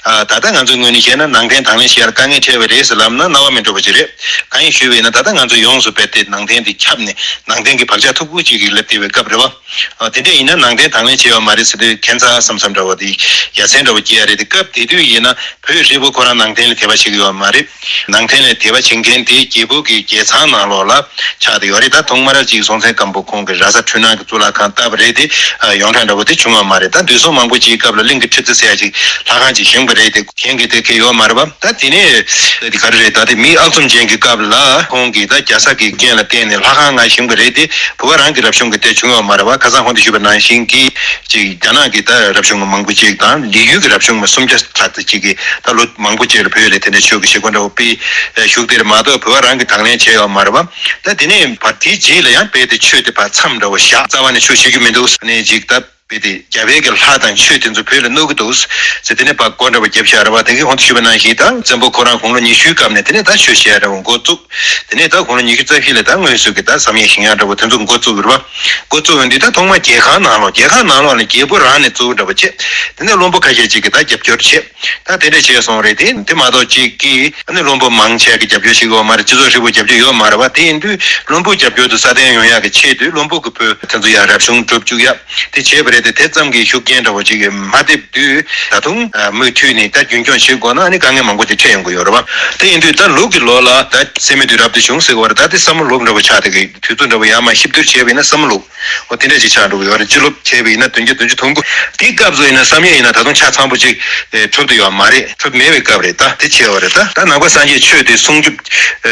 ཨ་ད་ལྟ་ང་ཚོའི་ངོས་ནས་བཤད་ན་ནང་བསྟན་དང་ལེན་བྱེད་ཡ་ལ་དཀའ་ངལ་འཕྲད་པ་རེད་ཟེར་ལབ་ན་རྣ་བ་མི་འགྲོ་བ་ཅིག་རེད། གང་ཡིན་ཞུས་པ་ཡིན་ན། ད་ལྟ་ང་ཚོ་ཡོངས་སུ་རྦད་དེ་ནང་བསྟན་འདི་ཁྱབ་ནས་ནང་བསྟན་གྱི་བག་ཆགས་མཐུག་པོ་ཅིག་གིས་སླེབས་བསྡད་པའི་སྐབས་རེད་བ། ཨ་དེ་འདྲ་ཡིན་ན་ནང་བསྟན་དང་ལེན་བྱས་ཡོད་མ་རེད་ཟེར་དུས་ཁྱད་མཚར་བསམ་བསམ་འདྲ་བོ་དེ་ཡ་མཚན་འདྲ་བོ་སྐྱེ་ཡ་རེད་དེ། སྐབས་དེ་དུས་ཡིན་ན་བོད་ཧྲིལ་པོ་ཁོ་རང་ནང་བསྟན་ལ་དད་པ་བྱེད་ཀྱི་ཡོད་མ་རེད། ནང་བསྟན་ལ་དད་པ་བྱེད་མཁན་དེ་རྒྱལ་པོ་གི་རྒྱལ་ཚང་ནང་ལོགས་ལ་ཆགས་བསྡད་ཡོད་རེད། ད་ཐོག་མར་ཅིག་སྲོང་བཙན་སྒམ་པོ་ཁོང་གིས་ར་ས་འཕྲུལ་སྣང་གི་གཙུག་ལག་ཁང་བཏབ་པ་རེད་དེ། ཨ་ཡོངས་གྲགས་འདྲ་བོ་དེ་བྱུང་བ་མ་རེད། ད་དུས་སུ་མང་པོ་ཅིག་སྐབས་ལ་གླིང་གི་ཁྲི་རྩེ་ཟེར་ཡ་ཅིག་ལྷ་ཁང་ཅིག་བཞེངས་པ་རེད་དེ། མཁན་གྱི་དེ་གས་ཡོད་མ་རེད་བ། ད་དེ་ནས་དེ་ག་རེ་རེད། ད་དེ་མི་ཨག་ཚོམ་ཅན་གྱི་སྐབས་ལ། ད་ཁོང་གིས་ད་རྒྱལ་ས་གི་རྐྱེན་ལ་བརྟེན་ནས་ལྷ་ཁང་ང་བཞེངས་པ་རེད་དེ། བོད་པ་རང་གི་རབ་བྱུང་གི་དེ་བྱུང་ཡོད་མ་རེད་བ། ཁ་སང་ཁོང་དུ་ཞུས་པ་ནང་བཞིན་གྱི་ཅིག་རྒྱ་ནག་གི་ད་རབ་བྱུང་མང་པོ་ཅིག་དང་ལི་ཡུལ་གྱི་རབ་བྱུང་མ་སུམ་བརྒྱ་ལྷག་ཙམ་ཅིག་གིས་ད་ལོ་མང་པོ་ཅིག་ལ་བོད་ལ་དེ་འདྲ་ཆོས་ཀྱི་བཞེས་སྒོ་འདྲ་བོ་སྤེལ་བཞུགས་དེ་རེད་མ་གཏོགས། བོད་པ་རང་གིས་དང་ལེན་བྱས་ཡོད་མ་རེད་བ། ད་དེ་ནས་བར་དེའི་རྗེས་ལ་ཡང་རྦད་དེ་ཆོས་དེ་ཕར་མཚམས་འདྲ་བོ་བཞག་རྩ་བ་ནས་ཆོས་བྱེད་རྒྱུ་མི་འདུག་ནས་ཅིག་ད། བོད་དེ་རྒྱ་བལ་གྱི་ལྷ་དང་ཆོས་དེ་ཚོ་བོད་ལ་གནང་གི་འདུག་ཟེར་དེ་ནས་ཕར་སྒོ་འདྲ་བ་བརྒྱབ་བཞག་རེད་བ། དེ་གི་གོང་དུ་ཞུས་པ་ནང་བཞིན་ད་བཙན་པོ་ཁོ་རང་དགུང་ལོ་ཉི་ཤུའི་སྐབས་ནས་དེ་ནས་ད་ཆོས་བཤད་རེད་བ་འགོ་བཙུགས། དེ་ནས་ད་དགུང་ལོ་ཉི་ཤུ་རྩ་བཞི་ལ་ད་དངོས་སུ་གི་ད་བསམ་ཡས་ཞིང་ཡང་འདྲ་བོ་དེ་ཚོ་འགོ་བཙུགས་རེད་བ། འགོ་བཙུགས་ཡོང་དུས་ད་ཐོག་མ་རྒྱལ་ཁང་ནང་ལོགས་རྒྱལ་ཁང་ནང་ལོགས་ནས་རྒྱལ་པོ་རང་ནས་གཙོ་བོ་འདྲ་བོ་བྱས། དེ་ནས་བློན་པོ་ཁ་ཤས་ཅིག་གིས་ད་རྒྱབ་སྐྱོར་བྱས། ད་དེ་འདྲ་བྱས་སོང་རེད་དེ། དེ་མ་གཏོགས་གཅིག་གིས་ཨ་ནི་བློན་པོ་མང་ཆེ་གི་རྒྱབ་སྐྱོར་བྱེད་ཀྱི་ཡོད་མ་རེད། སྤྱི་ཚོགས་ཧྲིལ་པོ་རྒྱབ་སྐྱོར་ཡོད་མ་རེད་བ། དེ་ཡིན་དུས་བློན་པོ་རྒྱབ་སྐྱོར་དུ་སྲ་བརྟན་ཡོང་ཡག་གི་ཆེད་དུ་བློན་པོ་གི་བུ་དེ་ཚོ་ཡང་རབ་བྱུང་སྒྲུབ་བཅུག་ཡ་དེ་བྱས་པ་རེད་དེ། དེ་ཙམ་གྱི་ཤུགས་རྐྱེན་འདྲ་བོ་ཅིག་མ་ཐེབས་དུས་ད་དུང་མུ་མཐུད་ནས་ད་རྒྱུན་འཁྱོངས་བྱེད་དགོས་ན་ཨ་ནི་དཀའ་ངལ་མང་པོ་ཅིག་འཕྲད་ཡོང་གི་ཡོད་རེད་བ། དེ་ཡིན་དུས་ད་ལུག་གི་ལོ་ལ་ད་སད་མི་དུས་རབ་ཏུ་བྱུང་ཟེར་གྱི་ཡོད་རེད། ད་དེ་བསམ་བློ་ལོག་འདྲ་བོ་ཆགས་བསྡད་ཀྱི་དུས་ཚོད་འདྲ་བོ་ཡར་མར་གཤིབ་བསྡུར་བྱས་པ་ཡིན་ན་བསམ་བློ་ལོག་འོ་དེ་འདྲ་ཅིག་ཆགས་འགྲོ་གི་ཡོད་རེད། སྤྱི་ལོ་བྱས་པ་ཡིན་ན་བདུན་བརྒྱ་བདུན་ཅུ་དོན་དགུ། དེའི་སྐབས་སུ་ཡིན་ན་བསམ་ཡས་ཡིན་ན་ད་དུང་ཆ་ཚང་པོ་ཅིག་གྲུབ་བསྡད་ཡོད་མ་རེད། གྲུབ་མེད་པའི་སྐབས་རེད། ད་དེ་བྱས་པ་རེད། ད་ད་ནང་པ་སངས་རྒྱས་ཆོས་དེ་སྲུང་སྐྱོབ་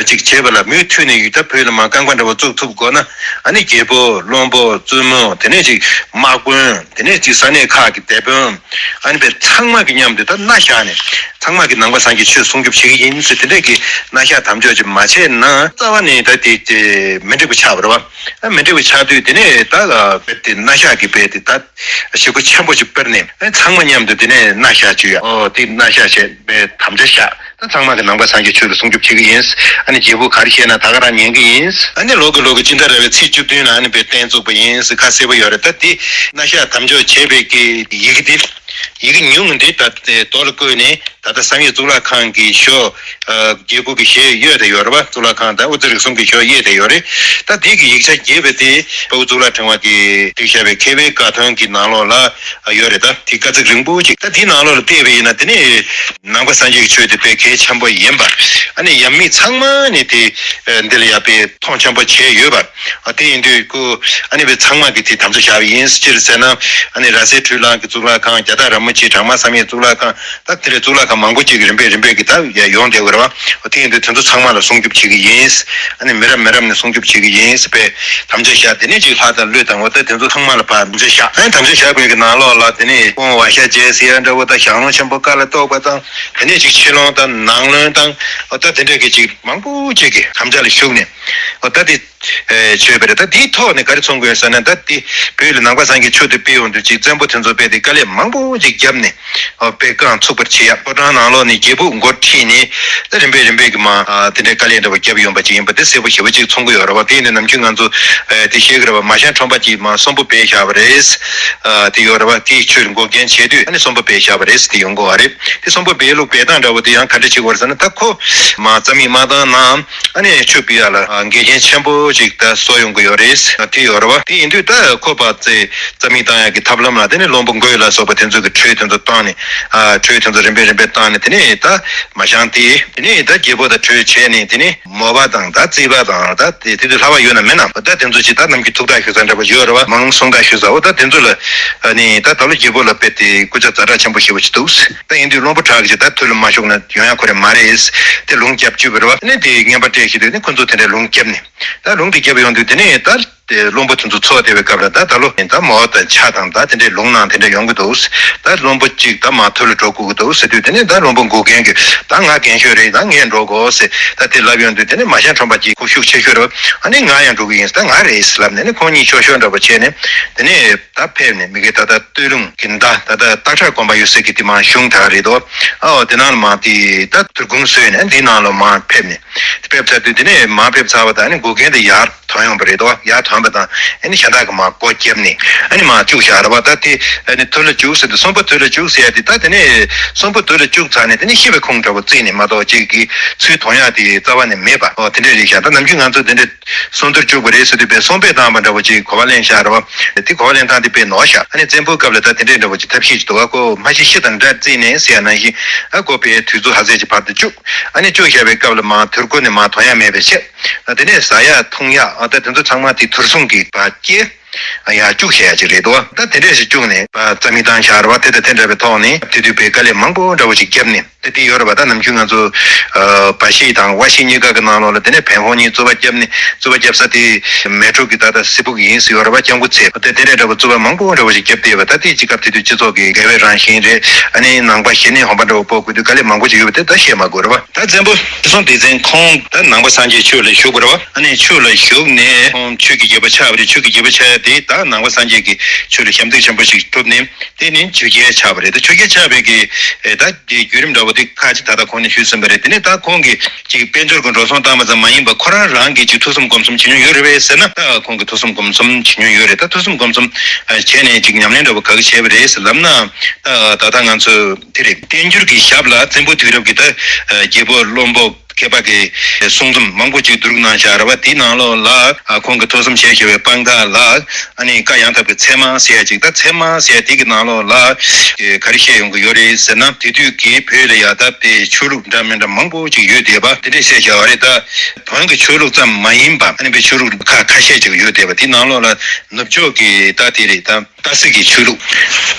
ཅིག་བྱས་པ་ལ་མུ་མཐུད་ནས་ཡུལ་ད་བོད་ལ་མར་རྐང་པ་འདྲ་བོ་བཙུགས་ཐུབ་དགོས་ན་ཨ་ནི་རྒྱལ་པོ་བློན་པོ་བཙུན་མོ་དེ་ནས་ཅིག་དམག་དཔོན་དེ་ནས་ཅིག་ས་གནས་ཁག་གི་སྡེ་དཔོན་ཨ་ནི་བས་ཚང་མ་གི་མཉམ་དུ་ད་མནའ་བཞག་ནས་ཚང་མ་གི་ནང་པ་སངས་རྒྱས་ཆོས་སྲུང་སྐྱོབ་བྱེད་ཀྱི་ཡིན་ཟེར་དེ་འདྲས་ཀྱི་མནའ་བཞག་དམ་འཇོག་ཅིག་མ་བྱས་ན་རྩ་བ་ནས་ད་དེ་དེ་མི་འགྲིག་པ་ཆགས་པ་རེད་བ། མི་འགྲིག་པ་ཆགས་དུས་དེ་ནས་ད་དཔེ་དེ་མནའ་བཞག་གི་དཔེ་དེ་ད་ཞེ་པོ་ཆེན་པོ་ཞིག་དཔེར་ནས་ཚང་མ་མཉམ་དུ་དེ་ནས་མནའ་བཞག་བཅུག་ཡ། ཨོ་དེ་མནའ་བཞག་བྱས་པའི་དམ་བཅའ་བཞག་ད་ཚང་མ་གི་ནང་པ་སངས་རྒྱས་ཆོས་ལ་སྲུང་སྐྱོབ་བྱེད་ཀྱི་ཡིན། ཨ་ནི་རྒྱལ་པོ་ག་རེ་བཤད་ན་ད་ག་རང་ཉན་གྱི་ཡིན། ཨ་ནི་ལོ་གི་ལོ་གི་སྤྱི་ཟླ་ར་བའི་ཚེས་བཅུ་བདུན་ལ་ཨ་ནི་དཔེ་རྟེན་བཙུགས་པ་ཡིན་ཟེར་ཁ་གསལ་པོ་ཡོད་རེད། ད་དེ་མནའ་བཞག་དམ་འཇོག་བྱས་པའི་གི་ཡི་གེ་དེ་ཡི་གེ་ཉུང་ངུ་འདི་ད་ལྟ་རྡོ་ལ་བརྐོས་ནས། ད་ལྟ་བསམ་ཡས་གཙུག་ལག་ཁང་གི་ཞོ། ཨ་རྒྱལ་པོ་གི་ཞལ་གཡོག་དེ་ཡོད་རེད་བ། གཙུག་ལག་ཁང་དང་དབུ་རྩེ་རིགས་གསུམ་གྱི་ཞོ་གཡོག་དེ་ཡོད་རེད། ད་དེ་གི་ཡིག་ཆ་རྒྱས་པ་དེ་དཔའ་བོ་གཙུག་ལག་ཕྲེང་བ་གིས་བྲིས་བཞག་པའི་མཁས་པའི་དགའ་སྟོན་གྱི་ནང་ལོགས་ལ་ཡོད་རེད། ད་དེ་དཀའ་ཚེགས་རིང་པོ་ཅིག་ད་དེའི་ནང་ལོགས་ལ་བལྟས་པ་ཡིན་ན་དེ་ནི་ནང་པ་སངས་རྒྱས་ཀྱི་ཆོས་དེ་དཔེ་གལ་ཆེན་པོ་ཡིན་པ། ཨ་ནི་ཡབ་མེས་ཚང་མ་ནས་དེ་འདི་ལ་ཡ་དཔེ་མཐོང་ཆེན་པོ་བྱས་ཡོད་པ། ཨ་དེ་ཡིན་དུས་ཁོ་ཨ་ནི་བས་ཚང་མ་གིས་དེ་དམ་བཅའ་བཞག་པ་ཡིན། ཅི་ཟེར་ན་ཨ་ནི་ར་སའི་འཕྲུལ་གླིང་གི་གཙུག་ལག་ཁང་། རྒྱ་སྟག་ར་མོ་ཆེ། བྲག་དམར་བསམ་ཡས་གཙུག་ལག་ཁང་། ད་དེ་འདྲའི་གཙུག་ལག་ཁང་མང་པོ་ཅིག་གི་རིམ་པས་རིམ་པས་ཀྱི་ད་ཡ་ཡོང་བསྡད་ཡོད་རེད་བ། ཨ་དེ་ཡིན་དུས་དེ་ཚོ་ཚང་མ་ལ་སྲུང་སྐྱོབ་བྱེད་ཀྱི་ཡིན། ཨ་ནི་མི་རབས་མི་རབས་ནས་སྲུང་སྐྱོབ་བྱེད་ཀྱི་ཡིན་ཟེར་བའི་དམ་བཅའ་བཞག་དེ་ནས་ཅིག་ལྷ་དང་ཀླུ་དང་འོ་ད་དེ་ཚོ་ཚང་མ་ལ་ཕར་དམ་བཅའ་བཞག་ཨ་ནི་དམ་བཅའ་བཞག་པའི་གི་ནང་ལོགས་ལ་དེ་ནས་སྐུ་ངོ་བ་ཤ་རྗེ་ཟེར་ཡ་འདྲ་བོ་དང་ཞང་བློན་ཆེན་པོ་བཀའ་ལ་གཏོགས་པ་དང་དེ་ནས་ཅིག་ཕྱི་བློན་དང་ནང་བློན་དང་འོ་ད་དེ་འདྲ་གི་ཅིག་མང་པོ་ཅིག་གི་དམ་བཅའ་ལ་ཞུགས་ནས་འོ་ད་དེ། ཨེ་བྱས་པ་རེད། ད་དེའི་ཐོག་ནས་ག་རེ་མཚོན་དགོས་ཟེར་ན། ད་དེ་བོད་ལ་ནང་པ་སངས་རྒྱས་ཆོས་དེ་སྤེལ་ཡོང་དུས་ཅིག་བཙན་པོ་དེ་ཚོ་དཔེ་དེ་དཀའ་ལས་མང་པོ་ཅིག་བརྒྱབ་ནས་ཨོ་དཔེ་རྐང་ཚུགས་པར་བྱེད་ཡ། ཕོ་བྲང་ནང་ལོགས་ནས་རྒྱལ་པོ་འགོ་ཁྲིད་ནས་ད་རིམ་པས་རིམ་པས་ཀྱི་མ་ཨ་དེ་འདྲའི་དཀའ་ལས་འདྲ་བོ་བརྒྱབ་ཡོང་པ་ཅིག་ཡིན་པ་དེ་གསལ་པོ་ཞེ་པོ་ཅིག་མཚོན་གྱི་ཡོད་རེད་བ། དེ་ཡིན་དུས་ནམ་རྒྱུན་ང་ཚོ་ཨ་དེ་ཤེས་ཀྱི་རེད་བ། མ་ཤན་ཁྲོམ་པ་ཅིག་མ་གསོན་པོ་སྦས་བཞག་པ་རེད། ཨ་དེ་ཡོད་རེད་བ། དེའི་ཆོས་འགོག་རྐྱེན་བྱས་དུས་ཨ་ནི་གསོན་པོ་སྦས་བཞག་པ་རེད་དེ་ཡོང་གི་བ་རེད། དེ་གསོན་པོ་སྦས་ལུགས་སྦས་སྟངས་འདྲ་བོ་དེ་ཡང་ག་འདྲ་བྱེད་དགོས་རེད་ཟེར་ན། ད་ཁོ་མ་རྩ་མེད་མ་བཏང་ན། ཨ་ནི་ཆོས་སྤེལ་ཡ་ལ་འགལ་རྐྱེན་ཆེན་པོ་ཅིག་ད་བཟོ་ཡོང་གི་ཡོད་རེད། དེ་ཡོད་རེད་བ། དེ་ཡིན་དུས་ད་ཁོ་པ་ཚེ་རྩ་མེད་བཏང་ཡ་གི་ཐབས་ལམ་ལ་དེ་ནས་བློན་པོ་འགོས་ལ་སོགས་པ་དེ་ཚོ་གི་གྲོས་དེ་ཚོ་བཏང་ནས་ཨ་གྲོས་དེ་ཚོ་རིམ་པས་རིམ་པས་བཏང་ནས་དེ་ནས་ད་མ་ཤང་དེ་དེ་ནས་ད་རྒྱལ་པོ་དང་གྲོས་བྱས་ནས་དེ་ནས་མོ་པ་དང་ད་རྩིས་པ་དང་ད་དེ་དེ་ཚོ་ལྷ་པ་ཡོད་ན་མེད་ན་ད་དེ་ཚོ་ཅིག་ད་ནམ་རྒྱུན་ཐུགས་ཐག་ཞུ་ས་འདྲ་པོ་ཡོད་རེད་བ། མང་གསུང་ཐག་ཞུ་ས་འོ་ད་དེ་ཚོ་ལ་ཨ་ནི་ད་ད་ལོ་རྒྱལ་པོ་ལ་དཔེ་དེ་སྐུ་ཕྱྭ་ཛ་དྲག་ཆེན་པོ་ཞེ་པོ་ཅིག་འདུག་ད་ཡིན་དུས་བློན་པོ་དྲག་གི་ཅིག་ད་ཐུར་ལ་མ་ཞུགས་ན་ཡོང་ཡ་ཁོ་རེ་མ་རེད། དེ་ལུང་བརྒྱབ་བཅུག་པ་རེད་བ། ནི་དེ་རྔན་པ་སྤྲད་ཤེས་དུས་ནི་ཁོ་ཚོ་དེ་འདྲའི་ལུང་བརྒྱབ་ནས། ད་ལུང་དེ་བརྒྱབ་ཡོང་དུས་དེ་ནས་ད་དེ་བློན་པོ་དེ་ཚོ་འཚོ་བསྡད་པའི་སྐབས་ལ་ད་ད་ལོ་ད་མོ་དང་ཕྱྭ་དང་ད་དེ་འདྲའི་ལུང་ནང་དེ་འདྲ་ཡོང་གི་འདུག་ད་བློན་པོ་གཅིག་ད་མ་ཐུར་ལ་འགྲོ་དགོས་ཀྱི་འདུག་ཟེར་དུས་དེ་ནས་ད་བློན་པོ་འགོག་མཁན་གྱིས་ད་ང་རྒན་ཤོས་རེད། ད་ངས་འགྲོ་དགོས་ཟེར་ད་དེ་ལབ་ཡོང་དུས་དེ་ནས་མ་ཤན་ཁྲོམ་པ་གཅིག་ཁོ་ཤུགས་ཆེ་ཤོས་རེད། ཨ་ནི་ང་ཡང་འགྲོ་གི་ཡིན་ཟེར། ད་ང་རེད་ཟེར་ལབ་ནས་ནི་ཁོང་གཉིས་ཤོར་ཤོར་འདྲ་པོ་བྱས་ནས་དེ་ནས། ད་ཕེབས་ནས་མི་དགེ་ད་ལྟ་སྟོད་ལུང་གི་མདའ་ད་ལྟ་སྟག་བྲག་དགོན་པ་ཡོད་སའི་གི་དེ་མ་གཞུང་དག་རེད་དོ། ཨའོ་དེ་ནང་ལ་མ་དེ་ད་དུར་ཁུང་བཟོས་ནས་འདི་ནང་ལ་མ་ཕེབས་ནས་ཕེབས་ཚར་དུས་དེ་ནས་མ་ཕེབས་ཚར་བ་དང་ནི་འགོག་མཁན་དེ་ཡར་ཐོན་ཡོང་པ་རེད་དོ། ཡར་ཐོན་པ་དང་ཨ་ནི་ཤ་སྟག་གི་མ་སྒོ་བརྒྱབ་ནས་ཨ་ནི་མ་བཅུག་བཞག་རེད་བ། ད་དེ་ཨ་ནི་དུར་ལ་བཅུག་ཟེར་དུས་གསོན་པོ་དུར་ལ་བཅུག་ཟེར་ཡ་དེ་ད་དེ་ནས་གསོན་པོ་དུར་ལ་བཅུག་ཚར་ནས་དེ་ནས་ཤི་བའི་ཁུངས་འདྲ་བོ་བརྩིས་ནས་མ་གཏོགས་ཅིག་གི་ཚུར་ཐོན་ཡ་དེ་རྩ་བ་ནས་མེད་པ། ཨོ་དེ་འདྲ་རེད་ཤག་ད་ནམ་རྒྱུན་ང་ཚོ་དེ་འདྲ། གསོན་དུར་བཅུག་པ་རེད་ཟེར་དུས་པའི་གསོན་པོ་བཏང་བ་འདྲ་བོ་ཅིག་གོ་བ་ལེན་བཞག་རེད་བ། དེ་གོ་བ་ལེན་སྟངས་དེ་དཔེ་ནོར་བཞག་ཨ་ནི་བཙན་པོའི་སྐབས་ལ་ད་དེ་འདྲའི་འདྲ་བོ་ཅིག་ཐབས་ཤེས་ཅིག་འདུག་བ། ཁོ་མ་ཤི་ཤི་དང་འདྲ་བརྩིས་ནས་ཟེར་ཡ་ནང་བཞིན་ཨ་ཁོ་པའི་དུས་ཚོད་ཧ་ཟེར་གྱི་བར་དུ་བཅུག་ཨ་ནི་བཅུག་བཞག་པའི་སྐབས་ལ་མ་དུར་ཁུང་ནས་མ་ཐོན་ཡ་མེད་པའི་ཕྱིར། ཨ་དེ་ནས་ཟ་ཡ་འཐུང་ཡ་ཨ་ད་དེ་ཚོ་ཚང་མ་དེ་དུར་སྲུང་གི་བ་སྐྱེ་ཨ་ཡ་བཅུག་བཞག་ཡ་ཅིག་རེད་དོ། ད་དེ་འདྲས་ཞིག་བཅུག་ནས་བ་རྩ་མེད་བཏང་བཞག་རེད་བ། དེ་དང་དེ་འདྲ་བའི་ཐོག་ནས་དེ་དུས་པའི་དཀའ་ལས་མང་པོ་འདྲ་བོ་ཞིག་བརྒྱབ་ནས། དེ་དེ་ཡོད་རེད་པ། ད་ནམ་རྒྱུན་ང་ཚོ་ཨ་བ་ཤི་དང་ཝ་ཤི་གཉིས་ཀ་གི་ནང་ལོགས་ལ་དེ་ནས་བན་ཧོང་གཉིས་རྩོད་པ་བརྒྱབ་ནས་རྩོད་པ་བརྒྱབ་ས་དེ་མལ་གྲོ་གི་ད་ལྟ་སི་སྦུག་ཡིན་ཟེར་ཡོད་རེད་པ། སྐྱབས་མགོན་ཚེ་དེ་འདྲས་འདྲ་པོ་རྩོད་པ་མང་པོ་འདྲ་པོ་ཞིག་བརྒྱབ་བསྡད་པ། ད་དེ་གཅིག་སྐབས་དེ་དུས་སྤྱི་ཚོགས་ཀྱི་འགལ་བའི་རང་བཞིན་རེད། ཨ་ནི་ནང་པ་གཞི་ནས་ཧོན་པ་འདྲ་པོ་སྤོ་དགོས་དུས་དཀའ་ལས་མང་པོ་ཞིག་ཡོད་པ་དེ་ད་བཤད་མ་དགོས་རེད་པ། ད་བཙན་པོ་ཁྲི་སྲོང་ལྡེ་བཙན་ཁོང་ད་ནང་པ་སངས་རྒྱས་ཆོས་ལ་ཞུགས་པ་རེད་པ། ཨ་ནི་ཆོས་ལ་ཞུགས་ནས་ཁོང་ཆོས་ཀྱི་རྒྱལ་པོ་ཆགས་པ་རེད། ཆོས་ཀྱི་རྒྱལ་པོ་ཆགས་ཡ་དེ་ད་ནང་པ་སངས་རྒྱས་ཀྱི་ཆོས་ལ་ཞབས་འདེགས་ཆེན་པོ་ཞིག་བསྒྲུབས་ནས། དེ་ནི་ཆོས་རྒྱལ་ཆགས་པ་རེད། ད་ཆོས་རྒྱལ་ཆགས་པའི་གི་ཨེ་ད་དེ་བརྒྱུད་རིམ་འདྲ་པོ་དེ་ཁ་ཅིག་ད་ལྟ་ཁོང་ནས་ཞུས་ཟིན་པ་རེད། དེ་ནས་ད་ཁོང་གིས་ཅིག་དཔལ་འབྱོར་གྱི་འགྲོ་སོང་བཏང་བ་ཙམ་མ་ཡིན་པར་ཁོ་རང་རང་གིས་ཅིག་ཐུགས་བསམ་སྒོམ་གསུམ་བྱེད་མྱོང་ཡོད་རེད་པས་ཟེར་ན། ད་ཁོང་གིས་ཐུགས་བསམ་སྒོམ་གསུམ་བྱེད་མྱོང་ཡོད་རེད། ད་ཐུགས་བསམ་སྒོམ་གསུམ་ཨ་བྱས་ནས་ཅིག་ཉམས་ལེན་འདྲ་པོ་ག་གི་བྱས་པ་རེད་ཟེར་ལབ་ན། ད་ད་ལྟ་ང་ཚོ་དེ་རེད། བསྟན་འགྱུར་གྱི་ཞབས་ལ་བཙན་པོའི་དུས་རབས་ཀྱི་ད་ཨ་རྒྱལ་པོ་བློན་པོ་མཁས་པ་གི་གསུང་རྩོམ་མང་པོ་ཅིག་བསྡུ་རུབ་གནང་བཞག་རེད་པ། དེའི་ནང་ལོགས་ལ་ཨ་ཁོང་གིས་ཐོས་བསམ་བྱས་བཞག་པའི་དཔང་རྟགས་ལ་ཨ་ནི་བཀའ་ཡང་དག་པའི་ཚད་མ་ཟེར་ཡ་ཅིག་ད་ཚད་མ་ཟེར་ཡ་དེ་གི་ནང་ལོགས་ལ་ག་རེ་བཤད་ཡོང་གི་ཡོད་རེད་ཟེར་ན། དེ་དུས་ཀྱི་བོད་ལ་ཡ་ད་དཔེ་ཆོས་ལུགས་འདྲ་མི་འདྲ་མང་པོ་ཅིག་ཡོད་བསྡད་པ་དེ་འདྲས་བཤད་བཞག་པ་རེད། ད་བོན་གྱི་ཆོས་ལུགས་ཙམ་མ་ཡིན་པ་ཨ་ནི་དཔེ་ཆོས་ལུགས་ཁ་ཁ་ཤས་ཅིག་ཡོད་བསྡད་པ། དེའི་ནང་ལོགས་ལ་ནུབ་ཕྱོགས་ཀྱི་ད་དེ་རེད། ད་ཏ་སི་གི་ཆོས་ལུགས་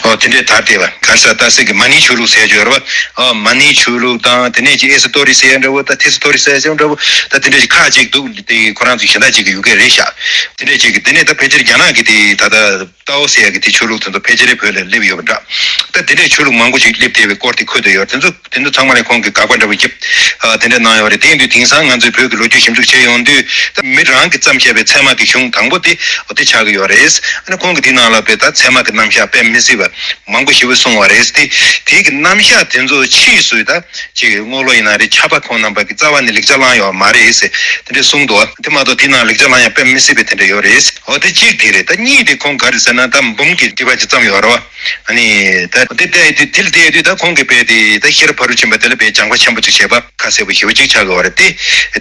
ཨོ་དེ་འདྲས་དར་བསྡད་པ། ག་རེ་ཟེར། ཏ་སི་གི་མ་ཎི་ཆོས་ལུགས་ཟེར་ཡ་ཅིག་ཡོད་རེད་པ། ཨོ་མ་ཎི་ཆོས་ལུགས་དང་དེ་ནས་ཅིག་ཨེ་སི་ཏོ་རི་ཟེར་ཡ་འདྲ་བོ། ད་ཐེ་སི་ཏོ་རི་ཟེར་ཡ་ཅིག་འདྲ་བོ། ད་དེ་འདྲས་ཅིག་ཁག་ཅིག་འདུག་དེ་ཁོ་རང་ཚོ་གཞན་དག་ཅིག་གི་ཡུལ་སྐད་རེད་ཤག་དེ་འདྲས་ཅིག་གི་དེ་ནས་ད་ཕལ་ཆེར་རྒྱ་ནག་གི་དེ་ད་ལྟ་ཏའོ་ཟེར་ཡ་གི་དེ་ཆོས་ལུགས་དེ་ཚོ་ཕལ་ཆེར་བོད་ལ་སླེབས་ཡོད་པ་འདྲ། ད་དེ་འདྲས་ཆོས་ལུགས་མང་པོ་ཞིག་སླེབས་བསྡད་པའི་སྐོར་དེ་འཁོད་བསྡད་ཡོད་རེད། དེ་ཚོ་དེ་ཚོ་ཚང་མ་ལ་ཁོང་གིས་དགག་པ་འདྲ་པོ་བརྒྱབ། ཨ་དེ་འདྲ་གནང་ཡོད་རེད། དེ་ཡིན་དུས་དེང་སང་ང་ཚོས་བོད་ཀྱི་ལོ་རྒྱུས་ཞིབ་འཇུག་བྱས་ཡོང་དུས་ད་མི་རང་གིས་བརྩམས་བཞག་པའི་ཚད་མ་གི་གཞུང་དང་པོ་དེ་འོ་དེ་ཆགས་ཀྱི་ཡོད་རེད། ཨ་ནི་ཁོང་གིས་དེའི་ནང་ལ་དཔེ་ད་ཚད་མ་གི་རྣམ་གཞག་དཔེ་མི་སྲིད་པ་མང་པོ་ཞེ་པོ་གསུངས་པ་རེད། དེ་དེ་གི་རྣམ་གཞག་དེ་ཚོ་ཕྱིས་སུ་ད་ཅིག་རྔོག་ལོ་ཡིན་ན་རེད། ཆར་པ་ཁོང་རྣམ་པ་གིས་རྩ་བ་ནས་ལེགས་ཆ་བླངས་ཡོད་མ་རེད་ཟེར་དེ་འདྲ་གསུངས་འདུག་དེ་མ་གཏོགས་དེའི་ནང་ལེགས་ཆ་བླངས་ཡ་དཔེ་མི་སྲིད་པའི་དེ་འདྲ་ཡོད་རེད། འོ་དེ་གཅིག་དེ་རེད། ད་གཉིས་དེ་ཁོང་ག་རེ་ཟེར་ན་ད་འབུམ་གྱི་འགྲེལ་པ་ཅིག་བརྩམས་ཡོད་རེད་པ། ཨ་ནི་ད་དེ་ལྟ་དེ་དེ་ལྟ་ཡ་དུས་ད་ཁོང་གིས་དཔེ་དེ་ད་ཤེས་རབ་ཕ་རོལ་ཕྱིན་པ་དེ་ལ་དཔེ་སྦྱངས་པ་ཆེན་པོ་ཅིག་བྱས་པ་ཁ་གསལ་པོ་ཞེ་པོ་ཅིག་ཆགས་ཀྱི་ཡོད་རེད། དེ་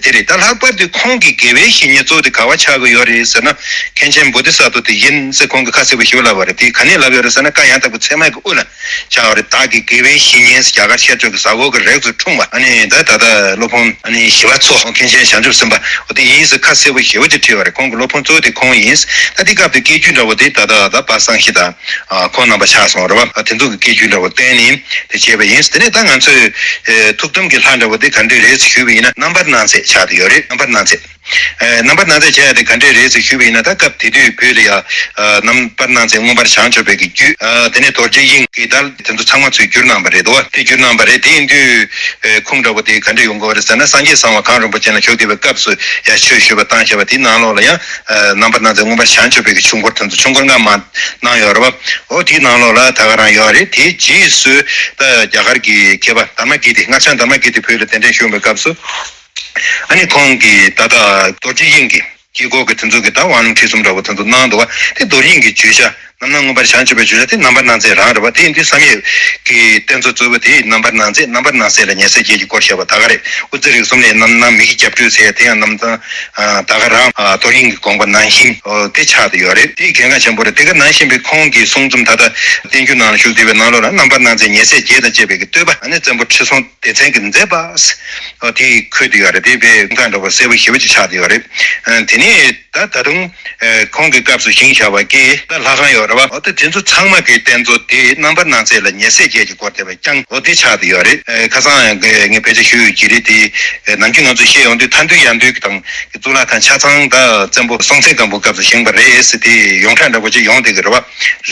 དེ་རེད། ད་ལྷག་པར་དུ་ཁོང་གི་དགེ་བའི་བཤེས་གཉེན་གཙོ་བོ་དེ་ག་པར་ཆགས་ཀྱི་ཡོད་རེད་ཟེར་ན། མཁན་ཆེན་བོ་དྷི་ས་ཏྭ་དེ་ཡིན་ཟེར་ཁོང་གིས་ཁ་གསལ་པོ་ཞེ་པོ་ལབ་པ་རེད། དེ་ག་ནས་ལབ་ཡོད་རེད་ཟེར་ན། བཀའ་ཡང་དག་པའི་ཚད་མ་གི་དབུ་ལ་ཆགས་པ་རེད། བདག་གི་དགེ་བའི་བཤེས་གཉེན་ཟེར་རྒྱ་གར་ཤར་ཕྱོགས་ཀྱི་ཟ་ཧོར་གྱི་རིགས་སུ་འཁྲུངས་པ། ཨ་ནི་ད་ད་ལྟ་སློབ་དཔོན་ཨ་ནི་ཞི་བ་འཚོ་མཁན་ཆེན་བྱང་ཆུབ་སེམས་དཔའ་འོ་དེ་ཡིན་ཟེར་ཁ་གསལ་པོ་ཞེ་པོ་ཅིག་བྲིས་པ་རེད། ཁོང་གི་སློབ་དཔོན་གཙོ་བོ་དེ་ཁོང་ཡིན། ད་དེ་སྐབས་དེ་སྐད་ཆ་འདྲ་བོ་དེ་ད་ད་ད་པ་སངས་ཤིང་དང་། ཨ་ཁོང་རྣམ་པ་ཆགས་སོང་རེད་བ། ཨ་དེ་ཚོ་གི་སྐད་ཆ་འདྲ་བོ་བཏོན་ནས་དེ་བྱས་པ་ཡིན། དེ་ནས་ད་ང་ཚོས་ཨེ་ཐུགས་དམ་གྱི་ལྷ་འདྲ་བོ་དེ་ག་འདྲས་རེད་ཟེར་ཞུས་པ་ཡིན་ན། རྣམ་པར་སྣང་མཛད་ཆགས་བསྡད་ཡོད་རེད། རྣམ་པར་སྣང་མཛད། ཨེ་རྣམ་པར་སྣང་མཛད་བྱས་ཡ་དེ་ག་འདྲས་རེད་ཟེར་ཞུས་པ་ཡིན་ན། ད་སྐབས་དེ་དུས་བོད་ལ་ཡ་ཨ་རྣམ་པར་སྣང་མཛད་མངོན་པར་བྱང་ཆུབ་པའི་གི་རྒྱུད། ཨ་དེ་ནས་རྡོ་རྗེ་དབྱིངས་ཀྱི་ད་དེ་ཚོ་ཚང་མ་ཚུར་བསྒྱུར་གནང་བ་རེད་དོ། དེ་བསྒྱུར་གནང་བ་རེད། དེ་ཡིན་དུས་ཨེ་ཁུངས་འདྲ་བོ་དེ་ག་འདྲས་ཡོང་གི་ཡོད་རེད་ཟེར་ན། སངས་རྒྱས་གསང་བ་གངས་རིན་པོ་ཆེ་ལ་བཞུགས་བསྡད་པའི་སྐབས་སུ་ཡ་ཆོས་ཞུས་པ་བཏང་བཞག་པ་དེའི་ནང་ལོགས་ལ་ཡང་ཨ་རྣམ་པར་སྣང་མཛད་མངོན་པར་བྱང་ཆུབ་པའི་གི་ཆོས་འཁོར་དེ་ཚོ་ཆོས་འཁོར་ལྔ་མ་གནང་ཡོད་རེད་བ། འོ་དེའི་ནང་ལོགས་ལ་ད་ག་རང་ཡོད་རེད། དེའི་རྗེས་སུ་ད་རྒྱ་གར་གྱི་མཁས་པ་དྷརྨ་གི་ཏི། སྔགས་འཆང་དྷརྨ་གི་ཏི་བོད་ལ་གདན་འདྲེན་ཞུས་པའི་སྐབས་སུ། ཨ་ནི་ཁོང་གིས་ད་ལྟ་རྡོ་རྗེ་དབྱིངས་ཀྱི་དཀྱིལ་འཁོར་གྱི་དེ་ཚོ་གི་ད་དབང་ལུང་ཁྲིད་གསུམ་འདྲ་བོ་དེ་ཚོ་གནང་འདུག་བ། དེ་རྡོ་རྗེ་དབྱིངས་ཀྱི་བརྗོད་བྱ་རྣམ་སྣང་མངོན་པར་བྱང་ཆུབ་པའི་བརྗོད་བྱ་དེ་རྣམ་པར་སྣང་མཛད་རང་རེད་བ། དེ་ཡིན་དུས་བསམ་ཡས་ཀྱི་གཏེར་མཛོད་གཙོ་བོ་དེ་རྣམ་པར་སྣང་མཛད། རྣམ་པར་སྣང་མཛད་ལ་ཉེར་སྲས་བརྒྱད་ཀྱིས་བསྐོར་བཞག་པ་ད་ག་རེད། དབུ་རྩེ་རིགས་གསུམ་ལས་རྣམ་སྣང་མི་ཡི་རྒྱ་སྤྲོས་ཟེར་ཡ་དེ་ཡང་རྣམ་སྣང་ད་ག་རང་རྡོ་རྗེ་དབྱིངས་ཀྱི་དགོངས་པ་ནང་བཞིན་དེ་ཆགས་བསྡད་ཡོད་རེད། དེ་གལ་འགངས་ཆེན་པོ་རེད། དེ་ག་ནང་བཞིན་པའི་ཁོང་གི་གསུང་རྩོམ་ད་ལྟ་བསྟན་འགྱུར་ནང་ལ་བཞུགས་བསྡད་པའི་ནང་ལོགས་ལ་རྣམ་པར་སྣང་མཛད་ཉེར་སྲས་བརྒྱད་དང་བཅས་པའི་གི་བསྟོད་པ། ཨ་ནི་བཙན་པོ་ཁྲི་སྲོང་ལྡེ་བཙན་གྱིས་མཛད་པ། ཨ་དེ་འཁོད་དེ་ཡོད་རེད། དེ་དཔེ་ཁུངས་འདྲ་པོ་གསལ་པོ་ཞེ་པོ་ཅིག་ཆགས་དེ་ཡོད་རེད། ཨ་དེ་ནས་ད་ད་དུང་ཨ་ཁོང་གི་སྐབས་སུ་བཞེངས་བཞག་པ་གི་ད་ལྷ་ཁང་ཡོད་རེད་བ། འོ་ད་དེ་ཚོ་ཚང་མ་གི་གཏེར་མཛོད་དེ་རྣམ་པར་སྣང་མཛད་ལ་ཉེར་སྲས་བརྒྱད་ཀྱིས་བསྐོར་བསྡད་པ་རྐྱང་འོ་དེ་ཆགས་དེ་ཡོད་རེད། ཨ་ཁ་སང་ངས་ཕལ་ཆེར་ཞུས་ཡོད་ཀྱི་རེད། དེ་ཨ་ནམ་རྒྱུན་ང་ཚོས་བཤད་ཡོང་དུས་མཐའ་འདུལ་ཡར་འདུལ་གྱི་དང་གི་གཙུག་ལག་ཁང་ཆ་ཚང་ད་བཙན་པོ་སྲོང་བཙན་སྒམ་པོའི་སྐབས་སུ་བཞེངས་པ་རེད་ཟེར་དེ་ཡོངས་གྲགས་འདྲ་པོ་ཅིག་ཡོང་བསྡད་ཀྱི་རེད་བ།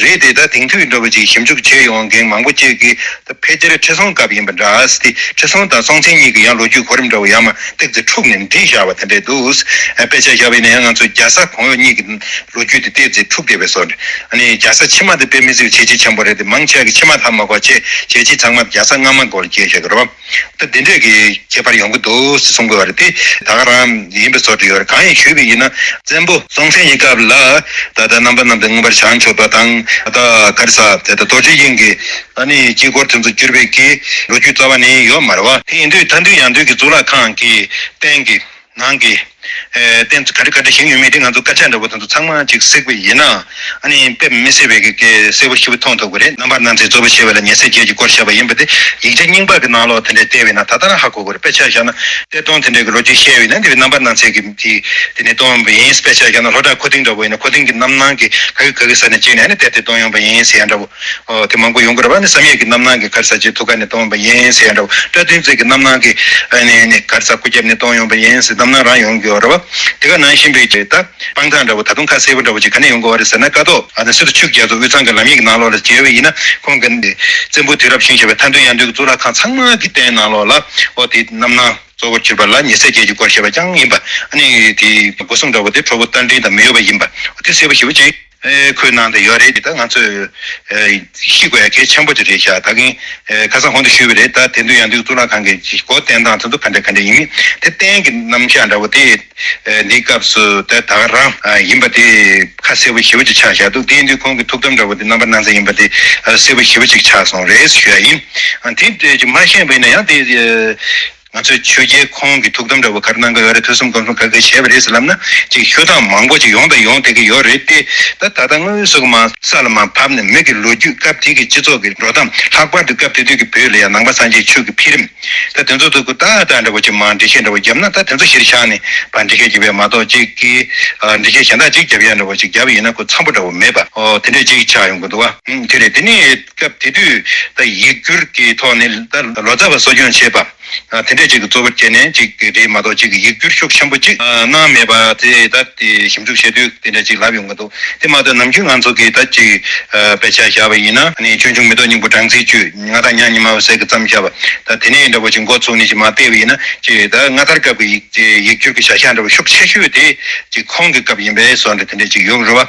རེད་དེ་ད་དེང་དུས་འདྲ་པོ་ཅིག་ཞིབ་འཇུག་བྱས་ཡོང་མཁན་མང་པོ་ཅིག་གིས་ད་ཕལ་ཆེར་ཁྲི་སྲོང་སྐབས་ཡིན་པ་འདྲ་ཟེར་དེ། ཁྲི་སྲོང་དང་སྲོང་བཙན་གཉིས་ཀྱི་ཡང་ལོ་རྒྱུས་གོ་རིམ་འདྲ་པོ་ཡར་མར་ཏོག་ཙམ་འཁྲུགས་ནས་འགྲིག་བཞག་པ་དེ་འདྲས་འདུག་ཨ་དཔེ་ཆ་བཞག་པ་ཡིན་ན་ཡང་ང་ཚོ་རྒྱ་བཟའ་གོང་འོག་གཉིས་ཀྱི་ལོ་རྒྱུས་དེ་ཏོག་ཙམ་འཁྲུགས་བསྡད་པའི་བཟོ་འདྲ། ཨ་ནི་རྒྱ་བཟའ་ཕྱི་མ་དེ་དཔེ་མི་སྲིད་བྱས་རྗེས་ཆེན་པོ་རེད་དེ། མང་ཆེ་བ་གི་ཕྱི་མ་ཧ་མ་གོ་བྱས་བྱས་རྗེས་ཚང་མ་རྒྱ་བཟའ་སྔ་མ་མགོ་ལ་སྐྱེས་བཞག་གི་རེད་བ། ད་འདི་འདྲས་ཀྱི་ཁྱད་པར་ཡོང་གི་འདུག་ཟེར་གསུང་གི་ཡོད་རེད་དེ། ད་ག་རང་ཡིན་པའི་བཟོ་འདྲ་ཡོད་རེད། གང་ཡིན་ཞུས་པ་ཡིན་ན་བཙན་པོ་སྲོང་བཙན་གྱི་སྐབས་ལ་ད་ལྟ་རྣམ་པར་སྣང་མཛད་མངོན་པར་བྱང་ཆུབ་པ་དང་། ད་ག་རེ་ཟ་དེ་ད་རྡོ་རྗེ་དབྱིངས་ཀྱི་ཨ་ནི་དཀྱིལ་འཁོར་དེ་ཚོ་བསྒྱུར་བའི་གི་ལོ་རྒྱུས་རྩ་བ་ནས་ཡོད་མ་རེད་བ། དེ་ཡིན་དུས་མཐའ་འདུལ་ཡར་འདུལ་གྱི་གཙུག་ལག་ཁང་གི་སྟེང་གི་ནང་གི་ ཨེ་གཏན་ག་རེ་ག་འདྲ་བཞེངས་ཡོད་མེད་དེ། ང་ཚོ་སྐད་ཆ་འདྲ་པོ་དེ་ཚོ་ཚང་མ་ཅིག་གཟིགས་པ་ཡིན་ན། ཨ་ནི་དཔེ་མི་སྲིད་པའི་གི་གི་གསལ་པོ་ཞེ་པོ་མཐོང་ཐུབ་ཀྱི་རེད། རྣམ་པར་སྣང་མཛད་རྩོད་པ་བྱེད་པ་ལ་ཉེ་སྲས་བརྒྱད་ཀྱིས་བསྐོར་བཞག་པ་ཡིན་པ་དེ། ཡིག་ཆ་རྙིང་པ་གི་ནང་ལོགས་དེ་འདྲ་བལྟས་པ་ཡིན་ན་ད་ལྟ་རང་ཧ་གོ་གི་རེད། དཔེ་ཆ་བཞག་ན་གཏེར་སྟོན་དེ་འདྲ་གི་ལོ་རྒྱུས་བཤད་པ་ཡིན་ན་དེ་བའི་རྣམ་པར་སྣང་མཛད་ཀྱི་དེ་དེ་ནས་སྟོན་པ་ཡིན། དཔེ་ཆ་བཞག་ན་ལྷོ་བྲག་མཁོ་ལྡིང་འདྲ་པོ་ཡིན་ན་མཁོ་ལྡིང་གི་རྣམ་སྣང་གི་ག་གི་ག་གི་ས་ནས་བཅིངས་ནས་ཨ་ནི་གཏེར་དེ་སྟོན་ཡོང་པ་ཡིན་ཟེར་ཡ་འདྲ་པོ། ཨོ་དེ་མང་པོ་ཡོང་གི་རེད་པ། ནི་བསམ་ཡས་ཀྱི་རྣམ་སྣང་གི་ག་རེ་ཟེར་ཅིག་ཐུགས་ཀ་ནས་སྟོན་པ་ཡིན་ཟེར་ཡ་འདྲ་པོ། སྐྲ་བདུད་རྩི་གི་རྣམ་སྣང་གི་ཨ་ནི་ནི་ག་རེ་ཟེར་སྐུ་རྒྱབ་ནས་སྟོན་ཡོང་པ་ཡིན་ཟེར་རྣམ་སྣང་རང་ཡོང་གི་ཡོད་རེད་པ། དེ་ག་ནང་བཞིན་པའི་ཅིག་ད་སྤང་ཐང་འདྲ་པོ་ད་དུང་ཁ་གསལ་པོ་འདྲ་པོ་ཅིག་ག་ནས་ཡོང་གི་ཡོད་རེད་ཟེར་ན། ཀཿཐོག་ཨ་ནི་སི་ཏུ་ཆོས་རྒྱལ་མཚོ་དབུས་གཙང་གི་ལམ་ཡིག་ནང་ལོགས་ལ་མཇལ་བ་ཡིན་ན། ཁོང་གི་བཙན་པོ་དུས་རབས་བཞི་བྱས་པའི་མཐའ་མདུན་ཡང་སྟོན་གྱི་གཙུག་ལག་ཁང་ཚང་མ་གི་སྟེང་ནང་ལོགས་ལ་ཨོ་དེ་རྣམ་སྣང་གཙོ་བོར་གྱུར་པ་ལ་ཉེ་སྲས་བརྒྱད་ཀྱིས་བསྐོར་བཞག་པ་ཀྱང་ཡིན་པ། ཨ་ནི་དེའི་སྒོ་གསུམ་འདྲ་པོ་དེ་ཁྲོ་བོ་རྟ་མགྲིན་དང་མི་གཡོ་བ་ཡིན་པ། དེ་གསལ་པོ་ཞེ་པོ་ཅིག་ཨེ་ཁོའི་ནང་དུ་ཡོད་རེད། དེ་ད་ང་ཚོས་ཨེ་ཤེས་དགོས་ཡ་གལ་ཆེན་པོ་ཅིག་རེད་ཤག་ད་གིན་ཨེ་ཁ་སང་གོང་དུ་ཞུས་པ་རེད། ད་དེ་དུས་ཡང་དུས་གཙུག་ལག་ཁང་གི་སྒོ་བསྟེན་སྟངས་དེ་ཚོ་ག་འདྲ་ག་འདྲ་ཡིན་མིན་དེ་རྟེན་གྱི་རྣམ་གཞག་འདྲ་པོ་དེ་ཨེ་འདིའི་སྐབས་སུ་ད་ད་ག་རང་ཨ་ཡིན་པ་དེ་ཁ་གསལ་པོ་ཞེ་པོ་ཅིག་ཆགས་ཤག་འདུག་དེ་ཡིན་དུས་ཁོང་གི་ཐུགས་དམ་འདྲ་པོ་དེ་རྣམ་པར་སྣང་མཛད་ཡིན་པ་དེ་ཨ་གསལ་པོ་ཞེ་པོ་ཅིག་ཆགས་སོང་རེད་ཞུ་ཡ་ཡིན། ཨ་དེ་འདྲ་ཅིག་མ་ཤེས་པ་ཡིན་ན་ཡང་དེ་ཨེ། ང་ཚོའི་ཆོས་རྒྱལ་ཁོང་གི་ཐུགས་དམ་འདྲ་པོ་ག་རེ་གནང་གི་ཡོད་རེད། ཐོས་བསམ་སྒོམ་གསུམ་ག་གེ་བྱས་པ་རེད་ཟེར་ལབ་ན་ཅིག་ཞུ་སྟངས་མང་པོ་ཅིག་ཡོང་དང་ཡོང་བསྡད་ཀྱི་ཡོད་རེད་དེ། ད་ད་ལྟ་དངོས་སུ་གི་མ་ས་ལ་མ་བབས་ནས་མི་གི་ལོ་རྒྱུས་སྐབས་དེ་གི་སྤྱི་ཚོགས་ཀྱི་འགྲོ་སྟངས། ལྷག་པར་དུ་སྐབས་དེ་དུས་ཀྱི་བོད་ལ་ཡང་ནང་པ་སངས་རྒྱས་ཆོས་ཀྱི་འཕེལ་རིམ། ད་དེ་ཚོ་ཐུག་གི་ད་ད་འདྲ་པོ་ཅིག་མ་འགྲེལ་བཤད་འདྲ་པོ་བརྒྱབ་ན། ད་དེ་ཚོ་གཞིར་བཞག་ནས་ཕར་འགྲེལ་བཤད་བརྒྱབ་པའི་མ་གཏོགས་ཅིག་གི་ཨ་འགྲེལ་བཤད་གཞན་དག་ཅིག་བརྒྱབ་ཡ་འདྲ་པོ་ཅིག་བརྒྱབ་ཡིན་ན་ཁོ་འཚམ་པོ་འདྲ་པོ་མེད་པ། ཨོ་དེ་འདྲས་ཅིག་ཆགས་ཡོང་གི་འདུག་བ། ཨང་དེ་རེད། དེ་ནས་སྐབས་དེ་དུས་ད་ཡིག་སྒྱུར་གྱི་ཐོག་ནས་ད་ལོ་ཙཱ་བ་གསོ་སྐྱོང་བྱེད་པ། ཨ་དེ་འདྲས་ཅིག་གི་གཙོ་བོ་བྱས་ནས་ཅིག་གི་རེད་མ་གཏོགས་ཅིག་གི་ཡིག་སྒྱུར་ཤུགས་ཆེན་པོ་ཅིག་ཨ་གནང་མེད་པ་དེ་ད་དེ་ཞིབ་འཇུག་བྱེད་དུས་དེ་འདྲས་ཅིག་ལབ་ཡོང་གི་འདུག་དེ་མ་གཏོགས་ནམ་རྒྱུན་ང་ཚོ་གིས་ད་ཅིག་ཨ་དཔེ་ཆ་བཞག་པ་ཡིན་ན་ནི་ཆོས་འབྱུང་མེ་ཏོག་སྙིང་པོ་སྦྲང་རྩིའི་བཅུད། མངའ་བདག་ཉང་ཉི་མ་འོད་ཟེར་གྱིས་བརྩམས་བཞག་པ། ད་དེ་ནས་འདྲ་པོ་ཅིག་འགོ་ཚུགས་ནས་ཅིག་མར་བལྟས་པ་ཡིན་ན་ཅིག་ད་སྔ་དར་སྐབས་ཀྱི་ཡིག་ཡིག་སྒྱུར་གྱི་བྱ་གཞག་འདྲ་པོ་ཤུགས་ཆེ་ཤོས་དེ་ཅིག་ཁོང་གི་སྐབས་ཡིན་པའི་བཟོ་འདྲ་དེ་འདྲས་ཅིག་ཡོང་རེད་བ།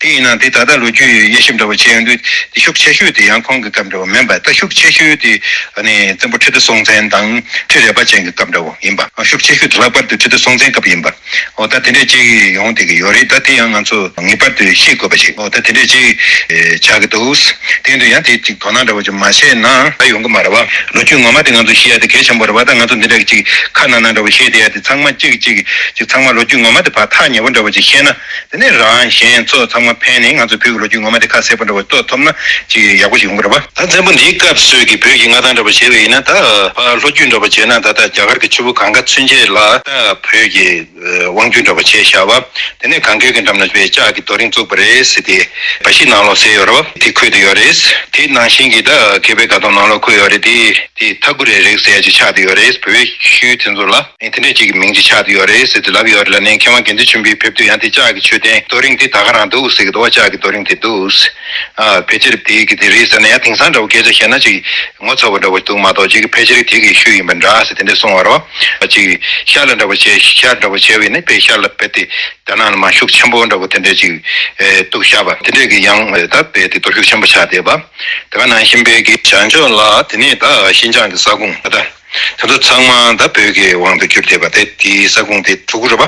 དེ་ཡིན་ན་དེ་ད་ལྟ་ལོ་རྒྱུས་དབྱེ་ཞིབ་འདྲ་པོ་བྱས་ཡོང་དུས་དེ་ཤུགས་ཆེ་ཤོས་དེ་ཡང་ཁོང་གི་སྐབས་འདྲ་པོ་མིན་པ། ད་ཤུགས་ཆེ་ཤོས་དེ་ཨ་ནི་བཙན་པོ་ཁྲི་ལྡེ་སྲོང་བཙན་དང་ཁྲི་རལ་པ་ཅན་གྱི་སྐབས་འདྲ་པོ་ཡིན་པ། ཤུགས་ཆེ་ཤོས་དེ་ལྷག་པར་དུ་ཁྲི་ལྡེ་སྲོང་བཙན་སྐབས་ཡིན་པ། འོ་ད་དེ་འདྲས་ཅིག་ཡོང་བསྡད་ཀྱི་ཡོད་རེད། ད་དེ་ཡང་ང་ཚོ་ངེས་པར་དུ་ཤེས་དགོས་པ་ཞིག་འོ་ད་དེ་འདྲས་ཅིག་ཆགས་ཀྱི་འདུག་དེ་འདྲ་ཡང་དེ་ཅིག་དོ་སྣང་འདྲ་པོ་ཅིག་མ་བྱས་ན་ད་ཡོང་གི་མ་རེད་བ། ལོ་རྒྱུས་ངོ་མ་དེ་ང་ཚོ་ཤེས་ཡ་དེ་གལ་ཆེན་པོ་རེད་བ། ད་ང་ཚོ་འདི་འདྲ་ཅིག་ཁ་ནང་ན་འདྲ་པོ་བཤད་བསྡད་ཡ་དེ་ཚང་མ་གཅིག་གཅིག་ཅིག་ཚང་མ་ལོ་རྒྱུས་ངོ་མ་དེ་ཕར་ཐག་ཉེ་པོ་འདྲ་པོ་ཅིག་ཤེས་ན། དེ་ནས་རང་གཞན་ཚོ་ཚང་མ་ཕན་ནས་ང་ཚོ་བོད་ཀྱི་ལོ་རྒྱུས་ངོ་མ་དེ་ཁ་གསལ་པོ་འདྲ་པོ་རྟོགས་ཐུབ་ན་ཅིག་ཡག་པོ་ཞིག་ཡོང་གི་རེད་བ། ད་བཙན་པོ་འདིའི་སྐབས་སུ་གི་བོད་ཀྱི་མངའ་ཐང་འདྲ་པོ་བྱས་པ་ཡིན་ན། ད་ལྷོ་རྒྱུད་འདྲ་པོ་བྱས་ན་ད་ལྟ་རྒྱ་གར་གྱི་ཆུ་བོ་གངྒཱ་ཚུན་ཆད་ལ་ད་བོད་ཀྱི་དབང་སྒྱུར་འདྲ་པོ་བྱས་བཞག་པ། དེ་ནས་གངས་སྐྱོད་ཀྱི་འགྲམ་ན་བའི་ལྕགས་ཀྱི་རྡོ་རིང་བཙུགས་པ་རེད་ཟེར་ཏེ་འབའ་ཞིག་ནང་ལོགས་གསལ་ཡོད་རེད་བ། དེ་འཁོད་དུ་ཡོད་རེད། དེ་ནང་བཞིན་གྱི་ད་མཁས་པའི་དགའ་སྟོན་ནང་ལོགས་འཁོད་ཡོད་རེད། དེ་དེ་ཐ་གུ་རའི་རིགས་ཟེར་ཡ་ཅིག་ཆགས་བསྡད་ཡོད་རེད། བོད་ཤུལ་དེ་ཚོ་ལ། ཨེ་དེ་འདྲས་ཅིག་གི་མིང་ཅིག་ཆགས་བསྡད་ཡོད་རེད་ཟེར་ཏེ་ལབ་ཡོད་རེད་ལ། ནས་མཁས་དབང་དགེ་འདུན་ཆོས་འཕེལ་ཕེབས་དུས་ཡང་དེ་ལྕགས་ཀྱི་མཆོད་རྟེན་རྡོ་རིང་དེ་ད་ག་རང་འདུག་ཟེར་གི་འདུག་རྡོ་ལྕགས་ཀྱི་རྡོ་རིང་དེ་འདུག་ཨ་ཕལ་ཆེར་དེ་གི་དེ་རེད་ཟེར་ན་ཡང་དེང་སང་འདྲ་བོ་སྐད་ཆ་བཤད་ན་ཅིག་ངོ་ཚ་བོ་འདྲ་བོ་འདུག་མ་གཏོགས། ཅིག་གི་ཕལ་ཆེར་དེ་གི་ཤུལ་ཡིན་པ་འདྲ་ཟེར་དེ་འདྲས་གསུངས་པ་རེད་བ། ཅིག་ཤར་ལ་འདྲ་བོ་བྱས་ཤར་འདྲ་བོ་བྱས་པ་ཡིན་ན་དཔེ་ཤར་ལ་རྦད་དེ་རྒྱ་ནག་ལ་མར་ཤུགས་ཆེན་པོ་འདྲ་བོ་དེ་འདྲས་ཅིག་ཨེ་གཏུགས་བཞག་པ་དེ་འདྲས་ཀྱི་ཡང་ཨེ་ད་རྦད་དེ་གཏོར་ཤུགས་ཆེན་པོ་ཆགས་བསྡད་པ། དེ་ག་ནང་བཞིན་པའི་གི་བྱང་ཕྱོགས་ལ་དེ་ནས་ད་ཤིན་ཅང་གི་ས་ཁོངས་ད། དེ་ཚོ་ཚང་མ་ད་བོད་ཀྱི་དབང་དུ་གྱུར་བསྡད་པ་དེ། དེའི་ས་ཁོངས་དེ་གྲུ་གུ་རེད་པ།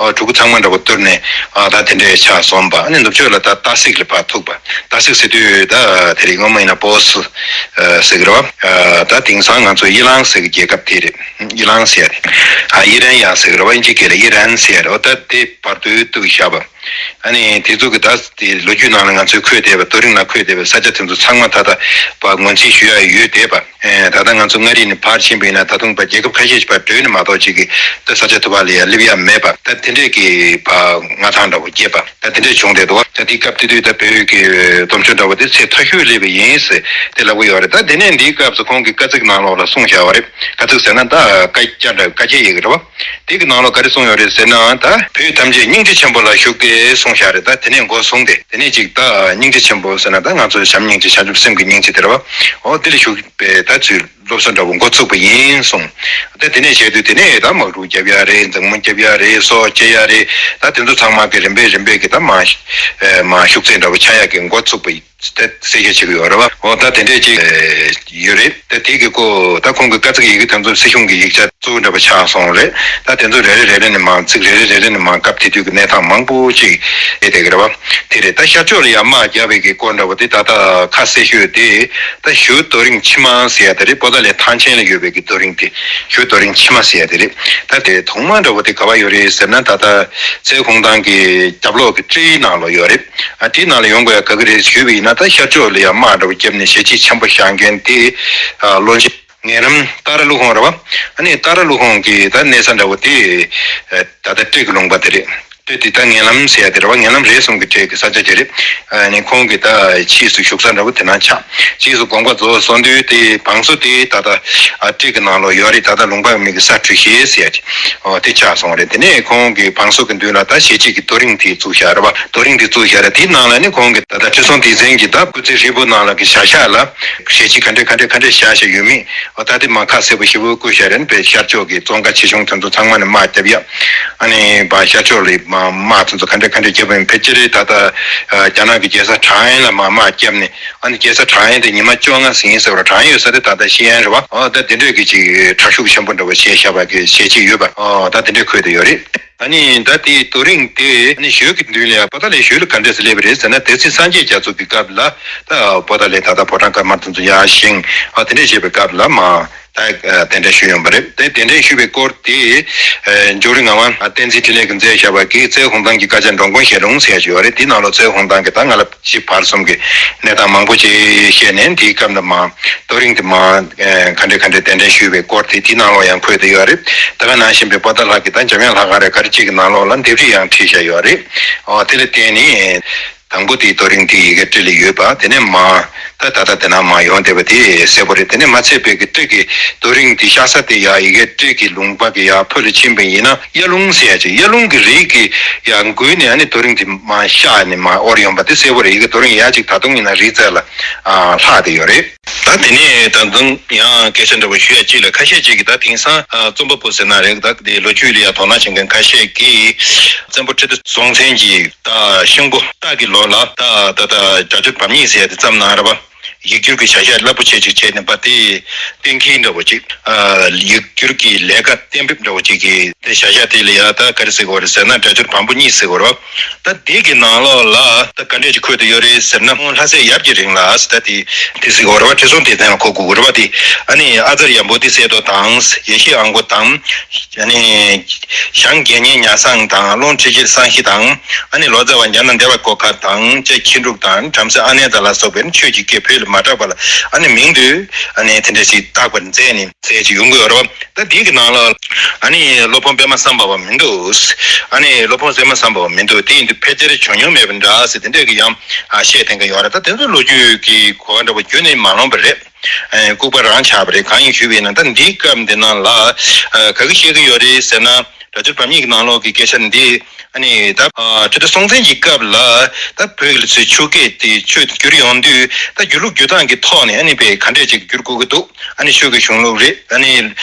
ཨོ་གྲུ་གུ་ཚང་མ་འདྲ་པོ་གཏོར་ནས་ཨ་ད་དེ་འདྲའི་ཆགས་སོང་པ། ཨ་ནི་ནུབ་ཕྱོགས་ལ་ད་སྟག་གཟིག་ལ་ཕར་ཐུག་པ། སྟག་གཟིག་ཟེར་དུས་ད་དེ་རིང་སྔོན་མ་ཡིན་ན་བོ་སི་ཨ་ཟེར་གི་རེད་པ། ཨ་ད་དེང་སང་ང་ཚོ་ཨི་རན་ཟེར་གི་རྒྱལ་ཁབ་དེ་རེད། ཨི་རན་ཟེར་ཡ་རེད། ཨ་ཨི་རན་ཡ་ཟེར་གི་རེད་པ། ཨིན་ཇིའི་སྐད་ལ་ཨི་རན་ཟེར་ཡ་རེད། ཨོ་ད་དེ་བར་དུ་གཏུགས་བཞག་པ། ཨ་ནི་དེ་ཚོ་གི་ད་དེ་ལོ་རྒྱུས་ནང་ལ་ང་ཚོས་འཁོད་བསྡད་པ། རྡོ་རིང་ནང་འཁོད་བསྡད་པའི་ས་ཆ་དེ་ཚོ་ཚང་མ་ད་ལྟ་བ་ངོས་འཛིན་ཞུ་ཡ་ཡོད་བསྡད་པ། ཨེ་ད་ལྟ་ང་ཚོ་མངའ་རིས་ནས་ཕར་ཕྱིན་པ་ཡིན་ན་ད་དུང་བ་རྒྱལ་ཁབ་ཁ་ཤས་ཤིག་བར་བགྲོད་ནས་མ་གཏོགས་ཅིག་གི་ད་ས་ཆ་དེ་བ་ལ་ཡ་སླེབས་ཡ་མེད་པ། ད་དེ་འདྲས་ཀྱི་བ་མངའ་ཐང་འདྲ་བོ་སྐྱེས་པ་ད་དེ་འདྲས་བྱུང་བསྡད་འདུག་ད་དེའི་སྐབས་དེ་དུས་ད་བོད་ཀྱི་སྟོབས་ཆེན་འདྲ་བོ་དེ་ཚད་མཐོ་ཤོས་སླེབས་པ་ཡིན་ཟེར་དེ་ལབ་ཀྱི་ཡོད་རེད། ད་དེ་ནས་འདིའི་སྐབས་སུ་ཁོང་གི་བཀའ་གཙིགས་ནང་ལོགས་ལ་གསུངས་བཞག་པ་རེད། བཀའ་གཙིགས་ཟེར་ན་ད་བཀའ་རྒྱ་འདྲ་བཀའ་རྒྱ་ཡི་གི་རེད་པ། དེ་གི་ནང་ལོགས་ག་རེ་གསུངས་ཡོད་རེད་ཟེར་ན། ད་བོད་ཐམས་ཅད་སྙིང་རྗེ་ཆེན་པོ་ལ་ཞུགས་ཏེ་གསུངས་བཞག་རེད། ད་དེ་ནས་འགོ་བཟུང་སྟེ་དེ་ནས་ཅིག་ད་སྙིང་རྗེ་ཆེན་པོ་ཟེར་ན་ད་ང་ཚོའི་བྱམས་སྙིང་རྗེ་བྱང་ཆུབ་སེམས་ཀྱི་སྙིང་རྗེ་དེ་རེད་པ། འོ་དེ་ལ་ཞུགས་པའི་ད་ཚུལ་སློབ་གསོ་འདྲ་བོ་འགོ་ཚུགས་པ་ཡིན་གསུངས། ད་དེ་ནས་བྱས་དུས་དེ་ནས་ད་དམག་འཁྲུག་རྒྱབ་ཡ་རེད། འཛིང་མོ་རྒྱབ་ཡ་རེད། སྲོག་བཅད་ཡ་རེད། ད་དེ་ཚོ་ཚང་མ་གི་རིམ་པས་རིམ་པས་ཀྱི་ད་མ་མ་ཤུགས་ཚད་འདྲ་བོ་ཆགས་ཡ་གི་འགོ་ཚུགས་པ་ཡིན། དེ་གསལ་བཤད་བྱེད་ཀྱི་ཡོད་རེད་པ། འོ་ད་དེ་འདྲས་ཅིག་ཡོད་རེད། ད་དེ་གི་སྐོར་ད་ཁོང་གི་བཀའ་གཙིགས་ཡི་གེ་དེ་ཚོ་སྲིད་གཞུང་གི་ཡིག་ཆ་གཙོ་བོ་འདྲ་པོ་ཆགས་སོང་རེད། ད་དེ་ཚོ་རེ་རེ་རེ་རེ་ནས་མར་ཚིག་རེ་རེ་རེ་རེ་ནས་མར་སྐབས་དེ་དུས་ཀྱི་གནས་སྟངས་མང་པོ་ཅིག་ཡོད་བསྡད་ཀྱི་རེད་པ། དེ་རེད། ད་ཤར་ཕྱོགས་ལ་ཡར་དམག་རྒྱག་པའི་གི་སྐོར་འདྲ་པོ་དེ་ད་ལྟ་ཁ་གསལ་ཤོས་དེ་ད་ཞུ་རྡོ་རིང་ཕྱི་མ་ཟེར་ཡ་དེ་རེད། པོ་ ད་ལས་ཐང་ཆེན་ལ་ཡོད་པའི་གི་རྡོ་རིང་དེ་ཞོལ་རྡོ་རིང་ཕྱི་མ་ཟེར་ཡ་དེ་རེད། ད་དེ་ཐོག་མ་འདྲ་བོ་དེ་ག་བ་ཡོད་རེད་ཟེར་ན། ད་ལྟ་རྩེ་གུང་ཐང་གི་རྒྱབ་ལོགས་ཀྱི་སྤྲེའུའི་ནང་ལོགས་ཡོད་རེད། ཨ་དེའི་ནང་ལ་ཡོང་དགོས་ཡ་ག་གི་རེད་ཞུས་པ་ཡིན་ན། ད་ཤར་ཕྱོགས་ལ་ཡ་དམག་འདྲ་བོ་བརྒྱབ་ནས་ཞལ་ལྕེ་ཆེན་པོ་བཞག་མཁན་དེ་ཨ་བློན་ཆེན་ངན་ལམ་སྟག་ར་ཀླུ་ཁོང་རེད་བ། ཨ་ནི་སྟག་ར་ཀླུ་ཁོང་གི་ད་གནས་ས་འདྲ་བོ་དེ་ད་ལྟ་སྤྲེལ་གྱི་ལུང་པ་དེ་རེད། སྤྲེལ་དེ་ད་ངན་ལམ་ཟེར་ཡ་དེ་རེད་བ། ངན་ལམ་རེ་ཟུང་གི་སྤྲེལ་གྱི་ས་ཆ་དེ་རེད། ཨ་ནི་ཁོང་གི་ད་ཕྱིས་སུ་བཞུགས་ས་འདྲ་བོ་དེ་ན་ཆགས། ཕྱིས་སུ་དགོངས་པ་རྫོགས་སོང་དུས་དེ་བང་སོ་དེ་ད་ལྟ་ཨ་སྤྲེལ་གྱི་ནང་ལོགས་ཡོད་རེད། ད་ལྟ་ལུང་པ་མིང་གི་ས་འབྲུ་ཤེལ་ཟེར་ཡ་དེ་ཨོ་དེ་ཆགས་སོང་རེད། དེ་ནས་ཁོང་གི་བང་སོ་གི་མདུན་ལ་ད་ཞལ་ལྕེ་གི་རྡོ་རིང་དེ་བཙུགས་བཞག་རེད་བ། རྡོ་རིང་དེ་བཙུགས་བཞག་རེད། དེའི་ནང་ལ་ནི་ཁོང་གི་ད་ལྟ་ཁྲི་སྲོང་ལྡེ་བཙན་གྱི་ད་སྐུ་ཚེ་ཧྲིལ་པོ་ནང་ལ་གི་བྱ་གཞག་ལ་ཞལ་ལྕེ་ག་འདྲས་ག་འདྲས་ག་འདྲས་བཞག་བཞག་ཡོད་མེད། ཨོ་ད་དེ་མ་ཁ་གསལ་པོ་ཞེ་པོ་བཀོད་བཞག་རེད། དཔེ་ཤར་ཕྱོགས་ཀྱི་ཙོང་ཁ་ཆེ་ཆུང་དེ་ཚོ་ཚང་མ་ནས་དམག་བརྒྱབ་ཡ། ཨ་ནི་བ་ཤར་ཕྱོགས་ལ་དམག་དེ་ཚོ་ག་འདྲས་ག་འདྲས་བརྒྱབ་པ་ཡིན། ཕལ་ཆེར་ད་ལྟ་རྒྱ་ནག་གི་རྒྱལ་ས་ཁྲང་ཨན་ལ་དམག་དམག་བརྒྱབ་ནས། ཨ་ནི་རྒྱལ་ས་ཁྲང་ཨན་དེ་ཉི་མ་བཅོ་ལྔ་ཟིན་ཟེར་བ། ཁྲང་ཨན་ཡོད་ས་དེ་ད་ལྟ་ཤེས་ཡོན་རེད་བ། ཨོ་ད་དེ་འདྲས་ཀྱི་ཅིག་དྲག་ཤུགས་ཆེན་པོ་འདྲ་བོ་བྱས་བཞག་པ་གི་ཞལ་ལྕེ་ཡོད་པ། ཨོ་ད་དེ་འདྲས་འཁོད་དེ་ཡོད་རེད། ཨ་ནི་ད་དེའི་རྡོ་རིང་དེ་ཨ་ནི་ཞོལ་གྱི་མདུན་ལ་པོ་ཏཱ་ལའི་ཞོལ་ལ་ག་འདྲས་སེ་སླེབས་པ་རེད་ཟེར་ན། སྡེ་སྲིད་སངས་རྒྱས་རྒྱ་མཚོ་གི་སྐབས་ལ་ད་པོ་ཏཱ་ལའི་ད་ལྟ་ཕོ་བྲང་དཀར་དམར་དེ་ཚོ་ཡར་བཞེངས། ཨ་དེ་འདྲས་བྱས་པའི་སྐབས་ལ་མ་ད་གདན་འདྲེན་ཞུས་ཡོང་པ་རེད། དེ་གདན་འདྲེན་ཞུས་པའི་སྐོར་དེ་འཇོ་རི་ངག་དབང་བསྟན་འཛིན་འཕྲིན་ལས་ཀྱིས་མཛད་བཞག་པ་གི་རྩེ་གུང་ཐང་གི་བཀའ་རྒྱ་འགྲོ་མགོན་ཞལ་ལུང་ཟེར་ཡ་ཅིག་ཡོད་རེད། དེའི་ནང་ལོགས་རྩེ་གུང་ཐང་གི་ད་ང་ལ་ཕྱི་བར་གསུམ་གྱི་གནས་སྟངས་མང་པོ་ཅིག་བཤད་ནས། དེའི་སྐབས་ནས་མ་རྡོ་རིང་དེ་མ་ག་འདྲས་ག་འདྲས་གདན་འདྲེན་ཞུས་པའི་སྐོར་དེ་དེའི་ནང་ལོགས་ཡང་འཁོད་དེ་ཡོད་རེད། ད་ག་ནང་བཞིན་པའི་པོ་ཏཱ་ལ་གི་ད་འཇམ་དབྱངས་ལྷ་ཁང་རེད་ག་རེ་ཅིག་གི་ནང་ལོགས་ལ་ལྡེབས་རིས་ཡང་བྲིས་བཞག་ཡོད་རེད། ཨོ་དེ་ལ་བརྟེན་ནས་དང་པོ་དེའི་རྡོ་རིང་དེ་ཡི་གེ་སྤྲེལ་ལ་ཡོད་པ། དེ་ནས་མ་ད་ད་ལྟ་དེ་ན་མ་ཡོང་བསྡད་པ་དེ་གསལ་པོ་རེད། དེ་ནས་མ་ཚད་པའི་གི་སྤྲེལ་གྱི་རྡོ་རིང་དེ་ཤར་ས་དེ་ཡ་ཡི་གེ་སྤྲེལ་གྱི་ལུང་པ་གི་ཡ་ཕུ་ལ་ཕྱིན་པ་ཡིན་ན། གཡའ་ལུང་ཟེར་ཡ་ཅིག་གཡའ་ལུང་གི་རི་གི་ཡ་མགུལ་ནས་ཨ་ནི་རྡོ་རིང་དེ་མ་ཤར་ནས་མ་དབོར་ཡོང་པ་དེ་གསལ་པོ་རེད། ཡི་གེ་རྡོ་རིང་ཡ་ཅིག་ད་དུང་ཡིན་ན་རི་རྩེ་ལ་ཨ་ལྷག་བསྡད་ཡོད་རེད། ད་དེ་ནས་ད་དུང་ཡང་སྐད་ཆ་འདྲ་བོ་ཞུ་ཡ་ཅིག་ལ། ཁ་ཤས་ཅིག་གིས་ད་དེང་སང་ཨ་རྩོམ་པ་པོ་ཟེར་ན་རེད། ད་དེ་ལོ་རྒྱུས་ལ་ཡ་དོ་སྣང་བྱེད་མཁན་ཁ་ཤས་ཀྱིས་བཙན་པོ་ཁྲི་ལྡེ་སྲོང་བཙན་གྱི་ད་ཤིང་ཕོ་སྟག་གི་ལོ་ལ་ད་ད་ད་སྒྲ་སྒྱུར་བམ་ཉིད་ཟེར་ཡ་དེ་བརྩམས་གནང་རེད་པ། ཡིག་སྒྱུར་གྱི་བྱ་གཞག་རླབས་པོ་ཆེ་ཅིག་བྱས་ནས་པ་དེ་གཏན་འཁེལ་འདྲ་བོ་ཅིག་ཨ་ཡིག་སྒྱུར་གྱི་ལས་ཀ་གཏན་འབེབས་འདྲ་བོ་ཅིག་གི་དེ་བྱ་གཞག་དེ་ལ་ཡ་ད་ག་རེ་ཟེར་དགོས་རེད་ཟེར་ན། སྒྲ་སྒྱུར་བམ་པོ་གཉིས་ཟེར་དགོས་རེད་པ། ད་དེ་གི་ནང་ལོགས་ལ་ད་ག་འདྲས་ཅིག་འཁོད་དུ་ཡོད་རེད་ཟེར་ན། ཁོང་ལྷ་སྲས་ཡབ་ཀྱི་རིང་ལ་ད་དེ་དེ་ཟེར་དགོས་རེད་པ། ཁྲི་སྲོང་ལྡེ་བཙན་ལ་གོ་དགོས་རེད་པ། དེ་ཨ་ནི་ཨ་ཙརྱ་བོ་དྷི་སེ་ཏོ་དང་ཡེ་ཤེས་ཨང་གོ་དང་། ཨ་ནི་ཞང་དགེ་བསྙེན་ཉ་སང་དང་ཀློང་ཁྲི་ཤེས་སང་ཤི་དང་། ཨ་ནི་ལོ་ཙཱ་བ་ཛྙཱ་ན་དེ་བ་ཀོ་ཁ་དང་བཅས་ཁྱི་འབྲུག་དང་བྲམ་ཟེ་ཨ་ནེ་ཛ་ལ་སོགས་པའི་ཆོས་ཀྱི་སྐད་བོད་ལ་མ་གྲགས་པ་ལ་ཨ་ནི་མིང་དུ་ཨ་ནི་དེ་འདྲ་ཞིག་བཏགས་པར་མཛད་ནས་མཛད་ཅིག་ཡོང་གི་ཡོད་རེད་པ། ད་འདི་གི་ནང་ལ་ཨ་ནི་སློབ་དཔོན་པད་མ་སམ་བྷ་བ་མི་འདུག་ཨ་ནི་སློབ་དཔོན་པད་མ་སམ་བྷ་བ་མི་འདུག་དེ་ཡིན་དུས་ཕལ་ཆེར་བྱུང་མྱོང་མེད་པ་འདྲ་ཟེར་དེ་འདྲས་ཀྱི་ཡང་ཨ་བཤད་བསྡད་མཁན་ཡོད་རེད། ད་དེ་ཚོ་ལོ་རྒྱུས་ཀྱི་གོ་བ་འདྲ་པོ་རྒྱུན་ནས་མ་ལོངས་པ་རེད། ལྐུགས་པ་རང་ཆགས་པ་རེད། གང་ཡིན་ཞུས་པ་ཡིན་ན། ད་འདིའི་སྐབས་འདི་ནང་ལ་ཨ་ག་གི་བཤད་ཀྱི་ཡོད་རེད་ཟེར་ན། སྒྲ་སྒྱུར་བམ་ཉིད་ཀྱི་ནང་ལོགས་ཀྱི་སྐད་ཆ་འདི་ཨ་ནི་ད་ཨ་ཁྲི་ལྡེ་སྲོང་བཙན་གྱི་སྐབས་ལ་ད་བོད་ཀྱི་ལུགས་སྲོལ་ཆོས་སྐད་དེ་ཆོས་བསྒྱུར་ཡོང་དུས། ད་བསྒྱུར་ལུགས་བསྒྱུར་སྟངས་ཀྱི་ཐོག་ནས་ཨ་ནི་དཔེ་ག་འདྲས་ཅིག་བསྒྱུར་དགོས་ཀྱི་འདུག་ཨ་ནི་ཆོས་ཀྱི་གཞུང་ལུགས་རེད། ཨ་ནི་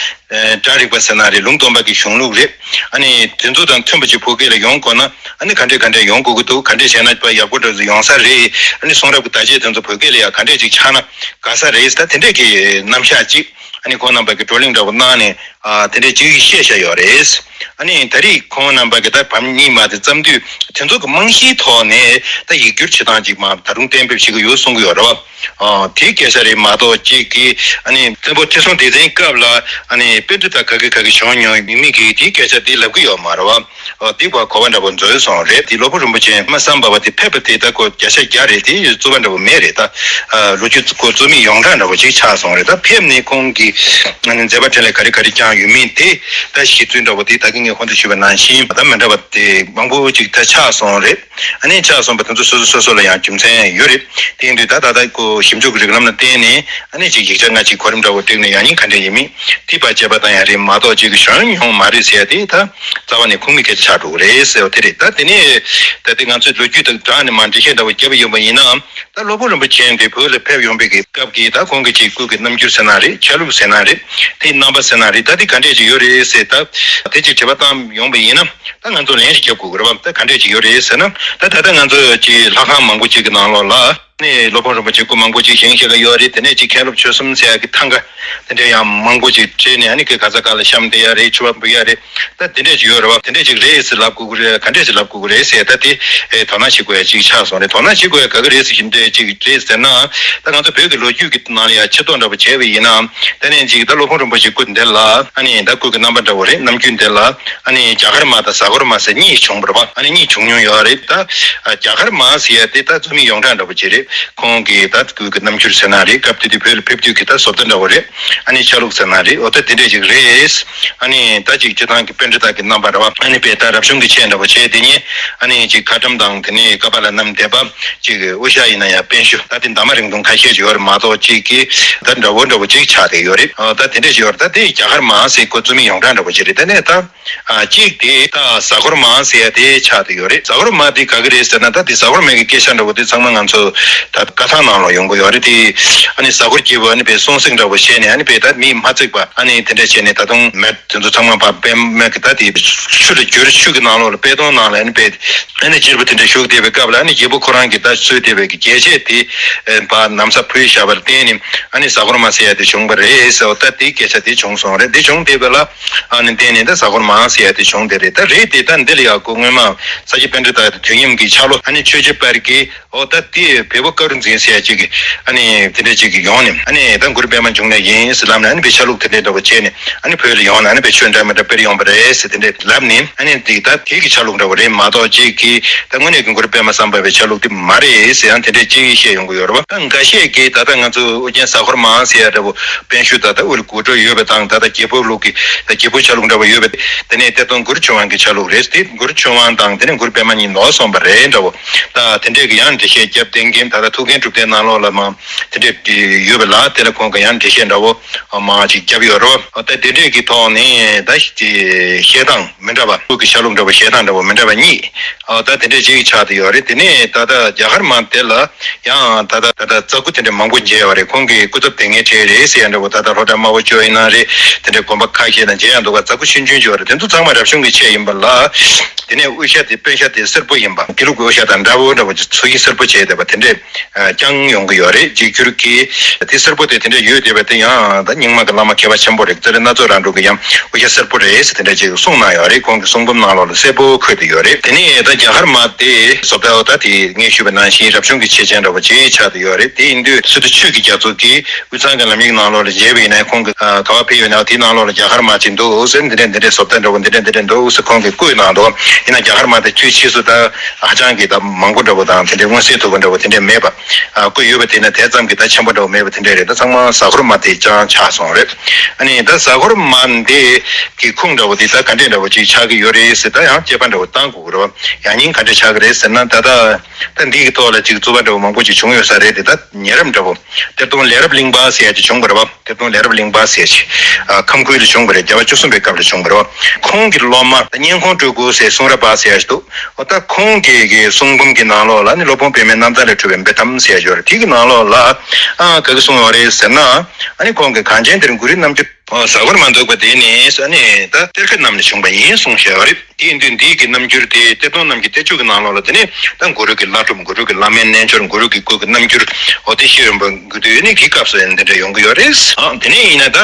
ཨ་སྒྲ་རིག་པ་ཟེར་ན་རེད། ལུང་སྟོན་པ་གི་གཞུང་ལུགས་རེད། ཨ་ནི་དེ་ཚོ་དང་མཐུན་པ་ཅིག་བོད་སྐད་ལ་ཡོང་དགོས་ན་ཨ་ནི་ག་འདྲས་ག་འདྲས་ཡོང་དགོས་ཀྱི་འདུག་ག་འདྲས་བྱས་ན་དཔེ་ཡག་པོ་འདྲ་ཡོང་ས་རེད། ཨ་ནི་གསུང་རབ་ཀྱི་བརྡ་ཆད་དེ་ཚོ་བོད་སྐད་ལ་ཡང་ག་འདྲས་ཅིག་ཆགས་ན་དགའ་ས་རེད། ད་དེ་འདྲས་ཀྱི་རྣམ་གཞག་ཅིག་ཨ་ནི་ཁོང་རྣམ་པ་གི་བགྲོ་གླེང་འདྲ་པོ་གནང་ནས་ཨ་དེ་འདྲས་ཅིག་བཤད་བཞག་ཡོད་རེད། ཨ་ནི་ད་རེས་ཁོང་རྣམ་པ་གི་ད་བམ་གཉིས་མ་དེ་བརྩམས་དུས། དེ་ཚོ་གི་རྨང་གཞིའི་ཐོག་ནས་ད་ཡིག་སྒྱུར་བྱེད་སྟངས་ཅིག་མ་ད་རུང་གཏན་འབེབས་བྱེད་ཀྱི་ཡོད་གསུང་གི་ཡོད་རེད་པ། ཨ་དེའི་སྐད་ཆ་རེད་མ་གཏོགས། གཅིག་གིས་ཨ་ནི་བཙན་པོ་ཁྲི་སྲོང་ལྡེ་བཙན་སྐབས་ལ་ཨ་ནི་པཎྜི་ཏ་ག་གི་ག་གི་བྱུང་མྱོང་མེད་མི་གིས་དེའི་སྐད་ཆ་དེ་ལབ་ཀྱི་ཡོད་མ་རེད་པ། ཨ་དེ་བ་གོ་བ་འདྲ་པོ་འཛོལ་སོང་རེད། དེ་སློབ་དཔོན་རིན་པོ་ཆེ་པད་མ་སམ་བྷ་བ་དེ་ཕེབས་པ་དེ་ད་ཁོ་བརྒྱ་ཆ་བརྒྱ་རེད། དེ་རྩོད་པ་འདྲ་པོ་མེད་རེད། ད་ཨ་ལོ་རྒྱུས་ཁོ་རྩོད་མེད་ཡོངས་གྲགས་འདྲ་པོ་ཅིག་ཆགས་སོང་རེད། ད་ཕེབས་ནས་ཁོང་གིས་ཨ་ནི་མཛད་པ་འཕྲིན་ལས་ག་རེ་ག་རེ་བསྐྱངས་ཡོད་མེད་དེ་ད་གཞི་རྩའི་འདྲ་པོ་དེ་ད་གིན་ངས་ཧོན་དུ་ཞུས་པ་ནང་བཞིན་ད་མི་འདྲ་བ་དེ་མང་པོ་ཅིག་ད་ཆགས་སོང་རེད། ཨ་ནི་ཆགས་སོང་བ་དེ་ཚོ་སོ་སོ་སོ་སོ་ལ་ཡང་རྒྱུ་མཚན་ཡོད་རེད། དེ་ཡིན་དུས་ད་ད་ལྟ་ཁོ་ཞིབ་འཇུག་གི་རིགས་ལམ་ལ་བརྟེན་ནས་ཨ་ནི་ཅིག་ཡིག་ཆ་སྔ་ཕྱི་གོ་རིམ་འདྲ་བོ་བསྒྲིགས་ནས་ཡང་སྙིང་ག་འདྲ་ཡིན་མིན་དེ་ཕར་དཔྱད་པ་བཏང་ཡ་རེད་མ་གཏོགས། ཅིག་གི་བྱུང་མྱོང་མ་རེད་ཟེར་ཡ་དེ་ད་རྩ་བ་ནས་ཁུངས་མེད་སྐད་ཆ་ཆགས་འགྲོ་གི་རེད་ཟེར་བ་དེ་རེད། ད་དེ་ནས་ད་དེ་ང་ཚོས་ལོ་རྒྱུས་དང་སྦྲགས་ནས་མར་འགྲེལ་བཤད་འདྲ་བོ་བརྒྱབ་པ་ཡིན་པ་ཡིན་ནའང་། ད་སློབ་དཔོན་རིན་པོ་ཆེ་འདི་བོད་ལ་ཕེབས་ཡོང་བའི་གི་སྐབས་ཀྱི་ད་ཁོང་གི་ཅིག་སྐུ་གི་རྣམ་འགྱུར་ཟེར་ན་རེད། ཆ་ལུགས་ཟེར་ན་རེད། དེའི་རྣམ་པ་ཟེར་ན་རེད། ད་དེ་ག་འདྲས་ཅིག་ཡོད་རེད་ཟེར། ད་དེ་ཅིག་དྲི་བ་བཏང་ཡོང་བ་ཡིན་ན། ད་ང་ཚོ་ལན་ཞིག་རྒྱབ་དགོས་ཀྱི་རེད་བ། ད་ག་འདྲས་ཅིག་ཡོད་རེད་ཟེར་ན། ད་ད་ལྟ་ང་ཚོ་ཅིག་ལྷ་ཁང་མང་པོ་ཅིག་གི་ནང་ལོགས་ལ། ནས་སློབ་དཔོན་རིན་པོ་ཆེ་སྐུ་མང་པོ་ཅིག་བཞེངས་བཞག་གི་ཡོད་རེད། དེ་ནས་ཅིག་མཁན་སློབ་ཆོས་གསུམ་ཟེར་ཡག་གི་ཐང་ག་དེ་འདྲ་ཡང་མང་པོ་ཅིག་བྲིས་ནས། ཨ་ནི་ཁོས་ག་ས་ག་ལ་བཤམས་བསྡད་ཡག་རེད། མཆོད་པ་འབུལ་ཡག་རེད། ད་དེ་འདྲས་ཅིག་ཡོད་རེད་བ། དེ་འདྲས་ཅིག་རེད་ཟེར་ལབ་དགོས་ཀྱི་རེད། ག་འདྲས་ཅིག་ལབ་དགོས་ཀྱི་རེད་ཟེར། ད་དེ་ཨེ་དོ་སྣང་བྱེད་དགོས་ཡག་ཅིག་ཆགས་སོང་རེད། དོ་སྣང་བྱེད་དགོས་ཡག་ག་གི་རེད་ཟེར་གྱི་འདྲས་ཅིག་རེད་ཟེར་ན། ད་ང་ཚོ་བོད་ཀྱི་ལོ་རྒྱུས་ཀྱི་ནང་ལ་ཡང་ཆེ་མཐོང་འདྲ་པོ་བྱས་པ་ཡིན་ན། ད་ནས་ཅིག་ད་སློབ་དཔོན་རིན་པོ་ཆེ་སྐུ་འདི་ལ། ཨ་ནི་ད་སྐུ་གི་རྣམ་པ་འདྲ་པོ་རེད། རྣམ་འགྱུར་འདི་ལ། ཨ་ནི་རྒྱ་གར་མ་དང་གཟའ་འཁོར་མ་ཟེར་གཉིས་བྱུང་བ་རེད་བ། ཨ་ནི་གཉིས་བྱུང་མྱོང་ཡོད་རེད། ད་རྒྱ་གར་མ་ཟེར་ཡ་དེ་ད་རྩོམ་ཡིག་ཡོངས་གྲགས་འདྲ་པོ་ཅིག་རེད། ཁོང་གི་ད་སྐུ་གི་རྣམ་འགྱུར་ཟེར་ན་རེད། སྐབས་དེ་དུས་བོད་ལ་ཕེབས་དུས་ཀྱི་ད་བཟོ་ལྟ་འདྲ་པོ་རེད། ཨ་ནི་ཆ་ལུགས་ཟེར་ན་རེད། འོ་ད་དེ་འདྲས་ཅིག་རེད། ཨ་ནི་ད་ཅིག་སྤྱིར་བཏང་གི་པཎྜི་ཏ་གི་རྣམ་པ་རེད་བ། ཨ་ནི་དཔེ་ད་རབ་བྱུང་གི་ཆས་འདྲ་པོ་བྱས། དེ་ཉིད་ཨ་ནི་ཅིག་ཁ་ཊྭཱཾ་དང་། དེ་ནས་ཀ་པཱ་ལ་ནཱཾ་དེ་པ་ཅིག་དབུ་ཞྭ་ཡིན་ན་ཡང་པད་ཤུ། ད་དེ་འདབ་མ་རིང་ཐུང་ཁ་ཤས་ཅིག་ཡོད་རེད་མ་གཏོགས། ཅིག་གི་ད་འདྲ་པོ་འདྲ་པོ་ཅིག་ཆགས་བསྡད་ཡོད་རེད། ཨ་ད་དེ་འདྲས་ཅིག་ཡོད་རེད། ད་དེ་རྒྱ་གར་མ་ཟེར་ཁོ་རྩོམ་ཡིག་ཡོངས་གྲགས་འདྲ་པོ་ཅིག་རེད། དེ་ནས་ད། ཨ་གཅིག་དེ་ད་གཟའ་འཁོར་མ་ཟེར་ཡ་དེ་ཆགས་བསྡད་ཡོད་རེད། གཟའ་འཁོར་མ་དེ་ག་གི་རེད་ཟེར་ན། ད་དེ་གཟའ་འཁོར་མའི་གི་སྐད་ཆ་འདྲ་པོ་དེ་ཚང་མ་ང་ཚོ་ད་བཀའ་ཐང་ནང་ལ་ཡོང་གི་ཡོད་རེད། དེ་ཨ་ནི་གཟའ་འཁོར་སྐྱིད་པོ་ཨ་ནི་དཔེ་སྲུང་བརྩི་འདྲ་པོ་བྱས་ནས། ཨ་ནི་དཔེ་ད་མིས་མ་བརྩིགས་པ་ཨ་ནི་དེ་འདྲ་བྱས་ནས། ད་དུང་མེ་དེ་ཚོ་ཚང་མ་ཕར་པད་མ་གི་ད་དེ་ཆུ་ལ་བསྒྱུར། ཆུ་གི་ནང་ལོགས་ལ་པད་སྡོང་ནང་ལ་ཨ་ནི་དཔེ་ཨ་ནི་གཅེར་བུ་དེ་འདྲ་བཞུགས་བསྡད་པའི་སྐབས་ལ། ཨ་ནི་རྒྱལ་པོ་ཁོ་རང་གིས་ད་གསོལ་བསྡད་པའི་གི་རྒྱལ་ཆས་དེ་ཕར་ན་བཟའ་ཕུལ་བཞག་པར་བརྟེན་ནས། ཨ་ནི་གཟའ་འཁོར་མ་ཟེར་ཡ་དེ་བྱུང་བ་རེད་ཟེར་བ། ད་དེའི་སྐད་ཆ་དེ་བྱུང་སོང་རེད། དེ་བྱུང་བསྡད་པ་ལ། ཨ་ནི་བརྟེན་ནས་ད་གཟའ་འཁོར་མ་ཟེར་ཡ་དེ་བྱུང་བསྡད་རེད། ད་རེད་དེ། ད་འདི་ལ་ཡ་ཁོ་སྔོན་མ་ས་སྐྱ་པཎྜི་ཏ་དེ་དུས་མཉམ་གྱི་ཕྱག་ལོ། ཨ་ནི་ཆོས་རྗེ་པར་གྱིས། འོ་ད་དེ་བལ་པོ་ཀ་རུ་འཛིན་ཟེར་ཡ་ཅིག་གིས་ཨ་ནི་དེ་འདྲ་ཅིག་གིས་ཡོང་ནས། ཨ་ནི་ད་གུ་རུ་པད་མ་འབྱུང་གནས་ཡིན་ཟེར་ལབ་ནས། ཨ་ནི་དཔེ་ཆ་ལུགས་དེ་འདྲ་འདྲ་པོ་བྱས་ནས། ཨ་ནི་བོད་ལ་ཡོང་ནས། ཨ་ནི་དཔེ་ཆོས་འདྲ་མི་འདྲ་སྤེལ་ཡོང་བ་རེད་ཟེར་དེ་འདྲ་ལབ་ནས། ཨ་ནི་དེ་ད་དེ་གི་ཆ་ལུགས་འདྲ་པོ་རེད་མ་གཏོགས། ཅིག་གིས་ད་དངོས་གནས་ཀྱི་གུ་རུ་པད་མ་བསམ་པ་བའི་ཆ་ལུགས་དེ་མ་རེད་ཟེར་ཡང་དེ་འདྲ་ཅིག་བཤད་ཡོང་གི་ཡོད་རེད་བ། ད་འགའ་ཤས་ཀྱིས་ད་ལྟ་ང་ཚོ་ཨོ་རྒྱན་གཟའ་འཁོར་མ་ཟེར་ཡ་འདྲ་པོ། པད་ཤུ་ད་ལྟ་དབུ་ལ་གོ་སྒྲོ་ཡོད་པ་དང་། ད་ལྟ་རྒྱལ་པོ་ལུགས་ཀྱི་ད་རྒྱལ་པོ་ཆ་ལུགས་འདྲ་པོ་ཡོད་པ། དེ་ནས་གཏེར་སྟོན་གུ་རུ་ཆོས་དབང་གི་ཆ་ལུགས་རེད། དེ་གུ་རུ་ཆོས་དབང་དང་དེ་ནས་གུ་རུ་པད་མ་གཉིས་ལོག་སོང་བ་རེད་འདྲ་པོ། ད་དེ་འདྲས་ཀྱི་ཡང་འགྲེལ་བཤད་བརྒྱབ་བསྡད་མཁན། ད་ལྟ་ཐུའུ་བཀྭན་གྲུབ་བསྟན་ནང་ལོགས་ལ་མ་དེ་འདྲས་ཡོད་པ་ལ། དེ་ལ་ཁོང་གི་ཡང་འགྲེལ་བཤད་འདྲ་པོ་མ་ཅིག་བརྒྱབ་ཡོད་རེད། ད་དེ་འདྲས་ཀྱི་ཐོག་ནས་ད་བཤད་སྟངས་མི་འདྲ་བ། སྐུ་གི་ཆ་ལུགས་འདྲ་པོ། བཤད་སྟངས་འདྲ་པོ་མི་འདྲ་བ་གཉིས། ཨ་ད་དེ་འདྲས་ཅིག་ཆགས་བསྡད་ཡོད་རེད། དེ་ནས་ད་ལྟ་རྒྱ་གར་མ་དེ་ལ་ཡང་ད་ལྟ་ད་ལྟ་རྩ་དགུ་དེ་འདྲ་མང་པོ་མཇལ་བ་རེད། ཁོང་གི་སྐུ་ཚབ་དེ་ངའི་གྲས་རེད་ཟེར་ཡ་འདྲ་པོ། ད་ལྟ་ལྷོ་བྲག་སྨྲ་བོ་ཇོ་ཡིན་ན་རེད། དེ་འདྲའི་དགོན་པ་ཁ་ཤས་ལ་མཇལ་ཡ་འདུག་ག་རྩ་དགུ་ཆུང་ཆུང་ཅིག་ཡོད་རེད། དེ་ཚོ་ཚང་མ་རབ་བྱུང་གི་ཆས་ཡིན་པ་ལ། དེ་ནས་དབུ་ཞྭ་དེ་པད་ཞྭ་དེ་སེར་པོ་ཡིན་པ། དགེ་ལུགས་ཀྱི་དབུ་ཞྭ་དང་འདྲ་པོ་འདྲ་པོ་ཅིག་ཚོ་གཞི་སེར་པོ་བྱས་བསྡད་པ་དེ་འདྲས་ཀྱང་ཡོང་གི་ཡོད་རེད། རྗེས་འགྱུར་གྱིས་དེ་སེར་པོ་དེ་དེ་འདྲས་ཡོད་བསྡད་པ་དེ་ཡང་ད་རྙིང་མ་གི་བླ་མ་མཁས་པ་ཆེན་པོ་རེད། ཙཱ་རི་རྣ་ཚོགས་རང་གྲོལ་གྱིས་ཡང་དབུ་ཞྭ་སེར་པོ་རེད་ཟེར་དེ་འདྲས་ཅིག་གསུངས་གནང་ཡོད་རེད། ཁོང་གི་གསུང་འབུམ་ནང་ལོགས་ལ་གསལ་པོ་འཁོད་དེ་ཡོད་རེད། དེ་ནས་ད་རྒྱ་གར་མ་དེ་བཟོ་ལྟ་ད་དེ་ངས་ཞུས་པ་ནང་བཞིན་རབ་བྱུང་གི་ཆས་ཅན་འདྲ་པོ་ཅིག་ཆགས་བསྡད་ཡོད་རེད། དེ་ཡིན་དུས་སི་ཏུ་ཆོས་ཀྱི་རྒྱ་མཚོ་གིས་དབུས་གཙང་གི་ལམ་ཡིག་ནང་ལོགས་ལ་མཇལ་བ་ཡིན་ན། ཁོང་གིས་ག་པར་ཕེབས་ཡོད་ན་དེའི་ནང་ལོགས་ལ་རྒྱ་གར་མ་ཅིག་འདུག་ཟེར། འདི་འདྲས་འདི་འདྲས་བཟོ་ལྟ་འདྲ་པོ་འདི་འདྲས་འདི་འདྲས་འདུག་ཟེར་ཁོང་གིས་བཀོད་གནང་འདུག། ཡིན་ན་རྒྱ་གར་མ་དེ་དུས་ཕྱིས་སུ་ད་ཧ་ཅང་གི་ད་མང་པོ་འདྲ་པོ་དང་དེ་འདྲས་མངོན་གསལ་དོད་པོ་འདྲ་པོ་དེ་འདྲས་མེད་པ། ཨ་བཀོད་ཡོད་པ་དེ་ན་དེ་ཙམ་གྱི་ད་ཆེན་པོ་འདྲ་པོ་མེད་པ་དེ་འདྲས་རེད། ད་ཚང་མ་གཟའ་འཁོར་མ་དེ་རྐྱང་ཆགས་སོང་རེད། ཨ་ནི་ད་གཟའ་འཁོར་མ་འདི་གི་ཁུངས་འདྲ་པོ་དེ་ད་ག་འདྲས་འདྲ་པོ་ཅིག་ཆགས་ཀྱི་ཡོད་རེད་ཟེར། ད་ཡང་དཔྱད་པ་འདྲ་པོ་བཏང་དགོས་ཀྱི་རེད་བ། ཡང་སྙིང་ག་འདྲས་ཆགས་ཀྱི་རེད་ཟེར་ན། ད་ད་ད་འདི་གི་ཐོག་ལ་ཅིག་རྩོད་པ་འདྲ་པོ་མང་པོ་ཅིག་བྱུང་ཡོད་ས་རེད་དེ། ད་ཉེ་རབས་འདྲ་པོ་གཏེར་སྟོན་ལས་རབ་གླིང་པ་ཟེར་ཡ་ཅིག་བྱུང་བ་རེད་བ། གཏེར་སྟོན་ལས་རབ་གླིང་པ་ཟེར་ཅིག་ཨ་ཁམས་ཁུལ་ལ་བྱུང་བ་རེད། རྒྱལ་བ་བཅུ་གསུམ་པའི་སྐབས་ལ་བྱུང་བ་རེད་བ། ཁོང་གི་སློབ་མ་ད་སྙན་ཁོང་སྤྲུལ་སྐུ་ཟེར་གསུང་རབ་པ་ཟེར་ཡ་ཞིག་འདུག། འོ་ད་ཁོང་གི་གི་གསུང་འབུམ་གྱི་ནང་ལོགས་ལ་ནི་སློབ་དཔོན་པདྨའི་རྣམ་ཐར་ལས་འཕྲོས་པའི་འབེལ་གཏམ་ཟེར་ཡ་ཡོད་རེད། དེ་གི་ནང་ལོགས་ལ་ཨ་ག་གི་གསུངས་ཡོད་རེད་ཟེར་ན། ཨ་ནི་ཁོང་གིས་གངས་ཅན་འདིར་གུ་རུའི་རྣམ་འགྱུར། ཨོ་གཟའ་འཁོར་མ་འདུག་པ་དེ་ནི་ཨ་ནི་ད་གཏེར་ཁ་རྣམས་ལས་བྱུང་བ་ཡིན་གསུངས་བཞག་པ་རེད། དེ་ཡིན་དུས་འདི་གི་རྣམ་འགྱུར་དེ་གཏེར་སྟོན་རྣམས་ཀྱི་གཏེར་ཆོས་ཀྱི་ནང་ལོགས་ལ་དེ་ནི་ད་གུ་རུ་གི་བླ་སྒྲུབ། གུ་རུ་གི་བླ་མའི་རྣལ་འབྱོར། གུ་རུ་གི་སྐུ་གི་རྣམ་འགྱུར། ཨོ་དེ་ཤེས་ཡོན་པ་དགོས་དུས་ནི་དེའི་སྐབས་སུ་ཡང་འདི་འདྲ་ཡོང་གི་ཡོད་རེད། ཨ་དེ་ནས་ཡིན་ན་ད་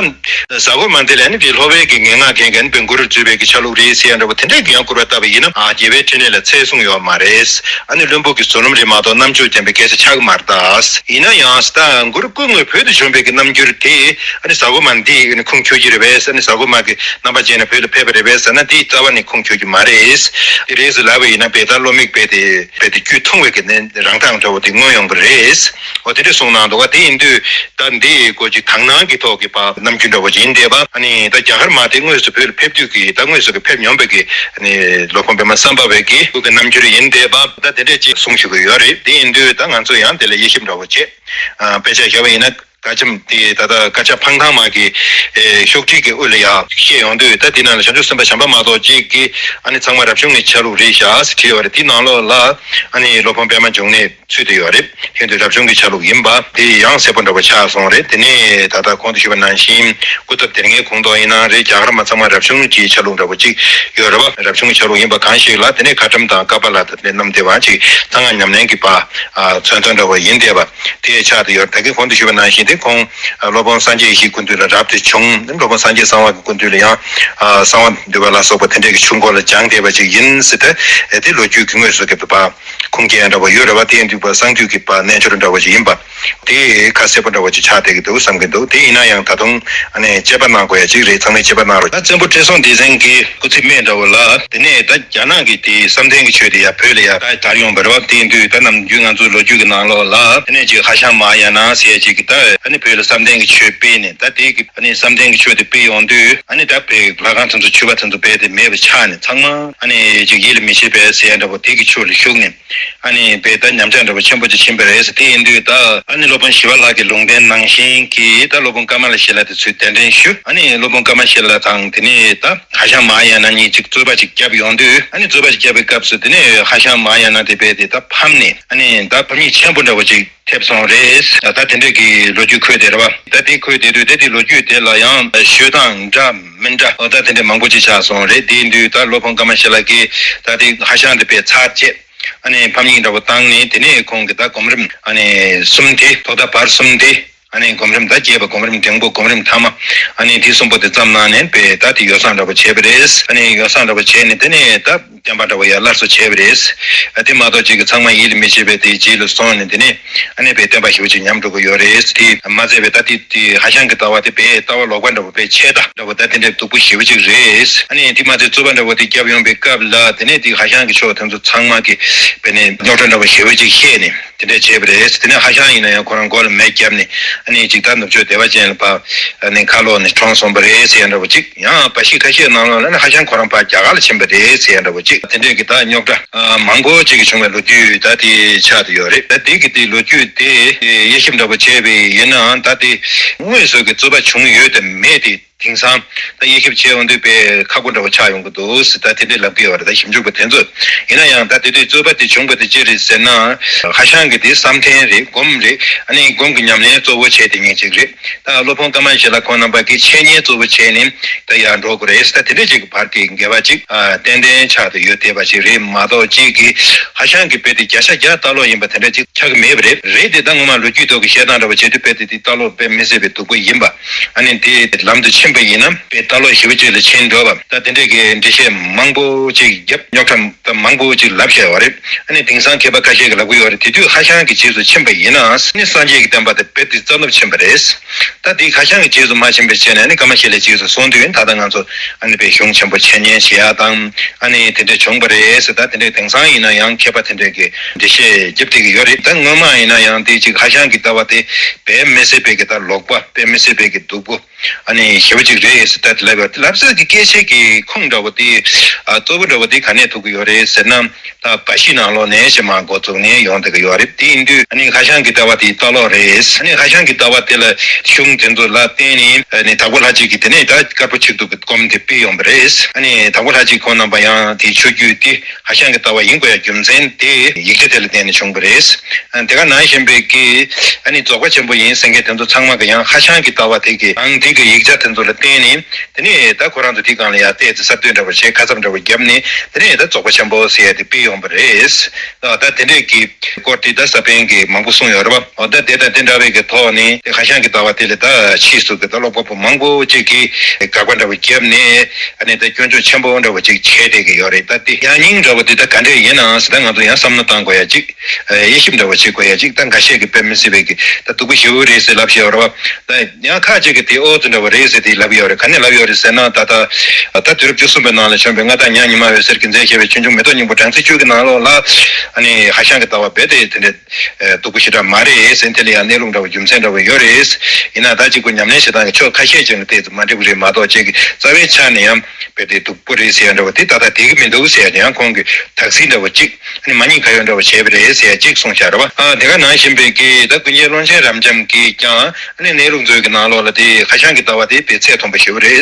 གཟའ་འཁོར་མ་འདི་ལ་ནི་དེ་ལྷོ་པའི་གི་ངན་སྔགས་མཁན་གྱིས་ནི་དཔེ་གུ་རུར་བརྫུས་པའི་གི་ཆ་ལུགས་རེད་ཟེར་ཡ་འདྲ་པོ་དེ་འདྲས་ཀྱི་ཡང་སྐུར་བ་བཏབ་པ་ཡིན་ན། ཨ་རྒྱལ་བའི་ཕྲིན་ལས་ལ་ཚད་བཟུང་ཡོད་མ་རེད། ཨ་ནི་བླུན་པོ་གི་བརྫུན་ལམ་རེད་མ་གཏོགས་རྣམ་དཔྱོད་ལྡན་པའི་སྐད་ཆ་ཆགས་ཀྱི་མ་རེད་ད། ཡིན་ན་ཡང་ད་གུ་རུ་སྐུ་དངོས་བོད་དུ་བྱོན་པའི་གི་རྣམ་འགྱུར་དེ་ཨ་ནི་གཟའ་འཁོར་མ་འདི་ཨ་ནི་ཁུངས་འཁྱོལ་གྱི་རེད་པས། ཨ་ནི་གཟའ་འཁོར་མ་གི་རྣམ་པ་ཅན་ནས་བོད་ལ་ཕེབས་པ་རེད་པས་ཟེར་ན་དེའི་རྩ་བ་ནས་ཁུངས་འཁྱོལ་གྱི་མ་རེད། དེ་རེད་ཟེར་ལབ་པ་ཡིན་ན་དཔེ་ད་བློ་མིག་དཔེ་དེ་དཔེ་དེ་དཀྱུས་མཐོང་བའི་གི་ནི་རང་མདངས་འདྲ་པོ་དེ་མངོན་ཡོང་གི་རེད། འོ་དེ་འདྲ་གསུངས་གནང་འདུག་ག། དེ་ཡིན་དུས་ད་འདི་སྐོར་ཅིག་དག་སྣང་གི་ཐོག་གི་པ་རྣམ་འགྱུར་འདྲ་པོ་ཅིག་ཡིན་བསྡད་པ། ཨ་ནི་ད་རྒྱ་གར་མ་དེ་དངོས་སུ་བོད་ལ་ཕེབས་དུས་ཀྱི་ད་དངོས་སུ་གི་ཕེབས་མྱོང་བའི་གི་ཨ་ནི་སློབ་དཔོན་པདྨ་བསམ་འཕེལ་བའི་གི་སྐུ་གི་རྣམ་འགྱུར་ཡིན་བསྡད་པ། ད་དེ་འདྲས་ཅིག་གསུང་ཞུ་གི་ཡོད་རེད། དེ་ཡིན་དུས་ད་ང་ཚོ་ཡང་དེ་ལ་དབྱེ་ཞིབ་འདྲ་པོ་བྱེད། ཨ་དཔེ་ཆ་བཞག་པ་ཡིན་ན། བཀའ་ཆེམས་དེ་ད་ལྟ་བཀའ་ཆ་འཕང་ཐང་མ་གི་ཨེ་ཤོག་དྲིལ་གྱི་དབུ་ལ་ཡ་བཤད་ཡོང་དུས། ད་དེ་ནང་ལ་བྱང་ཆུབ་སེམས་དཔའ་གཞན་པ་མ་གཏོགས་གཅིག་གིས་ཨ་ནི་ཚང་མ་རབ་བྱུང་གི་ཆ་ལུགས་རེད་ཤག་ཟེར་བྲིས་ཡོད་རེད། དེའི་ནང་ལོགས་ལ་ཨ་ནི་སློབ་དཔོན་པད་མ་འབྱུང་གནས་ཚུད་དེ་ཡོད་རེད། དེ་དུས་རབ་བྱུང་གི་ཆ་ལུགས་ཡིན་པ་དེ་ཡང་གསལ་པོ་འདྲ་པོ་ཆགས་སོང་རེད། དེ་ནས་ད་ལྟ་གོང་དུ་ཞུས་པ་ནང་བཞིན་སྐུ་ཚབ་སྡེ་དགེའི་ཁོངས་གཏོགས་ཡིན་ན་རེད། རྒྱ་གར་མ་ཚང་མ་རབ་བྱུང་གི་ཆ་ལུགས་འདྲ་པོ་གཅིག་ཡོད་རེད་པ། རབ་བྱུང་གི་ཆ་ལུགས་ཡིན་པ་གང་ཞིག་ལ་དེ་ནས་ཁ་ཊྭཱཾ་དང་ཀ་པཱ་ལ་དང་དེ་ནས་རྣམ་བདེ་བ་གཅིག་གསང་སྔགས་ཉམས་ལེན་གྱི་པ་ཨ་མཚོན་དོན་འདྲ་པོ་ཡིན་བསྡད་པ་དེ་ཆགས་བསྡད་ཡོད་རེད། ད་གིན་གོང་དུ་ཞུས་པ་ནང་བཞིན་དེ་ཁོང་ཨ་སློབ་དཔོན་སངས་རྒྱས་ཡེ་ཤེས་སྐུ་མདུན་ལ་རབ་ཏུ་བྱུང་། སློབ་དཔོན་སངས་རྒྱས་གསང་བ་གི་སྐུ་མདུན་ལ་ཡང་ཨ་གསང་བ་འདུས་པ་ལ་སོགས་པ་དེ་འདྲའི་གི་ཆོས་འཁོར་ལ་སྦྱངས་བསྡད་པ་ཅིག་ཡིན་ཟེར་ཏེ། ཨེ་དེ་ལོ་རྒྱུས་ཀྱི་དངོས་སུ་གི་པ་ཁུངས་སྐྱེལ་འདྲ་པོ་ཡོད་རེད་པ། དེ་ཡིན་དུས་པ་གསང་འདུས་ཀྱི་པ་རྣལ་འབྱོར་འདྲ་པོ་ཅིག་ཡིན་པ་དེ་ཁ་གསལ་པོ་འདྲ་པོ་ཅིག་ཆགས་བསྡད་ཀྱི་འདུག་བསམ་གྱི་འདུག་དེ་ཡིན་ན་ཡང་ད་དུང་ཨ་ནི་དཔྱད་པ་གནང་དགོས་ཡ་ཅིག་རེད། ཚང་མས་དཔྱད་པ་གནང་རོགས། ད་བཙན་པོ་ཁྲི་སྲོང་ལྡེ་བཙན་གྱི་སྐུ་ཚེ་སྨད་འདྲ་པོ་ལ་དེ་ནས་ད་རྒྱ་ནག་གི་དེ་བསམ་གཏན་གྱི་ཆོས་དེ་ཡ་བོད་ལ་ཡ་ད་དར་ཡོང་བ་རེད་པ། དེ་ཡིན་དུས་ད་ནམ་རྒྱུན་ང་ཚོའི་ལོ་རྒྱུས་ཀྱི་ནང་ལོགས་ལ་དེ་ནས་ཅིག་ཧྭ་ཤང་མ་ཧཱ་ཡ་ན་ཟེར་ཡ་ཅིག་གི་ད་ཨ་ནི་བོད་ལ་བསམ་གཏན་གྱི་ཆོས་སྤེལ་ནས། ད་དེ་གི་ཨ་ནི་བསམ་གཏན་གྱི་ཆོས་དེ་སྤེལ་ཡོང་དུས་ཨ་ནི་ད་བོད་ལྷ་ཁང་དེ་ཚོ་ཆོས་པ་དེ་ཚོ་རྦད་དེ་མེད་པ་ཆགས་ནས་ཚང་མ་ཨ་ནི་ཅིག་ཡིད་ལ་མི་བྱེད་པའི་ཟེར་ཡ་འདྲ་པོ་དེ་གི་ཕྱོགས་ལ་ཞུགས་ནས། ཨ་ནི་དཔེ་ད་ཉམས་ཆག་འདྲ་པོ་ཆེན་པོ་ཅིག་ཕྱིན་པ་རེད། དེ་ཡིན་དུས་ད་ཨ་ནི་སློབ་དཔོན་ཞི་བ་ལྷ་གི་ལུང་བསྟན་ནང་བཞིན་གྱི་ད་སློབ་དཔོན་ཀ་མ་ལ་ཤཱི་ལ་དེ་ཚུར་གདན་འདྲེན་ཞུ། ཨ་ནི་སློབ་དཔོན་ཀ་མ་ལ་ཤཱི་ལ་དང་དེ་ནས་ད་ཧྭ་ཤང་མ་ཧཱ་ཡ་ན་གཉིས་ཅིག་རྩོད་པ་ཅིག་བརྒྱབ་ཡོང་དུས། ཨ་ནི་རྩོད་པ་ཅིག་བརྒྱབ་པའི་སྐབས་སུ་དེ་ནས་ཧྭ་ཤང་མ་ཧཱ་ཡ་ན་དེ་དཔེ་དེ་ད་ཕམ་ནས་ཨ་ནི་ད་ཕམ་ཉེས་ཆེན་པོ་འདྲ་པོ་ཅིག་ཐེབས་སོང་རེད། ད་ལྟ་དེ་འདྲས་ཀྱི་ལོ་རྒྱུས་འཁོད་དེ་རེད་པ། ད་དེ་འཁོད་དེ་དུས་དེ་དེ་ལོ་རྒྱུས་དེ་ལ་ཡང་ཤོད་སྟངས་འདྲ་མི་འདྲ་ཨོ་ད་དེ་འདྲས་མང་པོ་ཅིག་ཆགས་སོང་རེད། དེ་ཡིན་དུས་ད་སློབ་དཔོན་ཀ་མ་ཤཱི་ལ་གིས་ད་དེ་ཧྭ་ཤང་དེ་དཔེ་ཚར་བཅད། ཨ་ནི་ཕམ་ཉེས་འདྲ་པོ་བཏང་ནས། དེ་ནས་ཁོང་གིས་ད་སྒོམ་རིམ་ཨ་ནི་གསུམ་དེ་ཐོག་མཐའ་བར་གསུམ་དེ། ཨ་ནི་སྒོམ་རིམ་ད་རྒྱས་པ་སྒོམ་རིམ་འབྲིང་པོ་སྒོམ་རིམ་ཐ་མ། ཨ་ནི་དེ་གསུམ་པོ་དེ་བརྩམས་གནང་ནས་དཔེ་ད་དེ་ཡོ་བསྲང་འདྲ་པོ་བྱས་པ་རེད། ཨ་ནི་ཡོ་བསྲང་འདྲ་པོ་བྱས་ནས་དེ་ནས་ད་བསྟན་པ་འདྲ་པོ་ཡར་སླར་གསོ་བྱས་པ་རེད། ཨ་དེ་མ་གཏོགས་ཅིག་གི་ཚང་མ་ཡིད་ལ་མི་བྱེད་པའི་དེའི་རྗེས་ལ་སོང་ནས་དེ་ནས་ཨ་ནི་དཔེ་བསྟན་པ་ཞེ་པོ་ཅིག་ཉམས་འགྲོ་གི་ཡོད་རེད། དེ་མ་ཚད་པའི་ད་དེ་དེ་ཧྭ་ཤང་གི་ལྟ་བ་དེ་དཔེ་ལྟ་བ་ལོག་པ་འདྲ་པོ་དཔེ་ཆད་ལྟ་འདྲ་པོ་ད་དེ་འདྲའི་སྡུག་པོ་ཞེ་པོ་ཅིག་རེད། ཨ་ནི་དེ་མ་ཚད་རྩོད་པ་འདྲ་པོ་དེ་བརྒྱབ་ཡོང་པའི་སྐབས་ལ་དེ་ནས་དེ་ཧྭ་ཤང་གི་ཕྱོགས་དེ་ཚོ་ཚང་མ་གིས་དཔེ་ནས་རྙོག་དྲ་འདྲ་པོ་ཞེ་པོ་ཅིག་བཤད་ནས། དེ་འདྲས་བྱས་པ་རེད། དེ་ནས་ཧྭ་ཤང་ཡིན་ན་ཡང་ཁོ་རང་མགོ་ལ་མེ་བརྒྱབ་ནས་ཨ་ནི་ཅིག་ད་ནུབ་ཕྱོགས་བདེ་བ་ཅན་ལ་ཕར་ཨ་ནི་ཁ་ལོག་ནས་གྲོངས་སོང་བ་རེད་ཟེར་ཡ་འདྲ་པོ་ཅིག་ཡང་འབའ་ཞིག་ཁ་ཤས་ནང་ལོགས་ལ་ནི་ཧྭ་ཤང་ཁོ་རང་ཕར་རྒྱ་གར་ལ་ཕྱིན་པ་རེད་ཟེར་ཡ་འདྲ་པོ་ཅིག་དེ་འདྲས་ཀྱི་ད་རྙོག་དྲ་ཨ་མང་པོ་ཅིག་གི་བྱུང་བའི་ལོ་རྒྱུས་ད་དེ་ཆགས་བསྡད་ཡོད་རེད། ད་དེ་གི་དེ་ལོ་རྒྱུས་དེ་དབྱེ་ཞིབ་འདྲ་པོ་བྱས་པ་ཡིན་ནའང་ད་དེ་དངོས་སུ་གི་རྩོད་པ་བྱུང་ཡོད་དམ་མེད་དེ། དེང་སང་ད་དབྱེ་ཞིབ་བྱས་ཡོང་དུས་དཔེ་ཁག་པོ་འདྲ་བོ་ཆགས་ཡོང་གི་འདུག་ཟེར་ད་དེ་འདྲས་ལབ་ཀྱི་ཡོད་རེད། ད་ཞིབ་འཇུག་པ་དེ་ཚོས། ཡིན་ན་ཡང་ད་དེ་དུས་རྩོད་པ་དེ་བྱུང་བ་དེ་ཅི་རེད་ཟེར་ན། ཧྭ་ཤང་གི་དེ་བསམ་གཏན་རེད། སྒོམ་རེད། ཨ་ནི་སྒོམ་གྱི་ཉམས་ལེན་གཙོ་བོ་བྱས་དེ་ཉིད་ཅིག་རེད། ད་སློབ་དཔོན་ཀ་མ་ཤཱི་ལ་ཁོང་རྣམ་པ་གིས་འཆད་ཉན་གཙོ་བོ་བྱས་ནས་ད་ཡར་འགྲོ་དགོས་རེད་ཟེར། ད་དེ་འདྲས་ཅིག་གི་བར་གྱི་འགལ་བ་ཅིག་ཨ་ཏན་ཏན་ཆགས་ཏེ་ཡོད་བསྡད་པ་ཅིག་རེད་མ་གཏོགས། གཅིག་གིས་ཧྭ་ཤང་གི་དཔེ་དེ་བརྒྱ་ཆ་བརྒྱ་ལྟ་ལོག་ཡིན་པ་དེ་འདྲ་ཅིག་ཆགས་ཀྱི་མེད་པ་རེད། རེད་དེ་ད་ངོ་མ་ལོ་རྒྱུས་ཐོག་གི་བཤད་སྟངས་འདྲ་བོ་བྱེད་དུས་དཔེ་དེ་དེ་ལྟ་ལོག་དཔེ་མི་སྲིད་པའི་སྡུག་པོ་ཡིན་པ། ཨ་ནི་དེ་ལམ་དུ་ཕྱིན་པ་ཡིན་ན་དཔེ་ལྟ་ལོག་ཞེ་པོ་ཅིག་ལ་ཕྱིན་འགྲོ་བ། ད་དེ་འདྲས་ཀྱི་འགྲེལ་བཤད་མང་པོ་ཅིག་བརྒྱབ། རྙོག་དྲ་ད་མང་པོ་ཅིག་ལབ་བཤད་པ་རེད། ཨ་ནི་དེང་སང་མཁས་པ་ཁ་ཤས་ཀྱིས་ལབ་ཀྱི་ཡོད་རེད། དེ་དུས་ཧྭ་ཤང་གི་རྗེས་སུ་ཕྱིན་པ་ཡིན་ན་ནི་སངས་རྒྱས་ཀྱི་བསྟན་པ་དེ་རྦད་དེ་རྩ་ནུབ་ཕྱིན་པ་རེད། ད་དེ་ཧྭ་ཤང་གི་རྗེས་སུ་མ་ཕྱིན་པའི་ཆ་ནས་ནི་ཀ་མ་ཤཱི་ལའི་རྗེས་སུ་སོང་དུས་ད་ལྟ་ང་ཚོ་ཨ་ནི་དཔེ་གཞུང་ཆེན་པོ་འཆད་ཉན་བྱེད་ཡ་དང་ཨ་ནི་དེ་འདྲས་བྱུང་བ་རེད་ཟེར། ད་དེ་འདྲས་དེང་སང་ཡིན་ན་ཡང་མཁས་པ་དེ་འདྲས་ཀྱིས་འགྲེལ་བཤད་རྒྱབ་བསྡད་ཀྱི་ཡོད་རེད། ད་སྔོན་མ་ཡིན་ན་ཡང་དེ་ཅིག་ཧྭ་ཤང་གི་ལྟ་བ་དེ་དཔེ་མི་སྲིད་པའི་གི་ད་ལོག་པ། དཔེ་མི་སྲིད་པའི་གི་སྡུག་པོ། ཨ་ནི་ཞེ་པོ་ཅིག་རེད་ཟེར་ད་དེ་ལབ་ཡོད། ལབ་ས་གི་སྐད་ཆའི་གི་ཁུངས་འདྲ་བོ་དེ་ཨ་གཙོ་བོ་འདྲ་བོ་དེ་ག་ནས་ཐུག་གི་ཡོད་རེད་ཟེར་ན། ད་འབའ་ཞིག་ནང་ལོགས་ནས་ཞེ་མ་འགོ་བཙུགས་ནས་ཡོང་བསྡད་ཀྱི་ཡོད་རེད། དེ་ཡིན་དུས་ཨ་ནི་ཧྭ་ཤང་གི་ལྟ་བ་དེ་ལྟ་ལོག་རེད། ཨ་ནི་ཧྭ་ཤང་གི་ལྟ་བ་དེ་ལ་གཞུང་དེ་ཚོ་ལ་བརྟེན་ནས་ཨ་ནི་དྭགས་པོ་ལྷ་གཅིག་གིས་དེ་ནས་ད་དཀར་པོ་ཆིག་ཐུབ་ཀྱི་སྒོམ་དེ་སྤེལ་ཡོང་བ་རེད། ཨ་ནི་དྭགས་པོ་ལྷ་གཅིག་ཁོང་རྣམ་པ་ཡང་དེའི་ཆོས་བརྒྱུད་དེ་ཧྭ་ཤང་གི་ལྟ་བ་ཡིན་དགོས་ཡ་རྒྱུ་མཚན་དེ་ཡིག་ཆ་དེ་ལ་བརྟེན་ནས་བྱུང་བ་རེད། ཨ་དེ་ག་ནང་བཞིན་པའི་གི་ཨ་ནི་རྫོགས་པ་ཆེན་པོ་ཡིན་ཟེར་མཁན་དེ་ཚོ་ཚང་མ་གི་ཡང་ཧྭ་ཤང་གི་ལྟ་བ་དེ་གི་ཨང་དེ་གི་ཡིག་ཆ་དེ་ཚོ་ལ་བརྟེན་ནས་དེ་ནས་ད་ཁོ་རང་ཚོ་དེ་སྒང་ལ་ཡ་བལྟས་ཏེ་གསར་གཏོད་འདྲ་བོ་བྱས། ཁ་གསབ་འདྲ་བོ་བརྒྱབ་ནས་དེ་ནས་ད་རྫོགས་པ་ཆེན་པོ་ཟེར་ཡ་དེ་སྤེལ་ཡོང་བ་རེད། ད་དེ་འདྲས་ཀྱི་སྐོར་དེ་ད་ས་པཎ་གྱིས་མང་པོ་གསུངས་ཡོད་རེད་པ། འོ་ད་དེ་དང་དེ་འདྲ་བའི་གི་ཐོག་ནས་དེ་ཧྭ་ཤང་གི་ལྟ་བ་དེ་ལ་ད་ཕྱིས་སུ་གི་ད་ཀློག་པ་པོ་མང་པོ་ཅིག་གིས་དགག་པ་འདྲ་བོ་བརྒྱབ་ནས་ཨ་ནི་ད་སྐྱོན་བརྗོད་ཆེན་པོ་འདྲ་བོ་ཅིག་བྱས་བསྡད་ཀྱི་ཡོད་རེད། ད་དེ་ཡང་སྙིང་འདྲ་བོ་དེ་ད་ག་འདྲས་ཡིན་ནའང་ཟེར་ད་ང་ཚོ་ཡང་བསམ་བློ་བཏང་དགོས་ཡ་ཅིག་དབྱེ་ཞིབ་འདྲ་བོ་བྱེད་དགོས་ཡ་ཅིག་ད་འགའ་ཤས་ཀྱིས་དཔེ་མི་སྲིད་པའི་གི་ད་སྡུག་པོ་ཞེ་པོ་རེད་ཟེར་ལབ་བཞག་ཡོད་རེད་པ། ད་ཡང་ཁ་ཅིག་གིས་དེ་ཨོ། ཙི་འདྲ་བོ་རེད་ཟེར་དེ་ལབ་ཡོད་རེད། ག་ནས་ལབ་ཡོད་རེད་ཟེར་ན། ད་ལྟ་ད་དུས་རབས་བཅུ་གསུམ་པའི་ནང་ལ་བྱོན་པའི་མངའ་བདག་ཉང་ཉི་མ་འོད་ཟེར་གྱིས་མཛད་བཞག་པའི་ཆོས་འབྱུང་མེ་ཏོག་སྙིང་པོ་སྦྲང་རྩི་བཅུད་ཀྱི་ནང་ལོགས་ལ། ཨ་ནི་ཧྭ་ཤང་གི་ལྟ་བ་རྦད་དེ་དེ་འདྲ་སྡུག་པོ་ཞེ་དྲག་མ་རེད་ཟེར། དེ་ལ་ཡང་གནས་ལུགས་འདྲ་བོ་རྒྱུ་མཚན་འདྲ་བོ་ཡོད་རེད། ཡིན་ན་ད་གཅིག་པུ་ཉམས་ལེན་བྱེད་སྟངས་ཀྱི་ཕྱོགས་ཁ་ཤས་ཅན་གྱི་ཐད་དུ་མ་འགྲིག་པ་རེད་མ་གཏོགས། ཅིག་རྩ་བའི་ཆ་ནས་ཡང་རྦད་དེ་སྡུག་པོ་རེད་ཟེར་ཡ་འདྲ་བོ་དེ་ད་ལྟ་བསྡད་ཀྱི་མི་འདུག་ཟེར་ཡ་དེ་ཡང་ཁོང་གིས་དག་ཚིག་འདྲ་བོ་གཅིག་ཨ་ནི་མ་ཉེས་ཁ་གཡོག་འདྲ་བོ་བྱས་པ་རེད་ཟེར་ཡ་གཅིག་གསུངས་བཞག་རེད་བ། ཨ་དེ་ག་ནང་བཞིན་པའི་གི་ད་ཀུན་མཁྱེན་ཀློང་ཆེན་རབ་འབྱམས་ཀྱིས་ཀྱང་ཨ་ནི་གནས་ལུགས་མཛོད་ཀྱི་ནང་ལོགས་ལ་དེ་ཧྭ་ཤང་གི་ལྟ་བ་དེ་དཔེ་ཚད་མཐོན་པོ་ཞེ་པོ་རེད།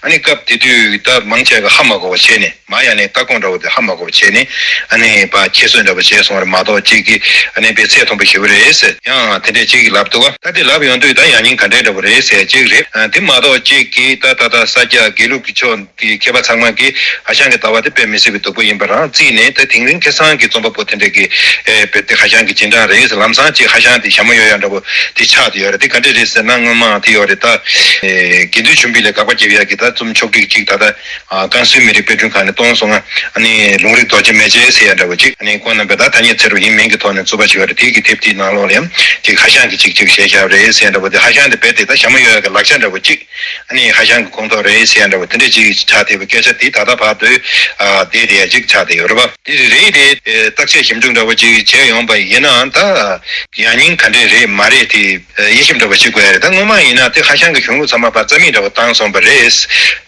ཨ་ནི་སྐབས་དེ་དུས་ད་མང་ཆེ་གི་ཧ་མ་གོ་བ་བྱས་ནས། མ་ཡ་ནས་ལྟ་དགོངས་འདྲ་བོ་དེ་ཧ་མ་གོ་བ་བྱས་ནས། ཨ་ནི་ཕར་ཁྱད་གསོད་འདྲ་བོ་བྱས་སོང་བ་རེད་མ་གཏོགས། གཅིག་གིས་ཨ་ནི་དཔེ་ཚད་མཐོན་པོ་ཞེ་པོ་རེད་ཟེར་ཡང་དེ་འདྲས་གཅིག་གིས་ལབ་འདུག་བ། ད་དེ་ལབ་ཡོང་དུས་ད་ཡང་སྙིང་ག་འདྲས་འདྲ་བོ་རེད་ཟེར་གཅིག་རེད། ཨ་དེ་མ་གཏོགས་གཅིག་གིས་ད་ད་ད་ས་སྐྱ་དགེ་ལུགས་ཀྱི་ཕྱོགས་ཀྱི་མཁས་པ་ཚང་མ་གིས་ཧྭ་ཤང་གི་ལྟ་བ་དེ་དཔེ་མི་སྲིད་པའི་སྡུག་པོ་ཡིན་པ་རང་བརྩིས་ནས། ད་དེང་རིང་ཁ་སང་གི་རྩོམ་པ་པོ་དེ་འདྲས་ཀྱིས་ཨེ་དཔེ་དེ་ཧྭ་ཤང་གི་རྗེས་འབྲང་རེད་ཟེར། ལམ་སང་གཅིག་ཧྭ་ཤང་དེ་ཞྭ་མོ་གཡོག་ཡག་འདྲ་བོ་དེ་ཆགས་བསྡད་ཡོད་རེད། དེ་ག་འདྲས་རེད་ཟེར་ན། སྔོན་མ་དེ་ཡོད་རེད། ད་ཨེ་དགེ་འདུན་ཆོས་འཕེལ་ལ་དགག་པ་བརྒྱབ་ཡག་གི་ད་རྩོམ་ཕྱོགས་སྒྲིག་ཅིག་ད་ལྟ། ཨ་ཀན་སུའུ་མི་རིགས་དཔེ་སྐྲུན་ཁང་ནས་གཏོང་སོང་ང་། ཨ་ནི་ལུང་རིགས་རྡོ་རྗེ་མན་ཆད་ཟེར་ཡ་འདྲ་བོ་ཅིག་ཨ་ནི་ཁོང་རྣམ་པས་ད་ཐ་སྙད་ཚུར་ཡིན་མིན་གྱི་ཐོག་ནས་རྩོད་པ་བྱས་པ་རེད། དེ་གི་དེབ་དེའི་ནང་ལོགས་ལ་ཡང་ཅིག་ཧྭ་ཤང་གི་ཅིག་ཅིག་བཤད་བཞག་པ་རེད་ཟེར་ཡ་འདྲ་བོ་དེ། ཧྭ་ཤང་དེ་རྦད་དེ་ད་ཞྭ་མོ་གཡོག་ཡ་གི་ལག་ཆ་འདྲ་བོ་ཅིག་ཨ་ནི་ཧྭ་ཤང་གི་ཁོངས་གཏོགས་རེད་ཟེར་ཡ་འདྲ་བོ་དེ་འདྲ་ཅིག་ཆགས་བསྡད་པའི་སྐད་ཆ་དེ་ད་ལྟ་བར་དུ་ཨ་བསྡད་བསྡད་ཡ་ཅིག་ཆགས་བསྡད་ཡོད་རེད་པ། དེ་རེད་དེ་བརྟག་དཔྱད་ཞིབ་འཇུག་འདྲ་བོ་ཅིག་བྱས་ཡོང་པ་ཡིན་ན་ད་ཡང་སྙིང་ག་འདྲས་རེད་མ་རེད་དེ། དབྱེ་ཞིབ་འདྲ་བ་བྱེད་དགོས་ཡ་རེད། ད་སྔོན་མ་ཡིན་ན་དེ་ཧྭ་ཤང་གི་གཞུང་ལུགས་ཚང་མ་ཕར་རྩ་མེད་འདྲ་བ་བཏང་སོང་བ་རེད།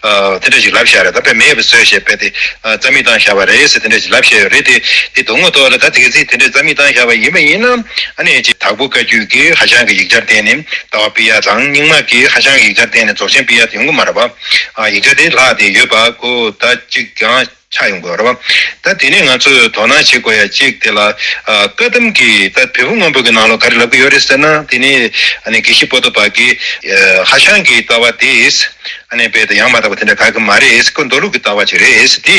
ཨ་དེ་འདྲ་ཞིག་ལབ་བཞག་རེད། ད་དཔེ་མེད་པ་བཟོས་བྱས་པས་དེ་ཨ་རྩ་མེད་བཏང་བཞག་པ་རེད་ཟེར་དེ་འདྲ་ཞིག་ལབ་བཞག་ཡོད་རེད། དེ་དེ་དོན་དངོས་ཐོག་ལ་ད་དེ་ག་ཚིག་དེ་འདྲ་རྩ་མེད་བཏང་བཞག་པ་ཡིན་པ་ཡིན་ན། ཨ་ནི་ཅིག་དྭགས་པོ་བཀའ་བརྒྱུད་ཀྱིས་ཧྭ་ཤང་གི་ཡིག་ཆར་བརྟེན་ནས་ལྟ་བ་སྤེལ་ཡ་དང་། རྙིང་མ་གིས་ཧྭ་ཤང་གི་ཡིག་ཆར་བརྟེན་ནས་རྫོགས་ཆེན་སྤེལ་ཡ་དེ་ཡོང་གི་མ་རེད་པ། ཨ་ཡིག་ཆ་དེ་ལྷག་དེ་ཡོད་པ་ཁོ་ད་ཅིག་ཀྱང་ཆགས་ཡོང་དགོས་རེད་བ། ད་དེ་ནས་ང་ཚོས་དོ་སྣང་བྱེད་དགོས་ཡ་གཅིག་དེ་ལ་ཨ་བཀའ་གདམས་ཀྱི་ད་བོད་ཕུགས་སྔོན་པོ་གི་ནང་ལོགས་ག་རེ་ལབ་ཀྱི་ཡོད་རེད་ཟེར་ན། དེ་ནས་ཨ་ནི་དགེ་བཤེས་པོ་ཏོ་བ་གིས་ཨ་ཧྭ་ཤང་གི་ལྟ་བ་དེས་ཨ་ནི་རྦད་དེ་ཡང་མ་དག་པ་དེ་འདྲ་ག་གི་མ་རེད། ཁོ་མདོ་ལུགས་ཀྱི་ལྟ་བ་ཅིག་རེད། དེ་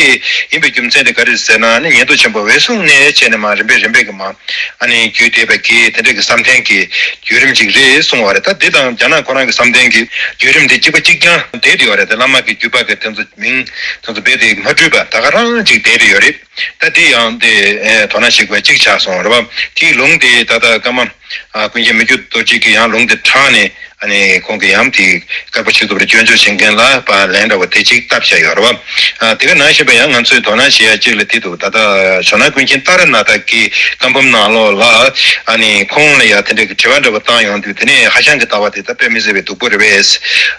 ཡིན་པའི་རྒྱུ་མཚན་དེ་ག་རེ་རེད་ཟེར་ན། ཨ་ནི་ཉན་ཐོས་ཆེན་པོ་འོད་སྲུང་ནས་བྱས་ནས་མར་རིམ་པས་རིམ་པས་ཀྱི་མར་ཨ་ནི་རྒྱུད་སྡེ་པ་གི་དེ་འདྲ་གི་བསམ་གཏན་གྱི་བརྒྱུད་རིམ་ཅིག་རེད་གསུངས་པ་རེད། ད་འདི་དང་རྒྱ་ནག་ཁོ་རང་གི་བསམ་གཏན་གྱི་བརྒྱུད་རིམ་དེ་གཅིག་པ་གཅིག་རྐྱང་བསྡད་དེ་ཡོད་རེད། དེ་བླ་མ་གི་བརྒྱུད་པ་གི་དེ་ཚོ་མིང་དེ་ཚོ་རྦད་དེ་མ་འཁྲུལ་པ། ད་ག་རང་ཅིག་བསྡད་དེ་ཡོད་རེད། ད་དེ་ཡང་དེ་ཨེ་དོ་སྣང་བྱེད་དགོས་གཅིག་ཆགས་སོང་རེད་བ། དེའི་ལུང་དེ་ད་ལྟ་ཀརྨ་ཨ་ཀུན་མཁྱེན་མི་བསྐྱོད་རྡོ་རྗེ་གིས་ཡང་ལུང་དེ་དྲངས་ནས། ཨ་ནི་ཁོང་གིས་ཡང་དེ་བཀའ་པོད་ཆེ་ཐུབ་རེ་སྐྱོན་བརྗོད་བྱེད་མཁན་ལ་ཕར་ལན་འདྲ་བོ་དེ་གཅིག་བཏབ་བཞག་ཡོད་རེད་བ། ཨ་དེ་ག་ནང་བཞིན་པ་ཡང་ང་ཚོས་དོ་སྣང་བྱེད་ཡ་གཅིག་ལ་དེ་འདུག་ད་ལྟ་ཇོ་ནང་ཀུན་མཁྱེན་ཏཱ་ར་ནཱ་ཐ་གི་བཀའ་འབུམ་ནང་ལོགས་ལ་ཨ་ནི་ཁོང་ལ་ཡ་དེ་འདྲ་གི་དྲི་བ་འདྲ་བོ་བཏང་ཡོང་དུས། དེ་ནས་ཧྭ་ཤང་གི་ལྟ་བ་དེ་ད་དཔེ་མི་སྲིད་པའི་སྡུག་པོ་རེད་པས།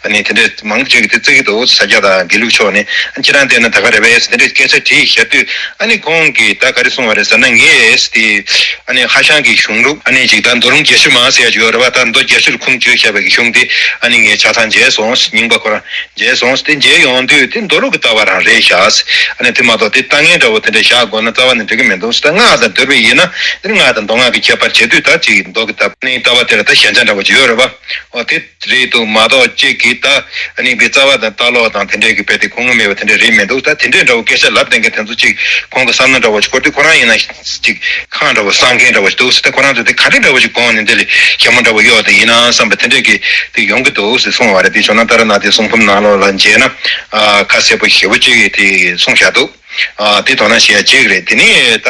ཨ་ནི་དེ་འདྲ་མང་པོ་ཅིག་གིས་དེ་བརྩི་གི་འདུག་ས་སྐྱ་དང་དགེ་ལུགས་ཕྱོགས་ནས། ཨ་ཁྱེད་རང་བལྟས་ན་ད་ག་རེད་པས་དེ་འདྲ་སྐད་ཆ་དྲིས་བཞག་དུས། ཨ་ནི་ཁོང་གིས་ད་ག་རེ་གསུངས་པ་རེད་ཟེར་ན། ངས་དེ་ཨ་ནི་ཧྭ་ཤང་གི་གཞུང་ལུགས་ཨ་ནི་ཅིག་ད་མདོ་ལུང་རྒྱ་ཤོད་མ་ཟེར་ཡ་ཅིག་ཡོད་རེད་བ། ད་མདོ་རྒྱ་ཤོད་ཁུངས་བཅོལ་བཞག་པའི་གི་གཞུང་དེ་ཨ་ནི་ངས་ཆ་ཚང་མཇལ་སོང་། རྙིང་པ་ཁོ་རང་མཇལ་སོང་། དེ་མཇལ་ཡོང་དུས་དེ་མདོ་ལུགས་ཀྱི་ལྟ་བ་རང་རེད་ཤག་ཨ་ནི་དེ་མ་གཏོགས་དེ་ལྟ་ངན་འདྲ་བོ་དེ་འདྲ་བཞག་དགོས་ན་རྩ་བ་ནས་འགྲིག་གི་མི་འདུག་ད་སྔགས་དང་མདོར་བསྡུས་ཡིན་ན་དེ་སྔགས་དང་མདོ་སྔགས་ཀྱི་ཁྱད་པར་བྱེད་དུས། ད་ཅིག་མདོ་གི་ལྟ་ནི་ལྟ་བ་དེ་ལ་ད་ཞན་ཆ་འདྲ་བོ་ཅིག་ཡོད་རེད་བ། འོ་དེ་རེད་འདུག་མ་གཏོགས་གཅིག་གིས་ད་ཨ་ནི་པའི་རྩ་བ་དང་ལྟ་ལོག་དང་དེ་འདྲས་ཀྱི་དཔེ་དེ་ཁུངས་ལུང་མེད་པ་དེ་འདྲས་རེད་མི་འདུག་ད་དེ་འདྲས་འདྲ་བོ་སྐད་ཆ་ལབ་བསྡད་མཁན་དེ་ཚོ་གཅིག་ཁོང་གི་བསམ་བློ་འདྲ་བོ་ཞིག་འཁོར་དུས། ཁོ་རང་ཡིན་ན་གཅིག་ཁེངས་འདྲ་བོ་སངས་རྒྱས་འདྲ་བོ་ཞིག་འདུག་ཟེར་ཏེ། ཁོ་རང་ཚོ་དེ་ག་རེ་འདྲ་བོ་ཞིག་དགོངས་ནས་འདི་ལ་ཞྭ་མོ་འདྲ་བོ་གཡོགས་དེ་ཡིན་ན་བསམ་པ་དེ་འདྲས་ཀྱི་དེ་ཡོང་གི་འདུག་ཟེར་གསུངས་པ་རེད། དེ་ཇོ་ནང་ཏཱ་ར་ནཱ་ཐའི་གསུང་འབུམ་ནང་ལོགས་ལ་མཇལ་ན་ཨ་ཁ་གསལ་པོ་ཞེ་པོ་ཅིག་གིས་དེ་གསུངས་བཞག་འདུག་ཨ་དེ་དོ་སྣང་བྱེད་ཡ་གཅིག་རེད། དེ་ནས་ད་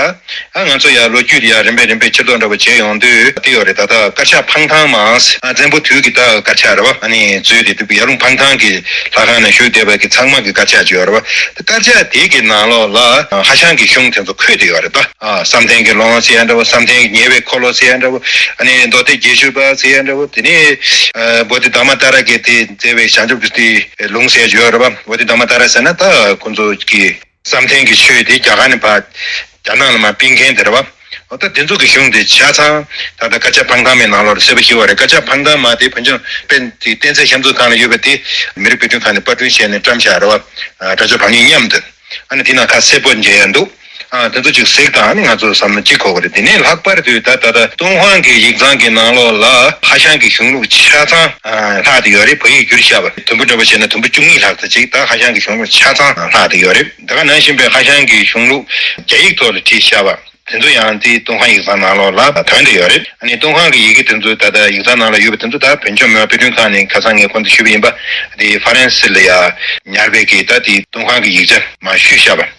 ཨ་ང་ཚོ་ཡར་ལོ་རྒྱུས་ཡར་རིམ་པས་རིམ་པས་ཕྱིར་ལྡོག་འདྲ་བོ་བྱས་ཡོང་དུས་དེ་ཡོད་རེད། ད་ལྟ་དཀར་ཆག་འཕང་ཐང་མ་ཨ་བཙན་པོ་དུས་ཀྱི་ད་དཀར་ཆག་རེད་བ། ཨ་ནི་གཙོས་དེ་དུས་ཡར་ཀླུང་འཕང་ཐང་གི་ལྷ་ཁང་ནང་བཞུགས་བསྡད་པ་གི་ཚང་མ་གི་དཀར་ཆག་ཅིག་ཡོད་རེད་བ། དཀར་ཆག་དེ་གི་ནང་ལོགས་ལ་ཧྭ་ཤང་གི་གཞུང་དེ་ཚོ་འཁོད་དེ་ཡོད་རེད། ད་ཨ་བསམ་གཏན་གྱི་ལུང་ཟེར་ཡ་འདྲ་བོ། བསམ་གཏན་གྱི་ཉེ་བའི་འཁོར་ལོ་ཟེར་ཡ་འདྲ་བོ། ཨ་ནི་མདོ་སྡེ་རྒྱན་ཞུ་པ་ཟེར་ཡ་འདྲ་བོ། དེ་ནས་ཨ་བོ་དྷི་དྷརྨ་ཏཱ་ར་གིས་དེ་མཛད་པའི་བྱང་ཆུབ་ཀྱི་ལུང་ཟེར་ཡ་ཅིག་ཡོད་རེད་བ། བོ་དྷི་དྷརྨ་ཏཱ་ར་ཟེར་ན་ད་ཁོ་ཚོ་གི་བསམ་གཏན་གྱི་ཆོས་དེ་རྒྱ་གར་ནས་ཕར་རྒྱ་ནག་ལ་མར་སྤེལ་མཁན་དེ་རེད་བ། འོ་ད་དེ་ཚོ་གི་གཞུང་དེ་ཆ་ཚང་ད་ལྟ་དཀར་ཆག་འཕང་ཐང་མའི་ནང་ལོགས་ལ་གསལ་པོ་ཞིག་ཡོད་རེད། དཀར་ཆག་འཕང་ཐང་མ་དེ་བོད་ལྗོངས་དཔེ་དེ་བསྟན་རྩིས་གཤམ་འཛུགས་ཁང་ལ་ཡོད་པ་དེ་མི་རིགས་དཔེ་སྐྲུན་ཁང་ནས་པར་སྐྲུན་བྱས་ནས་བཀྲམ་བཞག་རེད་བ། སྒྲ་སྦྱོར་བག་ཉིད་མཉམ་དུ། ཨ་ནི་དེ་ནང་ཁ་གསལ་པོ་མཇལ་ཡ་འདུག་ཨ་དེ་ཚོ་ཅིག་གཟིགས་དང་། ཨ་ནི་ང་ཚོ་བསམ་བློ་གཅིག་འཁོར་དགོས་རེད། དེ་ནས་ལྷག་པར་དུ་ད་ད་ལྟ་ཏུན་ཧོང་གི་ཡིག་ཚང་གི་ནང་ལོགས་ལ་ཧྭ་ཤང་གི་གཞུང་ལུགས་ཆ་ཚང་ཨ་ལྷག་བསྡད་ཡོད་རེད། བོད་ཡིག་བསྒྱུར་བཞག་པ་དུམ་བུ་འདྲ་པོ་བྱས་ན་དུམ་བུ་བཅུ་གཉིས་ལྷག་ཙམ་ཅིག་ད་ཧྭ་ཤང་གི་གཞུང་ལུགས་ཆ་ཚང་ལྷག་བསྡད་ཡོད་རེད། དེ་ག་ནང་བཞིན་པའི་ཧྭ་ཤང་གི་གཞུང་ལུགས་རྒྱ་ཡིག་ཐོག་ལ་བྲིས་བཞག་པ་དེ་ཚོ་ཡང་དེ་ཏུན་ཧོང་ཡིག་ཚང་ནང་ལོགས་ལ་ཐོན་བསྡད་ཡོད་རེད། ཨ་ནི་ཏུན་ཧོང་གི་ཡི་གེ་དེ་ཚོ་ད་ལྟ་ཡིག་ཚང་ནང་ལ་ཡོད་པ་དེ་ཚོ་ད་བོད་ལྗོངས་མི་དབང་དཔེ་སྐྲུན་ཁང་ནས་ཁ་སང་ངས་ཁོང་ཚོ་ཞུས་པ་ཡིན་པ། དེ་ཧྥ་རན་སི་ལ་ཡ་ཉར་བའི་གི་ད་དེ་ཏུན་ཧོང་གི་ཡིག་ཆ་མར་བཤུས་བཞག་པ།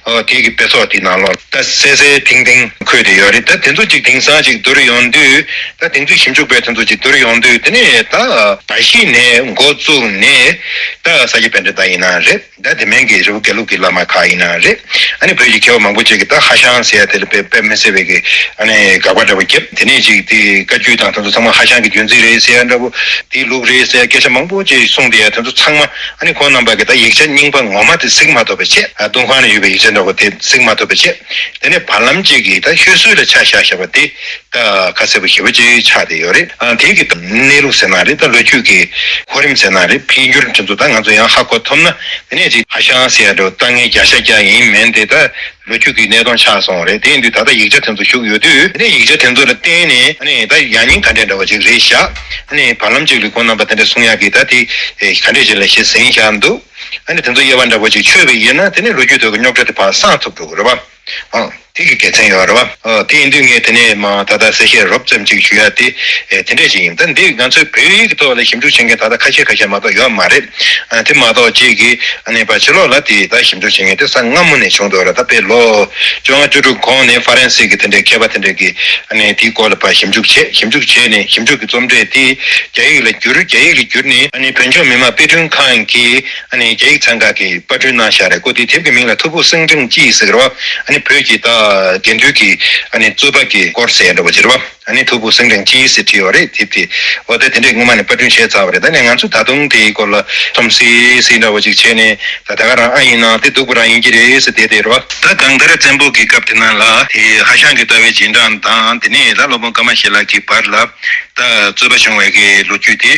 ཨོ་དེ་གི་དཔེ་ཚོགས་དེའི་ནང་ལོགས་ད་གསལ་གསལ་ཐིང་ཐིང་འཁོད་དེ་ཡོད་རེད། ད་དེ་ཚོ་ཅིག་དེང་སང་ཅིག་བསྡུར་ཡོང་དུས། ད་དེང་དུས་ཞིབ་འཇུག་པས་དེ་ཚོ་ཅིག་བསྡུར་ཡོང་དུས། དེ་ནས་ད་ད་གཞི་ནས་འགོ་བཙུགས་ནས། ད་ས་སྐྱ་པཎྜི་ཏ་ཡིན་ན་རེད། ད་དེ་མིན་གྱི་རི་བོ་དགེ་ལུགས་ཀྱི་བླ་མ་ཁག་ཡིན་ན་རེད། ཨ་ནི་བོད་ཀྱི་མཁས་པ་མང་པོ་ཅིག་གིས་ད་ཧྭ་ཤང་ཟེར་ཡ་དེ་ལ་དཔེ་དཔེ་མི་སྲིད་པའི་གི་ཨ་ནི་དགག་པ་འདྲ་པོ་བརྒྱབ། དེ་ནས་ཅིག་དེ་བཀའ་བརྒྱུད་དང་དེ་ཚོ་ཚང་མ་ཧྭ་ཤང་གི་བརྒྱུད་འཛིན་རེད་ཟེར་ཡ་འདྲ་པོ། དེའི་ལུགས་རེད་ཟེར་ཡ་སྐད་ཆ་མང་པོ་ཅིག་གསུངས་བསྡད་ཡ་དེ་ཚོ་ཚང་མ། ཨ་ནི་ཁོང་རྣམ་པ་གིས་ད་ཡིག་ཆ་རྙིང་པ་ངོ་མ་དེ་གཟིགས་མ་ཐུབ་པ་བྱས། ཨ་ཏུན་ཧོང་ལ་ཡོད་པའི་ཡིག་ཆ་འདྲ་པོ་དེ་གཟིགས་མ་ཐུབ་པ་བྱས། དེ་ནས་བར་ལམ་ཅིག་གིས་ད་ཤོད་སྲོལ་ལ་ཆ་བཞག་བཞག་པ་དེ། ད་ཁ་གསལ་པོ་ཞེ་པོ་ཅིག་ཆགས་བསྡད་ཡོད་རེད། ཨ་དེ་གི་གནས་ལུགས་ཟེར་ན་རེད། ད་ལོ་རྒྱུས་ཀྱི་གོ་རིམ་ཟེར་ན་རེད། འཕེལ་འགྱུར་དེ་ཚོ་ད་ང་ཚོ་ཡང་ཧ་གོ་ཐུབ་ན། དེ་ནས་ཅིག་ཧྭ་ཤང་ཟེར་ཡ་འདྲ་བོ་ལྟ་མཁན་བརྒྱ་ཆ་བརྒྱ་ཡིན་མིན་དེ་ད་ལོ་རྒྱུས་ཀྱི་གནས་སྟངས་ཆགས་སོང་རེད། དེ་ཡིན་དུས་ད་ལྟ་ཡིག་ཆ་དེ་ཚོ་བཞུགས་ཡོད་དུས། དེ་ནས་ཡིག་ཆ་དེ་ཚོ་ལ་བརྟེན་ནས། ཨ་ནི་ད་ཡང་སྙིང་ག་འདྲས་འདྲ་བོ་ཅིག་རེད་ཤག་ཨ་ནི་བར་ལམ་ཅིག་ལ་ཁོང་རྣམ་པ་དེ་འདྲས་གསུང་ཡག་གི་ད་དེ་ག་འདྲས་ཅིག་ལ་གཞི་ཟིན་བཞག་འདུག་ཨ་ནི་དེ་ཚོ་དབྱེ་བ་འདྲ་བོ་ཅིག་ཕྱེ་བ་ཡིན་ན། དེ་ནས་ལོ་རྒྱུས་ཐོག་གི་རྙོག་དྲ་དེ་ཕར་སངས་ཐུབ་འགྲོ་གི་རེད་པ། ཨང་། དེ་གི་དགེ་མཚན་ཡོད་རེད་པ། ཨ་དེ་ཡིན་དུས་ངས་དེ་ནས་མ་ད་ལྟ་གསལ་བཤད་རོབ་ཙམ་ཅིག་ཞུ་ཡ་དེ། ཨེ་དེ་འདྲས་ཅིག་ཡིན། ད་འདི་ང་ཚོའི་བོད་ཡིག་གི་ཐོག་ལ་ཞིབ་འཇུག་བྱེད་མཁན་ད་ལྟ་ཁ་ཤས་ཁ་ཤས་མ་གཏོགས་ཡོད་མ་རེད། ཨ་དེ་མ་གཏོགས་ཅིག་གིས་ཨ་ནི་ཕར་ཕྱི་ལོགས་ལ་དེ་ད་ཞིབ་འཇུག་བྱེད་མཁན་དེ་ས་སྔ་མོ་ནས་བྱུང་འདུག་ར། ད་དཔེ་ལོ་བཅོ་ལྔ་བཅུ་དྲུག་གོང་ནས་ཧྥ་རན་སི་གི་དེ་འདྲའི་མཁས་པ་དེ་འདྲས་ཀྱིས་ཨ་ནི་དེའི་སྐོར་ལ་ཕར་ཞིབ་འཇུག་བྱས། ཞིབ་འཇུག་བྱས་ནས་ཞིབ་འཇུག་གི་རྩོམ་འབྲས་དེ་རྒྱ་ཡིག་ལ་བསྒྱུར། རྒྱ་ཡིག་ལ་བསྒྱུར་ནས་ཨ་ནི་བོད་ལྗོངས་མི་དམངས་དཔེ་སྐྲུན་ཁང་གིས་ཨ་ནི་རྒྱ་ཡིག་ཚན་ཁག་གི་པར་སྐྲུན་གནང་བཞག་རེད། ཀོ་དེའི་དེབ་ཀྱི་མིང་ལ་ཐུ་བྷོད་སེང་ཀྲེང་ཅི་ཟེར་གི་རེད་པ། ཨ་ནི་བོད་ཀྱི་ད་དགེ་འདུན་གྱི་ཨ་ནི་རྩོད་པ་གི་སྐོར་ཟེར་འདྲ་པོ་ཅིག་རེད་པ། ཨ་ནི་ཐུ་བྷོད་སེང་ཀྲེང་ཅི་ཟེར་བྲིས་ཡོད་རེད། དེབ་དེ། འོ་ད་དེ་འདྲས་སྔོན་མ་ནས་པར་སྐྲུན་བྱས་ཚར་བ་རེད། ད་ནས་ང་ཚོ་ད་དུང་དེའི་སྐོར་ལ་འཚམས་གཟིགས་གཟིགས་འདྲ་པོ་ཅིག་བྱས་ནས། ད་ད་ག་རང་ཨ་ཡིན་ན་དེ་སྡུག་པོ་རང་ཡིན་གྱི་རེད་ཟེར་བསྡད་བསྡད་རེད་པ། ད་གང་ལྟར་བཙན་པོ་གི་སྐབས་དེ་ནང་ལ་དེ་ཧྭ་ཤང་གི་ལྟ་བའི་རྗེས་འབྲང་དང་། དེ་ནས་ད་སློབ་དཔོན་ཀ་མ་ཤཱི་ལ་གི་བར་ལ་ད་རྩོད་པ་བྱུང་བའི་གི་ལོ་རྒྱུས་དེ་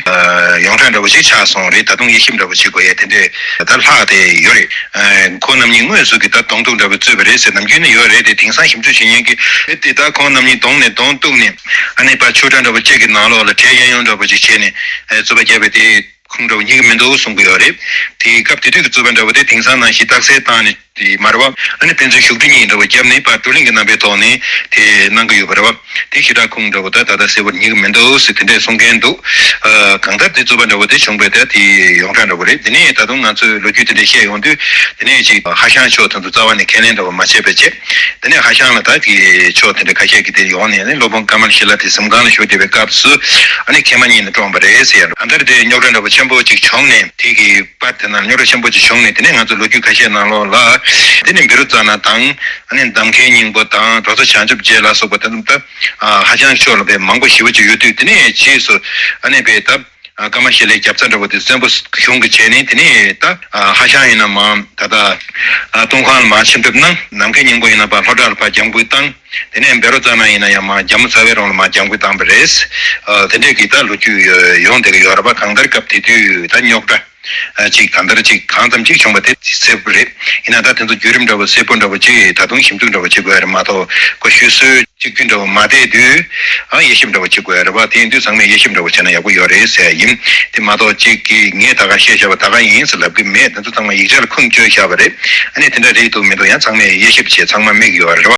ཡོངས་གྲགས་འདྲ་པོ་ཞིག་ཆགས་སོང་རེད། ད་དུང་དབྱེ་ཞིབ་འདྲ་པོ་བྱེད་དགོས་ཡ་དེ་འདྲས་ད་ལྷག་བསྡད་ཡོད་རེད། ཁོང་རྣམ་གཉིས་དངོས་སུ་གི་ད་གདོང་གཏུག་འདྲ་པོ་རྩོད་པ་རེད་ཟེར་ནམ་རྒྱུན་ནས་ཡོད་རེད་དེ། དེང་སང་ཞིབ་འཇུག་བྱེད་མཁན་གྱིས་ཨེ་དེ་ད་ཁོང་རྣམ་གཉིས་གདོང་ནས་གདོང་གཏུག་ནས། ཨ་ནི་ཕར་ཆོས་གྲྭ་འདྲ་པོ་གཅིག་གི་ནང་ལོགས་ལ་གྲལ་གཡས་གཡོན་འདྲ་པོ་ཅིག་བྱས་ནས་རྩོད་པ་བརྒྱབ་པ་དེ། ཁུངས་འདྲ་པོ་རྙེད་ཀྱི་མི་འདུག་གསུང་གི་ཡོད་རེད། དེའི་སྐབས་དེ་དུས་ཀྱི་རྩོད་པ་འདྲ་པོ་དེ་དེང་སང་ནང་བཞིན་རྟགས་གསལ་བཏང་ནས་དེ་མ་རེད་པ། ཨ་ནི་ཕན་ཚུན་ཞུགས་འབྲུ་གཉིས་འདྲ་པོ་བརྒྱབ་ནས་ཕར་བགྲོ་གླེང་གི་རྣམ་པའི་ཐོག་ནས་དེ་གནང་གི་ཡོད་པ་རེད་པ། དེ་ཞེ་དྲག་ཁུངས་འདྲ་པོ་ད་ད་ལྟ་གསལ་པོར་རྙེད་ཀྱི་མི་འདུག་ཟེར་དེ་འདྲས་གསུང་མཁན་འདུག་ཨ་གང་ལྟར་དེ་རྩོད་པ་འདྲ་པོ་དེ་བྱུང་བས་ད་དེ་ཡོངས་གྲགས་འདྲ་པོ་རེད། དེ་ནས་ད་དུང་ང་ཚོས་ལོ་རྒྱུས་དེ་འདྲས་བཤད་ཡོང་དུས། དེ་ནས་ཅིག་ཧྭ་ཤང་ཕྱོགས་དེ་ཚོ་རྩ་བ་ནས་ཁས་ལེན་འདྲ་པོ་མ་བྱས་པ་བྱས། དེ་ནས་ཧྭ་ཤང་ལ་ད་གི་ཕྱོགས་དེ་འདྲ་ཁ་ཤས་ཀྱིས་དེ་ཡོང་ནས་ནི་སློབ་དཔོན་ཀ་མ་ལ་ཤཱི་ལ་དེ་གཟིམ་ཁང་ལ་བཞུགས་བསྡད་པའི་སྐབས་སུ། ཨ་ནི་མཁལ་མ་གཉིས་ནས་བཀྲོངས་པ་རེད་ཟེར་ཡ། ཨ་མཐར་དེ་རྙོག་དྲ་འདྲ་པོ་ཆེན་པོ་ཅིག་བྱུང་ནས། དེ་གི་པར་དེ་ནང་རྙོག་དྲ་ཆེན་པོ་ཅིག་བྱུང་ནས། དེ་ནས་ང་ཚོ་ལོ་རྒྱུས་ཁ་ཤས་ནང་ལོགས་ལ། དེ་ནས་བཻ་རོ་ཙ་ན་དང་། ཨ་ནི་འདམ་ཁའི་སྙིང་པོ་དང་། གྲོ་ཚོ་བྱང་ཆུབ་རྗེ་ལ་སོགས་པ་དེ་ཚོ་ད་ཧྭ་ཤང་ཕྱོགས་ལ་དཔེ་མང་པོ་ཞེ་པོ་ཅིག་ཡོད་དུས། དེ་ནས་རྗེས་སུ་ཨ་ནི་དཔེ་ད། ཀ་མ་ཤཱི་ལའི་རྒྱབ་རྩ་འདྲ་པོ་དེ་བཙན་པོ་གཞུང་གིས་བྱས་ནས། དེ་ནས་ད་ཧྭ་ཤང་ཡིན་ན་མ་ད་ལྟ་ཏུན་ཧོང་ལ་མར་ཕྱིར་འབུད་གནང་། ནམ་མཁའི་སྙིང་པོ་ཡིན་ན་ཕར་ལྷོ་བྲག་ལ་ཕར་རྒྱང་འབུད་བཏང་། དེ་ནས་བཻ་རོ་ཙ་ན་ཡིན་ན་ཡང་མར་རྒྱ་མོ་ཚ་བའི་རོང་ལ་མར་རྒྱང་འབུད་བཏང་བ་རེད། དེ་འདྲས་ཀྱི་ད་ལོ་རྒྱུས་ཡོང་བསྡད་ཀྱི་ཡོད་རེད་པ། གང་ལྟར་སྐབས་དེ་དུས་ད་རྙོག་དྲ་ཅིག་གང་ལྟར་ཅིག་གང་ཙམ་ཅིག་བྱུང་བ་དེ་གསལ་པོ་རེད། ཡིན་ན་ད་དེ་ཚོ་བརྒྱུད་རིམ་འདྲ་པོ་གསལ་པོ་འདྲ་པོ་ཅིག་ད་དུང་ཞིབ་འཇུག་འདྲ་པོ་བྱེད་དགོས་ཡ་རེད་མ་གཏོགས། ཁོ་ཤོད་སྲོལ་གཅིག་གྱུར་འདྲ་པོ་མ་བསྡད་དུས། ཨ་དབྱེ་ཞིབ་འདྲ་པོ་བྱེད་དགོས་ཡ་རེད་པ། དེ་ཡིན་དུས་ཚང་མས་དབྱེ་ཞིབ་འདྲ་པོ་བྱས་ན་ཡག་པོ་ཡོད་རེད་ཟེར་ཡ་ཡིན། དེ་མ་གཏོགས་གཅིག་གིས་ངས་ད་ག་བཤད་བཞག་པ་ད་ག་ཡིན་ཟེར་ལབ་ཀྱི་མེད། དེ་ཚོ་ཚང་མ་ཡིག་ཆ་ལ་ཁུངས་བཅོལ་བཞག་པ་རེད། ཨ་ནི་དེ་འདྲ་རེད་འདུག་མི་འདུག་ཡང་ཚང་མས་དབྱེ་ཞིབ་བྱས། ཚང་མ་མིག་ཡོད་རེད་པ།